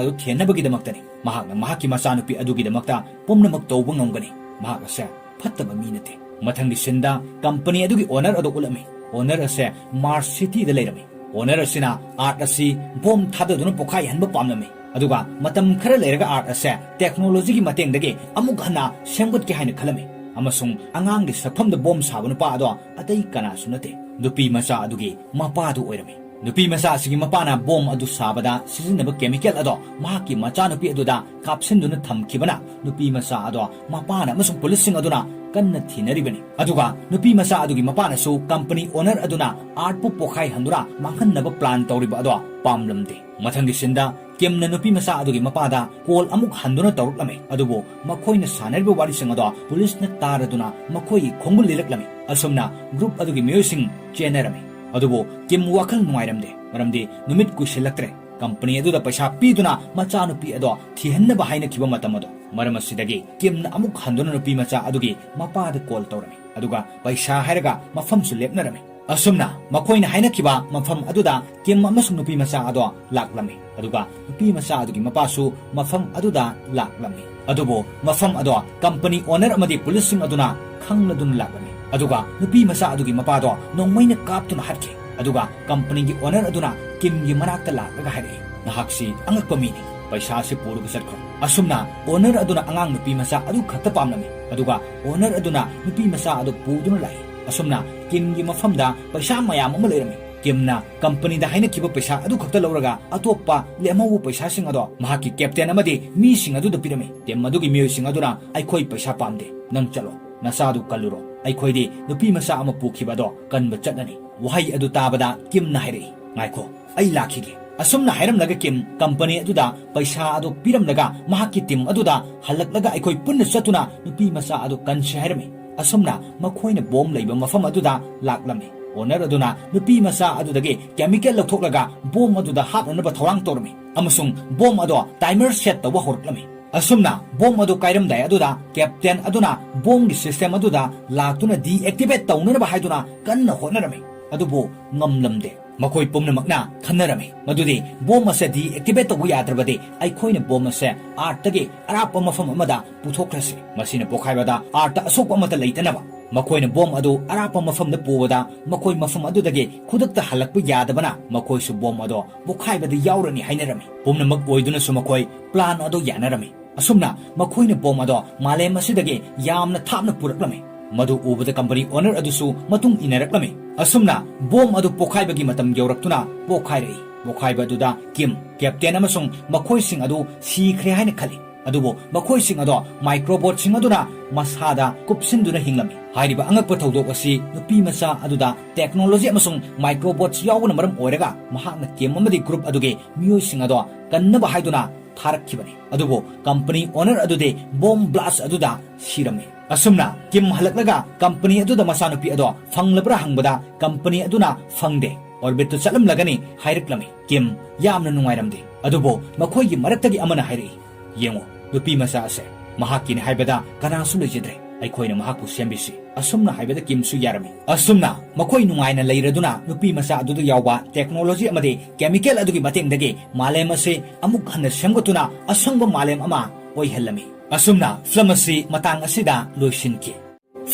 ꯑꯗꯨ ꯊꯦꯝꯅꯕꯒꯤꯗꯃꯛꯇꯅꯤ꯫ ꯃꯍꯥꯛꯅ ꯃꯍꯥꯛꯀꯤ ꯃꯆꯥꯅꯨꯄꯤ ꯑꯗꯨꯒꯤꯗꯃꯛꯇ ꯄꯨꯝꯅꯃꯛ ꯇꯧꯕ ꯉꯝꯒꯅꯤ꯫ ꯃꯍꯥꯛ ꯑꯁꯦ ꯐꯠꯇꯕ ꯃꯤ ꯅꯠꯇꯦ꯫ ꯃꯊꯪꯒꯤ ꯁꯤꯟꯗ ꯀꯝꯄꯅꯤ ꯑꯗꯨꯒꯤ ꯑꯣꯅꯔ ꯑꯗꯨ ꯎꯠꯂꯝꯃꯤ꯫ ꯑꯣꯅꯔ ꯑꯁꯦ ꯃꯥꯔꯁ ꯁꯤꯇꯤꯗ ꯂꯩꯔꯝꯃꯤ꯫ ꯑꯣꯅꯔ ꯑꯁꯤꯅ ꯑꯥꯔꯠ ꯑꯁꯤ ꯕꯣꯝ ꯊꯥꯗꯗꯨꯅ ꯄꯣꯈꯥꯏꯍꯟꯕ ꯄꯥꯝꯂꯝꯃꯤ꯫ ꯑꯗꯨꯒ ꯃꯇꯝ ꯈꯔ ꯂꯩꯔꯒ ꯑꯥꯔꯠ ꯑꯁꯦ ꯇꯦꯛꯅꯣꯂꯣꯖꯤꯒꯤ ꯃꯇꯦꯡꯗꯒꯤ ꯑꯃꯨꯛ ꯍꯟꯅ ꯁꯦꯝꯒꯠꯀꯦ ꯍꯥꯏꯅ ꯈꯜꯂꯝꯃꯤ꯫ ꯑꯃꯁꯨꯡ ꯑꯉꯥꯡꯒꯤ ꯁꯛꯐꯝꯗ ꯕꯣꯝ ꯁꯥꯕ ꯅꯨꯄꯥ ꯑꯗꯣ ꯑꯇꯩ ꯀꯅꯥꯁꯨ ꯅꯠꯇꯦ, ꯅꯨꯄꯤ ꯃꯆꯥ ꯑꯗꯨꯒꯤ ꯃꯄꯥꯗꯨ ꯑꯣꯏꯔꯝꯃꯤ꯫ ꯅꯨꯄꯤ ꯃꯆꯥ ꯑꯁꯤꯒꯤ ꯃꯄꯥꯅ ꯕꯣꯝ ꯑꯗꯨ ꯁꯥꯕꯗ ꯁꯤꯖꯤꯟꯅꯕ ꯀꯦꯃꯤꯀꯦꯜ ꯑꯗꯣ ꯃꯍꯥꯛꯀꯤ ꯃꯆꯥꯅꯨꯄꯤ ꯑꯗꯨꯗ ꯀꯥꯞꯁꯤꯟꯗꯨꯅ ꯊꯝꯈꯤꯕꯅ ꯅꯨꯄꯤ ꯃꯆꯥ ꯑꯗꯣ ꯃꯄꯥꯅ ꯑꯃꯁꯨꯡ ꯄꯨꯂꯤꯁꯁꯤꯡ ꯑꯗꯨꯅ ꯀꯟꯅ ꯊꯤꯅꯔꯤꯕꯅꯤ꯫ ꯑꯗꯨꯒ ꯅꯨꯄꯤ ꯃꯆꯥ ꯑꯗꯨꯒꯤ ꯃꯄꯥꯅꯁꯨ ꯀꯝꯄꯅꯤ ꯑꯣꯅꯔ ꯑꯗꯨꯅ ꯑꯥꯔꯠꯄꯨ ꯄꯣꯈꯥꯏꯍꯟꯗꯨꯅ ꯃꯥꯡꯍꯟꯅꯕ ꯄ꯭ꯂꯥꯟ ꯇꯧꯔꯤꯕ ꯑꯗꯣ ꯄꯥꯝꯂꯝꯗꯦ꯫ ꯃꯊꯪꯒꯤ ꯁꯤꯟꯗ ꯀꯤꯝꯅ ꯅꯨꯄꯤ ꯃꯆꯥ ꯑꯗꯨꯒꯤ ꯃꯄꯥꯗ ꯀꯣꯜ ꯑꯃꯨꯛ ꯍꯟꯗꯨꯅ ꯇꯧꯔꯛꯂꯝꯃꯤ, ꯑꯗꯨꯕꯨ ꯃꯈꯣꯏꯅ ꯁꯥꯟꯅꯔꯤꯕ ꯋꯥꯔꯤꯁꯤꯡ ꯑꯗꯣ ꯄꯨꯂꯤꯁꯅ ꯇꯥꯔꯗꯨꯅ ꯃꯈꯣꯏꯒꯤ ꯈꯣꯡꯒꯨꯜ ꯂꯤꯔꯛꯂꯝꯃꯤ꯫ ꯑꯁꯨꯝꯅ ꯒ꯭ꯔꯨꯞ ꯑꯗꯨꯒꯤ ꯃꯤꯑꯣꯏꯁꯤꯡ ꯆꯦꯟꯅꯔꯝꯃꯤ꯫ ꯑꯗꯨꯕꯨ ꯀꯤꯝ ꯋꯥꯈꯜ ꯅꯨꯡꯉꯥꯏꯔꯝꯗꯦ, ꯃꯔꯝꯗꯤ ꯅꯨꯃꯤꯠ ꯀꯨꯏꯁꯤꯜꯂꯛꯇ꯭ꯔꯦ꯫ ꯀꯝꯄꯅꯤ ꯑꯗꯨꯗ ꯄꯩꯁꯥ ꯄꯤꯗꯨꯅ ꯃꯆꯥꯅꯨꯄꯤ ꯑꯗꯣ ꯊꯤꯍꯟꯅꯕ ꯍꯥꯏꯅꯈꯤꯕ ꯃꯇꯝ ꯑꯗꯣ꯫ ꯃꯔꯝ ꯑꯁꯤꯗꯒꯤ ꯀꯤꯝꯅ ꯑꯃꯨꯛ ꯍꯟꯗꯨꯅ ꯅꯨꯄꯤ ꯃꯆꯥ ꯑꯗꯨꯒꯤ ꯃꯄꯥꯗ ꯀꯣꯜ ꯇꯧꯔꯝꯃꯤ, ꯑꯗꯨꯒ ꯄꯩꯁꯥ ꯍꯥꯏꯔꯒ ꯃꯐꯝꯁꯨ ꯂꯦꯞꯅꯔꯝꯃꯤ꯫ ꯑꯁꯨꯝꯅ ꯃꯈꯣꯏꯅ ꯍꯥꯏꯅꯈꯤꯕ ꯃꯐꯝ ꯑꯗꯨꯗ ꯀꯤꯝ ꯑꯃꯁꯨꯡ ꯅꯨꯄꯤ ꯃꯆꯥ ꯑꯗꯣ ꯂꯥꯛꯂꯝꯃꯤ꯫ ꯑꯗꯨꯒ ꯅꯨꯄꯤ ꯃꯆꯥ ꯑꯗꯨꯒꯤ ꯃꯄꯥꯁꯨ ꯃꯐꯝ ꯑꯗꯨꯗ ꯂꯥꯛꯂꯝꯃꯤ꯫ ꯑꯗꯨꯕꯨ ꯃꯐꯝ ꯑꯗꯣ ꯀꯝꯄꯅꯤ ꯑꯣꯅꯔ ꯑꯃꯗꯤ ꯄꯨꯂꯤꯁꯁꯤꯡ ꯑꯗꯨꯅ ꯈꯪꯂꯗꯨꯅ ꯂꯥꯛꯂꯝꯃꯤ꯫ ꯑꯗꯨꯒ ꯅꯨꯄꯤ ꯃꯆꯥ ꯑꯗꯨꯒꯤ ꯃꯄꯥꯗꯣ ꯅꯣꯡꯃꯩꯅ ꯀꯥꯞꯇꯨꯅ ꯍꯥꯠꯈꯤ꯫ ꯑꯗꯨꯒ ꯀꯝꯄꯅꯤꯒꯤ ꯑꯣꯅꯔ ꯑꯗꯨꯅ ꯀꯤꯝꯒꯤ ꯃꯅꯥꯛꯇ ꯂꯥꯛꯂꯒ ꯍꯥꯏꯔꯛꯏ, "ꯅꯍꯥꯛꯁꯤ ꯑꯉꯛꯄ ꯃꯤꯅꯤ, ꯄꯩꯁꯥ ꯑꯁꯤ ꯄꯨꯔꯒ ꯆꯠꯈ꯭ꯔꯣ꯫" ꯑꯁꯨꯝꯅ ꯑꯣꯅꯔ ꯑꯗꯨꯅ ꯑꯉꯥꯡ ꯅꯨꯄꯤ ꯃꯆꯥ ꯑꯗꯨ ꯈꯛꯇ ꯄꯥꯝꯂꯝꯃꯤ꯫ ꯑꯗꯨꯒ ꯑꯣꯅꯔ ꯑꯗꯨꯅ ꯅꯨꯄꯤ ꯃꯆꯥ ꯑꯗꯨ ꯄꯨꯗꯨꯅ ꯂꯥꯛꯏ꯫ ꯑꯁꯨꯝꯅ ꯀꯤꯝꯒꯤ ꯃꯐꯝꯗ ꯄꯩꯁꯥ ꯃꯌꯥꯝ ꯑꯃ ꯂꯩꯔꯝꯃꯤ꯫ ꯀꯤꯝꯅ ꯀꯝꯄꯅꯤꯗ ꯍꯥꯏꯅꯈꯤꯕ ꯄꯩꯁꯥ ꯑꯗꯨ ꯈꯛꯇ ꯂꯧꯔꯒ ꯑꯇꯣꯞꯄ ꯂꯦꯝꯍꯧꯕ ꯄꯩꯁꯥꯁꯤꯡ ꯑꯗꯣ ꯃꯍꯥꯛꯀꯤ ꯀꯦꯞꯇꯦꯟ ꯑꯃꯗꯤ ꯃꯤꯁꯤꯡ ꯑꯗꯨꯗ ꯄꯤꯔꯝꯃꯤ꯫ ꯇꯤꯝ ꯑꯗꯨꯒꯤ ꯃꯤꯑꯣꯏꯁꯤꯡ ꯑꯗꯨꯅ, "ꯑꯩꯈꯣꯏ ꯄꯩꯁꯥ ꯄꯥꯝꯗꯦ, ꯅꯪ ꯆꯠꯂꯣ, ꯅꯆꯥꯗꯨ ꯀꯜꯂꯨꯔꯣ, ꯑꯩꯈꯣꯏꯗꯤ ꯅꯨꯄꯤ ꯃꯆꯥ ꯑꯃ ꯄꯨꯈꯤꯕ ꯑꯗꯣ ꯀꯟꯕ ꯆꯠꯂꯅꯤ꯫" ꯋꯥꯍꯩ ꯑꯗꯨ ꯇꯥꯕꯗ ꯀꯤꯝꯅ ꯍꯥꯏꯔꯛꯏ, "ꯉꯥꯏꯈꯣ, ꯑꯩ ꯂꯥꯛꯈꯤꯒꯦ꯫" ꯑꯁꯨꯝꯅ ꯍꯥꯏꯔꯝꯂꯒ ꯀꯤꯝ ꯀꯝꯄꯅꯤ ꯑꯗꯨꯗ ꯄꯩꯁꯥ ꯑꯗꯨ ꯄꯤꯔꯝꯂꯒ ꯃꯍꯥꯛꯀꯤ ꯇꯤꯝ ꯑꯗꯨꯗ ꯍꯜꯂꯛꯂꯒ ꯑꯩꯈꯣꯏ ꯄꯨꯟꯅ ꯆꯠꯇꯨꯅ ꯅꯨꯄꯤ ꯃꯆꯥ ꯑꯗꯨ ꯀꯟꯁꯤ ꯍꯥꯏꯔꯝꯃꯤ꯫ ꯑꯁꯨꯝꯅ ꯃꯈꯣꯏꯅ ꯕꯣꯝ ꯂꯩꯕ ꯃꯐꯝ ꯑꯗꯨꯗ ꯂꯥꯛꯂꯝꯃꯤ꯫ ꯑꯣꯅꯔ ꯑꯗꯨꯅ ꯅꯨꯄꯤ ꯃꯆꯥ ꯑꯗꯨꯗꯒꯤ ꯀꯦꯃꯤꯀꯦꯜ ꯂꯧꯊꯣꯛꯂꯒ ꯕꯣꯝ ꯑꯗꯨꯗ ꯍꯥꯞꯅꯅꯕ ꯊꯧꯔꯥꯡ ꯇꯧꯔꯝꯃꯤ ꯑꯃꯁꯨꯡ ꯕꯣꯝ ꯑꯗꯣ ꯇꯥꯏꯃꯔ ꯁꯦꯠ ꯇꯧꯕ ꯍꯧꯔꯛꯂꯝꯃꯤ꯫ ꯑꯁꯨꯝꯅ ꯕꯣꯝ ꯑꯗꯨ ꯀꯥꯏꯔꯝꯗꯥꯏ ꯑꯗꯨꯗ ꯀꯦꯞꯇꯦꯟ ꯑꯗꯨꯅ ꯕꯣꯝꯒꯤ ꯁꯤꯁꯇꯦꯝ ꯑꯗꯨꯗ ꯂꯥꯛꯇꯨꯅ ꯗꯤꯑꯦꯛꯇꯤꯚꯦꯠ ꯇꯧꯅꯅꯕ ꯍꯥꯏꯗꯨꯅ ꯀꯟꯅ ꯍꯣꯠꯅꯔꯝꯃꯤ꯫ ꯑꯗꯨꯕꯨ ꯉꯝꯂꯝꯗꯦ꯫ ꯃꯈꯣꯏ ꯄꯨꯝꯅꯃꯛꯅ ꯈꯟꯅꯔꯝꯃꯤ ꯃꯗꯨꯗꯤ ꯕꯣꯝ ꯑꯁꯦ deactivate ꯇꯧꯕ ꯌꯥꯗ꯭ꯔꯕꯗꯤ ꯑꯩꯈꯣꯏꯅ ꯕꯣꯝ ꯑꯁꯦ Earth ꯇꯒꯤ ꯑꯔꯥꯞꯄ ꯃꯐꯝ ꯑꯃꯗ ꯄꯨꯊꯣꯛꯈ꯭ꯔꯁꯤ꯫ ꯃꯁꯤꯅ ꯄꯣꯈꯥꯏꯕꯗ Earth ꯇ ꯑꯁꯣꯛꯄ ꯑꯃꯠꯇ ꯂꯩꯇꯅꯕ꯫ ꯃꯈꯣꯏꯅ ꯕꯣꯝ ꯑꯗꯨ ꯑꯔꯥꯞꯄ ꯃꯐꯝꯗ ꯄꯨꯕꯗ ꯃꯈꯣꯏ ꯃꯐꯝ ꯑꯗꯨꯗꯒꯤ ꯈꯨꯗꯛꯇ ꯍꯜꯂꯛꯄ ꯌꯥꯗꯕꯅ ꯃꯈꯣꯏꯁꯨ ꯕꯣꯝ ꯑꯗꯣ ꯄꯣꯈꯥꯏꯕꯗ ꯌꯥꯎꯔꯅꯤ ꯍꯥꯏꯅꯔꯝꯃꯤ꯫ ꯄꯨꯝꯅꯃꯛ ꯑꯣꯏꯗꯨꯅꯁꯨ ꯃꯈꯣꯏ plan ꯑꯗꯣ ꯌꯥꯅꯔꯝꯃꯤ꯫ ꯑꯁꯨꯝꯅ ꯃꯈꯣꯏꯅ ꯕꯣꯝ ꯑꯗꯣ ꯃꯥꯂꯦꯝ ꯑꯁꯤꯗꯒꯤ ꯌꯥꯝꯅ ꯊꯥꯞꯅ ꯄꯨꯔꯛꯂꯝꯃꯤ꯫ ꯃꯗꯨ ꯎꯕꯗ company owner ꯑꯗꯨꯁꯨ ꯃꯇꯨꯡ ꯏꯟꯅꯔꯛꯂꯝꯃꯤ꯫ ꯑꯁꯨꯝꯅ ꯕꯣꯝ ꯑꯗꯨ ꯄꯣꯈꯥꯏꯕꯒꯤ ꯃꯇꯝ ꯌꯧꯔꯛꯇꯨꯅ ꯄꯣꯈꯥꯏꯔꯛꯏ꯫ ꯄꯣꯈꯥꯏꯕ ꯑꯗꯨꯗ ꯀꯤꯝ, ꯀꯦꯞꯇꯦꯟ ꯑꯃꯁꯨꯡ ꯃꯈꯣꯏꯁꯤꯡ ꯑꯗꯨ ꯁꯤꯈ꯭ꯔꯦ ꯍꯥꯏꯅ ꯈꯜꯂꯤ꯫ ꯑꯗꯨꯕꯨ ꯃꯈꯣꯏꯁꯤꯡ ꯑꯗꯣ ꯃꯥꯏꯀ꯭ꯔꯣꯕꯣꯠꯁꯤꯡ ꯑꯗꯨꯅ ꯃꯁꯥꯗ ꯀꯨꯞꯁꯤꯟꯗꯨꯅ ꯍꯤꯡꯂꯝꯃꯤ꯫ ꯍꯥꯏꯔꯤꯕ ꯑꯉꯛꯄ ꯊꯧꯗꯣꯛ ꯑꯁꯤ ꯅꯨꯄꯤ ꯃꯆꯥ ꯑꯗꯨꯗ technology ꯑꯃꯁꯨꯡ microbots ꯌꯥꯎꯕꯅ ꯃꯔꯝ ꯑꯣꯏꯔꯒ ꯃꯍꯥꯛꯅ ꯀꯦꯝ ꯑꯃꯗꯤ group ꯑꯗꯨꯒꯤ ꯃꯤꯑꯣꯏꯁꯤꯡ ꯑꯗꯣ ꯀꯟꯅꯕ ꯍꯥꯏꯗꯨꯅ ꯊꯥꯔꯛꯈꯤꯕꯅꯤ꯫ ꯑꯗꯨꯕꯨ company owner ꯑꯗꯨꯗꯤ bomb blast ꯑꯗꯨꯗ ꯁꯤꯔꯝꯃꯤ꯫ ꯑꯁꯨꯝꯅ ꯀꯤꯝ ꯍꯜꯂꯛꯂꯒ company ꯑꯗꯨꯗ ꯃꯆꯥꯅꯨꯄꯤ ꯑꯗꯣ ꯐꯪꯂꯕ꯭ꯔꯥ ꯍꯪꯕꯗ company ꯑꯗꯨꯅ ꯐꯪꯗꯦ, orbit ꯇ ꯆꯠꯂꯝꯂꯒꯅꯤ ꯍꯥꯏꯔꯛꯂꯝꯃꯤ꯫ ꯀꯤꯝ ꯌꯥꯝꯅ ꯅꯨꯡꯉꯥꯏꯔꯝꯗꯦ꯫ ꯑꯗꯨꯕꯨ ꯃꯈꯣꯏꯒꯤ ꯃꯔꯛꯇꯒꯤ ꯑꯃꯅ ꯍꯥꯏꯔꯛꯏ, "ꯌꯦꯡꯉꯨ, ꯅꯨꯄꯤ ꯃꯆꯥ ꯑꯁꯦ ꯃꯍꯥꯛꯀꯤꯅꯤ ꯍꯥꯏꯕꯗ ꯀꯅꯥꯁꯨ ꯂꯩꯖꯗ꯭ꯔꯦ꯫ ꯑꯩꯈꯣꯏꯅ ꯃꯍꯥꯛꯄꯨ ꯁꯦꯝꯕꯤꯁꯤ꯫" ꯑꯁꯨꯝꯅ ꯍꯥꯏꯕꯗ ꯀꯤꯝꯁꯨ ꯌꯥꯔꯝꯃꯤ꯫ ꯑꯁꯨꯝꯅ ꯃꯈꯣꯏ ꯅꯨꯡꯉꯥꯏꯅ ꯂꯩꯔꯗꯨꯅ ꯅꯨꯄꯤ ꯃꯆꯥ ꯑꯗꯨꯗ ꯌꯥꯎꯕ technology ꯑꯃꯗꯤ chemical ꯑꯗꯨꯒꯤ ꯃꯇꯦꯡꯗꯒꯤ ꯃꯥꯂꯦꯝ ꯑꯁꯤ ꯑꯃꯨꯛ ꯍꯟꯅ ꯁꯦꯝꯒꯠꯇꯨꯅ ꯑꯁꯪꯕ ꯃꯥꯂꯦꯝ ꯑꯃ ꯑꯣꯏꯍꯜꯂꯝꯃꯤ꯫ ꯑꯁꯨꯝꯅ film ꯑꯁꯤ ꯃꯇꯥꯡ ꯑꯁꯤꯗ ꯂꯣꯏꯁꯤꯟꯈꯤ꯫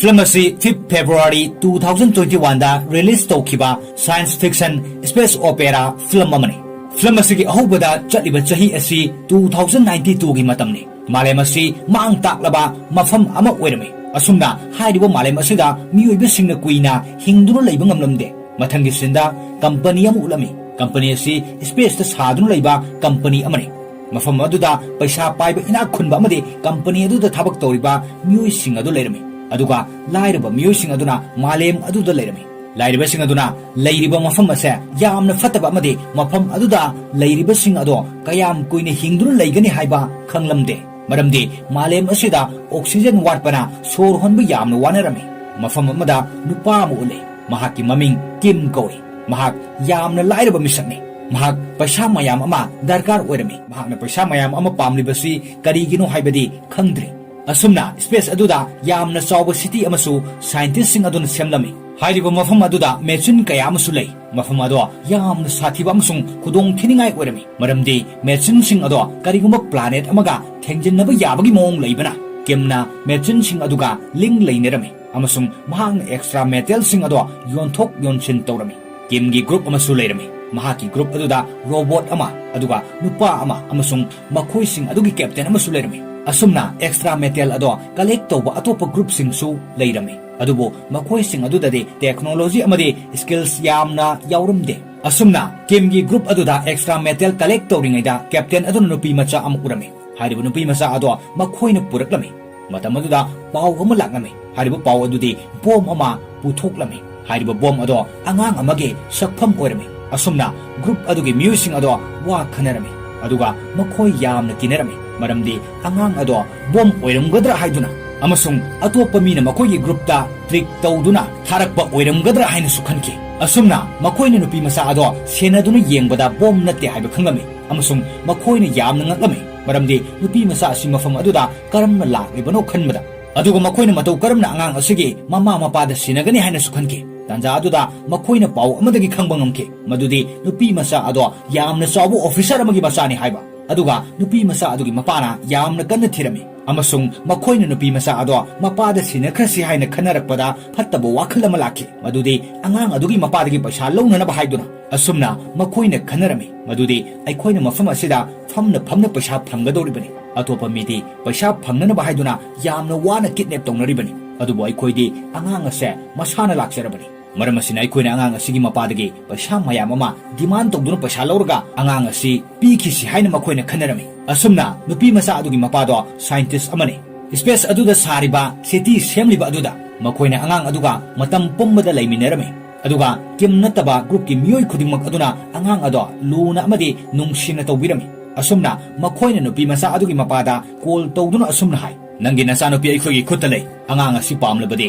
Film ꯑꯁꯤ fifth February two thousand twenty one ꯗ release ꯇꯧꯈꯤꯕ science fiction space opera film ꯑꯃꯅꯤ꯫ Film ꯑꯁꯤꯒꯤ ꯑꯍꯧꯕꯗ ꯆꯠꯂꯤꯕ ꯆꯍꯤ ꯑꯁꯤ two thousand ninety two ꯒꯤ ꯃꯇꯝꯅꯤ꯫ ꯃꯥꯂꯦꯝ ꯑꯁꯤ ꯃꯥꯡ ꯇꯥꯛꯂꯕ ꯃꯐꯝ ꯑꯃ ꯑꯣꯏꯔꯝꯃꯤ꯫ ꯑꯁꯨꯝꯅ ꯍꯥꯏꯔꯤꯕ ꯃꯥꯂꯦꯝ ꯑꯁꯤꯗ ꯃꯤꯑꯣꯏꯕꯁꯤꯡꯅ ꯀꯨꯏꯅ ꯍꯤꯡꯗꯨꯅ ꯂꯩꯕ ꯉꯝꯂꯝꯗꯦ꯫ ꯃꯊꯪꯒꯤ scene ꯗ company ꯑꯃ ꯎꯠꯂꯝꯃꯤ꯫ Company ꯑꯁꯤ space ꯇ ꯁꯥꯗꯨꯅ ꯂꯩꯕ company ꯑꯃꯅꯤ꯫ ꯃꯐꯝ ꯑꯗꯨꯗ ꯄꯩꯁꯥ ꯄꯥꯏꯕ ꯏꯅꯥꯛ ꯈꯨꯟꯕ ꯑꯃꯗꯤ company ꯑꯗꯨꯗ ꯊꯕꯛ ꯇꯧꯔꯤꯕ ꯃꯤꯑꯣꯏꯁꯤꯡ ꯑꯗꯨ ꯂꯩꯔꯝꯃꯤ꯫ ꯑꯗꯨꯒ ꯂꯥꯏꯔꯕ ꯃꯤꯑꯣꯏꯁꯤꯡ ꯑꯗꯨꯅ ꯃꯥꯂꯦꯝ ꯑꯗꯨꯗ ꯂꯩꯔꯝꯃꯤ꯫ ꯂꯥꯏꯔꯕꯁꯤꯡ ꯑꯗꯨꯅ ꯂꯩꯔꯤꯕ ꯃꯐꯝ ꯑꯁꯦ ꯌꯥꯝꯅ ꯐꯠꯇꯕ ꯑꯃꯗꯤ ꯃꯐꯝ ꯑꯗꯨꯗ ꯂꯩꯔꯤꯕꯁꯤꯡ ꯑꯗꯣ ꯀꯌꯥꯝ ꯀꯨꯏꯅ ꯍꯤꯡꯗꯨꯅ ꯂꯩꯒꯅꯤ ꯍꯥꯏꯕ ꯈꯪꯂꯝꯗꯦ꯫ ꯃꯔꯝꯗꯤ ꯃꯥꯂꯦꯝ ꯑꯁꯤꯗ oxygen ꯋꯥꯠꯄꯅ ꯁꯣꯔ ꯍꯣꯟꯕ ꯌꯥꯝꯅ ꯋꯥꯅꯔꯝꯃꯤ꯫ ꯃꯐꯝ ꯑꯃꯗ ꯅꯨꯄꯥ ꯑꯃ ꯎꯠꯂꯤ꯫ ꯃꯍꯥꯛꯀꯤ ꯃꯃꯤꯡ ꯀꯤꯝ ꯀꯧꯏ꯫ ꯃꯍꯥꯛ ꯌꯥꯝꯅ ꯂꯥꯏꯔꯕ ꯃꯤꯁꯛꯅꯤ꯫ ꯃꯍꯥꯛ ꯄꯩꯁꯥ ꯃꯌꯥꯝ ꯑꯃ ꯗꯔꯀꯥꯔ ꯑꯣꯏꯔꯝꯃꯤ꯫ ꯃꯍꯥꯛꯅ ꯄꯩꯁꯥ ꯃꯌꯥꯝ ꯑꯃ ꯄꯥꯝꯂꯤꯕꯁꯤ ꯀꯔꯤꯒꯤꯅꯣ ꯍꯥꯏꯕꯗꯤ ꯈꯪꯗ꯭ꯔꯤ꯫ ꯑꯁꯨꯝꯅ space ꯑꯗꯨꯗ ꯌꯥꯝꯅ ꯆꯥꯎꯕ city ꯑꯃꯁꯨ scientistꯁꯤꯡ ꯑꯗꯨꯅ ꯁꯦꯝꯂꯝꯃꯤ꯫ ꯍꯥꯏꯔꯤꯕ ꯃꯐꯝ ꯑꯗꯨꯗ machine ꯀꯌꯥ ꯑꯃꯁꯨ ꯂꯩ꯫ ꯃꯐꯝ ꯑꯗꯣ ꯌꯥꯝꯅ ꯁꯥꯊꯤꯕ ꯑꯃꯁꯨꯡ ꯈꯨꯗꯣꯡ ꯊꯤꯅꯤꯡꯉꯥꯏ ꯑꯣꯏꯔꯝꯃꯤ, ꯃꯔꯝꯗꯤ machineꯁꯤꯡ ꯑꯗꯣ ꯀꯔꯤꯒꯨꯝꯕ planet ꯑꯃꯒ ꯊꯦꯡꯖꯤꯟꯅꯕ ꯌꯥꯕꯒꯤ ꯃꯑꯣꯡ ꯂꯩꯕꯅ꯫ ꯀꯤꯝꯅ machineꯁꯤꯡ ꯑꯗꯨꯒ link ꯂꯩꯅꯔꯝꯃꯤ ꯑꯃꯁꯨꯡ ꯃꯍꯥꯛꯅ extra metalꯁꯤꯡ ꯑꯗꯣ ꯌꯣꯟꯊꯣꯛ ꯌꯣꯟꯁꯤꯟ ꯇꯧꯔꯝꯃꯤ꯫ ꯀꯤꯝꯒꯤ group ꯑꯃꯁꯨ ꯂꯩꯔꯝꯃꯤ꯫ ꯃꯍꯥꯛꯀꯤ group ꯑꯗꯨꯗ robot ꯑꯃ, ꯑꯗꯨꯒ ꯅꯨꯄꯥ ꯑꯃ ꯑꯃꯁꯨꯡ ꯃꯈꯣꯏꯁꯤꯡ ꯑꯗꯨꯒꯤ captain ꯑꯃꯁꯨ ꯂꯩꯔꯝꯃꯤ꯫ ꯑꯁꯨꯝꯅ extra metal ꯑꯗꯣ collect ꯇꯧꯕ ꯑꯇꯣꯞꯄ groupꯁꯤꯡꯁꯨ ꯂꯩꯔꯝꯃꯤ, ꯑꯗꯨꯕꯨ ꯃꯈꯣꯏꯁꯤꯡ ꯑꯗꯨꯗꯗꯤ technology ꯑꯃꯗꯤ skills ꯌꯥꯝꯅ ꯌꯥꯎꯔꯝꯗꯦ꯫ ꯑꯁꯨꯝꯅ ꯀꯤꯝꯒꯤ group ꯑꯗꯨꯗ extra metal collect ꯇꯧꯔꯤꯉꯩꯗ captain ꯑꯗꯨꯅ ꯅꯨꯄꯤ ꯃꯆꯥ ꯑꯃ ꯎꯔꯝꯃꯤ꯫ ꯍꯥꯏꯔꯤꯕ ꯅꯨꯄꯤ ꯃꯆꯥ ꯑꯗꯣ ꯃꯈꯣꯏꯅ ꯄꯨꯔꯛꯂꯝꯃꯤ꯫ ꯃꯇꯝ ꯑꯗꯨꯗ ꯄꯥꯎ ꯑꯃ ꯂꯥꯛꯂꯝꯃꯤ꯫ ꯍꯥꯏꯔꯤꯕ ꯄꯥꯎ ꯑꯗꯨꯗꯤ bomb ꯑꯃ ꯄꯨꯊꯣꯛꯂꯝꯃꯤ꯫ ꯍꯥꯏꯔꯤꯕ bomb ꯑꯗꯣ ꯑꯉꯥꯡ ꯑꯃꯒꯤ ꯁꯛꯐꯝ ꯑꯣꯏꯔꯝꯃꯤ꯫ ꯑꯁꯨꯝꯅ group ꯑꯗꯨꯒꯤ ꯃꯤꯑꯣꯏꯁꯤꯡ ꯑꯗꯣ ꯋꯥ ꯈꯟꯅꯔꯝꯃꯤ, ꯑꯗꯨꯒ ꯃꯈꯣꯏ ꯌꯥꯝꯅ ꯀꯤꯅꯔꯝꯃꯤ, ꯃꯔꯝꯗꯤ ꯑꯉꯥꯡ ꯑꯗꯣ bomb ꯑꯣꯏꯔꯝꯒꯗ꯭ꯔꯥ ꯍꯥꯏꯗꯨꯅ ꯑꯃꯁꯨꯡ ꯑꯇꯣꯞꯄ ꯃꯤꯅ ꯃꯈꯣꯏꯒꯤ groupꯇ trick ꯇꯧꯗꯨꯅ ꯊꯥꯔꯛꯄ ꯑꯣꯏꯔꯝꯒꯗ꯭ꯔꯥ ꯍꯥꯏꯅꯁꯨ ꯈꯟꯈꯤ꯫ ꯑꯁꯨꯝꯅ ꯃꯈꯣꯏꯅ ꯅꯨꯄꯤ ꯃꯆꯥ ꯑꯗꯣ ꯁꯦꯟꯅꯗꯨꯅ ꯌꯦꯡꯕꯗ bomb ꯅꯠꯇꯦ ꯍꯥꯏꯕ ꯈꯪꯂꯝꯃꯤ ꯑꯃꯁꯨꯡ ꯃꯈꯣꯏꯅ ꯌꯥꯝꯅ ꯉꯛꯂꯝꯃꯤ, ꯃꯔꯝꯗꯤ ꯅꯨꯄꯤ ꯃꯆꯥ ꯑꯁꯤ ꯃꯐꯝ ꯑꯗꯨꯗ ꯀꯔꯝꯅ ꯂꯥꯛꯂꯤꯕꯅꯣ ꯈꯟꯕꯗ꯫ ꯑꯗꯨꯒ ꯃꯈꯣꯏꯅ ꯃꯇꯧ ꯀꯔꯝꯅ ꯑꯉꯥꯡ ꯑꯁꯤꯒꯤ ꯃꯃꯥ ꯃꯄꯥꯗ ꯁꯤꯟꯅꯒꯅꯤ ꯍꯥꯏꯅꯁꯨ ꯈꯟꯈꯤ꯫ ꯇꯥꯟꯖꯥ ꯑꯗꯨꯗ ꯃꯈꯣꯏꯅ ꯄꯥꯎ ꯑꯃꯗꯒꯤ ꯈꯪꯕ ꯉꯝꯈꯤ ꯃꯗꯨꯗꯤ ꯅꯨꯄꯤ ꯃꯆꯥ ꯑꯗꯣ ꯌꯥꯝꯅ ꯆꯥꯎꯕ officer ꯑꯃꯒꯤ ꯃꯆꯥꯅꯤ ꯍꯥꯏꯕ꯫ ꯑꯗꯨꯒ ꯅꯨꯄꯤ ꯃꯆꯥ ꯑꯗꯨꯒꯤ ꯃꯄꯥꯅ ꯌꯥꯝꯅ ꯀꯟꯅ ꯊꯤꯔꯝꯃꯤ ꯑꯃꯁꯨꯡ ꯃꯈꯣꯏꯅ ꯅꯨꯄꯤ ꯃꯆꯥ ꯑꯗꯣ ꯃꯄꯥꯗ ꯁꯤꯟꯅꯈ꯭ꯔꯁꯤ ꯍꯥꯏꯅ ꯈꯟꯅꯔꯛꯄꯗ ꯐꯠꯇꯕ ꯋꯥꯈꯜ ꯑꯃ ꯂꯥꯛꯈꯤ, ꯃꯗꯨꯗꯤ ꯑꯉꯥꯡ ꯑꯗꯨꯒꯤ ꯃꯄꯥꯗꯒꯤ ꯄꯩꯁꯥ ꯂꯧꯅꯅꯕ ꯍꯥꯏꯗꯨꯅ꯫ ꯑꯁꯨꯝꯅ ꯃꯈꯣꯏꯅ ꯈꯟꯅꯔꯝꯃꯤ ꯃꯗꯨꯗꯤ ꯑꯩꯈꯣꯏꯅ ꯃꯐꯝ ꯑꯁꯤꯗ ꯐꯝꯅ ꯐꯝꯅ ꯄꯩꯁꯥ ꯐꯪꯒꯗꯧꯔꯤꯕꯅꯤ, ꯑꯇꯣꯞꯄ ꯃꯤꯗꯤ ꯄꯩꯁꯥ ꯐꯪꯅꯅꯕ ꯍꯥꯏꯗꯨꯅ ꯌꯥꯝꯅ ꯋꯥꯅ kidnap ꯇꯧꯅꯔꯤꯕꯅꯤ, ꯑꯗꯨꯕꯨ ꯑꯩꯈꯣꯏꯗꯤ ꯑꯉꯥꯡ ꯑꯁꯦ ꯃꯁꯥꯅ ꯂꯥꯛꯆꯔꯕꯅꯤ꯫ ꯃꯔꯝ ꯑꯁꯤꯅ ꯑꯩꯈꯣꯏꯅ ꯑꯉꯥꯡ ꯑꯁꯤꯒꯤ ꯃꯄꯥꯗꯒꯤ ꯄꯩꯁꯥ ꯃꯌꯥꯝ ꯑꯃ demand ꯇꯧꯗꯨꯅ ꯄꯩꯁꯥ ꯂꯧꯔꯒ ꯑꯉꯥꯡ ꯑꯁꯤ ꯄꯤꯈꯤꯁꯤ ꯍꯥꯏꯅ ꯃꯈꯣꯏꯅ ꯈꯟꯅꯔꯝꯃꯤ꯫ ꯑꯁꯨꯝꯅ ꯅꯨꯄꯤ ꯃꯆꯥ ꯑꯗꯨꯒꯤ ꯃꯄꯥꯗꯣ scientist ꯑꯃꯅꯤ꯫ Space ꯑꯗꯨꯗ ꯁꯥꯔꯤꯕ city ꯁꯦꯝꯂꯤꯕ ꯑꯗꯨꯗ ꯃꯈꯣꯏꯅ ꯑꯉꯥꯡ ꯑꯗꯨꯒ ꯃꯇꯝ ꯄꯨꯝꯕꯗ ꯂꯩꯃꯤꯟꯅꯔꯝꯃꯤ꯫ ꯑꯗꯨꯒ ꯀꯤꯝ ꯅꯠꯇꯕ groupꯀꯤ ꯃꯤꯑꯣꯏ ꯈꯨꯗꯤꯡꯃꯛ ꯑꯗꯨꯅ ꯑꯉꯥꯡ ꯑꯗꯣ ꯂꯨꯅ ꯑꯃꯗꯤ ꯅꯨꯡꯁꯤꯅ ꯇꯧꯕꯤꯔꯝꯃꯤ꯫ ꯑꯁꯨꯝꯅ ꯃꯈꯣꯏꯅ ꯅꯨꯄꯤ ꯃꯆꯥ ꯑꯗꯨꯒꯤ ꯃꯄꯥꯗ call ꯇꯧꯗꯨꯅ ꯑꯁꯨꯝꯅ ꯍꯥꯏ, "ꯅꯪꯒꯤ ꯅꯆꯥꯅꯨꯄꯤ ꯑꯩꯈꯣꯏꯒꯤ ꯈꯨꯠꯇ ꯂꯩ꯫ ꯑꯉꯥꯡ ꯑꯁꯤ ꯄꯥꯝꯂꯕꯗꯤ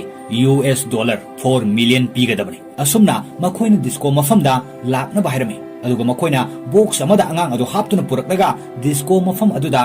U S dollar four million ꯄꯤꯒꯗꯕꯅꯤ꯫" ꯑꯁꯨꯝꯅ ꯃꯈꯣꯏꯅ disco ꯃꯐꯝꯗ ꯂꯥꯛꯅꯕ ꯍꯥꯏꯔꯝꯃꯤ꯫ ꯑꯗꯨꯒ ꯃꯈꯣꯏꯅ box ꯑꯃꯗ ꯑꯉꯥꯡ ꯑꯗꯨ ꯍꯥꯞꯇꯨꯅ ꯄꯨꯔꯛꯂꯒ disco ꯃꯐꯝ ꯑꯗꯨꯗ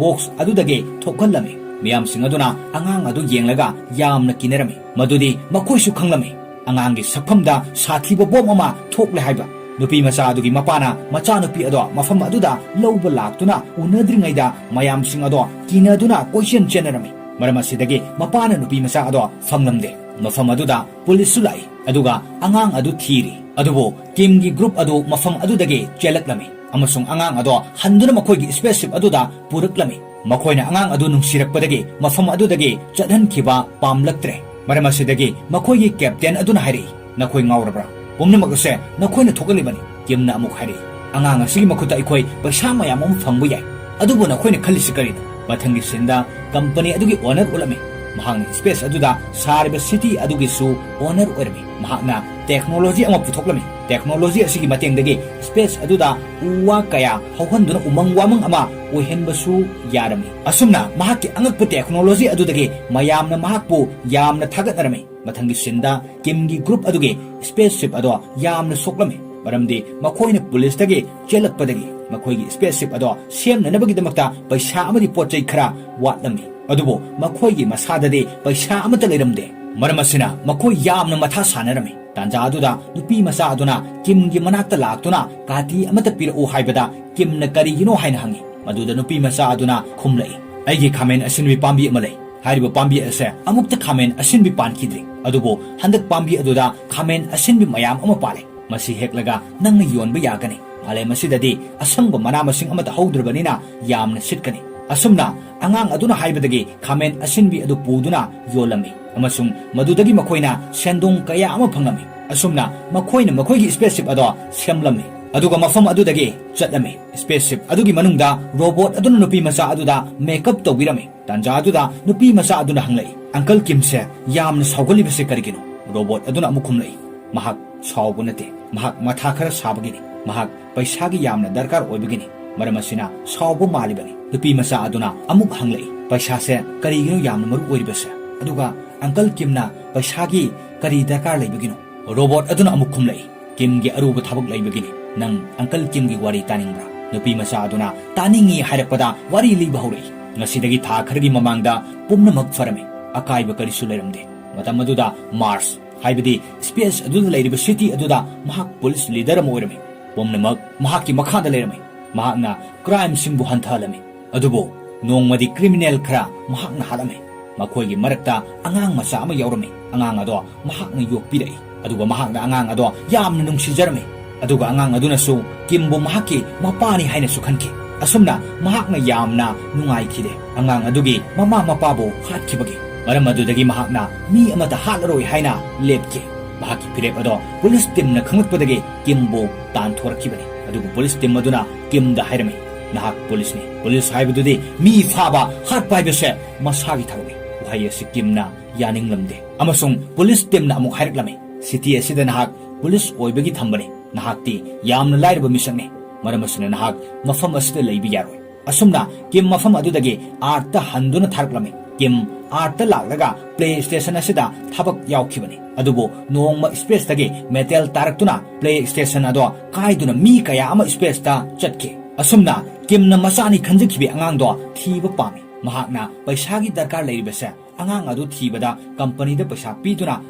box ꯑꯗꯨꯗꯒꯤ ꯊꯣꯛꯍꯜꯂꯝꯃꯤ꯫ ꯃꯤꯌꯥꯝꯁꯤꯡ ꯑꯗꯨꯅ ꯑꯉꯥꯡ ꯑꯗꯨ ꯌꯦꯡꯂꯒ ꯌꯥꯝꯅ ꯀꯤꯅꯔꯝꯃꯤ꯫ ꯃꯗꯨꯗꯤ ꯃꯈꯣꯏꯁꯨ ꯈꯪꯂꯝꯃꯤ, ꯑꯉꯥꯡꯒꯤ ꯁꯛꯐꯝꯗ ꯁꯥꯊꯤꯕ ꯕꯣꯝ ꯑꯃ ꯊꯣꯛꯂꯦ ꯍꯥꯏꯕ꯫ ꯅꯨꯄꯤ ꯃꯆꯥ ꯑꯗꯨꯒꯤ ꯃꯄꯥꯅ ꯃꯆꯥꯅꯨꯄꯤ ꯑꯗꯣ ꯃꯐꯝ ꯑꯗꯨꯗ ꯂꯧꯕ ꯂꯥꯛꯇꯨꯅ ꯎꯅꯗ꯭ꯔꯤꯉꯩꯗ ꯃꯌꯥꯝꯁꯤꯡ ꯑꯗꯣ ꯀꯤꯅꯗꯨꯅ ꯀꯣꯏꯆꯦꯟ ꯆꯦꯟꯅꯔꯝꯃꯤ꯫ ꯃꯔꯝ ꯑꯁꯤꯗꯒꯤ ꯃꯄꯥꯅ ꯅꯨꯄꯤ ꯃꯆꯥ ꯑꯗꯣ ꯐꯪꯂꯝꯗꯦ꯫ ꯃꯐꯝ ꯑꯗꯨꯗ ꯄꯨꯂꯤꯁꯁꯨ ꯂꯥꯛꯏ, ꯑꯗꯨꯒ ꯑꯉꯥꯡ ꯑꯗꯨ ꯊꯤꯔꯤ꯫ ꯑꯗꯨꯕꯨ ꯀꯤꯝꯒꯤ ꯒ꯭ꯔꯨꯞ ꯑꯗꯨ ꯃꯐꯝ ꯑꯗꯨꯗꯒꯤ ꯆꯦꯜꯂꯛꯂꯝꯃꯤ ꯑꯃꯁꯨꯡ ꯑꯉꯥꯡ ꯑꯗꯣ ꯍꯟꯗꯨꯅ ꯃꯈꯣꯏꯒꯤ ꯁ꯭ꯄꯦꯁꯁꯤꯞ ꯑꯗꯨꯗ ꯄꯨꯔꯛꯂꯝꯃꯤ꯫ ꯃꯈꯣꯏꯅ ꯑꯉꯥꯡ ꯑꯗꯨ ꯅꯨꯡꯁꯤꯔꯛꯄꯗꯒꯤ ꯃꯐꯝ ꯑꯗꯨꯗꯒꯤ ꯆꯠꯍꯟꯈꯤꯕ ꯄꯥꯝꯂꯛꯇ꯭ꯔꯦ꯫ ꯃꯔꯝ ꯑꯁꯤꯗꯒꯤ ꯃꯈꯣꯏꯒꯤ ꯀꯦꯞꯇꯦꯟ ꯑꯗꯨꯅ ꯍꯥꯏꯔꯛꯏ, "ꯅꯈꯣꯏ ꯉꯥꯎꯔꯕ꯭ꯔꯥ? ꯄꯨꯝꯅꯃꯛ ꯑꯁꯦ ꯅꯈꯣꯏꯅ ꯊꯣꯛꯍꯜꯂꯤꯕꯅꯤ꯫" ꯀꯤꯝꯅ ꯑꯃꯨꯛ ꯍꯥꯏꯔꯛꯏ, "ꯑꯉꯥꯡ ꯑꯁꯤꯒꯤ ꯃꯈꯨꯠꯇ ꯑꯩꯈꯣꯏ ꯄꯩꯁꯥ ꯃꯌꯥꯝ ꯑꯃ ꯐꯪꯕ ꯌꯥꯏ, ꯑꯗꯨꯕꯨ ꯅꯈꯣꯏꯅ ꯈꯜꯂꯤꯁꯤ ꯀꯔꯤꯅꯣ?" ꯃꯊꯪꯒꯤ ꯁꯤꯟꯗ ꯀꯝꯄꯅꯤ ꯑꯗꯨꯒꯤ ꯑꯣꯅꯔ ꯎꯠꯂꯝꯃꯤ꯫ ꯃꯍꯥꯛꯅ ꯁ꯭ꯄꯦꯁ ꯑꯗꯨꯗ ꯁꯥꯔꯤꯕ ꯁꯤꯇꯤ ꯑꯗꯨꯒꯤꯁꯨ ꯑꯣꯅꯔ ꯑꯣꯏꯔꯝꯃꯤ꯫ ꯃꯍꯥꯛꯅ ꯇꯦꯛꯅꯣꯂꯣꯖꯤ ꯑꯃ ꯄꯨꯊꯣꯛꯂꯝꯃꯤ꯫ ꯇꯦꯛꯅꯣꯂꯣꯖꯤ ꯑꯁꯤꯒꯤ ꯃꯇꯦꯡꯗꯒꯤ ꯁ꯭ꯄꯦꯁ ꯑꯗꯨꯗ ꯎ ꯋꯥ ꯀꯌꯥ ꯍꯧꯍꯟꯗꯨꯅ ꯎꯃꯪ ꯋꯥꯃꯪ ꯑꯃ ꯑꯣꯏꯍꯟꯕꯁꯨ ꯌꯥꯔꯝꯃꯤ꯫ ꯑꯁꯨꯝꯅ ꯃꯍꯥꯛꯀꯤ ꯑꯉꯛꯄ ꯇꯦꯛꯅꯣꯂꯣꯖꯤ ꯑꯗꯨꯗꯒꯤ ꯃꯌꯥꯝꯅ ꯃꯍꯥꯛꯄꯨ ꯌꯥꯝꯅ ꯊꯥꯒꯠꯅꯔꯝꯃꯤ꯫ ꯃꯊꯪꯒꯤ ꯁꯤꯟꯗ ꯀꯤꯝꯒꯤ ꯒ꯭ꯔꯨꯞ ꯑꯗꯨꯒꯤ ꯁ꯭ꯄꯦꯁꯁꯤꯞ ꯑꯗꯣ ꯌꯥꯝꯅ ꯁꯣꯛꯂꯝꯃꯤ, ꯃꯔꯝꯗꯤ ꯃꯈꯣꯏꯅ ꯄꯨꯂꯤꯁꯇꯒꯤ ꯆꯦꯜꯂꯛꯄꯗꯒꯤ ꯃꯈꯣꯏꯒꯤ ꯁ꯭ꯄꯦꯁꯁꯤꯞ ꯑꯗꯣ ꯁꯦꯝꯅꯅꯕꯒꯤꯗꯃꯛꯇ ꯄꯩꯁꯥ ꯑꯃꯗꯤ ꯄꯣꯠ ꯆꯩ ꯈꯔ ꯋꯥꯠꯂꯝꯃꯤ꯫ ꯑꯗꯨꯕꯨ ꯃꯈꯣꯏꯒꯤ ꯃꯁꯥꯗꯗꯤ ꯄꯩꯁꯥ ꯑꯃꯠꯇ ꯂꯩꯔꯝꯗꯦ꯫ ꯃꯔꯝ ꯑꯁꯤꯅ ꯃꯈꯣꯏ ꯌꯥꯝꯅ ꯃꯊꯥ ꯁꯥꯅꯔꯝꯃꯤ꯫ ꯇꯥꯟꯖꯥ ꯑꯗꯨꯗ ꯅꯨꯄꯤ ꯃꯆꯥ ꯑꯗꯨꯅ ꯀꯤꯝꯒꯤ ꯃꯅꯥꯛꯇ ꯂꯥꯛꯇꯨꯅ "ꯀꯥꯇꯤ ꯑꯃꯠꯇ ꯄꯤꯔꯛꯎ" ꯍꯥꯏꯕꯗ ꯀꯤꯝꯅ "ꯀꯔꯤꯒꯤꯅꯣ?" ꯍꯥꯏꯅ ꯍꯪꯉꯤ꯫ ꯃꯗꯨꯗ ꯅꯨꯄꯤ ꯃꯆꯥ ꯑꯗꯨꯅ ꯈꯨꯝꯂꯛꯏ, "ꯑꯩꯒꯤ ꯈꯥꯃꯦꯟ ꯑꯁꯤꯟꯕꯤ ꯄꯥꯝꯕꯤ ꯑꯃ ꯂꯩ꯫ ꯍꯥꯏꯔꯤꯕ ꯄꯥꯝꯕꯤ ꯑꯁꯦ ꯑꯃꯨꯛꯇ ꯈꯥꯃꯦꯟ ꯑꯁꯤꯟꯕꯤ ꯄꯥꯟꯈꯤꯗ꯭ꯔꯤ, ꯑꯗꯨꯕꯨ ꯍꯟꯗꯛ ꯄꯥꯝꯕꯤ ꯑꯗꯨꯗ ꯈꯥꯃꯦꯟ ꯑꯁꯤꯟꯕꯤ ꯃꯌꯥꯝ ꯑꯃ ꯄꯥꯜꯂꯦ꯫ ꯃꯁꯤ ꯍꯦꯛꯂꯒ ꯅꯪꯅ ꯌꯣꯟꯕ ꯌꯥꯒꯅꯤ꯫ ꯃꯥꯂꯦꯝ ꯑꯁꯤꯗꯗꯤ ꯑꯁꯪꯕ ꯃꯅꯥ ꯃꯁꯤꯡ ꯑꯃꯠꯇ ꯍꯧꯗ꯭ꯔꯕꯅꯤꯅ ꯌꯥꯝꯅ ꯁꯤꯠꯀꯅꯤ꯫" ꯑꯁꯨꯝꯅ ꯑꯉꯥꯡ ꯑꯗꯨꯅ ꯍꯥꯏꯕꯗꯒꯤ ꯈꯥꯃꯦꯟ ꯑꯁꯤꯟꯕꯤ ꯑꯗꯨ ꯄꯨꯗꯨꯅ ꯌꯣꯜꯂꯝꯃꯤ, ꯑꯃꯁꯨꯡ ꯃꯗꯨꯗꯒꯤ ꯃꯈꯣꯏꯅ ꯁꯦꯟꯗꯣꯡ ꯀꯌꯥ ꯑꯃ ꯐꯪꯂꯝꯃꯤ꯫ ꯑꯁꯨꯝꯅ ꯃꯈꯣꯏꯅ ꯃꯈꯣꯏꯒꯤ ꯁ꯭ꯄꯦꯁꯁꯤꯞ ꯑꯗꯣ ꯁꯦꯝꯂꯝꯃꯤ, ꯑꯗꯨꯒ ꯃꯐꯝ ꯑꯗꯨꯗꯒꯤ ꯆꯠꯂꯝꯃꯤ꯫ ꯁ꯭ꯄꯦꯁꯁꯤꯞ ꯑꯗꯨꯒꯤ ꯃꯅꯨꯡꯗ ꯔꯣꯕꯣꯠ ꯑꯗꯨꯅ ꯅꯨꯄꯤ ꯃꯆꯥ ꯑꯗꯨꯗ ꯃꯦꯀꯞ ꯇꯧꯕꯤꯔꯝꯃꯤ꯫ ꯇꯥꯟꯖꯥ ꯑꯗꯨꯗ ꯅꯨꯄꯤ ꯃꯆꯥ ꯑꯗꯨꯅ ꯍꯪꯂꯛꯏ, "ꯑꯪꯀꯜ ꯀꯤꯝꯁꯦ ꯌꯥꯝꯅ ꯁꯥꯎꯒꯜꯂꯤꯕꯁꯦ ꯀꯔꯤꯒꯤꯅꯣ?" ꯔꯣꯕꯣꯠ ꯑꯗꯨꯅ ꯑꯃꯨꯛ ꯈꯨꯝꯂꯛꯏ, "ꯃꯍꯥꯛ ꯁꯥꯎꯕ ꯅꯠꯇꯦ, ꯃꯍꯥꯛ ꯃꯊꯥ ꯈꯔ ꯁꯥꯕꯒꯤꯅꯤ꯫ ꯃꯍꯥꯛ ꯄꯩꯁꯥꯒꯤ ꯌꯥꯝꯅ ꯗꯔꯀꯥꯔ ꯑꯣꯏꯕꯒꯤꯅꯤ꯫ ꯃꯔꯝ ꯑꯁꯤꯅ ꯁꯥꯎꯕ ꯃꯥꯜꯂꯤꯕꯅꯤ꯫" ꯅꯨꯄꯤ ꯃꯆꯥ ꯑꯗꯨꯅ ꯑꯃꯨꯛ ꯍꯪꯂꯛꯏ, "ꯄꯩꯁꯥꯁꯦ ꯀꯔꯤꯒꯤꯅꯣ ꯌꯥꯝꯅ ꯃꯔꯨ ꯑꯣꯏꯔꯤꯕꯁꯦ? ꯑꯗꯨꯒ ꯑꯪꯀꯜ ꯀꯤꯝꯅ ꯄꯩꯁꯥꯒꯤ ꯀꯔꯤ ꯗꯔꯀꯥꯔ ꯂꯩꯕꯒꯤꯅꯣ?" ꯔꯣꯕꯣꯠ ꯑꯗꯨꯅ ꯑꯃꯨꯛ ꯈꯨꯝꯂꯛꯏ, "ꯀꯤꯝꯒꯤ ꯑꯔꯨꯕ ꯊꯕꯛ ꯂꯩꯕꯒꯤꯅꯤ꯫ ꯅꯪ ꯑꯪꯀꯜ ꯀꯤꯝꯒꯤ ꯋꯥꯔꯤ ꯇꯥꯅꯤꯡꯕ꯭ꯔꯥ?" ꯅꯨꯄꯤ ꯃꯆꯥ ꯑꯗꯨꯅ ꯇꯥꯅꯤꯡꯏ ꯍꯥꯏꯔꯛꯄꯗ ꯋꯥꯔꯤ ꯂꯤꯕ ꯍꯧꯔꯛꯏ꯫ ꯉꯁꯤꯗꯒꯤ ꯊꯥ ꯈꯔꯒꯤ ꯃꯃꯥꯡꯗ ꯄꯨꯝꯅꯃꯛ ꯐꯔꯝꯃꯤ꯫ ꯑꯀꯥꯏꯕ ꯀꯔꯤꯁꯨ ꯂꯩꯔꯝꯗꯦ꯫ ꯃꯇꯝ ꯑꯗꯨꯗ ꯃꯥꯔꯁ, ꯍꯥꯏꯕꯗꯤ ꯁ꯭ꯄꯦꯁ ꯑꯗꯨꯗ ꯂꯩꯔꯤꯕ ꯁꯤꯇꯤ ꯑꯗꯨꯗ ꯃꯍꯥꯛ ꯄꯨꯂꯤꯁ ꯂꯤꯗꯔ ꯑꯃ ꯑꯣꯏꯔꯝꯃꯤ꯫ ꯄꯨꯝꯅꯃꯛ ꯃꯍꯥꯛꯀꯤ ꯃꯈꯥꯗ ꯂꯩꯔꯝꯃꯤ꯫ ꯃꯍꯥꯛꯅ ꯀ꯭ꯔꯥꯏꯝꯁꯤꯡꯕꯨ ꯍꯟꯊꯍꯜꯂꯝꯃꯤ꯫ ꯑꯗꯨꯕꯨ ꯅꯣꯡꯃꯗꯤ ꯀ꯭ꯔꯤꯃꯤꯅꯦꯜ ꯈꯔ ꯃꯍꯥꯛꯅ ꯍꯥꯠꯂꯝꯃꯤ꯫ ꯃꯈꯣꯏꯒꯤ ꯃꯔꯛꯇ ꯑꯉꯥꯡ ꯃꯆꯥ ꯑꯃ ꯌꯥꯎꯔꯝꯃꯤ꯫ ꯑꯉꯥꯡ ꯑꯗꯣ ꯃꯍꯥꯛꯅ ꯌꯣꯛꯄꯤꯔꯛꯏ꯫ ꯑꯗꯨꯒ ꯃꯍꯥꯛꯅ ꯑꯉꯥꯡ ꯑꯗꯣ ꯌꯥꯝꯅ ꯅꯨꯡꯁꯤꯖꯔꯝꯃꯤ꯫ ꯑꯗꯨꯒ ꯑꯉꯥꯡ ꯑꯗꯨꯅꯁꯨ ꯀꯤꯝꯕꯨ ꯃꯍꯥꯛꯀꯤ ꯃꯄꯥꯅꯤ ꯍꯥꯏꯅꯁꯨ ꯈꯟꯈꯤ꯫ ꯑꯁꯨꯝꯅ ꯃꯍꯥꯛꯅ ꯌꯥꯝꯅ ꯅꯨꯡꯉꯥꯏꯈꯤꯗꯦ꯫ ꯑꯉꯥꯡ ꯑꯗꯨꯒꯤ ꯃꯃꯥ ꯃꯄꯥꯕꯨ ꯍꯥꯠꯈꯤꯕꯒꯤ ꯃꯔꯝ ꯑꯗꯨꯗꯒꯤ ꯃꯍꯥꯛꯅ ꯃꯤ ꯑꯃꯠꯇ ꯍꯥꯠꯂꯔꯣꯏ ꯍꯥꯏꯅ ꯂꯦꯞꯈꯤ꯫ ꯃꯍꯥꯛꯀꯤ ꯐꯤꯔꯦꯞ ꯑꯗꯣ ꯄꯨꯂꯤꯁ ꯇꯤꯝꯅ ꯈꯪꯂꯛꯄꯗꯒꯤ ꯀꯤꯝꯕꯨ ꯇꯥꯟꯊꯣꯔꯛꯈꯤꯕꯅꯤ꯫ ꯑꯗꯨꯕꯨ ꯄꯨꯂꯤꯁ ꯇꯤꯝ ꯑꯗꯨꯅ ꯀꯤꯝꯗ ꯍꯥꯏꯔꯝꯃꯤ, "ꯅꯍꯥꯛ ꯄꯨꯂꯤꯁꯅꯤ꯫ ꯄꯨꯂꯤꯁ ꯍꯥꯏꯕꯗꯨꯗꯤ ꯃꯤ ꯐꯥꯕ, ꯍꯥꯠꯄ ꯍꯥꯏꯕꯁꯦ ꯃꯁꯥꯒꯤ ꯊꯕꯛꯅꯤ꯫" ꯋꯥꯍꯩ ꯑꯁꯤ ꯀꯤꯝꯅ ꯌꯥꯅꯤꯡꯂꯝꯗꯦ ꯑꯃꯁꯨꯡ ꯄꯨꯂꯤꯁ ꯇꯤꯝꯅ ꯑꯃꯨꯛ ꯍꯥꯏꯔꯛꯂꯝꯃꯤ, "ꯁꯤꯇꯤ ꯑꯁꯤꯗ ꯅꯍꯥꯛ ꯄꯨꯂꯤꯁ ꯑꯣꯏꯕꯒꯤ ꯊꯝꯕꯅꯤ꯫ ꯅꯍꯥꯛꯇꯤ ꯌꯥꯝꯅ ꯂꯥꯏꯔꯕ ꯃꯤꯁꯛꯅꯤ꯫ ꯃꯔꯝ ꯑꯁꯤꯅ ꯅꯍꯥꯛ ꯃꯐꯝ ꯑꯁꯤꯗ ꯂꯩꯕ ꯌꯥꯔꯣꯏ꯫" ꯑꯁꯨꯝꯅ ꯀꯤꯝ ꯃꯐꯝ ꯑꯗꯨꯗꯒꯤ ꯑꯥꯔꯠꯇ ꯍꯟꯗꯨꯅ ꯊꯥꯔꯛꯂꯝꯃꯤ꯫ ꯀꯤꯝ ꯑꯥꯔꯠꯇ ꯂꯥꯛꯂꯒ ꯄ꯭ꯂꯦ ꯁ꯭ꯇꯦꯁꯟ ꯑꯁꯤꯗ ꯊꯕꯛ ꯌꯥꯎꯈꯤꯕꯅꯤ꯫ ꯑꯗꯨꯕꯨ ꯅꯣꯡꯃ ꯁ꯭ꯄꯦꯁꯇꯒꯤ ꯃꯦꯇꯦꯜ ꯇꯥꯔꯛꯇꯨꯅ ꯄ꯭ꯂꯦ ꯁ꯭ꯇꯦꯁꯟ ꯑꯗꯣ ꯀꯥꯏꯗꯨꯅ ꯃꯤ ꯀꯌꯥ ꯑꯃ ꯁ꯭ꯄꯦꯁꯇ ꯆꯠꯈꯤ꯫ ꯑꯁꯨꯝꯅ ꯀꯤꯝꯅ ꯃꯆꯥꯅꯤ ꯈꯟꯖꯈꯤꯕ ꯑꯉꯥꯡꯗꯣ ꯊꯤꯕ ꯄꯥꯝꯃꯤ꯫ ꯃꯍꯥꯛꯅ ꯄꯩꯁꯥꯒꯤ ꯗꯔꯀꯥꯔ ꯂꯩꯔꯤꯕꯁꯦ ꯑꯉꯥꯡ ꯑꯗꯨ ꯊꯤꯕꯗ ꯀꯝꯄꯅꯤꯗ ꯄꯩꯁꯥ ꯄꯤꯗꯨꯅ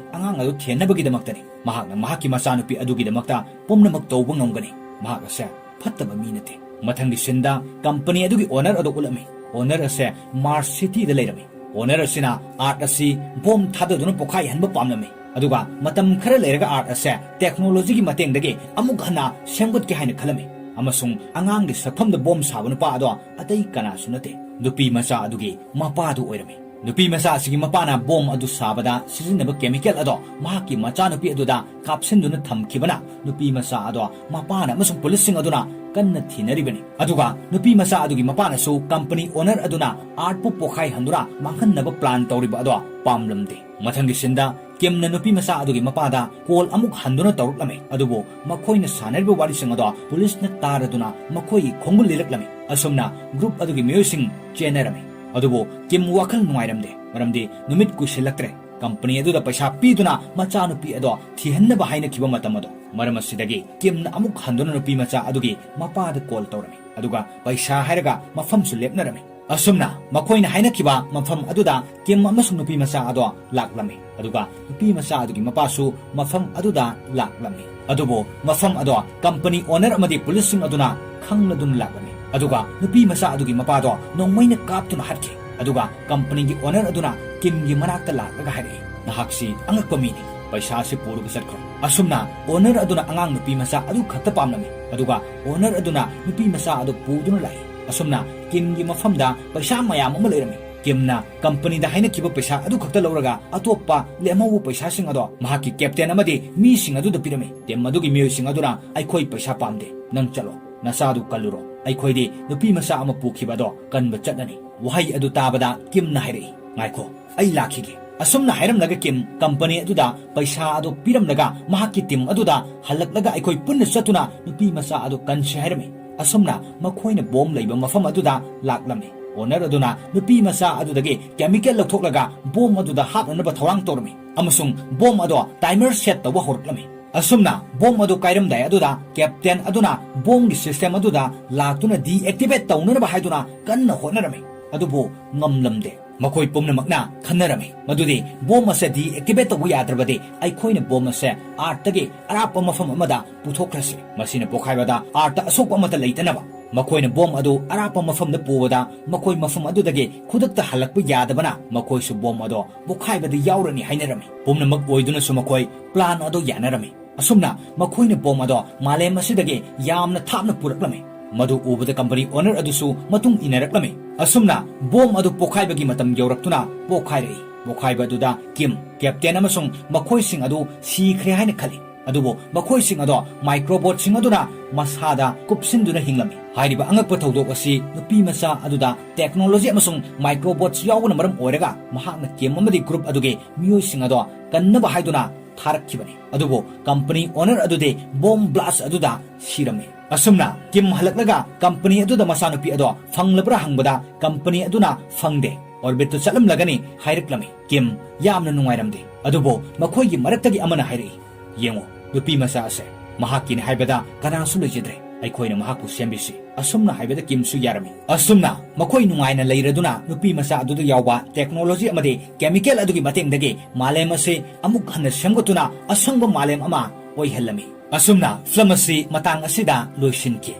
ꯑꯉꯥꯡ ꯑꯗꯨ ꯊꯤꯍꯟꯅꯕꯒꯤꯗꯃꯛꯇꯅꯤ꯫ ꯃꯍꯥꯛꯅ ꯃꯍꯥꯛꯀꯤ ꯃꯆꯥꯅꯨꯄꯤ ꯑꯗꯨꯒꯤꯗꯃꯛꯇ ꯄꯨꯝꯅꯃꯛ ꯇꯧꯕ ꯉꯝꯒꯅꯤ꯫ ꯃꯍꯥꯛ ꯑꯁꯦ ꯐꯠꯇꯕ ꯃꯤ ꯅꯠꯇꯦ꯫ ꯃꯊꯪꯒꯤ ꯁꯤꯟꯗ ꯀꯝꯄꯅꯤ ꯑꯗꯨꯒꯤ ꯑꯣꯅꯔ ꯑꯗꯨ ꯎꯠꯂꯝꯃꯤ꯫ ꯑꯣꯅꯔ ꯑꯁꯦ ꯃꯥꯔꯁ ꯁꯤꯇꯤꯗ ꯂꯩꯔꯝꯃꯤ꯫ ꯑꯣꯅꯔ ꯑꯁꯤꯅ ꯑꯥꯔꯠ ꯑꯁꯤ ꯕꯣꯝ ꯊꯥꯗꯗꯨꯅ ꯄꯣꯈꯥꯏꯍꯟꯕ ꯄꯥꯝꯂꯝꯃꯤ꯫ ꯑꯗꯨꯒ ꯃꯇꯝ ꯈꯔ ꯂꯩꯔꯒ ꯑꯥꯔꯠ ꯑꯁꯦ ꯇꯦꯛꯅꯣꯂꯣꯖꯤꯒꯤ ꯃꯇꯦꯡꯗꯒꯤ ꯑꯃꯨꯛ ꯍꯟꯅ ꯁꯦꯝꯒꯠꯀꯦ ꯍꯥꯏꯅ ꯈꯜꯂꯝꯃꯤ꯫ ꯑꯃꯁꯨꯡ ꯑꯉꯥꯡꯒꯤ ꯁꯛꯐꯝꯗ ꯕꯣꯝ ꯁꯥꯕ ꯅꯨꯄꯥ ꯑꯗꯣ ꯑꯇꯩ ꯀꯅꯥꯁꯨ ꯅꯠꯇꯦ, ꯅꯨꯄꯤ ꯃꯆꯥ ꯑꯗꯨꯒꯤ ꯃꯄꯥꯗꯨ ꯑꯣꯏꯔꯝꯃꯤ꯫ ꯅꯨꯄꯤ ꯃꯆꯥ ꯑꯁꯤꯒꯤ ꯃꯄꯥꯅ ꯕꯣꯝ ꯑꯗꯨ ꯁꯥꯕꯗ ꯁꯤꯖꯤꯟꯅꯕ ꯀꯦꯃꯤꯀꯦꯜ ꯑꯗꯣ ꯃꯍꯥꯛꯀꯤ ꯃꯆꯥꯅꯨꯄꯤ ꯑꯗꯨꯗ ꯀꯥꯞꯁꯤꯟꯗꯨꯅ ꯊꯝꯈꯤꯕꯅ ꯅꯨꯄꯤ ꯃꯆꯥ ꯑꯗꯣ ꯃꯄꯥꯅ ꯑꯃꯁꯨꯡ ꯄꯨꯂꯤꯁꯁꯤꯡ ꯑꯗꯨꯅ ꯀꯟꯅ ꯊꯤꯅꯔꯤꯕꯅꯤ꯫ ꯑꯗꯨꯒ ꯅꯨꯄꯤ ꯃꯆꯥ ꯑꯗꯨꯒꯤ ꯃꯄꯥꯅꯁꯨ ꯀꯝꯄꯅꯤ ꯑꯣꯅꯔ ꯑꯗꯨꯅ ꯑꯥꯔꯠꯄꯨ ꯄꯣꯈꯥꯏꯍꯟꯗꯨꯅ ꯃꯥꯡꯍꯟꯅꯕ ꯄ꯭ꯂꯥꯟ ꯇꯧꯔꯤꯕ ꯑꯗꯣ ꯄꯥꯝꯂꯝꯗꯦ꯫ ꯃꯊꯪꯒꯤ ꯁꯤꯟꯗ ꯀꯤꯝꯅ ꯅꯨꯄꯤ ꯃꯆꯥ ꯑꯗꯨꯒꯤ ꯃꯄꯥꯗ ꯀꯣꯜ ꯑꯃꯨꯛ ꯍꯟꯗꯨꯅ ꯇꯧꯔꯛꯂꯝꯃꯤ꯫ ꯑꯗꯨꯕꯨ ꯃꯈꯣꯏꯅ ꯁꯥꯟꯅꯔꯤꯕ ꯋꯥꯔꯤꯁꯤꯡ ꯑꯗꯣ ꯄꯨꯂꯤꯁꯅ ꯇꯥꯔꯗꯨꯅ ꯃꯈꯣꯏꯒꯤ ꯈꯣꯡꯒꯨꯜ ꯂꯤꯔꯛꯂꯝꯃꯤ꯫ ꯑꯁꯨꯝꯅ ꯒ꯭ꯔꯨꯞ ꯑꯗꯨꯒꯤ ꯃꯤꯑꯣꯏꯁꯤꯡ ꯆꯦꯟꯅꯔꯝꯃꯤ꯫ ꯑꯗꯨꯕꯨ ꯀꯤꯝ ꯋꯥꯈꯜ ꯅꯨꯡꯉꯥꯏꯔꯝꯗꯦ, ꯃꯔꯝꯗꯤ ꯅꯨꯃꯤꯠ ꯀꯨꯏꯁꯤꯜꯂꯛꯇ꯭ꯔꯦ꯫ ꯀꯝꯄꯅꯤ ꯑꯗꯨꯗ ꯄꯩꯁꯥ ꯄꯤꯗꯨꯅ ꯃꯆꯥꯅꯨꯄꯤ ꯑꯗꯣ ꯊꯤꯍꯟꯅꯕ ꯍꯥꯏꯅꯈꯤꯕ ꯃꯇꯝ ꯑꯗꯣ꯫ ꯃꯔꯝ ꯑꯁꯤꯗꯒꯤ ꯀꯤꯝꯅ ꯑꯃꯨꯛ ꯍꯟꯗꯨꯅ ꯅꯨꯄꯤ ꯃꯆꯥ ꯑꯗꯨꯒꯤ ꯃꯄꯥꯗ ꯀꯣꯜ ꯇꯧꯔꯝꯃꯤ꯫ ꯑꯗꯨꯒ ꯄꯩꯁꯥ ꯍꯥꯏꯔꯒ ꯃꯐꯝꯁꯨ ꯂꯦꯞꯅꯔꯝꯃꯤ꯫ ꯑꯁꯨꯝꯅ ꯃꯈꯣꯏꯅ ꯍꯥꯏꯅꯈꯤꯕ ꯃꯐꯝ ꯑꯗꯨꯗ ꯀꯤꯝ ꯑꯃꯁꯨꯡ ꯅꯨꯄꯤ ꯃꯆꯥ ꯑꯗꯣ ꯂꯥꯛꯂꯝꯃꯤ꯫ ꯑꯗꯨꯒ ꯅꯨꯄꯤ ꯃꯆꯥ ꯑꯗꯨꯒꯤ ꯃꯄꯥꯁꯨ ꯃꯐꯝ ꯑꯗꯨꯗ ꯂꯥꯛꯂꯝꯃꯤ꯫ ꯑꯗꯨꯕꯨ ꯃꯐꯝ ꯑꯗꯣ ꯀꯝꯄꯅꯤ ꯑꯣꯅꯔ ꯑꯃꯗꯤ ꯄꯨꯂꯤꯁꯁꯤꯡ ꯑꯗꯨꯅ ꯈꯪꯂꯗꯨꯅ ꯂꯥꯛꯂꯝꯃꯤ꯫ ꯑꯗꯨꯒ ꯅꯨꯄꯤ ꯃꯆꯥ ꯑꯗꯨꯒꯤ ꯃꯄꯥꯗꯣ ꯅꯣꯡꯃꯩꯅ ꯀꯥꯞꯇꯨꯅ ꯍꯥꯠꯈꯤ꯫ ꯑꯗꯨꯒ ꯀꯝꯄꯅꯤꯒꯤ ꯑꯣꯅꯔ ꯑꯗꯨꯅ ꯀꯤꯝꯒꯤ ꯃꯅꯥꯛꯇ ꯂꯥꯛꯂꯒ ꯍꯥꯏꯔꯛꯏ, "ꯅꯍꯥꯛꯁꯤ ꯑꯉꯛꯄ ꯃꯤꯅꯤ꯫ ꯄꯩꯁꯥ ꯑꯁꯤ ꯄꯨꯔꯒ ꯆꯠꯈ꯭ꯔꯣ꯫" ꯑꯁꯨꯝꯅ ꯑꯣꯅꯔ ꯑꯗꯨꯅ ꯑꯉꯥꯡ ꯅꯨꯄꯤ ꯃꯆꯥ ꯑꯗꯨ ꯈꯛꯇ ꯄꯥꯝꯂꯝꯃꯤ꯫ ꯑꯗꯨꯒ ꯑꯣꯅꯔ ꯑꯗꯨꯅ ꯅꯨꯄꯤ ꯃꯆꯥ ꯑꯗꯨ ꯄꯨꯗꯨꯅ ꯂꯥꯛꯏ꯫ ꯑꯁꯨꯝꯅ ꯀꯤꯝꯒꯤ ꯃꯐꯝꯗ ꯄꯩꯁꯥ ꯃꯌꯥꯝ ꯑꯃ ꯂꯩꯔꯝꯃꯤ꯫ ꯀꯤꯝꯅ ꯀꯝꯄꯅꯤꯗ ꯍꯥꯏꯅꯈꯤꯕ ꯄꯩꯁꯥ ꯑꯗꯨ ꯈꯛꯇ ꯂꯧꯔꯒ ꯑꯇꯣꯞꯄ ꯂꯦꯝꯍꯧꯕ ꯄꯩꯁꯥꯁꯤꯡ ꯑꯗꯣ ꯃꯍꯥꯛꯀꯤ ꯀꯦꯞꯇꯦꯟ ꯑꯃꯗꯤ ꯃꯤꯁꯤꯡ ꯑꯗꯨꯗ ꯄꯤꯔꯝꯃꯤ꯫ ꯇꯤꯝ ꯑꯗꯨꯒꯤ ꯃꯤꯑꯣꯏꯁꯤꯡ ꯑꯗꯨꯅ "ꯑꯩꯈꯣꯏ ꯄꯩꯁꯥ ꯄꯥꯝꯗꯦ, ꯅꯪ ꯆꯠꯂꯣ, ꯅꯆꯥꯗꯨ ꯀꯜꯂꯨꯔꯣ, ꯑꯩꯈꯣꯏꯗꯤ ꯅꯨꯄꯤ ꯃꯆꯥ ꯑꯃ ꯄꯨꯈꯤꯕ ꯑꯗꯣ ꯀꯟꯕ ꯆꯠꯂꯅꯤ꯫" ꯋꯥꯍꯩ ꯑꯗꯨ ꯇꯥꯕꯗ ꯀꯤꯝꯅ ꯍꯥꯏꯔꯛꯏ, "ꯉꯥꯏꯈꯣ, ꯑꯩ ꯂꯥꯛꯈꯤꯒꯦ꯫" ꯑꯁꯨꯝꯅ ꯍꯥꯏꯔꯝꯂꯒ ꯀꯤꯝ ꯀꯝꯄꯅꯤ ꯑꯗꯨꯗ ꯄꯩꯁꯥ ꯑꯗꯨ ꯄꯤꯔꯝꯂꯒ ꯃꯍꯥꯛꯀꯤ ꯇꯤꯝ ꯑꯗꯨꯗ ꯍꯜꯂꯛꯂꯒ "ꯑꯩꯈꯣꯏ ꯄꯨꯟꯅ ꯆꯠꯇꯨꯅ ꯅꯨꯄꯤ ꯃꯆꯥ ꯑꯗꯨ ꯀꯟꯁꯤ" ꯍꯥꯏꯔꯝꯃꯤ꯫ ꯑꯁꯨꯝꯅ ꯃꯈꯣꯏꯅ ꯕꯣꯝ ꯂꯩꯕ ꯃꯐꯝ ꯑꯗꯨꯗ ꯂꯥꯛꯂꯝꯃꯤ꯫ ꯑꯣꯅꯔ ꯑꯗꯨꯅ ꯅꯨꯄꯤ ꯃꯆꯥ ꯑꯗꯨꯗꯒꯤ ꯀꯦꯃꯤꯀꯦꯜ ꯂꯧꯊꯣꯛꯂꯒ ꯕꯣꯝ ꯑꯗꯨꯗ ꯍꯥꯞꯅꯅꯕ ꯊꯧꯔꯥꯡ ꯇꯧꯔꯝꯃꯤ ꯑꯃꯁꯨꯡ ꯕꯣꯝ ꯑꯗꯣ ꯇꯥꯏꯃꯔ ꯁꯦꯠ ꯇꯧꯕ ꯍꯧꯔꯛꯂꯝꯃꯤ꯫ ꯑꯁꯨꯝꯅ ꯕꯣꯝ ꯑꯗꯨ ꯀꯥꯏꯔꯝꯗꯥꯏ ꯑꯗꯨꯗ ꯀꯦꯞꯇꯦꯟ ꯑꯗꯨꯅ ꯕꯣꯝꯒꯤ ꯁꯤꯁꯇꯦꯝ ꯑꯗꯨꯗ ꯂꯥꯛꯇꯨꯅ ꯗꯤꯑꯦꯛꯇꯤꯚꯦꯠ ꯇꯧꯅꯅꯕ ꯍꯥꯏꯗꯨꯅ ꯀꯟꯅ ꯍꯣꯠꯅꯔꯝꯃꯤ, ꯑꯗꯨꯕꯨ ꯉꯝꯂꯝꯗꯦ꯫ ꯃꯈꯣꯏ ꯄꯨꯝꯅꯃꯛꯅ ꯈꯟꯅꯔꯝꯃꯤ ꯃꯗꯨꯗꯤ ꯕꯣꯝ ꯑꯁꯤ ꯗꯤꯑꯦꯛꯇꯤꯚꯦꯠ ꯇꯧꯕ ꯌꯥꯗ꯭ꯔꯕꯗꯤ ꯑꯩꯈꯣꯏꯅ ꯕꯣꯝ ꯑꯁꯤ ꯑꯥꯔꯠꯇꯒꯤ ꯑꯔꯥꯞꯄ ꯃꯐꯝ ꯑꯃꯗ ꯄꯨꯊꯣꯛꯈ꯭ꯔꯁꯤ꯫ ꯃꯁꯤꯅ ꯄꯣꯈꯥꯏꯕꯗ ꯑꯥꯔꯠꯇ ꯑꯁꯣꯛꯄ ꯑꯃꯠꯇ ꯂꯩꯇꯅꯕ꯫ ꯃꯈꯣꯏꯅ ꯕꯣꯝ ꯑꯗꯨ ꯑꯔꯥꯞꯄ ꯃꯐꯝꯗ ꯄꯨꯕꯗ ꯃꯈꯣꯏ ꯃꯐꯝ ꯑꯗꯨꯗꯒꯤ ꯈꯨꯗꯛꯇ ꯍꯜꯂꯛꯄ ꯌꯥꯗꯕꯅ ꯃꯈꯣꯏꯁꯨ ꯕꯣꯝ ꯑꯗꯣ ꯄꯣꯈꯥꯏꯕꯗ ꯌꯥꯎꯔꯅꯤ ꯍꯥꯏꯅꯔꯝꯃꯤ꯫ ꯄꯨꯝꯅꯃꯛ ꯑꯣꯏꯗꯨꯅꯁꯨ ꯃꯈꯣꯏ ꯄ꯭ꯂꯥꯟ ꯑꯗꯣ ꯌꯥꯅꯔꯝꯃꯤ꯫ ꯑꯁꯨꯝꯅ ꯃꯈꯣꯏꯅ ꯕꯣꯝ ꯑꯗꯣ ꯃꯥꯂꯦꯝ ꯑꯁꯤꯗꯒꯤ ꯌꯥꯝꯅ ꯊꯥꯞꯅ ꯄꯨꯔꯛꯂꯝꯃꯤ꯫ ꯃꯗꯨ ꯎꯕꯗ ꯀꯝꯄꯅꯤ ꯑꯣꯅꯔ ꯑꯗꯨꯁꯨ ꯃꯇꯨꯡ ꯏꯟꯅꯔꯛꯂꯝꯃꯤ꯫ ꯑꯁꯨꯝꯅ ꯕꯣꯝ ꯑꯗꯨ ꯄꯣꯈꯥꯏꯕꯒꯤ ꯃꯇꯝ ꯌꯧꯔꯛꯇꯨꯅ ꯄꯣꯈꯥꯏꯔꯛꯏ꯫ ꯄꯣꯈꯥꯏꯕ ꯑꯗꯨꯗ ꯀꯤꯝ, ꯀꯦꯞꯇꯦꯟ ꯑꯃꯁꯨꯡ ꯃꯈꯣꯏꯁꯤꯡ ꯑꯗꯨ ꯁꯤꯈ꯭ꯔꯦ ꯍꯥꯏꯅ ꯈꯜꯂꯤ꯫ ꯑꯗꯨꯕꯨ ꯃꯈꯣꯏꯁꯤꯡ ꯑꯗꯣ ꯃꯥꯏꯀ꯭ꯔꯣꯕꯣꯠꯁꯤꯡ ꯑꯗꯨꯅ ꯃꯁꯥꯗ ꯀꯨꯞꯁꯤꯟꯗꯨꯅ ꯍꯤꯡꯂꯝꯃꯤ꯫ ꯍꯥꯏꯔꯤꯕ ꯑꯉꯛꯄ ꯊꯧꯗꯣꯛ ꯑꯁꯤ ꯅꯨꯄꯤ ꯃꯆꯥ ꯑꯗꯨꯗ ꯇꯦꯛꯅꯣꯂꯣꯖꯤ ꯑꯃꯁꯨꯡ ꯃꯥꯏꯀ꯭ꯔꯣꯕꯣꯠꯁ ꯌꯥꯎꯕꯅ ꯃꯔꯝ ꯑꯣꯏꯔꯒ ꯃꯍꯥꯛꯅ ꯀꯤꯝ ꯑꯃꯗꯤ ꯒ꯭ꯔꯨꯞ ꯑꯗꯨꯒꯤ ꯃꯤꯑꯣꯏꯁꯤꯡ ꯑꯗꯣ ꯀꯟꯅꯕ ꯍꯥꯏꯗꯨꯅ ꯊꯥꯔꯛꯈꯤꯕꯅꯤ꯫ ꯑꯗꯨꯕꯨ ꯀꯝꯄꯅꯤ ꯑꯣꯅꯔ ꯑꯗꯨꯗꯤ ꯕꯣꯝ ꯕ꯭ꯂꯥꯁ ꯑꯗꯨꯗ ꯁꯤꯔꯝꯃꯤ꯫ ꯑꯁꯨꯝꯅ ꯀꯤꯝ ꯍꯜꯂꯛꯂꯒ ꯀꯝꯄꯅꯤ ꯑꯗꯨꯗ ꯃꯆꯥꯅꯨꯄꯤ ꯑꯗꯣ ꯐꯪꯂꯕ꯭ꯔꯥ ꯍꯪꯕꯗ ꯀꯝꯄꯅꯤ ꯑꯗꯨꯅ "ꯐꯪꯗꯦ, ꯑꯣꯔꯕꯤꯠꯇ ꯆꯠꯂꯝꯂꯒꯅꯤ" ꯍꯥꯏꯔꯛꯂꯝꯃꯤ꯫ ꯀꯤꯝ ꯌꯥꯝꯅ ꯅꯨꯡꯉꯥꯏꯔꯝꯗꯦ꯫ ꯑꯗꯨꯕꯨ ꯃꯈꯣꯏꯒꯤ ꯃꯔꯛꯇꯒꯤ ꯑꯃꯅ ꯍꯥꯏꯔꯛꯏ, "ꯌꯦꯡꯉꯨ, ꯅꯨꯄꯤ ꯃꯆꯥ ꯑꯁꯦ ꯃꯍꯥꯛꯀꯤꯅꯤ ꯍꯥꯏꯕꯗ ꯀꯅꯥꯁꯨ ꯂꯩꯖꯗ꯭ꯔꯦ꯫ ꯑꯩꯈꯣꯏꯅ ꯃꯍꯥꯛꯄꯨ ꯁꯦꯝꯕꯤꯁꯤ꯫ ꯑꯁꯨꯝꯅ ꯍꯥꯏꯕꯗ ꯀꯤꯝꯁꯨ ꯌꯥꯔꯝꯃꯤ꯫ ꯑꯁꯨꯝꯅ ꯃꯈꯣꯏ ꯅꯨꯡꯉꯥꯏꯅ ꯂꯩꯔꯗꯨꯅ ꯅꯨꯄꯤ ꯃꯆꯥ ꯑꯗꯨꯗ ꯌꯥꯎꯕ ꯇꯦꯛꯅꯣꯂꯣꯖꯤ ꯑꯃꯗꯤ ꯀꯦꯃꯤꯀꯦꯜ ꯑꯗꯨꯒꯤ ꯃꯇꯦꯡꯗꯒꯤ ꯃꯥꯂꯦꯝ ꯑꯁꯤ ꯑꯃꯨꯛ ꯍꯟꯅ ꯁꯦꯝꯒꯠꯇꯨꯅ ꯑꯁꯪꯕ ꯃꯥꯂꯦꯝ ꯑꯃ ꯑꯣꯏꯍꯜꯂꯝꯃꯤ꯫ ꯑꯁꯨꯝꯅ ꯐꯤꯂꯝ ꯑꯁꯤ ꯃꯇꯥꯡ ꯑꯁꯤꯗ ꯂꯣꯏꯁꯤꯟꯈꯤ꯫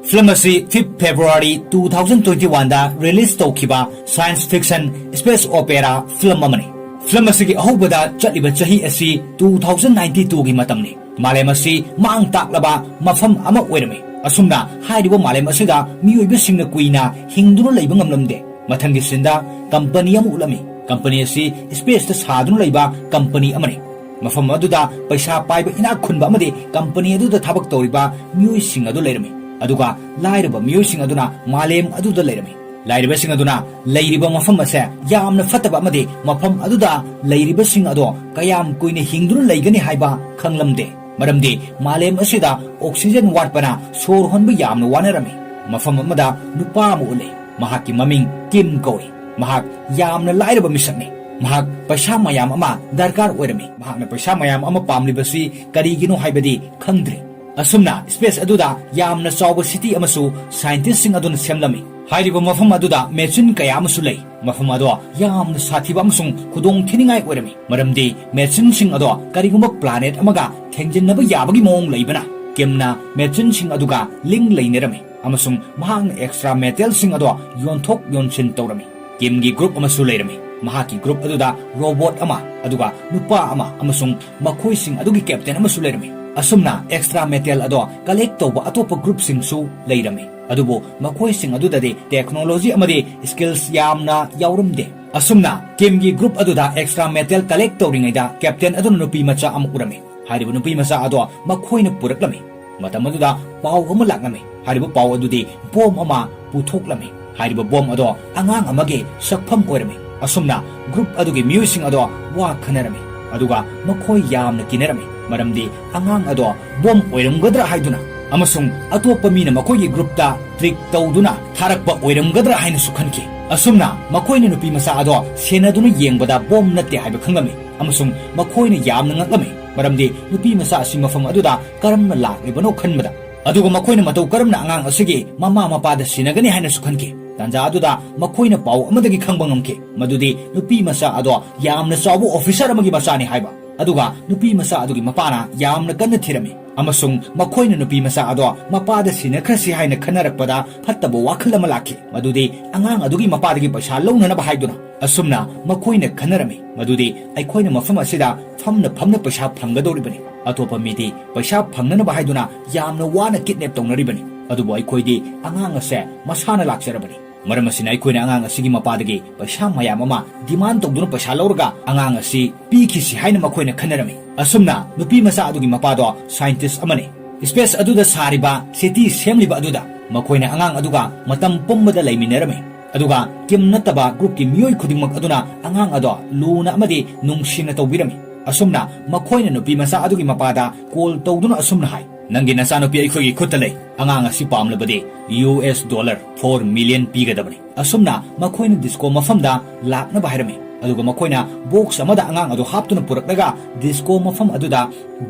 ꯐꯤꯂꯝ ꯑꯁꯤ fifth February two thousand twenty-one ꯗ ꯔꯤꯂꯤꯖ ꯇꯧꯈꯤꯕ science fiction space opera film ꯑꯃꯅꯤ꯫ ꯐꯤꯂꯝ ꯑꯁꯤꯒꯤ ꯑꯍꯧꯕꯗ ꯆꯠꯂꯤꯕ ꯆꯍꯤ ꯑꯁꯤ two thousand ninety-two ꯒꯤ ꯃꯇꯝꯅꯤ꯫ ꯃꯥꯂꯦꯝ ꯑꯁꯤ ꯃꯥꯡ ꯇꯥꯛꯂꯕ ꯃꯐꯝ ꯑꯃ ꯑꯣꯏꯔꯝꯃꯤ꯫ ꯑꯁꯨꯝꯅ ꯍꯥꯏꯔꯤꯕ ꯃꯥꯂꯦꯝ ꯑꯁꯤꯗ ꯃꯤꯑꯣꯏꯕꯁꯤꯡꯅ ꯀꯨꯏꯅ ꯍꯤꯡꯗꯨꯅ ꯂꯩꯕ ꯉꯝꯂꯝꯗꯦ꯫ ꯃꯊꯪꯒꯤ ꯁꯤꯟꯗ ꯀꯝꯄꯅꯤ ꯑꯃ ꯎꯠꯂꯝꯃꯤ꯫ ꯀꯝꯄꯅꯤ ꯑꯁꯤ ꯁ꯭ꯄꯦꯁꯇ ꯁꯥꯗꯨꯅ ꯂꯩꯕ ꯀꯝꯄꯅꯤ ꯑꯃꯅꯤ꯫ ꯃꯐꯝ ꯑꯗꯨꯗ ꯄꯩꯁꯥ ꯄꯥꯏꯕ ꯏꯅꯥꯛ ꯈꯨꯟꯕ ꯑꯃꯗꯤ ꯀꯝꯄꯅꯤ ꯑꯗꯨꯗ ꯊꯕꯛ ꯇꯧꯔꯤꯕ ꯃꯤꯑꯣꯏꯁꯤꯡ ꯑꯗꯨ ꯂꯩꯔꯝꯃꯤ꯫ ꯑꯗꯨꯒ ꯂꯥꯏꯔꯕ ꯃꯤꯑꯣꯏꯁꯤꯡ ꯑꯗꯨꯅ ꯃꯥꯂꯦꯝ ꯑꯗꯨꯗ ꯂꯩꯔꯝꯃꯤ꯫ ꯂꯥꯏꯔꯕꯁꯤꯡ ꯑꯗꯨꯅ ꯂꯩꯔꯤꯕ ꯃꯐꯝ ꯑꯁꯦ ꯌꯥꯝꯅ ꯐꯠꯇꯕ ꯑꯃꯗꯤ ꯃꯐꯝ ꯑꯗꯨꯗ ꯂꯩꯔꯤꯕꯁꯤꯡ ꯑꯗꯣ ꯀꯌꯥꯝ ꯀꯨꯏꯅ ꯍꯤꯡꯗꯨꯅ ꯂꯩꯒꯅꯤ ꯍꯥꯏꯕ ꯈꯪꯂꯝꯗꯦ꯫ ꯃꯔꯝꯗꯤ ꯃꯥꯂꯦꯝ ꯑꯁꯤꯗ oxygen ꯋꯥꯠꯄꯅ ꯁꯣꯔ ꯍꯣꯟꯕ ꯌꯥꯝꯅ ꯋꯥꯅꯔꯝꯃꯤ꯫ ꯃꯐꯝ ꯑꯃꯗ ꯅꯨꯄꯥ ꯑꯃ ꯎꯠꯂꯤ꯫ ꯃꯍꯥꯛꯀꯤ ꯃꯃꯤꯡ ꯀꯤꯝ ꯀꯧꯏ꯫ ꯃꯍꯥꯛ ꯌꯥꯝꯅ ꯂꯥꯏꯔꯕ ꯃꯤꯁꯛꯅꯤ꯫ ꯃꯍꯥꯛ ꯄꯩꯁꯥ ꯃꯌꯥꯝ ꯑꯃ ꯗꯔꯀꯥꯔ ꯑꯣꯏꯔꯝꯃꯤ꯫ ꯃꯍꯥꯛꯅ ꯄꯩꯁꯥ ꯃꯌꯥꯝ ꯑꯃ ꯄꯥꯝꯂꯤꯕꯁꯤ ꯀꯔꯤꯒꯤꯅꯣ ꯍꯥꯏꯕꯗꯤ ꯈꯪꯗ꯭ꯔꯤ꯫ ꯑꯁꯨꯝꯅ ꯁ꯭ꯄꯦꯁ ꯑꯗꯨꯗ ꯌꯥꯝꯅ ꯆꯥꯎꯕ ꯁꯤꯇꯤ ꯑꯃꯁꯨ ꯁꯥꯏꯟꯇꯤꯁ꯭ꯠꯁꯤꯡ ꯑꯗꯨꯅ ꯁꯦꯝꯂꯝꯃꯤ꯫ ꯍꯥꯏꯔꯤꯕ ꯃꯐꯝ ꯑꯗꯨꯗ ꯃꯦꯆꯤꯟ ꯀꯌꯥ ꯑꯃꯁꯨ ꯂꯩ꯫ ꯃꯐꯝ ꯑꯗꯣ ꯌꯥꯝꯅ ꯁꯥꯊꯤꯕ ꯑꯃꯁꯨꯡ ꯈꯨꯗꯣꯡ ꯊꯤꯅꯤꯡꯉꯥꯏ ꯑꯣꯏꯔꯝꯃꯤ, ꯃꯔꯝꯗꯤ ꯃꯦꯆꯤꯟꯁꯤꯡ ꯑꯗꯣ ꯀꯔꯤꯒꯨꯝꯕ ꯄ꯭ꯂꯥꯅꯦꯠ ꯑꯃꯒ ꯊꯦꯡꯖꯤꯟꯅꯕ ꯌꯥꯕꯒꯤ ꯃꯑꯣꯡ ꯂꯩꯕꯅ, ꯀꯤꯝꯅ ꯃꯦꯆꯤꯟꯁꯤꯡ ꯑꯗꯨꯒ ꯂꯤꯡ ꯂꯩꯅꯔꯝꯃꯤ ꯑꯃꯁꯨꯡ ꯃꯍꯥꯛꯅ ꯑꯦꯛꯁꯇ꯭ꯔꯥ ꯃꯦꯇꯦꯜꯁꯤꯡ ꯑꯗꯣ ꯌꯣꯟꯊꯣꯛ ꯌꯣꯟꯁꯤꯟ ꯇꯧꯔꯝꯃꯤ꯫ ꯀꯤꯝꯒꯤ ꯒ꯭ꯔꯨꯞ ꯑꯃꯁꯨ ꯂꯩꯔꯝꯃꯤ꯫ ꯃꯍꯥꯛꯀꯤ ꯒ꯭ꯔꯨꯞ ꯑꯗꯨꯗ ꯔꯣꯕꯣꯠ ꯑꯃ, ꯑꯗꯨꯒ ꯅꯨꯄꯥ ꯑꯃ ꯑꯃꯁꯨꯡ ꯃꯈꯣꯏꯁꯤꯡ ꯑꯗꯨꯒꯤ ꯀꯦꯞꯇꯦꯟ ꯑꯃꯁꯨ ꯂꯩꯔꯝꯃꯤ꯫ ꯑꯁꯨꯝꯅ ꯑꯦꯛꯁꯇ꯭ꯔꯥ ꯃꯦꯇꯦꯜ ꯑꯗꯣ ꯀꯂꯦꯛ ꯇꯧꯕ ꯑꯇꯣꯞꯄ ꯒ꯭ꯔꯨꯞꯁꯤꯡꯁꯨ ꯂꯩꯔꯝꯃꯤ꯫ ꯑꯗꯨꯕꯨ ꯃꯈꯣꯏꯁꯤꯡ ꯑꯗꯨꯗꯗꯤ ꯇꯦꯛꯅꯣꯂꯣꯖꯤ ꯑꯃꯗꯤ ꯁ꯭ꯀꯤꯜꯁ ꯌꯥꯝꯅ ꯌꯥꯎꯔꯝꯗꯦ꯫ ꯑꯁꯨꯝꯅ ꯀꯤꯝꯒꯤ ꯒ꯭ꯔꯨꯞ ꯑꯗꯨꯗ ꯑꯦꯛꯁꯇ꯭ꯔꯥ ꯃꯦꯇꯦꯜ ꯀꯂꯦꯛ ꯇꯧꯔꯤꯉꯩꯗ ꯀꯦꯞꯇꯦꯟ ꯑꯗꯨꯅ ꯅꯨꯄꯤ ꯃꯆꯥ ꯑꯃ ꯎꯔꯝꯃꯤ꯫ ꯍꯥꯏꯔꯤꯕ ꯅꯨꯄꯤ ꯃꯆꯥ ꯑꯗꯣ ꯃꯈꯣꯏꯅ ꯄꯨꯔꯛꯂꯝꯃꯤ꯫ ꯃꯇꯝ ꯑꯗꯨꯗ ꯄꯥꯎ ꯑꯃ ꯂꯥꯛꯂꯝꯃꯤ꯫ ꯍꯥꯏꯔꯤꯕ ꯄꯥꯎ ꯑꯗꯨꯗꯤ ꯕꯣꯝ ꯑꯃ ꯄꯨꯊꯣꯛꯂꯝꯃꯤ꯫ ꯍꯥꯏꯔꯤꯕ ꯕꯣꯝ ꯑꯗꯣ ꯑꯉꯥꯡ ꯑꯃꯒꯤ ꯁꯛꯐꯝ ꯑꯣꯏꯔꯝꯃꯤ꯫ ꯑꯁꯨꯝꯅ ꯒ꯭ꯔꯨꯞ ꯑꯗꯨꯒꯤ ꯃꯤꯑꯣꯏꯁꯤꯡ ꯑꯗꯣ ꯋꯥ ꯈꯟꯅꯔꯝꯃꯤ꯫ ꯑꯗꯨꯒ ꯃꯈꯣꯏ ꯌꯥꯝꯅ ꯀꯤꯅꯔꯝꯃꯤ, ꯃꯔꯝꯗꯤ ꯑꯉꯥꯡ ꯑꯗꯣ ꯕꯣꯝ ꯑꯣꯏꯔꯝꯒꯗ꯭ꯔꯥ ꯍꯥꯏꯗꯨꯅ ꯑꯃꯁꯨꯡ ꯑꯇꯣꯞꯄ ꯃꯤꯅ ꯃꯈꯣꯏꯒꯤ ꯒ꯭ꯔꯨꯞꯇ ꯇ꯭ꯔꯤꯛ ꯇꯧꯗꯨꯅ ꯊꯥꯔꯛꯄ ꯑꯣꯏꯔꯝꯒꯗ꯭ꯔꯥ ꯍꯥꯏꯅꯁꯨ ꯈꯟꯈꯤ꯫ ꯑꯁꯨꯝꯅ ꯃꯈꯣꯏꯅ ꯅꯨꯄꯤ ꯃꯆꯥ ꯑꯗꯣ ꯁꯦꯟꯅꯗꯨꯅ ꯌꯦꯡꯕꯗ ꯕꯣꯝ ꯅꯠꯇꯦ ꯍꯥꯏꯕ ꯈꯪꯂꯝꯃꯤ ꯑꯃꯁꯨꯡ ꯃꯈꯣꯏꯅ ꯌꯥꯝꯅ ꯉꯛꯂꯝꯃꯤ, ꯃꯔꯝꯗꯤ ꯅꯨꯄꯤ ꯃꯆꯥ ꯑꯁꯤ ꯃꯐꯝ ꯑꯗꯨꯗ ꯀꯔꯝꯅ ꯂꯥꯛꯂꯤꯕꯅꯣ ꯈꯟꯕꯗ꯫ ꯑꯗꯨꯒ ꯃꯈꯣꯏꯅ ꯃꯇꯧ ꯀꯔꯝꯅ ꯑꯉꯥꯡ ꯑꯁꯤꯒꯤ ꯃꯃꯥ ꯃꯄꯥꯗ ꯁꯤꯟꯅꯒꯅꯤ ꯍꯥꯏꯅꯁꯨ ꯈꯟꯈꯤ꯫ ꯇꯥꯟꯖꯥ ꯑꯗꯨꯗ ꯃꯈꯣꯏꯅ ꯄꯥꯎ ꯑꯃꯗꯒꯤ ꯈꯪꯕ ꯉꯝꯈꯤ ꯃꯗꯨꯗꯤ ꯅꯨꯄꯤ ꯃꯆꯥ ꯑꯗꯣ ꯌꯥꯝꯅ ꯆꯥꯎꯕ ꯑꯣꯐꯤꯁꯔ ꯑꯃꯒꯤ ꯃꯆꯥꯅꯤ ꯍꯥꯏꯕ꯫ ꯑꯗꯨꯒ ꯅꯨꯄꯤ ꯃꯆꯥ ꯑꯗꯨꯒꯤ ꯃꯄꯥꯅ ꯌꯥꯝꯅ ꯀꯟꯅ ꯊꯤꯔꯝꯃꯤ ꯑꯃꯁꯨꯡ ꯃꯈꯣꯏꯅ ꯅꯨꯄꯤ ꯃꯆꯥ ꯑꯗꯣ ꯃꯄꯥꯗ ꯁꯤꯟꯅꯈ꯭ꯔꯁꯤ ꯍꯥꯏꯅ ꯈꯟꯅꯔꯛꯄꯗ ꯐꯠꯇꯕ ꯋꯥꯈꯜ ꯑꯃ ꯂꯥꯛꯈꯤ, ꯃꯗꯨꯗꯤ ꯑꯉꯥꯡ ꯑꯗꯨꯒꯤ ꯃꯄꯥꯗꯒꯤ ꯄꯩꯁꯥ ꯂꯧꯅꯅꯕ ꯍꯥꯏꯗꯨꯅ꯫ ꯑꯁꯨꯝꯅ ꯃꯈꯣꯏꯅ ꯈꯟꯅꯔꯝꯃꯤ ꯃꯗꯨꯗꯤ ꯑꯩꯈꯣꯏꯅ ꯃꯐꯝ ꯑꯁꯤꯗ ꯐꯝꯅ ꯐꯝꯅ ꯄꯩꯁꯥ ꯐꯪꯒꯗꯧꯔꯤꯕꯅꯤ, ꯑꯇꯣꯞꯄ ꯃꯤꯗꯤ ꯄꯩꯁꯥ ꯐꯪꯅꯅꯕ ꯍꯥꯏꯗꯨꯅ ꯌꯥꯝꯅ ꯋꯥꯅ ꯀꯤꯗꯅꯦꯞ ꯇꯧꯅꯔꯤꯕꯅꯤ, ꯑꯗꯨꯕꯨ ꯑꯩꯈꯣꯏꯗꯤ ꯑꯉꯥꯡ ꯑꯁꯦ ꯃꯁꯥꯅ ꯂꯥꯛꯆꯔꯕꯅꯤ꯫ ꯃꯔꯝ ꯑꯁꯤꯅ ꯑꯩꯈꯣꯏꯅ ꯑꯉꯥꯡ ꯑꯁꯤꯒꯤ ꯃꯄꯥꯗꯒꯤ ꯄꯩꯁꯥ ꯃꯌꯥꯝ ꯑꯃ ꯗꯤꯃꯥꯟ ꯇꯧꯗꯨꯅ ꯄꯩꯁꯥ ꯂꯧꯔꯒ ꯑꯉꯥꯡ ꯑꯁꯤ ꯄꯤꯈꯤꯁꯤ ꯍꯥꯏꯅ ꯃꯈꯣꯏꯅ ꯈꯟꯅꯔꯝꯃꯤ꯫ ꯑꯁꯨꯝꯅ ꯅꯨꯄꯤ ꯃꯆꯥ ꯑꯗꯨꯒꯤ ꯃꯄꯥꯗꯣ ꯁꯥꯏꯟꯇꯤꯁ ꯑꯃꯅꯤ꯫ ꯁ꯭ꯄꯦꯁ ꯑꯗꯨꯗ ꯁꯥꯔꯤꯕ ꯁꯤꯇꯤ ꯁꯦꯝꯂꯤꯕ ꯑꯗꯨꯗ ꯃꯈꯣꯏꯅ ꯑꯉꯥꯡ ꯑꯗꯨꯒ ꯃꯇꯝ ꯄꯨꯝꯕꯗ ꯂꯩꯃꯤꯟꯅꯔꯝꯃꯤ꯫ ꯑꯗꯨꯒ ꯀꯤꯝ ꯅꯠꯇꯕ ꯒ꯭ꯔꯨꯞꯀꯤ ꯃꯤꯑꯣꯏ ꯈꯨꯗꯤꯡꯃꯛ ꯑꯗꯨꯅ ꯑꯉꯥꯡ ꯑꯗꯣ ꯂꯨꯅ ꯑꯃꯗꯤ ꯅꯨꯡꯁꯤꯅ ꯇꯧꯕꯤꯔꯝꯃꯤ꯫ ꯑꯁꯨꯝꯅ ꯃꯈꯣꯏꯅ ꯅꯨꯄꯤ ꯃꯆꯥ ꯑꯗꯨꯒꯤ ꯃꯄꯥꯗ ꯀꯣꯜ ꯇꯧꯗꯨꯅ ꯑꯁꯨꯝꯅ ꯍꯥꯏ, "ꯅꯪꯒꯤ ꯅꯆꯥꯅꯨꯄꯤ ꯑꯩꯈꯣꯏꯒꯤ ꯈꯨꯠꯇ ꯂꯩ꯫ ꯑꯉꯥꯡ ꯑꯁꯤ ꯄꯥꯝꯂꯕꯗꯤ U S dollar four million ꯄꯤꯒꯗꯕꯅꯤ꯫" ꯑꯁꯨꯝꯅ ꯃꯈꯣꯏꯅ ꯗꯤꯁꯀꯣ ꯃꯐꯝꯗ ꯂꯥꯛꯅꯕ ꯍꯥꯏꯔꯝꯃꯤ꯫ ꯑꯗꯨꯒ ꯃꯈꯣꯏꯅ ꯕꯣꯛꯁ ꯑꯃꯗ ꯑꯉꯥꯡ ꯑꯗꯨ ꯍꯥꯞꯇꯨꯅ ꯄꯨꯔꯛꯂꯒ ꯗꯤꯁꯀꯣ ꯃꯐꯝ ꯑꯗꯨꯗ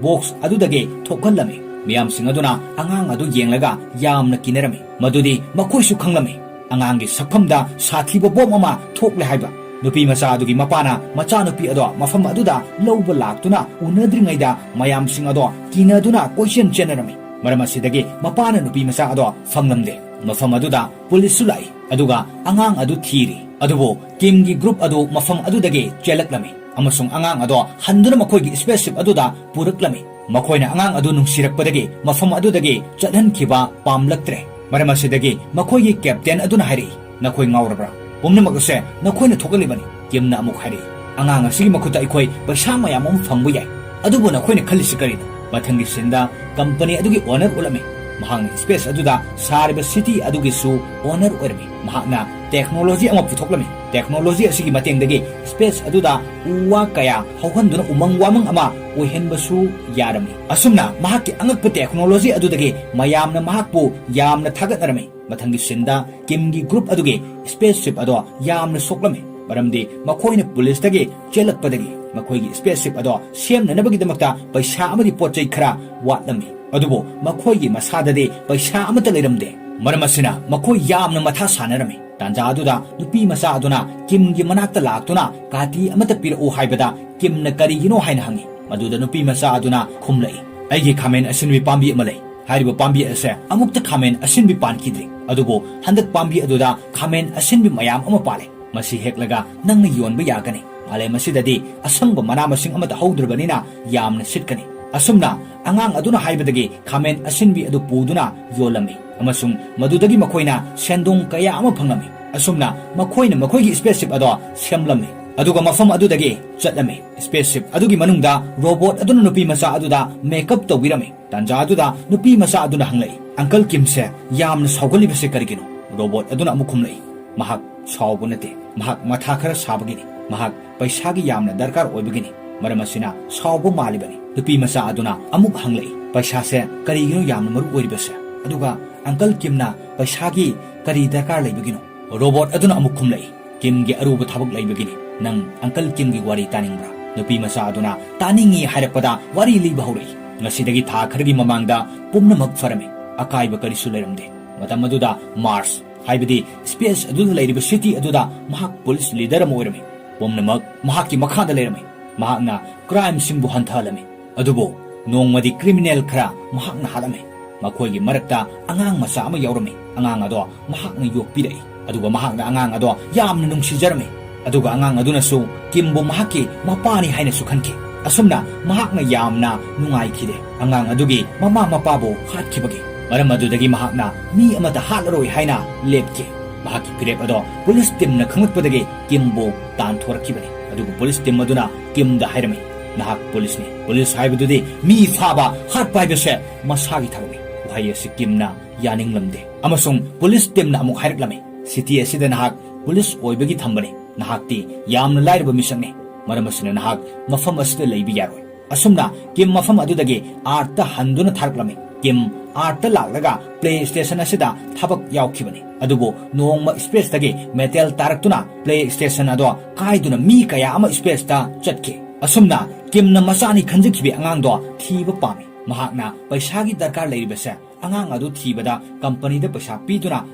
ꯕꯣꯛꯁ ꯑꯗꯨꯗꯒꯤ ꯊꯣꯛꯍꯜꯂꯝꯃꯤ꯫ ꯃꯤꯌꯥꯝꯁꯤꯡ ꯑꯗꯨꯅ ꯑꯉꯥꯡ ꯑꯗꯨ ꯌꯦꯡꯂꯒ ꯌꯥꯝꯅ ꯀꯤꯅꯔꯝꯃꯤ꯫ ꯃꯗꯨꯗꯤ ꯃꯈꯣꯏꯁꯨ ꯈꯪꯂꯝꯃꯤ꯫ ꯑꯉꯥꯡꯒꯤ ꯁꯛꯐꯝꯗ ꯁꯥꯊꯤꯕ ꯕꯣꯝ ꯑꯃ ꯊꯣꯛꯂꯦ ꯍꯥꯏꯕ꯫ ꯅꯨꯄꯤ ꯃꯆꯥ ꯑꯗꯨꯒꯤ ꯃꯄꯥꯅ ꯃꯆꯥꯅꯨꯄꯤ ꯑꯗꯣ ꯃꯐꯝ ꯑꯗꯨꯗ ꯂꯧꯕ ꯂꯥꯛꯇꯨꯅ ꯎꯅꯗ꯭ꯔꯤꯉꯩꯗ ꯃꯌꯥꯝꯁꯤꯡ ꯑꯗꯣ ꯀꯤꯅꯗꯨꯅ ꯀꯣꯏꯆꯦꯟ ꯆꯦꯟꯅꯔꯝꯃꯤ꯫ ꯃꯔꯝ ꯑꯁꯤꯗꯒꯤ ꯃꯄꯥꯅ ꯅꯨꯄꯤ ꯃꯆꯥ ꯑꯗꯣ ꯐꯪꯂꯝꯗꯦ꯫ ꯃꯐꯝ ꯑꯗꯨꯗ ꯄꯨꯂꯤꯁꯁꯨ ꯂꯥꯛꯏ, ꯑꯗꯨꯒ ꯑꯉꯥꯡ ꯑꯗꯨ ꯊꯤꯔꯤ꯫ ꯑꯗꯨꯕꯨ ꯀꯤꯝꯒꯤ ꯒ꯭ꯔꯨꯞ ꯑꯗꯨ ꯃꯐꯝ ꯑꯗꯨꯗꯒꯤ ꯆꯦꯜꯂꯛꯂꯝꯃꯤ ꯑꯃꯁꯨꯡ ꯑꯉꯥꯡ ꯑꯗꯣ ꯍꯟꯗꯨꯅ ꯃꯈꯣꯏꯒꯤ ꯁ꯭ꯄꯦꯁꯁꯤꯞ ꯑꯗꯨꯗ ꯄꯨꯔꯛꯂꯝꯃꯤ꯫ ꯃꯈꯣꯏꯅ ꯑꯉꯥꯡ ꯑꯗꯨ ꯅꯨꯡꯁꯤꯔꯛꯄꯗꯒꯤ ꯃꯐꯝ ꯑꯗꯨꯗꯒꯤ ꯆꯠꯍꯟꯈꯤꯕ ꯄꯥꯝꯂꯛꯇ꯭ꯔꯦ꯫ ꯃꯔꯝ ꯑꯁꯤꯗꯒꯤ ꯃꯈꯣꯏꯒꯤ ꯀꯦꯞꯇꯦꯟ ꯑꯗꯨꯅ ꯍꯥꯏꯔꯛꯏ, "ꯅꯈꯣꯏ ꯉꯥꯎꯔꯕ꯭ꯔꯥ? ꯄꯨꯝꯅꯃꯛ ꯑꯁꯦ ꯅꯈꯣꯏꯅ ꯊꯣꯛꯍꯜꯂꯤꯕꯅꯤ꯫" ꯀꯤꯝꯅ ꯑꯃꯨꯛ ꯍꯥꯏꯔꯛꯏ, "ꯑꯉꯥꯡ ꯑꯁꯤꯒꯤ ꯃꯈꯨꯠꯇ ꯑꯩꯈꯣꯏ ꯄꯩꯁꯥ ꯃꯌꯥꯝ ꯑꯃ ꯐꯪꯕ ꯌꯥꯏ, ꯑꯗꯨꯕꯨ ꯅꯈꯣꯏꯅ ꯈꯜꯂꯤꯁꯤ ꯀꯔꯤꯅꯣ?" ꯃꯊꯪꯒꯤ ꯁꯤꯟꯗ ꯀꯝꯄꯅꯤ ꯑꯗꯨꯒꯤ ꯑꯣꯅꯔ ꯎꯠꯂꯝꯃꯤ꯫ ꯃꯍꯥꯛꯅ ꯁ꯭ꯄꯦꯁ ꯑꯗꯨꯗ ꯁꯥꯔꯤꯕ ꯁꯤꯇꯤ ꯑꯗꯨꯒꯤꯁꯨ ꯑꯣꯅꯔ ꯑꯣꯏꯔꯝꯃꯤ꯫ ꯃꯍꯥꯛꯅ ꯇꯦꯛꯅꯣꯂꯣꯖꯤ ꯑꯃ ꯄꯨꯊꯣꯛꯂꯝꯃꯤ꯫ ꯇꯦꯛꯅꯣꯂꯣꯖꯤ ꯑꯁꯤꯒꯤ ꯃꯇꯦꯡꯗꯒꯤ ꯁ꯭ꯄꯦꯁ ꯑꯗꯨꯗ ꯎ ꯋꯥ ꯀꯌꯥ ꯍꯧꯍꯟꯗꯨꯅ ꯎꯃꯪ ꯋꯥꯃꯪ ꯑꯃ ꯑꯣꯏꯍꯟꯕꯁꯨ ꯌꯥꯔꯝꯃꯤ꯫ ꯑꯁꯨꯝꯅ ꯃꯍꯥꯛꯀꯤ ꯑꯉꯛꯄ ꯇꯦꯛꯅꯣꯂꯣꯖꯤ ꯑꯗꯨꯗꯒꯤ ꯃꯌꯥꯝꯅ ꯃꯍꯥꯛꯄꯨ ꯌꯥꯝꯅ ꯊꯥꯒꯠꯅꯔꯝꯃꯤ꯫ ꯃꯊꯪꯒꯤ ꯁꯤꯟꯗ ꯀꯤꯝꯒꯤ ꯒ꯭ꯔꯨꯞ ꯑꯗꯨꯒꯤ ꯁ꯭ꯄꯦꯁ ꯁꯤꯞ ꯑꯗꯣ ꯌꯥꯝꯅ ꯁꯣꯛꯂꯝꯃꯤ, ꯃꯔꯝꯗꯤ ꯃꯈꯣꯏꯅ ꯄꯨꯂꯤꯁꯇꯒꯤ ꯆꯦꯜꯂꯛꯄꯗꯒꯤ ꯃꯈꯣꯏꯒꯤ ꯁ꯭ꯄꯦꯁ ꯁꯤꯞ ꯑꯗꯣ ꯁꯦꯝꯅꯅꯕꯒꯤꯗꯃꯛꯇ ꯄꯩꯁꯥ ꯑꯃꯗꯤ ꯄꯣꯠ ꯆꯩ ꯈꯔ ꯋꯥꯠꯂꯝꯃꯤ꯫ ꯑꯗꯨꯕꯨ ꯃꯈꯣꯏꯒꯤ ꯃꯁꯥꯗꯗꯤ ꯄꯩꯁꯥ ꯑꯃꯠꯇ ꯂꯩꯔꯝꯗꯦ꯫ ꯃꯔꯝ ꯑꯁꯤꯅ ꯃꯈꯣꯏ ꯌꯥꯝꯅ ꯃꯊꯥ ꯁꯥꯅꯔꯝꯃꯤ꯫ ꯇꯥꯟꯖꯥ ꯑꯗꯨꯗ ꯅꯨꯄꯤ ꯃꯆꯥ ꯑꯗꯨꯅ ꯀꯤꯝꯒꯤ ꯃꯅꯥꯛꯇ ꯂꯥꯛꯇꯨꯅ ꯀꯥꯇꯤ ꯑꯃꯠꯇ ꯄꯤꯔꯛꯎ ꯍꯥꯏꯕꯗ ꯀꯤꯝꯅ ꯀꯔꯤꯒꯤꯅꯣ ꯍꯥꯏꯅ ꯍꯪꯉꯤ꯫ ꯃꯗꯨꯗ ꯅꯨꯄꯤ ꯃꯆꯥ ꯑꯗꯨꯅ ꯈꯨꯝꯂꯛꯏ, "ꯑꯩꯒꯤ ꯈꯥꯃꯦꯟ ꯑꯁꯤꯟꯕꯤ ꯄꯥꯝꯕꯤ ꯑꯃ ꯂꯩ꯫ ꯍꯥꯏꯔꯤꯕ ꯄꯥꯝꯕꯤ ꯑꯁꯦ ꯑꯃꯨꯛꯇ ꯈꯥꯃꯦꯟ ꯑꯁꯤꯟꯕꯤ ꯄꯥꯟꯈꯤꯗ꯭ꯔꯤ꯫ ꯑꯗꯨꯕꯨ ꯍꯟꯗꯛ ꯄꯥꯝꯕꯤ ꯑꯗꯨꯗ ꯈꯥꯃꯦꯟ ꯑꯁꯤꯟꯕꯤ ꯃꯌꯥꯝ ꯑꯃ ꯄꯥꯜꯂꯦ꯫ ꯃꯁꯤ ꯍꯦꯛꯂꯒ ꯅꯪꯅ ꯌꯣꯟꯕ ꯌꯥꯒꯅꯤ꯫ ꯃꯥꯂꯦꯝ ꯑꯁꯤꯗꯗꯤ ꯑꯁꯪꯕ ꯃꯅꯥ ꯃꯁꯤꯡ ꯑꯃꯠꯇ ꯍꯧꯗ꯭ꯔꯕꯅꯤꯅ ꯌꯥꯝꯅ ꯁꯤꯠꯀꯅꯤ꯫" ꯑꯁꯨꯝꯅ ꯑꯉꯥꯡ ꯑꯗꯨꯅ ꯍꯥꯏꯕꯗꯒꯤ ꯈꯥꯃꯦꯟ ꯑꯁꯤꯟꯕꯤ ꯑꯗꯨ ꯄꯨꯗꯨꯅ ꯌꯣꯜꯂꯝꯃꯤ ꯑꯃꯁꯨꯡ ꯃꯗꯨꯗꯒꯤ ꯃꯈꯣꯏꯅ ꯁꯦꯟꯗꯣꯡ ꯀꯌꯥ ꯑꯃ ꯐꯪꯂꯝꯃꯤ꯫ ꯑꯁꯨꯝꯅ ꯃꯈꯣꯏꯅ ꯃꯈꯣꯏꯒꯤ spaceship ꯑꯗꯣ ꯁꯦꯝꯂꯝꯃꯤ, ꯑꯗꯨꯒ ꯃꯐꯝ ꯑꯗꯨꯗꯒꯤ ꯆꯠꯂꯝꯃꯤ꯫ Spaceship ꯑꯗꯨꯒꯤ ꯃꯅꯨꯡꯗ robot ꯑꯗꯨꯅ ꯅꯨꯄꯤ ꯃꯆꯥ ꯑꯗꯨꯗ makeup ꯇꯧꯕꯤꯔꯝꯃꯤ꯫ ꯇꯥꯟꯖꯥ ꯑꯗꯨꯗ ꯅꯨꯄꯤ ꯃꯆꯥ ꯑꯗꯨꯅ ꯍꯪꯂꯛꯏ, "Uncle ꯀꯤꯝꯁꯦ ꯌꯥꯝꯅ ꯁꯥꯎꯒꯠꯂꯤꯕꯁꯦ ꯀꯔꯤꯒꯤꯅꯣ?" Robot ꯑꯗꯨꯅ ꯑꯃꯨꯛ ꯈꯨꯝꯂꯛꯏ, "ꯃꯍꯥꯛ ꯁꯥꯎꯕ ꯅꯠꯇꯦ, ꯃꯍꯥꯛ ꯃꯊꯥ ꯈꯔ ꯁꯥꯕꯒꯤꯅꯤ꯫ ꯃꯍꯥꯛ ꯄꯩꯁꯥꯒꯤ ꯌꯥꯝꯅ ꯗꯔꯀꯥꯔ ꯑꯣꯏꯕꯒꯤꯅꯤ꯫ ꯃꯔꯝ ꯑꯁꯤꯅ ꯁꯥꯎꯕ ꯃꯥꯜꯂꯤꯕꯅꯤ꯫" ꯅꯨꯄꯤ ꯃꯆꯥ ꯑꯗꯨꯅ ꯑꯃꯨꯛ ꯍꯪꯂꯛꯏ, "ꯄꯩꯁꯥꯁꯦ ꯀꯔꯤꯒꯤꯅꯣ ꯌꯥꯝꯅ ꯃꯔꯨ ꯑꯣꯏꯔꯤꯕꯁꯦ? ꯑꯗꯨꯒ Uncle ꯀꯤꯝꯅ ꯄꯩꯁꯥꯒꯤ ꯀꯔꯤ ꯗꯔꯀꯥꯔ ꯂꯩꯕꯒꯤꯅꯣ?" Robot ꯑꯗꯨꯅ ꯑꯃꯨꯛ ꯈꯨꯝꯂꯛꯏ, "ꯀꯤꯝꯒꯤ ꯑꯔꯨꯕ ꯊꯕꯛ ꯂꯩꯕꯒꯤꯅꯤ꯫ ꯅꯪ Uncle ꯀꯤꯝꯒꯤ ꯋꯥꯔꯤ ꯇꯥꯅꯤꯡꯕ꯭ꯔꯥ?" ꯅꯨꯄꯤ ꯃꯆꯥ ꯑꯗꯨꯅ ꯇꯥꯅꯤꯡꯏ ꯍꯥꯏꯔꯛꯄꯗ ꯋꯥꯔꯤ ꯂꯤꯕ ꯍꯧꯔꯛꯏ꯫ ꯉꯁꯤꯗꯒꯤ ꯊꯥ ꯈꯔꯒꯤ ꯃꯃꯥꯡꯗ ꯄꯨꯝꯅꯃꯛ ꯐꯔꯝꯃꯤ꯫ ꯑꯀꯥꯏꯕ ꯀꯔꯤꯁꯨ ꯂꯩꯔꯝꯗꯦ꯫ ꯃꯇꯝ ꯑꯗꯨꯗ Mars, ꯍꯥꯏꯕꯗꯤ space ꯑꯗꯨꯗ ꯂꯩꯔꯤꯕ city ꯑꯗꯨꯗ ꯃꯍꯥꯛ police leader ꯑꯃ ꯑꯣꯏꯔꯝꯃꯤ꯫ ꯄꯨꯝꯅꯃꯛ ꯃꯍꯥꯛꯀꯤ ꯃꯈꯥꯗ ꯂꯩꯔꯝꯃꯤ꯫ ꯃꯍꯥꯛꯅ crimeꯁꯤꯡꯕꯨ ꯍꯟꯊꯍꯜꯂꯝꯃꯤ꯫ ꯑꯗꯨꯕꯨ ꯅꯣꯡꯃꯗꯤ criminal ꯈꯔ ꯃꯍꯥꯛꯅ ꯍꯥꯠꯂꯝꯃꯤ꯫ ꯃꯈꯣꯏꯒꯤ ꯃꯔꯛꯇ ꯑꯉꯥꯡ ꯃꯆꯥ ꯑꯃ ꯌꯥꯎꯔꯝꯃꯤ꯫ ꯑꯉꯥꯡ ꯑꯗꯣ ꯃꯍꯥꯛꯅ ꯌꯣꯛꯄꯤꯔꯛꯏ꯫ ꯑꯗꯨꯒ ꯃꯍꯥꯛꯅ ꯑꯉꯥꯡ ꯑꯗꯣ ꯌꯥꯝꯅ ꯅꯨꯡꯁꯤꯖꯔꯝꯃꯤ꯫ ꯑꯗꯨꯒ ꯑꯉꯥꯡ ꯑꯗꯨꯅꯁꯨ ꯀꯤꯝꯕꯨ ꯃꯍꯥꯛꯀꯤ ꯃꯄꯥꯅꯤ ꯍꯥꯏꯅꯁꯨ ꯈꯟꯈꯤ꯫ ꯑꯁꯨꯝꯅ ꯃꯍꯥꯛꯅ ꯌꯥꯝꯅ ꯅꯨꯡꯉꯥꯏꯈꯤꯗꯦ, ꯑꯉꯥꯡ ꯑꯗꯨꯒꯤ ꯃꯃꯥ ꯃꯄꯥꯕꯨ ꯍꯥꯠꯈꯤꯕꯒꯤ꯫ ꯃꯔꯝ ꯑꯗꯨꯗꯒꯤ ꯃꯍꯥꯛꯅ ꯃꯤ ꯑꯃꯠꯇ ꯍꯥꯠꯂꯔꯣꯏ ꯍꯥꯏꯅ ꯂꯦꯞꯈꯤ꯫ ꯃꯍꯥꯛꯀꯤ ꯐꯤꯔꯦꯞ ꯑꯗꯣ police teamꯅ ꯈꯪꯂꯛꯄꯗꯒꯤ ꯀꯤꯝꯕꯨ ꯇꯥꯟꯊꯣꯔꯛꯈꯤꯕꯅꯤ꯫ ꯑꯗꯨꯕꯨ police team ꯑꯗꯨꯅ ꯀꯤꯝꯗ ꯍꯥꯏꯔꯝꯃꯤ, "ꯅꯍꯥꯛ policeꯅꯤ꯫ Police ꯍꯥꯏꯕꯗꯨꯗꯤ ꯃꯤ ꯐꯥꯕ, ꯍꯥꯠꯄ ꯍꯥꯏꯕꯁꯦ ꯃꯁꯥꯒꯤ ꯊꯕꯛꯅꯤ꯫" ꯋꯥꯍꯩ ꯑꯁꯤ ꯀꯤꯝꯅ ꯌꯥꯅꯤꯡꯂꯝꯗꯦ꯫ ꯑꯃꯁꯨꯡ police teamꯅ ꯑꯃꯨꯛ ꯍꯥꯏꯔꯛꯂꯝꯃꯤ, "City ꯑꯁꯤꯗ ꯅꯍꯥꯛ police ꯑꯣꯏꯕꯒꯤ ꯊꯝꯕꯅꯤ꯫ ꯅꯍꯥꯛꯇꯤ ꯌꯥꯝꯅ ꯂꯥꯏꯔꯕ ꯃꯤꯁꯛꯅꯤ꯫ ꯃꯔꯝ ꯑꯁꯤꯅ ꯅꯍꯥꯛ ꯃꯐꯝ ꯑꯁꯤꯗ ꯂꯩꯕ ꯌꯥꯔꯣꯏ꯫" ꯑꯁꯨꯝꯅ ꯀꯤꯝ ꯃꯐꯝ ꯑꯗꯨꯗꯒꯤ Earthꯇ ꯍꯟꯗꯨꯅ ꯊꯥꯔꯛꯂꯝꯃꯤ꯫ ꯀꯤꯝ Earthꯇ ꯂꯥꯛꯂꯒ play station ꯑꯁꯤꯗ ꯊꯕꯛ ꯌꯥꯎꯈꯤꯕꯅꯤ꯫ ꯑꯗꯨꯕꯨ ꯅꯣꯡꯃ spaceꯇꯒꯤ meteor ꯇꯥꯔꯛꯇꯨꯅ play station ꯑꯗꯣ ꯀꯥꯏꯗꯨꯅ ꯃꯤ ꯀꯌꯥ ꯑꯃ spaceꯇ ꯆꯠꯈꯤ꯫ ꯑꯁꯨꯝꯅ ꯀꯤꯝꯅ ꯃꯆꯥꯅꯤ ꯈꯟꯖꯈꯤꯕ ꯑꯉꯥꯡꯗꯣ ꯊꯤꯕ ꯄꯥꯝꯃꯤ꯫ ꯃꯍꯥꯛꯅ ꯄꯩꯁꯥꯒꯤ ꯗꯔꯀꯥꯔ ꯂꯩꯔꯤꯕꯁꯦ ꯑꯉꯥꯡ ꯑꯗꯨ ꯊꯤꯕꯗ ꯀꯝꯄꯅꯤꯗ ꯄꯩꯁꯥ ꯄꯤꯗꯨꯅ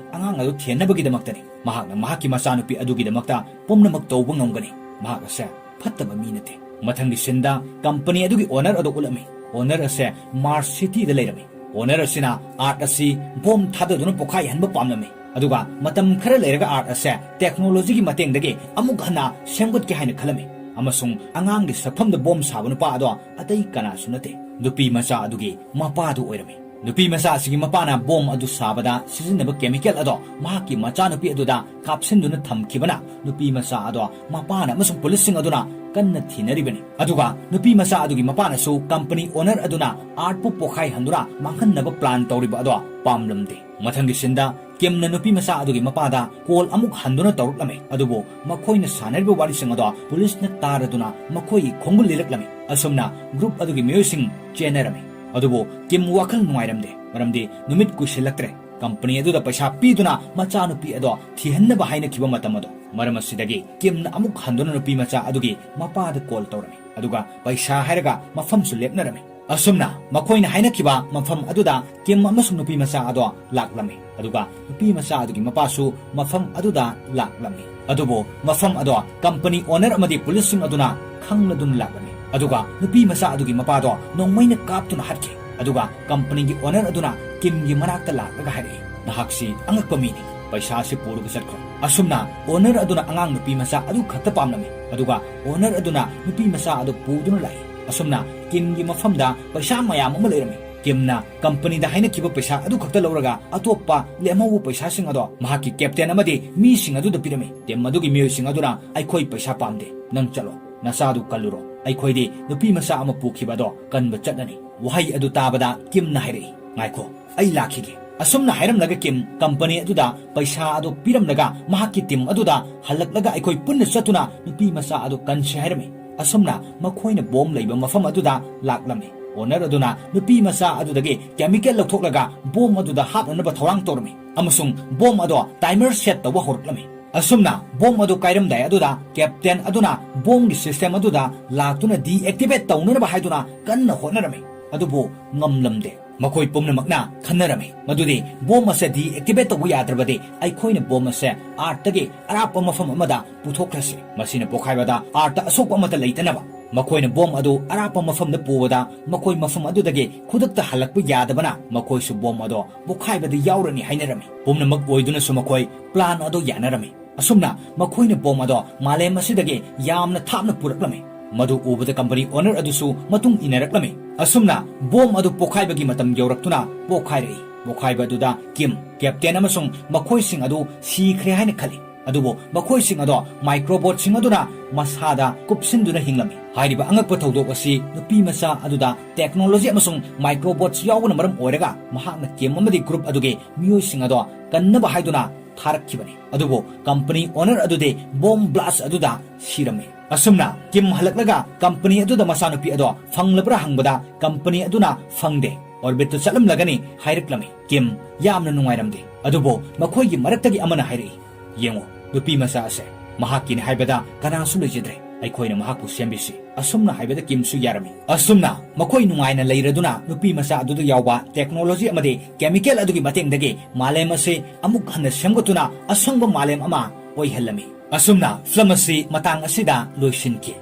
ꯑꯉꯥꯡ ꯑꯗꯨ ꯊꯦꯝꯅꯕꯒꯤꯗꯃꯛꯇꯅꯤ꯫ ꯃꯍꯥꯛꯅ ꯃꯍꯥꯛꯀꯤ ꯃꯆꯥꯅꯨꯄꯤ ꯑꯗꯨꯒꯤꯗꯃꯛꯇ ꯄꯨꯝꯅꯃꯛ ꯇꯧꯕ ꯉꯝꯒꯅꯤ꯫ ꯃꯍꯥꯛ ꯑꯁꯦ ꯐꯠꯇꯕ ꯃꯤ ꯅꯠꯇꯦ꯫ ꯃꯊꯪꯒꯤ ꯁꯤꯟꯗ ꯀꯝꯄꯅꯤ ꯑꯗꯨꯒꯤ ꯑꯣꯅꯔ ꯑꯗꯨ ꯎꯠꯂꯝꯃꯤ꯫ ꯑꯣꯅꯔ ꯑꯁꯦ ꯃꯥꯔꯁ ꯁꯤꯇꯤꯗ ꯂꯩꯔꯝꯃꯤ꯫ ꯑꯣꯅꯔ ꯑꯁꯤꯅ ꯑꯥꯔꯠ ꯑꯁꯤ ꯕꯣꯝ ꯊꯥꯗꯗꯨꯅ ꯄꯣꯈꯥꯏꯍꯟꯕ ꯄꯥꯝꯂꯝꯃꯤ꯫ ꯑꯗꯨꯒ ꯃꯇꯝ ꯈꯔ ꯂꯩꯔꯒ ꯑꯥꯔꯠ ꯑꯁꯦ ꯇꯦꯛꯅꯣꯂꯣꯖꯤꯒꯤ ꯃꯇꯦꯡꯗꯒꯤ ꯑꯃꯨꯛ ꯍꯟꯅ ꯁꯦꯝꯒꯠꯀꯦ ꯍꯥꯏꯅ ꯈꯜꯂꯝꯃꯤ꯫ ꯑꯃꯁꯨꯡ ꯑꯉꯥꯡꯒꯤ ꯁꯛꯐꯝꯗ ꯕꯣꯝ ꯁꯥꯕ ꯅꯨꯄꯥ ꯑꯗꯣ ꯑꯇꯩ ꯀꯅꯥꯁꯨ ꯅꯠꯇꯦ, ꯅꯨꯄꯤ ꯃꯆꯥ ꯑꯗꯨꯒꯤ ꯃꯄꯥꯗꯨ ꯑꯣꯏꯔꯝꯃꯤ꯫ ꯅꯨꯄꯤ ꯃꯆꯥ ꯑꯁꯤꯒꯤ ꯃꯄꯥꯅ ꯕꯣꯝ ꯑꯗꯨ ꯁꯥꯕꯗ ꯁꯤꯖꯤꯟꯅꯕ ꯀꯦꯃꯤꯀꯦꯜ ꯑꯗꯣ ꯃꯍꯥꯛꯀꯤ ꯃꯆꯥꯅꯨꯄꯤ ꯑꯗꯨꯗ ꯀꯥꯞꯁꯤꯟꯗꯨꯅ ꯊꯝꯈꯤꯕꯅ ꯅꯨꯄꯤ ꯃꯆꯥ ꯑꯗꯣ ꯃꯄꯥꯅ ꯑꯃꯁꯨꯡ ꯄꯨꯂꯤꯁꯁꯤꯡ ꯑꯗꯨꯅ ꯀꯟꯅ ꯊꯤꯅꯔꯤꯕꯅꯤ꯫ ꯑꯗꯨꯒ ꯅꯨꯄꯤ ꯃꯆꯥ ꯑꯗꯨꯒꯤ ꯃꯄꯥꯅꯁꯨ ꯀꯝꯄꯅꯤ ꯑꯣꯅꯔ ꯑꯗꯨꯅ ꯑꯥꯔꯠꯄꯨ ꯄꯣꯈꯥꯏꯍꯟꯗꯨꯅ ꯃꯥꯡꯍꯟꯅꯕ ꯄ꯭ꯂꯥꯟ ꯇꯧꯔꯤꯕ ꯑꯗꯣ ꯄꯥꯝꯂꯝꯗꯦ꯫ ꯃꯊꯪꯒꯤ ꯁꯤꯟꯗ ꯀꯤꯝꯅ ꯅꯨꯄꯤ ꯃꯆꯥ ꯑꯗꯨꯒꯤ ꯃꯄꯥꯗ ꯀꯣꯜ ꯑꯃꯨꯛ ꯍꯟꯗꯨꯅ ꯇꯧꯔꯛꯂꯝꯃꯤ, ꯑꯗꯨꯕꯨ ꯃꯈꯣꯏꯅ ꯁꯥꯟꯅꯔꯤꯕ ꯋꯥꯔꯤꯁꯤꯡ ꯑꯗꯣ ꯄꯨꯂꯤꯁꯅ ꯇꯥꯔꯗꯨꯅ ꯃꯈꯣꯏꯒꯤ ꯈꯣꯡꯒꯨꯜ ꯂꯤꯔꯛꯂꯝꯃꯤ꯫ ꯑꯁꯨꯝꯅ ꯒ꯭ꯔꯨꯞ ꯑꯗꯨꯒꯤ ꯃꯤꯑꯣꯏꯁꯤꯡ ꯆꯦꯟꯅꯔꯝꯃꯤ꯫ ꯑꯗꯨꯕꯨ ꯀꯤꯝ ꯋꯥꯈꯜ ꯅꯨꯡꯉꯥꯏꯔꯝꯗꯦ, ꯃꯔꯝꯗꯤ ꯅꯨꯃꯤꯠ ꯀꯨꯏꯁꯤꯜꯂꯛꯇ꯭ꯔꯦ꯫ ꯀꯝꯄꯅꯤ ꯑꯗꯨꯗ ꯄꯩꯁꯥ ꯄꯤꯗꯨꯅ ꯃꯆꯥꯅꯨꯄꯤ ꯑꯗꯣ ꯊꯤꯍꯟꯅꯕ ꯍꯥꯏꯅꯈꯤꯕ ꯃꯇꯝ ꯑꯗꯣ꯫ ꯃꯔꯝ ꯑꯁꯤꯗꯒꯤ ꯀꯤꯝꯅ ꯑꯃꯨꯛ ꯍꯟꯗꯨꯅ ꯅꯨꯄꯤ ꯃꯆꯥ ꯑꯗꯨꯒꯤ ꯃꯄꯥꯗ ꯀꯣꯜ ꯇꯧꯔꯝꯃꯤ, ꯑꯗꯨꯒ ꯄꯩꯁꯥ ꯍꯥꯏꯔꯒ ꯃꯐꯝꯁꯨ ꯂꯦꯞꯅꯔꯝꯃꯤ꯫ ꯑꯁꯨꯝꯅ ꯃꯈꯣꯏꯅ ꯍꯥꯏꯅꯈꯤꯕ ꯃꯐꯝ ꯑꯗꯨꯗ ꯀꯤꯝ ꯑꯃꯁꯨꯡ ꯅꯨꯄꯤ ꯃꯆꯥ ꯑꯗꯣ ꯂꯥꯛꯂꯝꯃꯤ꯫ ꯑꯗꯨꯒ ꯅꯨꯄꯤ ꯃꯆꯥ ꯑꯗꯨꯒꯤ ꯃꯄꯥꯁꯨ ꯃꯐꯝ ꯑꯗꯨꯗ ꯂꯥꯛꯂꯝꯃꯤ꯫ ꯑꯗꯨꯕꯨ ꯃꯐꯝ ꯑꯗꯣ ꯀꯝꯄꯅꯤ ꯑꯣꯅꯔ ꯑꯃꯗꯤ ꯄꯨꯂꯤꯁꯁꯤꯡ ꯑꯗꯨꯅ ꯈꯪꯂꯗꯨꯅ ꯂꯥꯛꯂꯝꯃꯤ꯫ ꯑꯗꯨꯒ ꯅꯨꯄꯤ ꯃꯆꯥ ꯑꯗꯨꯒꯤ ꯃꯄꯥꯗꯣ ꯅꯣꯡꯃꯩꯅ ꯀꯥꯞꯇꯨꯅ ꯍꯥꯠꯈꯤ꯫ ꯑꯗꯨꯒ ꯀꯝꯄꯅꯤꯒꯤ ꯑꯣꯅꯔ ꯑꯗꯨꯅ ꯀꯤꯝꯒꯤ ꯃꯅꯥꯛꯇ ꯂꯥꯛꯂꯒ ꯍꯥꯏꯔꯛꯏ, "ꯅꯍꯥꯛꯁꯤ ꯑꯉꯛꯄ ꯃꯤꯅꯤ꯫ ꯄꯩꯁꯥ ꯑꯁꯤ ꯄꯨꯔꯒ ꯆꯠꯈ꯭ꯔꯣ꯫" ꯑꯁꯨꯝꯅ ꯑꯣꯅꯔ ꯑꯗꯨꯅ ꯑꯉꯥꯡ ꯅꯨꯄꯤ ꯃꯆꯥ ꯑꯗꯨ ꯈꯛꯇ ꯄꯥꯝꯂꯝꯃꯤ꯫ ꯑꯗꯨꯒ ꯑꯣꯅꯔ ꯑꯗꯨꯅ ꯅꯨꯄꯤ ꯃꯆꯥ ꯑꯗꯨ ꯄꯨꯗꯨꯅ ꯂꯥꯛꯏ꯫ ꯑꯁꯨꯝꯅ ꯀꯤꯝꯒꯤ ꯃꯐꯝꯗ ꯄꯩꯁꯥ ꯃꯌꯥꯝ ꯑꯃ ꯂꯩꯔꯝꯃꯤ꯫ ꯀꯤꯝꯅ ꯀꯝꯄꯅꯤꯗ ꯍꯥꯏꯅꯈꯤꯕ ꯄꯩꯁꯥ ꯑꯗꯨ ꯈꯛꯇ ꯂꯧꯔꯒ ꯑꯇꯣꯞꯄ ꯂꯦꯝꯍꯧꯕ ꯄꯩꯁꯥꯁꯤꯡ ꯑꯗꯣ ꯃꯍꯥꯛꯀꯤ ꯀꯦꯞꯇꯦꯟ ꯑꯃꯗꯤ ꯃꯤꯁꯤꯡ ꯑꯗꯨꯗ ꯄꯤꯔꯝꯃꯤ꯫ ꯇꯤꯝ ꯑꯗꯨꯒꯤ ꯃꯤꯑꯣꯏꯁꯤꯡ ꯑꯗꯨꯅ, "ꯑꯩꯈꯣꯏ ꯄꯩꯁꯥ ꯄꯥꯝꯗꯦ, ꯅꯪ ꯆꯠꯂꯣ, ꯅꯆꯥꯗꯨ ꯀꯜꯂꯨꯔꯣ, ꯑꯩꯈꯣꯏꯗꯤ ꯅꯨꯄꯤ ꯃꯆꯥ ꯑꯃ ꯄꯨꯈꯤꯕ ꯑꯗꯣ ꯀꯟꯕ ꯆꯠꯂꯅꯤ꯫" ꯋꯥꯍꯩ ꯑꯗꯨ ꯇꯥꯕꯗ ꯀꯤꯝꯅ ꯍꯥꯏꯔꯛꯏ, "ꯉꯥꯏꯈꯣ, ꯑꯩ ꯂꯥꯛꯈꯤꯒꯦ꯫" ꯑꯁꯨꯝꯅ ꯍꯥꯏꯔꯝꯂꯒ ꯀꯤꯝ ꯀꯝꯄꯅꯤ ꯑꯗꯨꯗ ꯄꯩꯁꯥ ꯑꯗꯨ ꯄꯤꯔꯝꯂꯒ ꯃꯍꯥꯛꯀꯤ ꯇꯤꯝ ꯑꯗꯨꯗ ꯍꯜꯂꯛꯂꯒ ꯑꯩꯈꯣꯏ ꯄꯨꯟꯅ ꯆꯠꯇꯨꯅ ꯅꯨꯄꯤ ꯃꯆꯥ ꯑꯗꯨ ꯀꯟꯁꯤ ꯍꯥꯏꯔꯝꯃꯤ꯫ ꯑꯁꯨꯝꯅ ꯃꯈꯣꯏꯅ ꯕꯣꯝ ꯂꯩꯕ ꯃꯐꯝ ꯑꯗꯨꯗ ꯂꯥꯛꯂꯝꯃꯤ꯫ ꯑꯣꯅꯔ ꯑꯗꯨꯅ ꯅꯨꯄꯤ ꯃꯆꯥ ꯑꯗꯨꯗꯒꯤ ꯀꯦꯃꯤꯀꯦꯜ ꯂꯧꯊꯣꯛꯂꯒ ꯕꯣꯝ ꯑꯗꯨꯗ ꯍꯥꯞꯅꯅꯕ ꯊꯧꯔꯥꯡ ꯇꯧꯔꯝꯃꯤ ꯑꯃꯁꯨꯡ ꯕꯣꯝ ꯑꯗꯣ ꯇꯥꯏꯃꯔ ꯁꯦꯠ ꯇꯧꯕ ꯍꯧꯔꯛꯂꯝꯃꯤ꯫ ꯑꯁꯨꯝꯅ ꯕꯣꯝ ꯑꯗꯨ ꯀꯥꯏꯔꯝꯗꯥꯏ ꯑꯗꯨꯗ ꯀꯦꯞꯇꯦꯟ ꯑꯗꯨꯅ ꯕꯣꯝꯒꯤ ꯁꯤꯁꯇꯦꯝ ꯑꯗꯨꯗ ꯂꯥꯛꯇꯨꯅ ꯗꯤꯑꯦꯛꯇꯤꯚꯦꯠ ꯇꯧꯅꯅꯕ ꯍꯥꯏꯗꯨꯅ ꯀꯟꯅ ꯍꯣꯠꯅꯔꯝꯃꯤ꯫ ꯑꯗꯨꯕꯨ ꯉꯝꯂꯝꯗꯦ꯫ ꯃꯈꯣꯏ ꯄꯨꯝꯅꯃꯛꯅ ꯈꯟꯅꯔꯝꯃꯤ ꯃꯗꯨꯗꯤ ꯕꯣꯝ ꯑꯁꯦ deactivate ꯇꯧꯕ ꯌꯥꯗ꯭ꯔꯕꯗꯤ ꯑꯩꯈꯣꯏꯅ ꯕꯣꯝ ꯑꯁꯦ Earth ꯇꯒꯤ ꯑꯔꯥꯞꯄ ꯃꯐꯝ ꯑꯃꯗ ꯄꯨꯊꯣꯛꯈ꯭ꯔꯁꯤ꯫ ꯃꯁꯤꯅ ꯄꯣꯈꯥꯏꯕꯗ Earth ꯇ ꯑꯁꯣꯛꯄ ꯑꯃꯠꯇ ꯂꯩꯇꯅꯕ꯫ ꯃꯈꯣꯏꯅ ꯕꯣꯝ ꯑꯗꯨ ꯑꯔꯥꯞꯄ ꯃꯐꯝꯗ ꯄꯨꯕꯗ ꯃꯈꯣꯏ ꯃꯐꯝ ꯑꯗꯨꯗꯒꯤ ꯈꯨꯗꯛꯇ ꯍꯜꯂꯛꯄ ꯌꯥꯗꯕꯅ ꯃꯈꯣꯏꯁꯨ ꯕꯣꯝ ꯑꯗꯣ ꯄꯣꯈꯥꯏꯕꯗ ꯌꯥꯎꯔꯅꯤ ꯍꯥꯏꯅꯔꯝꯃꯤ꯫ ꯄꯨꯝꯅꯃꯛ ꯑꯣꯏꯗꯨꯅꯁꯨ ꯃꯈꯣꯏ plan ꯑꯗꯣ ꯌꯥꯅꯔꯝꯃꯤ꯫ ꯑꯁꯨꯝꯅ ꯃꯈꯣꯏꯅ ꯕꯣꯝ ꯑꯗꯣ ꯃꯥꯂꯦꯝ ꯑꯁꯤꯗꯒꯤ ꯌꯥꯝꯅ ꯊꯥꯞꯅ ꯄꯨꯔꯛꯂꯝꯃꯤ꯫ ꯃꯗꯨ ꯎꯕꯗ company owner ꯑꯗꯨꯁꯨ ꯃꯇꯨꯡ ꯏꯟꯅꯔꯛꯂꯝꯃꯤ꯫ ꯑꯁꯨꯝꯅ ꯕꯣꯝ ꯑꯗꯨ ꯄꯣꯈꯥꯏꯕꯒꯤ ꯃꯇꯝ ꯌꯧꯔꯛꯇꯨꯅ ꯄꯣꯈꯥꯏꯔꯛꯏ꯫ ꯄꯣꯈꯥꯏꯕ ꯑꯗꯨꯗ ꯀꯤꯝ, ꯀꯦꯞꯇꯦꯟ ꯑꯃꯁꯨꯡ ꯃꯈꯣꯏꯁꯤꯡ ꯑꯗꯨ ꯁꯤꯈ꯭ꯔꯦ ꯍꯥꯏꯅ ꯈꯜꯂꯤ꯫ ꯑꯗꯨꯕꯨ ꯃꯈꯣꯏꯁꯤꯡ ꯑꯗꯣ ꯃꯥꯏꯀ꯭ꯔꯣꯕꯣꯠꯁꯤꯡ ꯑꯗꯨꯅ ꯃꯁꯥꯗ ꯀꯨꯞꯁꯤꯟꯗꯨꯅ ꯍꯤꯡꯂꯝꯃꯤ꯫ ꯍꯥꯏꯔꯤꯕ ꯑꯉꯛꯄ ꯊꯧꯗꯣꯛ ꯑꯁꯤ ꯅꯨꯄꯤ ꯃꯆꯥ ꯑꯗꯨꯗ technology ꯑꯃꯁꯨꯡ microbots ꯌꯥꯎꯕꯅ ꯃꯔꯝ ꯑꯣꯏꯔꯒ ꯃꯍꯥꯛꯅ ꯀꯤꯝ ꯑꯃꯗꯤ group ꯑꯗꯨꯒꯤ ꯃꯤꯑꯣꯏꯁꯤꯡ ꯑꯗꯣ ꯀꯟꯅꯕ ꯍꯥꯏꯗꯨꯅ ꯊꯥꯔꯛꯈꯤꯕꯅꯤ꯫ ꯑꯗꯨꯕꯨ company owner ꯑꯗꯨꯗꯤ bomb blast ꯑꯗꯨꯗ ꯁꯤꯔꯝꯃꯤ꯫ ꯑꯁꯨꯝꯅ ꯀꯤꯝ ꯍꯜꯂꯛꯂꯒ company ꯑꯗꯨꯗ ꯃꯆꯥꯅꯨꯄꯤ ꯑꯗꯣ ꯐꯪꯂꯕ꯭ꯔꯥ ꯍꯪꯕꯗ company ꯑꯗꯨꯅ ꯐꯪꯗꯦ, orbit ꯇ ꯆꯠꯂꯝꯂꯒꯅꯤ ꯍꯥꯏꯔꯛꯂꯝꯃꯤ꯫ ꯀꯤꯝ ꯌꯥꯝꯅ ꯅꯨꯡꯉꯥꯏꯔꯝꯗꯦ꯫ ꯑꯗꯨꯕꯨ ꯃꯈꯣꯏꯒꯤ ꯃꯔꯛꯇꯒꯤ ꯑꯃꯅ ꯍꯥꯏꯔꯛꯏ, "ꯌꯦꯡꯉꯨ, ꯅꯨꯄꯤ ꯃꯆꯥ ꯑꯁꯦ ꯃꯍꯥꯛꯀꯤꯅꯤ ꯍꯥꯏꯕꯗ ꯀꯅꯥꯁꯨ ꯂꯩꯖꯗ꯭ꯔꯦ꯫ ꯑꯩꯈꯣꯏꯅ ꯃꯍꯥꯛꯄꯨ ꯁꯦꯝꯕꯤꯁꯤ꯫" ꯑꯁꯨꯝꯅ ꯍꯥꯏꯕꯗ ꯀꯤꯝꯁꯨ ꯌꯥꯔꯝꯃꯤ꯫ ꯑꯁꯨꯝꯅ ꯃꯈꯣꯏ ꯅꯨꯡꯉꯥꯏꯅ ꯂꯩꯔꯗꯨꯅ ꯅꯨꯄꯤ ꯃꯆꯥ ꯑꯗꯨꯗ ꯌꯥꯎꯕ technology ꯑꯃꯗꯤ chemical ꯑꯗꯨꯒꯤ ꯃꯇꯦꯡꯗꯒꯤ ꯃꯥꯂꯦꯝ ꯑꯁꯤ ꯑꯃꯨꯛ ꯍꯟꯅ ꯁꯦꯝꯒꯠꯇꯨꯅ ꯑꯁꯪꯕ ꯃꯥꯂꯦꯝ ꯑꯃ ꯑꯣꯏꯍꯜꯂꯝꯃꯤ꯫ ꯑꯁꯨꯝꯅ film ꯑꯁꯤ ꯃꯇꯥꯡ ꯑꯁꯤꯗ ꯂꯣꯏꯁꯤꯟꯈꯤ꯫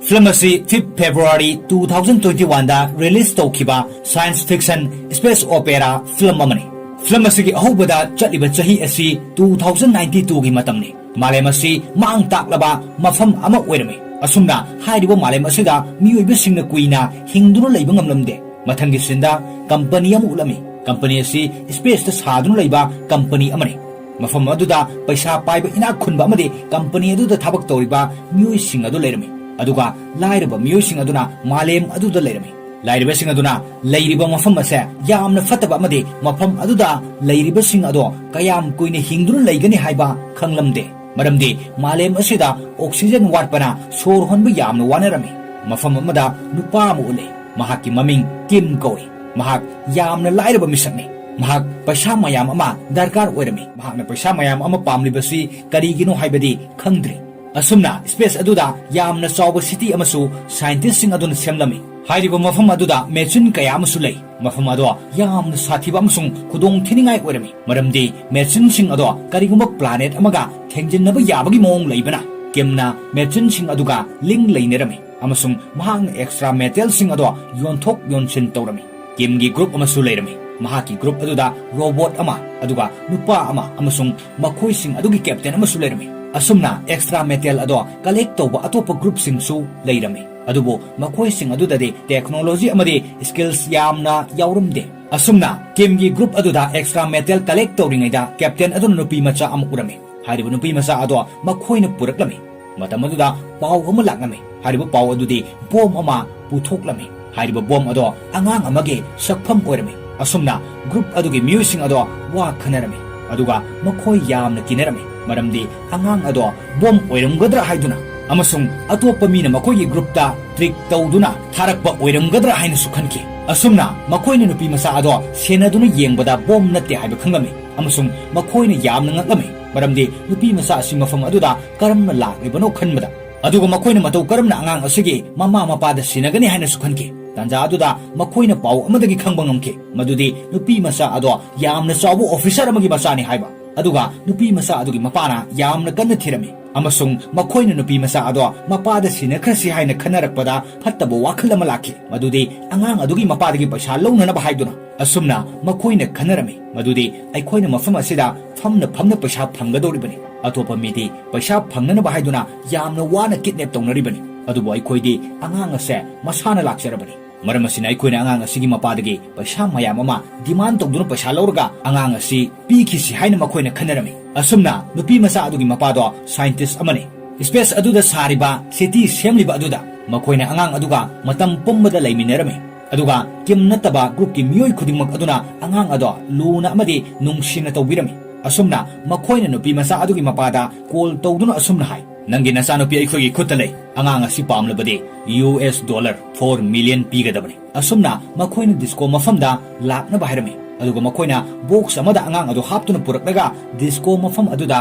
Film ꯑꯁꯤ fifth February two thousand twenty one ꯗ release ꯇꯧꯈꯤꯕ science fiction space opera film ꯑꯃꯅꯤ꯫ Film ꯑꯁꯤꯒꯤ ꯑꯍꯧꯕꯗ ꯆꯠꯂꯤꯕ ꯆꯍꯤ ꯑꯁꯤ two thousand ninety two ꯒꯤ ꯃꯇꯝꯅꯤ꯫ ꯃꯥꯂꯦꯝ ꯑꯁꯤ ꯃꯥꯡ ꯇꯥꯛꯂꯕ ꯃꯐꯝ ꯑꯃ ꯑꯣꯏꯔꯝꯃꯤ꯫ ꯑꯁꯨꯝꯅ ꯍꯥꯏꯔꯤꯕ ꯃꯥꯂꯦꯝ ꯑꯁꯤꯗ ꯃꯤꯑꯣꯏꯕꯁꯤꯡꯅ ꯀꯨꯏꯅ ꯍꯤꯡꯗꯨꯅ ꯂꯩꯕ ꯉꯝꯂꯝꯗꯦ꯫ ꯃꯊꯪꯒꯤ scene ꯗ company ꯑꯃ ꯎꯠꯂꯝꯃꯤ꯫ Company ꯑꯁꯤ space ꯇ ꯁꯥꯗꯨꯅ ꯂꯩꯕ company ꯑꯃꯅꯤ꯫ ꯃꯐꯝ ꯑꯗꯨꯗ ꯄꯩꯁꯥ ꯄꯥꯏꯕ ꯏꯅꯥꯛ ꯈꯨꯟꯕ ꯑꯃꯗꯤ company ꯑꯗꯨꯗ ꯊꯕꯛ ꯇꯧꯔꯤꯕ ꯃꯤꯑꯣꯏꯁꯤꯡ ꯑꯗꯨ ꯂꯩꯔꯝꯃꯤ꯫ ꯑꯗꯨꯒ ꯂꯥꯏꯔꯕ ꯃꯤꯑꯣꯏꯁꯤꯡ ꯑꯗꯨꯅ ꯃꯥꯂꯦꯝ ꯑꯗꯨꯗ ꯂꯩꯔꯝꯃꯤ꯫ ꯂꯥꯏꯔꯕꯁꯤꯡ ꯑꯗꯨꯅ ꯂꯩꯔꯤꯕ ꯃꯐꯝ ꯑꯁꯦ ꯌꯥꯝꯅ ꯐꯠꯇꯕ ꯑꯃꯗꯤ ꯃꯐꯝ ꯑꯗꯨꯗ ꯂꯩꯔꯤꯕꯁꯤꯡ ꯑꯗꯣ ꯀꯌꯥꯝ ꯀꯨꯏꯅ ꯍꯤꯡꯗꯨꯅ ꯂꯩꯒꯅꯤ ꯍꯥꯏꯕ ꯈꯪꯂꯝꯗꯦ꯫ ꯃꯔꯝꯗꯤ ꯃꯥꯂꯦꯝ ꯑꯁꯤꯗ oxygen ꯋꯥꯠꯄꯅ ꯁꯣꯔ ꯍꯣꯟꯕ ꯌꯥꯝꯅ ꯋꯥꯅꯔꯝꯃꯤ꯫ ꯃꯐꯝ ꯑꯃꯗ ꯅꯨꯄꯥ ꯑꯃ ꯎꯠꯂꯤ꯫ ꯃꯍꯥꯛꯀꯤ ꯃꯃꯤꯡ ꯀꯤꯝ ꯀꯧꯏ꯫ ꯃꯍꯥꯛ ꯌꯥꯝꯅ ꯂꯥꯏꯔꯕ ꯃꯤꯁꯛꯅꯤ꯫ ꯃꯍꯥꯛ ꯄꯩꯁꯥ ꯃꯌꯥꯝ ꯑꯃ ꯗꯔꯀꯥꯔ ꯑꯣꯏꯔꯝꯃꯤ꯫ ꯃꯍꯥꯛꯅ ꯄꯩꯁꯥ ꯃꯌꯥꯝ ꯑꯃ ꯄꯥꯝꯂꯤꯕꯁꯤ ꯀꯔꯤꯒꯤꯅꯣ ꯍꯥꯏꯕꯗꯤ ꯈꯪꯗ꯭ꯔꯤ꯫ ꯑꯁꯨꯝꯅ space ꯑꯗꯨꯗ ꯌꯥꯝꯅ ꯆꯥꯎꯕ city ꯑꯃꯁꯨ scientist ꯁꯤꯡ ꯑꯗꯨꯅ ꯁꯦꯝꯂꯝꯃꯤ꯫ ꯍꯥꯏꯔꯤꯕ ꯃꯐꯝ ꯑꯗꯨꯗ ꯃꯦꯆꯤꯟ ꯀꯌꯥ ꯑꯃꯁꯨ ꯂꯩ꯫ ꯃꯐꯝ ꯑꯗꯣ ꯌꯥꯝꯅ ꯁꯥꯊꯤꯕ ꯑꯃꯁꯨꯡ ꯈꯨꯗꯣꯡ ꯊꯤꯅꯤꯡꯉꯥꯏ ꯑꯣꯏꯔꯝꯃꯤ, ꯃꯔꯝꯗꯤ ꯃꯦꯆꯤꯟꯁꯤꯡ ꯑꯗꯣ ꯀꯔꯤꯒꯨꯝꯕ ꯄ꯭ꯂꯥꯅꯦꯠ ꯑꯃꯒ ꯊꯦꯡꯖꯤꯟꯅꯕ ꯌꯥꯕꯒꯤ ꯃꯑꯣꯡ ꯂꯩꯕꯅ, ꯀꯤꯝꯅ ꯃꯦꯆꯤꯟꯁꯤꯡ ꯑꯗꯨꯒ ꯂꯤꯡ ꯂꯩꯅꯔꯝꯃꯤ ꯑꯃꯁꯨꯡ ꯃꯍꯥꯛꯅ ꯑꯦꯛꯁꯇ꯭ꯔꯥ ꯃꯦꯇꯦꯜꯁꯤꯡ ꯑꯗꯣ ꯌꯣꯟꯊꯣꯛ ꯌꯣꯟꯁꯤꯟ ꯇꯧꯔꯝꯃꯤ꯫ ꯀꯤꯝꯒꯤ ꯒ꯭ꯔꯨꯞ ꯑꯃꯁꯨ ꯂꯩꯔꯝꯃꯤ꯫ ꯃꯍꯥꯛꯀꯤ ꯒ꯭ꯔꯨꯞ ꯑꯗꯨꯗ ꯔꯣꯕꯣꯠ ꯑꯃ, ꯑꯗꯨꯒ ꯅꯨꯄꯥ ꯑꯃ ꯑꯃꯁꯨꯡ ꯃꯈꯣꯏꯁꯤꯡ ꯑꯗꯨꯒꯤ ꯀꯦꯞꯇꯦꯟ ꯑꯃꯁꯨ ꯂꯩꯔꯝꯃꯤ꯫ ꯑꯁꯨꯝꯅ ꯑꯦꯛꯁꯇ꯭ꯔꯥ ꯃꯦꯇꯦꯜ ꯑꯗꯣ ꯀꯂꯦꯛ ꯇꯧꯕ ꯑꯇꯣꯞꯄ ꯒ꯭ꯔꯨꯞꯁꯤꯡꯁꯨ ꯂꯩꯔꯝꯃꯤ, ꯑꯗꯨꯕꯨ ꯃꯈꯣꯏꯁꯤꯡ ꯑꯗꯨꯗꯗꯤ ꯇꯦꯛꯅꯣꯂꯣꯖꯤ ꯑꯃꯗꯤ ꯁ꯭ꯀꯤꯜꯁ ꯌꯥꯝꯅ ꯌꯥꯎꯔꯝꯗꯦ꯫ ꯑꯁꯨꯝꯅ ꯀꯤꯝꯒꯤ ꯒ꯭ꯔꯨꯞ ꯑꯗꯨꯗ ꯑꯦꯛꯁꯇ꯭ꯔꯥ ꯃꯦꯇꯦꯜ ꯀꯂꯦꯛ ꯇꯧꯔꯤꯉꯩꯗ ꯀꯦꯞꯇꯦꯟ ꯑꯗꯨꯅ ꯅꯨꯄꯤ ꯃꯆꯥ ꯑꯃ ꯎꯔꯝꯃꯤ꯫ ꯍꯥꯏꯔꯤꯕ ꯅꯨꯄꯤ ꯃꯆꯥ ꯑꯗꯣ ꯃꯈꯣꯏꯅ ꯄꯨꯔꯛꯂꯝꯃꯤ꯫ ꯃꯇꯝ ꯑꯗꯨꯗ ꯄꯥꯎ ꯑꯃ ꯂꯥꯛꯂꯝꯃꯤ꯫ ꯍꯥꯏꯔꯤꯕ ꯄꯥꯎ ꯑꯗꯨꯗꯤ ꯕꯣꯝ ꯑꯃ ꯄꯨꯊꯣꯛꯂꯝꯃꯤ꯫ ꯍꯥꯏꯔꯤꯕ ꯕꯣꯝ ꯑꯗꯣ ꯑꯉꯥꯡ ꯑꯃꯒꯤ ꯁꯛꯐꯝ ꯑꯣꯏꯔꯝꯃꯤ꯫ ꯑꯁꯨꯝꯅ ꯒ꯭ꯔꯨꯞ ꯑꯗꯨꯒꯤ ꯃꯤꯑꯣꯏꯁꯤꯡ ꯑꯗꯣ ꯋꯥ ꯈꯟꯅꯔꯝꯃꯤ, ꯑꯗꯨꯒ ꯃꯈꯣꯏ ꯌꯥꯝꯅ ꯀꯤꯅꯔꯝꯃꯤ, ꯃꯔꯝꯗꯤ ꯑꯉꯥꯡ ꯑꯗꯣ ꯕꯣꯝ ꯑꯣꯏꯔꯝꯒꯗ꯭ꯔꯥ ꯍꯥꯏꯗꯨꯅ ꯑꯃꯁꯨꯡ ꯑꯇꯣꯞꯄ ꯃꯤꯅ ꯃꯈꯣꯏꯒꯤ ꯒ꯭ꯔꯨꯞꯇ ꯇ꯭ꯔꯤꯛ ꯇꯧꯗꯨꯅ ꯊꯥꯔꯛꯄ ꯑꯣꯏꯔꯝꯒꯗ꯭ꯔꯥ ꯍꯥꯏꯅꯁꯨ ꯈꯟꯈꯤ꯫ ꯑꯁꯨꯝꯅ ꯃꯈꯣꯏꯅ ꯅꯨꯄꯤ ꯃꯆꯥ ꯑꯗꯣ ꯁꯦꯟꯅꯗꯨꯅ ꯌꯦꯡꯕꯗ ꯕꯣꯝ ꯅꯠꯇꯦ ꯍꯥꯏꯕ ꯈꯪꯂꯝꯃꯤ, ꯑꯃꯁꯨꯡ ꯃꯈꯣꯏꯅ ꯌꯥꯝꯅ ꯉꯛꯂꯝꯃꯤ, ꯃꯔꯝꯗꯤ ꯅꯨꯄꯤ ꯃꯆꯥ ꯑꯁꯤ ꯃꯐꯝ ꯑꯗꯨꯗ ꯀꯔꯝꯅ ꯂꯥꯛꯂꯤꯕꯅꯣ ꯈꯟꯕꯗ꯫ ꯑꯗꯨꯒ ꯃꯈꯣꯏꯅ ꯃꯇꯧ ꯀꯔꯝꯅ ꯑꯉꯥꯡ ꯑꯁꯤꯒꯤ ꯃꯃꯥ ꯃꯄꯥꯗ ꯁꯤꯟꯅꯒꯅꯤ ꯍꯥꯏꯅꯁꯨ ꯈꯟꯈꯤ꯫ ꯇꯥꯟꯖꯥ ꯑꯗꯨꯗ ꯃꯈꯣꯏꯅ ꯄꯥꯎ ꯑꯃꯗꯒꯤ ꯈꯪꯕ ꯉꯝꯈꯤ ꯃꯗꯨꯗꯤ ꯅꯨꯄꯤ ꯃꯆꯥ ꯑꯗꯣ ꯌꯥꯝꯅ ꯆꯥꯎꯕ ꯑꯣꯐꯤꯁꯔ ꯑꯃꯒꯤ ꯃꯆꯥꯅꯤ ꯍꯥꯏꯕ꯫ ꯑꯗꯨꯒ ꯅꯨꯄꯤ ꯃꯆꯥ ꯑꯗꯨꯒꯤ ꯃꯄꯥꯅ ꯌꯥꯝꯅ ꯀꯟꯅ ꯊꯤꯔꯝꯃꯤ, ꯑꯃꯁꯨꯡ ꯃꯈꯣꯏꯅ ꯅꯨꯄꯤ ꯃꯆꯥ ꯑꯗꯣ ꯃꯄꯥꯗ ꯁꯤꯟꯅꯈ꯭ꯔꯁꯤ ꯍꯥꯏꯅ ꯈꯟꯅꯔꯛꯄꯗ ꯐꯠꯇꯕ ꯋꯥꯈꯜ ꯑꯃ ꯂꯥꯛꯈꯤ, ꯃꯗꯨꯗꯤ ꯑꯉꯥꯡ ꯑꯗꯨꯒꯤ ꯃꯄꯥꯗꯒꯤ ꯄꯩꯁꯥ ꯂꯧꯅꯅꯕ ꯍꯥꯏꯗꯨꯅ꯫ ꯑꯁꯨꯝꯅ ꯃꯈꯣꯏꯅ ꯈꯟꯅꯔꯝꯃꯤ ꯃꯗꯨꯗꯤ ꯑꯩꯈꯣꯏꯅ ꯃꯐꯝ ꯑꯁꯤꯗ ꯐꯝꯅ ꯐꯝꯅ ꯄꯩꯁꯥ ꯐꯪꯒꯗꯧꯔꯤꯕꯅꯤ, ꯑꯇꯣꯞꯄ ꯃꯤꯗꯤ ꯄꯩꯁꯥ ꯐꯪꯅꯅꯕ ꯍꯥꯏꯗꯨꯅ ꯌꯥꯝꯅ ꯋꯥꯅ ꯀꯤꯗꯅꯦꯞ ꯇꯧꯅꯔꯤꯕꯅꯤ, ꯑꯗꯨꯕꯨ ꯑꯩꯈꯣꯏꯗꯤ ꯑꯉꯥꯡ ꯑꯁꯦ ꯃꯁꯥꯅ ꯂꯥꯛꯆꯔꯕꯅꯤ꯫ ꯃꯔꯝ ꯑꯁꯤꯅ ꯑꯩꯈꯣꯏꯅ ꯑꯉꯥꯡ ꯑꯁꯤꯒꯤ ꯃꯄꯥꯗꯒꯤ ꯄꯩꯁꯥ ꯃꯌꯥꯝ ꯑꯃ ꯗꯤꯃꯥꯟ ꯇꯧꯗꯨꯅ ꯄꯩꯁꯥ ꯂꯧꯔꯒ ꯑꯉꯥꯡ ꯑꯁꯤ ꯄꯤꯈꯤꯁꯤ ꯍꯥꯏꯅ ꯃꯈꯣꯏꯅ ꯈꯟꯅꯔꯝꯃꯤ꯫ ꯑꯁꯨꯝꯅ ꯅꯨꯄꯤ ꯃꯆꯥ ꯑꯗꯨꯒꯤ ꯃꯄꯥꯗꯣ ꯁꯥꯏꯟꯇꯤꯁ ꯑꯃꯅꯤ꯫ ꯁ꯭ꯄꯦꯁ ꯑꯗꯨꯗ ꯁꯥꯔꯤꯕ ꯁꯤꯇꯤ ꯁꯦꯝꯂꯤꯕ ꯑꯗꯨꯗ ꯃꯈꯣꯏꯅ ꯑꯉꯥꯡ ꯑꯗꯨꯒ ꯃꯇꯝ ꯄꯨꯝꯕꯗ ꯂꯩꯃꯤꯟꯅꯔꯝꯃꯤ꯫ ꯑꯗꯨꯒ ꯀꯤꯝ ꯅꯠꯇꯕ ꯒ꯭ꯔꯨꯞꯀꯤ ꯃꯤꯑꯣꯏ ꯈꯨꯗꯤꯡꯃꯛ ꯑꯗꯨꯅ ꯑꯉꯥꯡ ꯑꯗꯣ ꯂꯨꯅ ꯑꯃꯗꯤ ꯅꯨꯡꯁꯤꯅ ꯇꯧꯕꯤꯔꯝꯃꯤ꯫ ꯑꯁꯨꯝꯅ ꯃꯈꯣꯏꯅ ꯅꯨꯄꯤ ꯃꯆꯥ ꯑꯗꯨꯒꯤ ꯃꯄꯥꯗ ꯀꯣꯜ ꯇꯧꯗꯨꯅ ꯑꯁꯨꯝꯅ ꯍꯥꯏ, "ꯅꯪꯒꯤ ꯅꯆꯥꯅꯨꯄꯤ ꯑꯩꯈꯣꯏꯒꯤ ꯈꯨꯠꯇ ꯂꯩ꯫ ꯑꯉꯥꯡ ꯑꯁꯤ ꯄꯥꯝꯂꯕꯗꯤ U S dollar four million ꯄꯤꯒꯗꯕꯅꯤ꯫" ꯑꯁꯨꯝꯅ ꯃꯈꯣꯏꯅ ꯗꯤꯁꯀꯣ ꯃꯐꯝꯗ ꯂꯥꯛꯅꯕ ꯍꯥꯏꯔꯝꯃꯤ꯫ ꯑꯗꯨꯒ ꯃꯈꯣꯏꯅ ꯕꯣꯛꯁ ꯑꯃꯗ ꯑꯉꯥꯡ ꯑꯗꯨ ꯍꯥꯞꯇꯨꯅ ꯄꯨꯔꯛꯂꯒ ꯗꯤꯁꯀꯣ ꯃꯐꯝ ꯑꯗꯨꯗ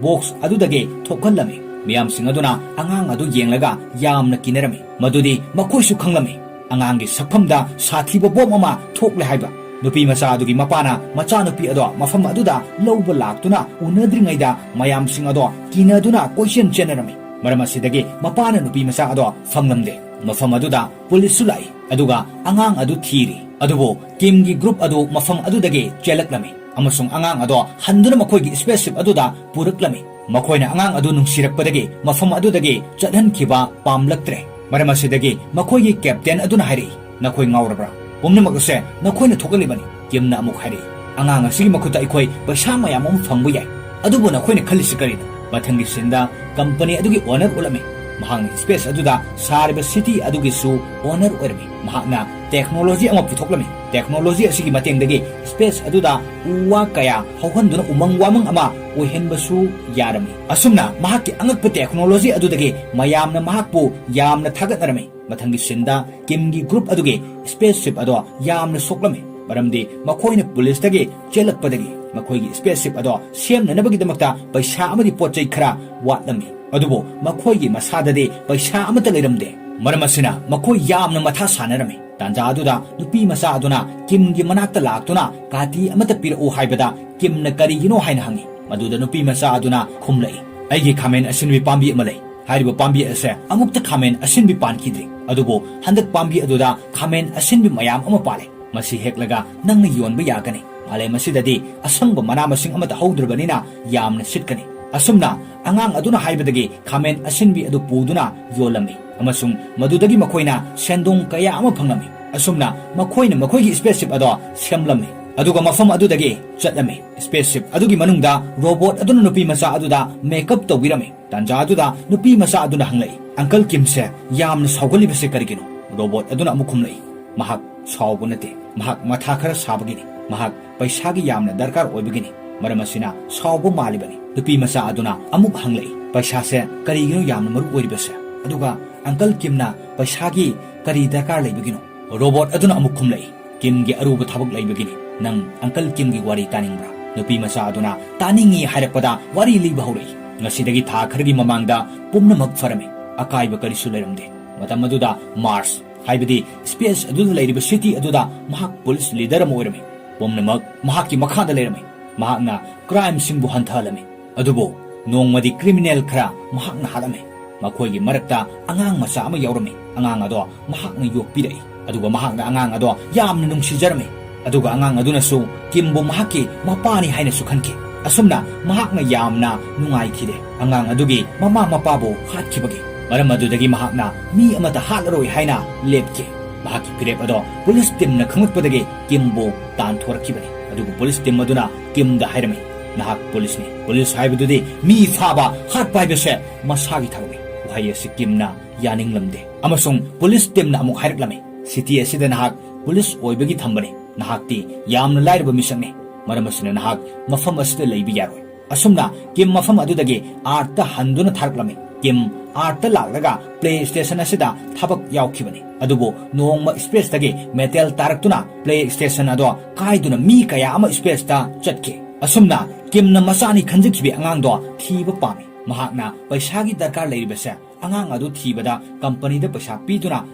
ꯕꯣꯛꯁ ꯑꯗꯨꯗꯒꯤ ꯊꯣꯛꯍꯜꯂꯝꯃꯤ꯫ ꯃꯤꯌꯥꯝꯁꯤꯡ ꯑꯗꯨꯅ ꯑꯉꯥꯡ ꯑꯗꯨ ꯌꯦꯡꯂꯒ ꯌꯥꯝꯅ ꯀꯤꯅꯔꯝꯃꯤ꯫ ꯃꯗꯨꯗꯤ ꯃꯈꯣꯏꯁꯨ ꯈꯪꯂꯝꯃꯤ꯫ ꯑꯉꯥꯡꯒꯤ ꯁꯛꯐꯝꯗ ꯁꯥꯊꯤꯕ ꯕꯣꯝ ꯑꯃ ꯊꯣꯛꯂꯦ ꯍꯥꯏꯕ꯫ ꯅꯨꯄꯤ ꯃꯆꯥ ꯑꯗꯨꯒꯤ ꯃꯄꯥꯅ ꯃꯆꯥꯅꯨꯄꯤ ꯑꯗꯣ ꯃꯐꯝ ꯑꯗꯨꯗ ꯂꯧꯕ ꯂꯥꯛꯇꯨꯅ ꯎꯅꯗ꯭ꯔꯤꯉꯩꯗ ꯃꯌꯥꯝꯁꯤꯡ ꯑꯗꯣ ꯀꯤꯅꯗꯨꯅ ꯀꯣꯏꯆꯦꯟ ꯆꯦꯟꯅꯔꯝꯃꯤ꯫ ꯃꯔꯝ ꯑꯁꯤꯗꯒꯤ ꯃꯄꯥꯅ ꯅꯨꯄꯤ ꯃꯆꯥ ꯑꯗꯣ ꯐꯪꯂꯝꯗꯦ꯫ ꯃꯐꯝ ꯑꯗꯨꯗ ꯄꯨꯂꯤꯁꯁꯨ ꯂꯥꯛꯏ, ꯑꯗꯨꯒ ꯑꯉꯥꯡ ꯑꯗꯨ ꯊꯤꯔꯤ꯫ ꯑꯗꯨꯕꯨ ꯀꯤꯝꯒꯤ ꯒ꯭ꯔꯨꯞ ꯑꯗꯨ ꯃꯐꯝ ꯑꯗꯨꯗꯒꯤ ꯆꯦꯜꯂꯛꯂꯝꯃꯤ ꯑꯃꯁꯨꯡ ꯑꯉꯥꯡ ꯑꯗꯣ ꯍꯟꯗꯨꯅ ꯃꯈꯣꯏꯒꯤ ꯁ꯭ꯄꯦꯁꯁꯤꯞ ꯑꯗꯨꯗ ꯄꯨꯔꯛꯂꯝꯃꯤ꯫ ꯃꯈꯣꯏꯅ ꯑꯉꯥꯡ ꯑꯗꯨ ꯅꯨꯡꯁꯤꯔꯛꯄꯗꯒꯤ ꯃꯐꯝ ꯑꯗꯨꯗꯒꯤ ꯆꯠꯍꯟꯈꯤꯕ ꯄꯥꯝꯂꯛꯇ꯭ꯔꯦ꯫ ꯃꯔꯝ ꯑꯁꯤꯗꯒꯤ ꯃꯈꯣꯏꯒꯤ ꯀꯦꯞꯇꯦꯟ ꯑꯗꯨꯅ ꯍꯥꯏꯔꯛꯏ, "ꯅꯈꯣꯏ ꯉꯥꯎꯔꯕ꯭ꯔꯥ? ꯄꯨꯝꯅꯃꯛ ꯑꯁꯦ ꯅꯈꯣꯏꯅ ꯊꯣꯛꯍꯜꯂꯤꯕꯅꯤ꯫" ꯀꯤꯝꯅ ꯑꯃꯨꯛ ꯍꯥꯏꯔꯛꯏ, "ꯑꯉꯥꯡ ꯑꯁꯤꯒꯤ ꯃꯈꯨꯠꯇ ꯑꯩꯈꯣꯏ ꯄꯩꯁꯥ ꯃꯌꯥꯝ ꯑꯃ ꯐꯪꯕ ꯌꯥꯏ, ꯑꯗꯨꯕꯨ ꯅꯈꯣꯏꯅ ꯈꯜꯂꯤꯁꯤ ꯀꯔꯤꯅꯣ?" ꯃꯊꯪꯒꯤ ꯁꯤꯟꯗ ꯀꯝꯄꯅꯤ ꯑꯗꯨꯒꯤ ꯑꯣꯅꯔ ꯎꯠꯂꯝꯃꯤ꯫ ꯃꯍꯥꯛꯅ ꯁ꯭ꯄꯦꯁ ꯑꯗꯨꯗ ꯁꯥꯔꯤꯕ ꯁꯤꯇꯤ ꯑꯗꯨꯒꯤꯁꯨ ꯑꯣꯅꯔ ꯑꯣꯏꯔꯝꯃꯤ꯫ ꯃꯍꯥꯛꯅ ꯇꯦꯛꯅꯣꯂꯣꯖꯤ ꯑꯃ ꯄꯨꯊꯣꯛꯂꯝꯃꯤ꯫ ꯇꯦꯛꯅꯣꯂꯣꯖꯤ ꯑꯁꯤꯒꯤ ꯃꯇꯦꯡꯗꯒꯤ ꯁ꯭ꯄꯦꯁ ꯑꯗꯨꯗ ꯎ ꯋꯥ ꯀꯌꯥ ꯍꯧꯍꯟꯗꯨꯅ ꯎꯃꯪ ꯋꯥꯃꯪ ꯑꯃ ꯑꯣꯏꯍꯟꯕꯁꯨ ꯌꯥꯔꯝꯃꯤ꯫ ꯑꯁꯨꯝꯅ ꯃꯍꯥꯛꯀꯤ ꯑꯉꯛꯄ ꯇꯦꯛꯅꯣꯂꯣꯖꯤ ꯑꯗꯨꯗꯒꯤ ꯃꯌꯥꯝꯅ ꯃꯍꯥꯛꯄꯨ ꯌꯥꯝꯅ ꯊꯥꯒꯠꯅꯔꯝꯃꯤ꯫ ꯃꯊꯪꯒꯤ ꯁꯤꯟꯗ ꯀꯤꯝꯒꯤ ꯒ꯭ꯔꯨꯞ ꯑꯗꯨꯒꯤ ꯁ꯭ꯄꯦꯁ ꯁꯤꯞ ꯑꯗꯣ ꯌꯥꯝꯅ ꯁꯣꯛꯂꯝꯃꯤ, ꯃꯔꯝꯗꯤ ꯃꯈꯣꯏꯅ ꯄꯨꯂꯤꯁꯇꯒꯤ ꯆꯦꯜꯂꯛꯄꯗꯒꯤ ꯃꯈꯣꯏꯒꯤ ꯁ꯭ꯄꯦꯁ ꯁꯤꯞ ꯑꯗꯣ ꯁꯦꯝꯅꯅꯕꯒꯤꯗꯃꯛꯇ ꯄꯩꯁꯥ ꯑꯃꯗꯤ ꯄꯣꯠ ꯆꯩ ꯈꯔ ꯋꯥꯠꯂꯝꯃꯤ꯫ ꯑꯗꯨꯕꯨ ꯃꯈꯣꯏꯒꯤ ꯃꯁꯥꯗꯗꯤ ꯄꯩꯁꯥ ꯑꯃꯠꯇ ꯂꯩꯔꯝꯗꯦ꯫ ꯃꯔꯝ ꯑꯁꯤꯅ ꯃꯈꯣꯏ ꯌꯥꯝꯅ ꯃꯊꯥ ꯁꯥꯅꯔꯝꯃꯤ꯫ ꯇꯥꯟꯖꯥ ꯑꯗꯨꯗ ꯅꯨꯄꯤ ꯃꯆꯥ ꯑꯗꯨꯅ ꯀꯤꯝꯒꯤ ꯃꯅꯥꯛꯇ ꯂꯥꯛꯇꯨꯅ "ꯀꯥꯇꯤ ꯑꯃꯠꯇ ꯄꯤꯔꯛꯎ" ꯍꯥꯏꯕꯗ ꯀꯤꯝꯅ "ꯀꯔꯤꯒꯤꯅꯣ?" ꯍꯥꯏꯅ ꯍꯪꯉꯤ꯫ ꯃꯗꯨꯗ ꯅꯨꯄꯤ ꯃꯆꯥ ꯑꯗꯨꯅ ꯈꯨꯝꯂꯛꯏ, "ꯑꯩꯒꯤ ꯈꯥꯃꯦꯟ ꯑꯁꯤꯟꯕꯤ ꯄꯥꯝꯕꯤ ꯑꯃ ꯂꯩ꯫ ꯍꯥꯏꯔꯤꯕ ꯄꯥꯝꯕꯤ ꯑꯁꯦ ꯑꯃꯨꯛꯇ ꯈꯥꯃꯦꯟ ꯑꯁꯤꯟꯕꯤ ꯄꯥꯟꯈꯤꯗ꯭ꯔꯤ꯫ ꯑꯗꯨꯕꯨ ꯍꯟꯗꯛ ꯄꯥꯝꯕꯤ ꯑꯗꯨꯗ ꯈꯥꯃꯦꯟ ꯑꯁꯤꯟꯕꯤ ꯃꯌꯥꯝ ꯑꯃ ꯄꯥꯜꯂꯦ꯫ ꯃꯁꯤ ꯍꯦꯛꯂꯒ ꯅꯪꯅ ꯌꯣꯟꯕ ꯌꯥꯒꯅꯤ꯫ ꯃꯥꯂꯦꯝ ꯑꯁꯤꯗꯗꯤ ꯑꯁꯪꯕ ꯃꯅꯥ ꯃꯁꯤꯡ ꯑꯃꯠꯇ ꯍꯧꯗ꯭ꯔꯕꯅꯤꯅ ꯌꯥꯝꯅ ꯁꯤꯠꯀꯅꯤ꯫" ꯑꯁꯨꯝꯅ ꯑꯉꯥꯡ ꯑꯗꯨꯅ ꯍꯥꯏꯕꯗꯒꯤ ꯈꯥꯃꯦꯟ ꯑꯁꯤꯟꯕꯤ ꯑꯗꯨ ꯄꯨꯗꯨꯅ ꯌꯣꯜꯂꯝꯃꯤ ꯑꯃꯁꯨꯡ ꯃꯗꯨꯗꯒꯤ ꯃꯈꯣꯏꯅ ꯁꯦꯟꯗꯣꯡ ꯀꯌꯥ ꯑꯃ ꯐꯪꯂꯝꯃꯤ꯫ ꯑꯁꯨꯝꯅ ꯃꯈꯣꯏꯅ ꯃꯈꯣꯏꯒꯤ ꯁ꯭ꯄꯦꯁ ꯁꯤꯞ ꯑꯗꯣ ꯁꯦꯝꯂꯝꯃꯤ, ꯑꯗꯨꯒ ꯃꯐꯝ ꯑꯗꯨꯗꯒꯤ ꯆꯠꯂꯝꯃꯤ꯫ ꯁ꯭ꯄꯦꯁ ꯁꯤꯞ ꯑꯗꯨꯒꯤ ꯃꯅꯨꯡꯗ ꯔꯣꯕꯣꯠ ꯑꯗꯨꯅ ꯅꯨꯄꯤ ꯃꯆꯥ ꯑꯗꯨꯗ ꯃꯦꯀꯞ ꯇꯧꯕꯤꯔꯝꯃꯤ꯫ ꯇꯥꯟꯖꯥ ꯑꯗꯨꯗ ꯅꯨꯄꯤ ꯃꯆꯥ ꯑꯗꯨꯅ ꯍꯪꯂꯛꯏ, "ꯑꯪꯀꯜ ꯀꯤꯝꯁꯦ ꯌꯥꯝꯅ ꯁꯥꯎꯒꯠꯂꯤꯕꯁꯦ ꯀꯔꯤꯒꯤꯅꯣ?" ꯔꯣꯕꯣꯠ ꯑꯗꯨꯅ ꯑꯃꯨꯛ ꯈꯨꯝꯂꯛꯏ, "ꯃꯍꯥꯛ ꯁꯥꯎꯕ ꯅꯠꯇꯦ, ꯃꯍꯥꯛ ꯃꯊꯥ ꯈꯔ ꯁꯥꯕꯒꯤꯅꯤ꯫ ꯃꯍꯥꯛ ꯄꯩꯁꯥꯒꯤ ꯌꯥꯝꯅ ꯗꯔꯀꯥꯔ ꯑꯣꯏꯕꯒꯤꯅꯤ꯫ ꯃꯔꯝ ꯑꯁꯤꯅ ꯁꯥꯎꯕ ꯃꯥꯜꯂꯤꯕꯅꯤ꯫" ꯅꯨꯄꯤ ꯃꯆꯥ ꯑꯗꯨꯅ ꯑꯃꯨꯛ ꯍꯪꯂꯛꯏ, "ꯄꯩꯁꯥꯁꯦ ꯀꯔꯤꯒꯤꯅꯣ ꯌꯥꯝꯅ ꯃꯔꯨ ꯑꯣꯏꯔꯤꯕꯁꯦ? ꯑꯗꯨꯒ ꯑꯪꯀꯜ ꯀꯤꯝꯅ ꯄꯩꯁꯥꯒꯤ ꯀꯔꯤ ꯗꯔꯀꯥꯔ ꯂꯩꯕꯒꯤꯅꯣ?" ꯔꯣꯕꯣꯠ ꯑꯗꯨꯅ ꯑꯃꯨꯛ ꯈꯨꯝꯂꯛꯏ, "ꯀꯤꯝꯒꯤ ꯑꯔꯨꯕ ꯊꯕꯛ ꯂꯩꯕꯒꯤꯅꯤ꯫ ꯅꯪ ꯑꯪꯀꯜ ꯀꯤꯝꯒꯤ ꯋꯥꯔꯤ ꯇꯥꯅꯤꯡꯕ꯭ꯔꯥ?" ꯅꯨꯄꯤ ꯃꯆꯥ ꯑꯗꯨꯅ "ꯇꯥꯅꯤꯡꯉꯤ" ꯍꯥꯏꯔꯛꯄꯗ ꯋꯥꯔꯤ ꯂꯤꯕ ꯍꯧꯔꯛꯏ꯫ ꯉꯁꯤꯗꯒꯤ ꯊꯥ ꯈꯔꯒꯤ ꯃꯃꯥꯡꯗ ꯄꯨꯝꯅꯃꯛ ꯐꯔꯝꯃꯤ꯫ ꯑꯀꯥꯏꯕ ꯀꯔꯤꯁꯨ ꯂꯩꯔꯝꯗꯦ꯫ ꯃꯇꯝ ꯑꯗꯨꯗ ꯃꯥꯔꯁ ꯍꯥꯏꯕꯗꯤ space ꯑꯗꯨꯗ ꯂꯩꯔꯤꯕ city ꯑꯗꯨꯗ ꯃꯍꯥꯛ police leader ꯑꯃ ꯑꯣꯏꯔꯝꯃꯤ꯫ ꯄꯨꯝꯅꯃꯛ ꯃꯍꯥꯛꯀꯤ ꯃꯈꯥꯗ ꯂꯩꯔꯝꯃꯤ꯫ ꯃꯍꯥꯛꯅ crimeꯁꯤꯡꯕꯨ ꯍꯟꯊꯍꯜꯂꯝꯃꯤ꯫ ꯑꯗꯨꯕꯨ ꯅꯣꯡꯃꯗꯤ criminal ꯈꯔ ꯃꯍꯥꯛꯅ ꯍꯥꯠꯂꯝꯃꯤ꯫ ꯃꯈꯣꯏꯒꯤ ꯃꯔꯛꯇ ꯑꯉꯥꯡ ꯃꯆꯥ ꯑꯃ ꯌꯥꯎꯔꯝꯃꯤ꯫ ꯑꯉꯥꯡ ꯑꯗꯣ ꯃꯍꯥꯛꯅ ꯌꯣꯛꯄꯤꯔꯛꯏ꯫ ꯑꯗꯨꯒ ꯃꯍꯥꯛꯅ ꯑꯉꯥꯡ ꯑꯗꯣ ꯌꯥꯝꯅ ꯅꯨꯡꯁꯤꯖꯔꯝꯃꯤ꯫ ꯑꯗꯨꯒ ꯑꯉꯥꯡ ꯑꯗꯨꯅꯁꯨ ꯀꯤꯝꯕꯨ ꯃꯍꯥꯛꯀꯤ ꯃꯄꯥꯅꯤ ꯍꯥꯏꯅꯁꯨ ꯈꯟꯈꯤ꯫ ꯑꯁꯨꯝꯅ ꯃꯍꯥꯛꯅ ꯌꯥꯝꯅ ꯅꯨꯡꯉꯥꯏꯈꯤꯗꯦ ꯑꯉꯥꯡ ꯑꯗꯨꯒꯤ ꯃꯃꯥ ꯃꯄꯥꯕꯨ ꯍꯥꯠꯈꯤꯕꯒꯤ꯫ ꯃꯔꯝ ꯑꯗꯨꯗꯒꯤ ꯃꯍꯥꯛꯅ ꯃꯤ ꯑꯃꯠꯇ ꯍꯥꯠꯂꯔꯣꯏ ꯍꯥꯏꯅ ꯂꯦꯞꯈꯤ꯫ ꯃꯍꯥꯛꯀꯤ ꯐꯤꯔꯦꯞ ꯑꯗꯣ police teamꯅ ꯈꯪꯂꯛꯄꯗꯒꯤ ꯀꯤꯝꯕꯨ ꯇꯥꯟꯊꯣꯔꯛꯈꯤꯕꯅꯤ꯫ ꯑꯗꯨꯕꯨ police team ꯑꯗꯨꯅ ꯀꯤꯝꯗ ꯍꯥꯏꯔꯝꯃꯤ, "ꯅꯍꯥꯛ policeꯅꯤ꯫ Police ꯍꯥꯏꯕꯗꯨꯗꯤ ꯃꯤ ꯐꯥꯕ, ꯍꯥꯠꯄ ꯍꯥꯏꯕꯁꯦ ꯃꯁꯥꯒꯤ ꯊꯕꯛꯅꯤ꯫" ꯋꯥꯍꯩ ꯑꯁꯤ ꯀꯤꯝꯅ ꯌꯥꯅꯤꯡꯂꯝꯗꯦ꯫ ꯑꯃꯁꯨꯡ police teamꯅ ꯑꯃꯨꯛ ꯍꯥꯏꯔꯛꯂꯝꯃꯤ, "City ꯑꯁꯤꯗ ꯅꯍꯥꯛ police ꯑꯣꯏꯕꯒꯤ ꯊꯝꯕꯅꯤ꯫ ꯅꯍꯥꯛꯇꯤ ꯌꯥꯝꯅ ꯂꯥꯏꯔꯕ ꯃꯤꯁꯛꯅꯤ꯫ ꯃꯔꯝ ꯑꯁꯤꯅ ꯅꯍꯥꯛ ꯃꯐꯝ ꯑꯁꯤꯗ ꯂꯩꯕ ꯌꯥꯔꯣꯏ꯫" ꯑꯁꯨꯝꯅ ꯀꯤꯝ ꯃꯐꯝ ꯑꯗꯨꯗꯒꯤ Earthꯇ ꯍꯟꯗꯨꯅ ꯊꯥꯔꯛꯂꯝꯃꯤ꯫ ꯀꯤꯝ Earthꯇ ꯂꯥꯛꯂꯒ play station ꯑꯁꯤꯗ ꯊꯕꯛ ꯌꯥꯎꯈꯤꯕꯅꯤ꯫ ꯑꯗꯨꯕꯨ ꯅꯣꯡꯃ spaceꯇꯒꯤ meteor ꯇꯥꯔꯛꯇꯨꯅ play station ꯑꯗꯣ ꯀꯥꯏꯗꯨꯅ ꯃꯤ ꯀꯌꯥ ꯑꯃ spaceꯇ ꯆꯠꯈꯤ꯫ ꯑꯁꯨꯝꯅ ꯀꯤꯝꯅ ꯃꯆꯥꯅꯤ ꯈꯟꯖꯈꯤꯕꯤ ꯑꯉꯥꯡꯗꯣ ꯊꯤꯕ ꯄꯥꯝꯃꯤ꯫ ꯃꯍꯥꯛꯅ ꯄꯩꯁꯥꯒꯤ ꯗꯔꯀꯥꯔ ꯂꯩꯔꯤꯕꯁꯦ ꯑꯉꯥꯡ ꯑꯗꯨ ꯊꯤꯕꯗ companyꯗ ꯄꯩꯁꯥ ꯄꯤꯗꯨꯅ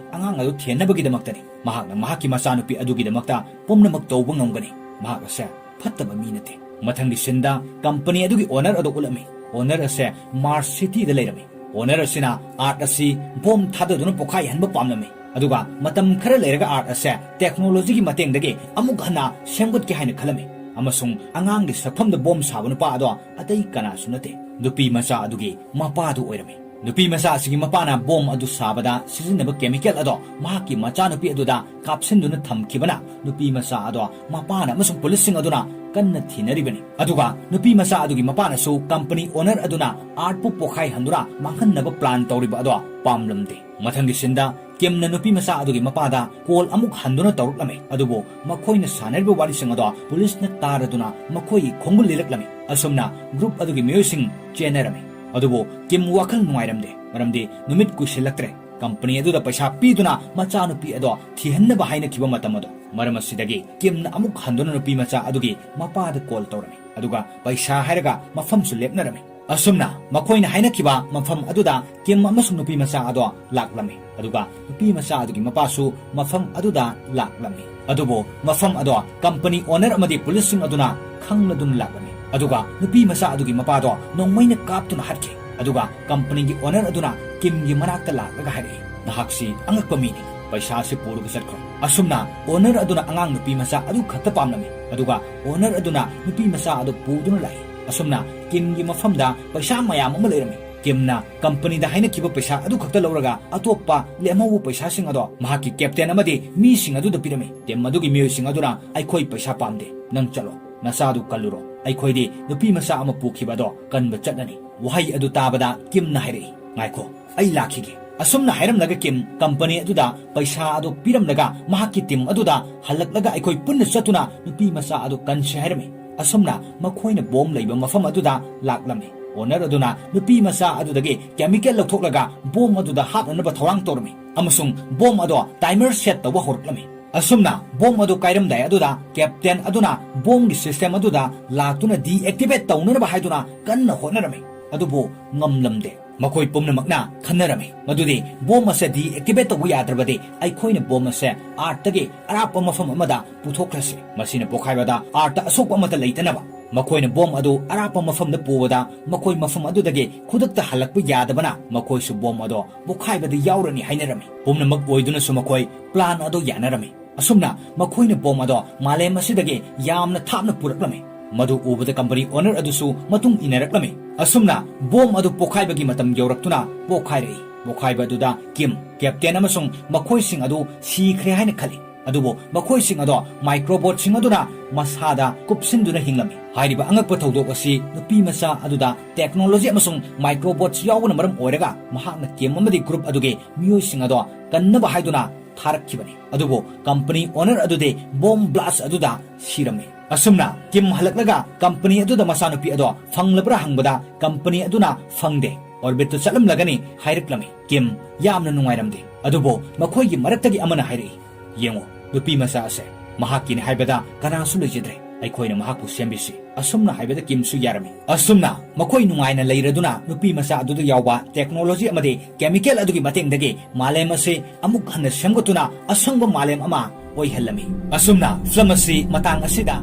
ꯑꯉꯥꯡ ꯑꯗꯨ ꯊꯦꯟꯅꯕꯒꯤꯗꯃꯛꯇꯅꯤ꯫ ꯃꯍꯥꯛꯅ ꯃꯍꯥꯛꯀꯤ ꯃꯆꯥꯅꯨꯄꯤ ꯑꯗꯨꯒꯤꯗꯃꯛꯇ ꯄꯨꯝꯅꯃꯛ ꯇꯧꯕ ꯉꯝꯒꯅꯤ꯫ ꯃꯍꯥꯛ ꯑꯁꯦ ꯐꯠꯇꯕ ꯃꯤ ꯅꯠꯇꯦ꯫ ꯃꯊꯪꯒꯤ sceneꯗ company ꯑꯗꯨꯒꯤ owner ꯑꯗꯨ ꯎꯠꯂꯝꯃꯤ꯫ Owner ꯑꯁꯦ Mars Cityꯗ ꯂꯩꯔꯝꯃꯤ꯫ Owner ꯑꯁꯤꯅ Earth ꯑꯁꯤ bomb ꯊꯥꯗꯗꯨꯅ ꯄꯣꯈꯥꯏꯍꯟꯕ ꯄꯥꯝꯂꯝꯃꯤ꯫ ꯑꯗꯨꯒ ꯃꯇꯝ ꯈꯔ ꯂꯩꯔꯒ Earth ꯑꯁꯦ technologyꯒꯤ ꯃꯇꯦꯡꯗꯒꯤ ꯑꯃꯨꯛ ꯍꯟꯅ ꯁꯦꯝꯒꯠꯀꯦ ꯍꯥꯏꯅ ꯈꯜꯂꯝꯃꯤ꯫ ꯑꯃꯁꯨꯡ ꯑꯉꯥꯡꯒꯤ ꯁꯛꯐꯝꯗ bomb ꯁꯥꯕ ꯅꯨꯄꯥ ꯑꯗꯣ ꯑꯇꯩ ꯀꯅꯥꯁꯨ ꯅꯠꯇꯦ, ꯅꯨꯄꯤ ꯃꯆꯥ ꯑꯗꯨꯒꯤ ꯃꯄꯥꯗꯨ ꯑꯣꯏꯔꯝꯃꯤ꯫ ꯅꯨꯄꯤ ꯃꯆꯥ ꯑꯁꯤꯒꯤ ꯃꯄꯥꯅ bomb ꯑꯗꯨ ꯁꯥꯕꯗ ꯁꯤꯖꯤꯟꯅꯕ chemical ꯑꯗꯣ ꯃꯍꯥꯛꯀꯤ ꯃꯆꯥꯅꯨꯄꯤ ꯑꯗꯨꯗ ꯀꯥꯞꯁꯤꯟꯗꯨꯅ ꯊꯝꯈꯤꯕꯅ ꯅꯨꯄꯤ ꯃꯆꯥ ꯑꯗꯣ ꯃꯄꯥꯅ ꯑꯃꯁꯨꯡ policeꯁꯤꯡ ꯑꯗꯨꯅ ꯀꯟꯅ ꯊꯤꯅꯔꯤꯕꯅꯤ꯫ ꯑꯗꯨꯒ ꯅꯨꯄꯤ ꯃꯆꯥ ꯑꯗꯨꯒꯤ ꯃꯄꯥꯅꯁꯨ company owner ꯑꯗꯨꯅ Earthꯄꯨ ꯄꯣꯈꯥꯏꯍꯟꯗꯨꯅ ꯃꯥꯡꯍꯟꯅꯕ plan ꯇꯧꯔꯤꯕ ꯑꯗꯣ ꯄꯥꯝꯂꯝꯗꯦ꯫ ꯃꯊꯪꯒꯤ sceneꯗ ꯀꯤꯝꯅ ꯅꯨꯄꯤ ꯃꯆꯥ ꯑꯗꯨꯒꯤ ꯃꯄꯥꯗ call ꯑꯃꯨꯛ ꯍꯟꯗꯨꯅ ꯇꯧꯔꯛꯂꯝꯃꯤ꯫ ꯑꯗꯨꯕꯨ ꯃꯈꯣꯏꯅ ꯁꯥꯟꯅꯔꯤꯕ ꯋꯥꯔꯤꯁꯤꯡ ꯑꯗꯣ policeꯅ ꯇꯥꯔꯗꯨꯅ ꯃꯈꯣꯏꯒꯤ ꯈꯣꯡꯒꯨꯜ ꯂꯤꯔꯛꯂꯝꯃꯤ꯫ ꯑꯁꯨꯝꯅ group ꯑꯗꯨꯒꯤ ꯃꯤꯑꯣꯏꯁꯤꯡ ꯆꯦꯟꯅꯔꯝꯃꯤ꯫ ꯑꯗꯨꯕꯨ ꯀꯤꯝ ꯋꯥꯈꯜ ꯅꯨꯡꯉꯥꯏꯔꯝꯗꯦ, ꯃꯔꯝꯗꯤ ꯅꯨꯃꯤꯠ ꯀꯨꯏꯁꯤꯜꯂꯛꯇ꯭ꯔꯦ꯫ Company ꯑꯗꯨꯗ ꯄꯩꯁꯥ ꯄꯤꯗꯨꯅ ꯃꯆꯥꯅꯨꯄꯤ ꯑꯗꯣ ꯊꯤꯍꯟꯅꯕ ꯍꯥꯏꯅꯈꯤꯕ ꯃꯇꯝ ꯑꯗꯣ꯫ ꯃꯔꯝ ꯑꯁꯤꯗꯒꯤ ꯀꯤꯝꯅ ꯑꯃꯨꯛ ꯍꯟꯗꯨꯅ ꯅꯨꯄꯤ ꯃꯆꯥ ꯑꯗꯨꯒꯤ ꯃꯄꯥꯗ call ꯇꯧꯔꯝꯃꯤ꯫ ꯑꯗꯨꯒ ꯄꯩꯁꯥ ꯍꯥꯏꯔꯒ ꯃꯐꯝꯁꯨ ꯂꯦꯞꯅꯔꯝꯃꯤ꯫ ꯑꯁꯨꯝꯅ ꯃꯈꯣꯏꯅ ꯍꯥꯏꯅꯈꯤꯕ ꯃꯐꯝ ꯑꯗꯨꯗ ꯀꯤꯝ ꯑꯃꯁꯨꯡ ꯅꯨꯄꯤ ꯃꯆꯥ ꯑꯗꯣ ꯂꯥꯛꯂꯝꯃꯤ꯫ ꯑꯗꯨꯒ ꯅꯨꯄꯤ ꯃꯆꯥ ꯑꯗꯨꯒꯤ ꯃꯄꯥꯁꯨ ꯃꯐꯝ ꯑꯗꯨꯗ ꯂꯥꯛꯂꯝꯃꯤ꯫ ꯑꯗꯨꯕꯨ ꯃꯐꯝ ꯑꯗꯣ ꯀꯝꯄꯅꯤ ꯑꯣꯅꯔ ꯑꯃꯗꯤ ꯄꯨꯂꯤꯁꯁꯤꯡ ꯑꯗꯨꯅ ꯈꯪꯂꯗꯨꯅ ꯂꯥꯛꯂꯝꯃꯤ꯫ ꯑꯗꯨꯒ ꯅꯨꯄꯤ ꯃꯆꯥ ꯑꯗꯨꯒꯤ ꯃꯄꯥꯗꯣ ꯅꯣꯡꯃꯩꯅ ꯀꯥꯞꯇꯨꯅ ꯍꯥꯠꯈꯤ꯫ ꯑꯗꯨꯒ ꯀꯝꯄꯅꯤꯒꯤ ꯑꯣꯅꯔ ꯑꯗꯨꯅ ꯀꯤꯝꯒꯤ ꯃꯅꯥꯛꯇ ꯂꯥꯛꯂꯒ ꯍꯥꯏꯔꯛꯏ, "ꯅꯍꯥꯛꯁꯤ ꯑꯉꯛꯄ ꯃꯤꯅꯤ꯫ ꯄꯩꯁꯥ ꯑꯁꯤ ꯄꯨꯔꯒ ꯆꯠꯈ꯭ꯔꯣ꯫" ꯑꯁꯨꯝꯅ ꯑꯣꯅꯔ ꯑꯗꯨꯅ ꯑꯉꯥꯡ ꯅꯨꯄꯤ ꯃꯆꯥ ꯑꯗꯨ ꯈꯛꯇ ꯄꯥꯝꯂꯝꯃꯤ꯫ ꯑꯗꯨꯒ ꯑꯣꯅꯔ ꯑꯗꯨꯅ ꯅꯨꯄꯤ ꯃꯆꯥ ꯑꯗꯨ ꯄꯨꯗꯨꯅ ꯂꯥꯛꯏ꯫ ꯑꯁꯨꯝꯅ ꯀꯤꯝꯒꯤ ꯃꯐꯝꯗ ꯄꯩꯁꯥ ꯃꯌꯥꯝ ꯑꯃ ꯂꯩꯔꯝꯃꯤ꯫ ꯀꯤꯝꯅ ꯀꯝꯄꯅꯤꯗ ꯍꯥꯏꯅꯈꯤꯕ ꯄꯩꯁꯥ ꯑꯗꯨ ꯈꯛꯇ ꯂꯧꯔꯒ ꯑꯇꯣꯞꯄ ꯂꯦꯝꯍꯧꯕ ꯄꯩꯁꯥꯁꯤꯡ ꯑꯗꯣ ꯃꯍꯥꯛꯀꯤ ꯀꯦꯞꯇꯦꯟ ꯑꯃꯗꯤ ꯃꯤꯁꯤꯡ ꯑꯗꯨꯗ ꯄꯤꯔꯝꯃꯤ꯫ ꯇꯤꯝ ꯑꯗꯨꯒꯤ ꯃꯤꯑꯣꯏꯁꯤꯡ ꯑꯗꯨꯅ "ꯑꯩꯈꯣꯏ ꯄꯩꯁꯥ ꯄꯥꯝꯗꯦ, ꯅꯪ ꯆꯠꯂꯣ, ꯅꯆꯥꯗꯨ ꯀꯜꯂꯨꯔꯣ, ꯑꯩꯈꯣꯏꯗꯤ ꯅꯨꯄꯤ ꯃꯆꯥ ꯑꯃ ꯄꯨꯈꯤꯕ ꯑꯗꯣ ꯀꯟꯕ ꯆꯠꯂꯅꯤ꯫" ꯋꯥꯍꯩ ꯑꯗꯨ ꯇꯥꯕꯗ ꯀꯤꯝꯅ ꯍꯥꯏꯔꯛꯏ, "ꯉꯥꯏꯈꯣ, ꯑꯩ ꯂꯥꯛꯈꯤꯒꯦ꯫" ꯑꯁꯨꯝꯅ ꯍꯥꯏꯔꯝꯂꯒ ꯀꯤꯝ ꯀꯝꯄꯅꯤ ꯑꯗꯨꯗ ꯄꯩꯁꯥ ꯑꯗꯨ ꯄꯤꯔꯝꯂꯒ ꯃꯍꯥꯛꯀꯤ ꯇꯤꯝ ꯑꯗꯨꯗ ꯍꯜꯂꯛꯂꯒ ꯑꯩꯈꯣꯏ ꯄꯨꯟꯅ ꯆꯠꯇꯨꯅ ꯅꯨꯄꯤ ꯃꯆꯥ ꯑꯗꯨ ꯀꯟꯁꯤ ꯍꯥꯏꯔꯝꯃꯤ꯫ ꯑꯁꯨꯝꯅ ꯃꯈꯣꯏꯅ ꯕꯣꯝ ꯂꯩꯕ ꯃꯐꯝ ꯑꯗꯨꯗ ꯂꯥꯛꯂꯝꯃꯤ꯫ ꯑꯣꯅꯔ ꯑꯗꯨꯅ ꯅꯨꯄꯤ ꯃꯆꯥ ꯑꯗꯨꯗꯒꯤ ꯀꯦꯃꯤꯀꯦꯜ ꯂꯧꯊꯣꯛꯂꯒ ꯕꯣꯝ ꯑꯗꯨꯗ ꯍꯥꯞꯅꯅꯕ ꯊꯧꯔꯥꯡ ꯇꯧꯔꯝꯃꯤ ꯑꯃꯁꯨꯡ ꯕꯣꯝ ꯑꯗꯣ ꯇꯥꯏꯃꯔ ꯁꯦꯠ ꯇꯧꯕ ꯍꯧꯔꯛꯂꯝꯃꯤ꯫ ꯑꯁꯨꯝꯅ ꯕꯣꯝ ꯑꯗꯨ ꯀꯥꯏꯔꯝꯗꯥꯏ ꯑꯗꯨꯗ ꯀꯦꯞꯇꯦꯟ ꯑꯗꯨꯅ ꯕꯣꯝꯒꯤ ꯁꯤꯁꯇꯦꯝ ꯑꯗꯨꯗ ꯂꯥꯛꯇꯨꯅ ꯗꯤꯑꯦꯛꯇꯤꯚꯦꯠ ꯇꯧꯅꯅꯕ ꯍꯥꯏꯗꯨꯅ ꯀꯟꯅ ꯍꯣꯠꯅꯔꯝꯃꯤ, ꯑꯗꯨꯕꯨ ꯉꯝꯂꯝꯗꯦ꯫ ꯃꯈꯣꯏ ꯄꯨꯝꯅꯃꯛꯅ ꯈꯟꯅꯔꯝꯃꯤ ꯃꯗꯨꯗꯤ ꯕꯣꯝ ꯑꯁꯤ ꯗꯤꯑꯦꯛꯇꯤꯚꯦꯠ ꯇꯧꯕ ꯌꯥꯗ꯭ꯔꯕꯗꯤ ꯑꯩꯈꯣꯏꯅ ꯕꯣꯝ ꯑꯁꯤ ꯑꯥꯔꯠꯇꯒꯤ ꯑꯔꯥꯞꯄ ꯃꯐꯝ ꯑꯃꯗ ꯄꯨꯊꯣꯛꯈ꯭ꯔꯁꯤ꯫ ꯃꯁꯤꯅ ꯄꯣꯈꯥꯏꯕꯗ ꯑꯥꯔꯠꯇ ꯑꯁꯣꯛꯄ ꯑꯃꯠꯇ ꯂꯩꯇꯅꯕ꯫ ꯃꯈꯣꯏꯅ ꯕꯣꯝ ꯑꯗꯨ ꯑꯔꯥꯞꯄ ꯃꯐꯝꯗ ꯄꯨꯕꯗ ꯃꯈꯣꯏ ꯃꯐꯝ ꯑꯗꯨꯗꯒꯤ ꯈꯨꯗꯛꯇ ꯍꯜꯂꯛꯄ ꯌꯥꯗꯕꯅ ꯃꯈꯣꯏꯁꯨ ꯕꯣꯝ ꯑꯗꯣ ꯄꯣꯈꯥꯏꯕꯗ ꯌꯥꯎꯔꯅꯤ ꯍꯥꯏꯅꯔꯝꯃꯤ꯫ ꯄꯨꯝꯅꯃꯛ ꯑꯣꯏꯗꯨꯅꯁꯨ ꯃꯈꯣꯏ ꯄ꯭ꯂꯥꯟ ꯑꯗꯨ ꯌꯥꯅꯔꯝꯃꯤ꯫ ꯑꯁꯨꯝꯅ ꯃꯈꯣꯏꯅ ꯕꯣꯝ ꯑꯗꯣ ꯃꯥꯂꯦꯝ ꯑꯁꯤꯗꯒꯤ ꯌꯥꯝꯅ ꯊꯥꯞꯅ ꯄꯨꯔꯛꯂꯝꯃꯤ꯫ ꯃꯗꯨ ꯎꯕꯗ ꯀꯝꯄꯅꯤ ꯑꯣꯅꯔ ꯑꯗꯨꯁꯨ ꯃꯇꯨꯡ ꯏꯟꯅꯔꯛꯂꯝꯃꯤ꯫ ꯑꯁꯨꯝꯅ ꯕꯣꯝ ꯑꯗꯨ ꯄꯣꯈꯥꯏꯕꯒꯤ ꯃꯇꯝ ꯌꯧꯔꯛꯇꯨꯅ ꯄꯣꯈꯥꯏꯔꯛꯏ꯫ ꯄꯣꯈꯥꯏꯕ ꯑꯗꯨꯗ ꯀꯤꯝ, ꯀꯦꯞꯇꯦꯟ ꯑꯃꯁꯨꯡ ꯃꯈꯣꯏꯁꯤꯡ ꯑꯗꯨ ꯁꯤꯈ꯭ꯔꯦ ꯍꯥꯏꯅ ꯈꯜꯂꯤ꯫ ꯑꯗꯨꯕꯨ ꯃꯈꯣꯏꯁꯤꯡ ꯑꯗꯣ ꯃꯥꯏꯀ꯭ꯔꯣꯕꯣꯠꯁꯤꯡ ꯑꯗꯨꯅ ꯃꯁꯥꯗ ꯀꯨꯞꯁꯤꯟꯗꯨꯅ ꯍꯤꯡꯂꯝꯃꯤ꯫ ꯍꯥꯏꯔꯤꯕ ꯑꯉꯛꯄ ꯊꯧꯗꯣꯛ ꯑꯁꯤ ꯅꯨꯄꯤ ꯃꯆꯥ ꯑꯗꯨꯗ ꯇꯦꯛꯅꯣꯂꯣꯖꯤ ꯑꯃꯁꯨꯡ ꯃꯥꯏꯀ꯭ꯔꯣꯕꯣꯠꯁ ꯌꯥꯎꯕꯅ ꯃꯔꯝ ꯑꯣꯏꯔꯒ ꯃꯍꯥꯛꯅ ꯀꯤꯝ ꯑꯃꯗꯤ ꯒ꯭ꯔꯨꯞ ꯑꯗꯨꯒꯤ ꯃꯤꯑꯣꯏꯁꯤꯡ ꯑꯗꯣ ꯀꯟꯅꯕ ꯍꯥꯏꯗꯨꯅ ꯊꯥꯔꯛꯈꯤꯕꯅꯤ꯫ ꯑꯗꯨꯕꯨ ꯀꯝꯄꯅꯤ ꯑꯣꯅꯔ ꯑꯗꯨꯗꯤ ꯕꯣꯝ ꯕ꯭ꯂꯥꯁ ꯑꯗꯨꯗ ꯁꯤꯔꯝꯃꯤ꯫ ꯑꯁꯨꯝꯅ ꯀꯤꯝ ꯍꯜꯂꯛꯂꯒ ꯀꯝꯄꯅꯤ ꯑꯗꯨꯗ ꯃꯆꯥꯅꯨꯄꯤ ꯑꯗꯣ ꯐꯪꯂꯕ꯭ꯔꯥ ꯍꯪꯕꯗ ꯀꯝꯄꯅꯤ ꯑꯗꯨꯅ "ꯐꯪꯗꯦ, ꯑꯣꯔꯕꯤꯠꯇ ꯆꯠꯂꯝꯂꯒꯅꯤ" ꯍꯥꯏꯔꯛꯂꯝꯃꯤ꯫ ꯀꯤꯝ ꯌꯥꯝꯅ ꯅꯨꯡꯉꯥꯏꯔꯝꯗꯦ꯫ ꯑꯗꯨꯕꯨ ꯃꯈꯣꯏꯒꯤ ꯃꯔꯛꯇꯒꯤ ꯑꯃꯅ ꯍꯥꯏꯔꯛꯏ, "ꯌꯦꯡꯉꯨ, ꯅꯨꯄꯤ ꯃꯆꯥ ꯑꯁꯦ ꯃꯍꯥꯛꯀꯤꯅꯤ ꯍꯥꯏꯕꯗ ꯀꯅꯥꯁꯨ ꯂꯩꯖꯗ꯭ꯔꯦ꯫ ꯑꯩꯈꯣꯏꯅ ꯃꯍꯥꯛꯄꯨ ꯁꯦꯝꯕꯤꯁꯤ꯫ ꯑꯁꯨꯝꯅ ꯍꯥꯏꯕꯗ ꯀꯤꯝꯁꯨ ꯌꯥꯔꯝꯃꯤ꯫ ꯑꯁꯨꯝꯅ ꯃꯈꯣꯏ ꯅꯨꯡꯉꯥꯏꯅ ꯂꯩꯔꯗꯨꯅ ꯅꯨꯄꯤ ꯃꯆꯥ ꯑꯗꯨꯗ ꯌꯥꯎꯕ technology ꯑꯃꯗꯤ chemical ꯑꯗꯨꯒꯤ ꯃꯇꯦꯡꯗꯒꯤ ꯃꯥꯂꯦꯝ ꯑꯁꯤ ꯑꯃꯨꯛ ꯍꯟꯅ ꯁꯦꯝꯒꯠꯇꯨꯅ ꯑꯁꯪꯕ ꯃꯥꯂꯦꯝ ꯑꯃ ꯑꯣꯏꯍꯜꯂꯝꯃꯤ꯫ ꯑꯁꯨꯝꯅ film ꯑꯁꯤ ꯃꯇꯥꯡ ꯑꯁꯤꯗ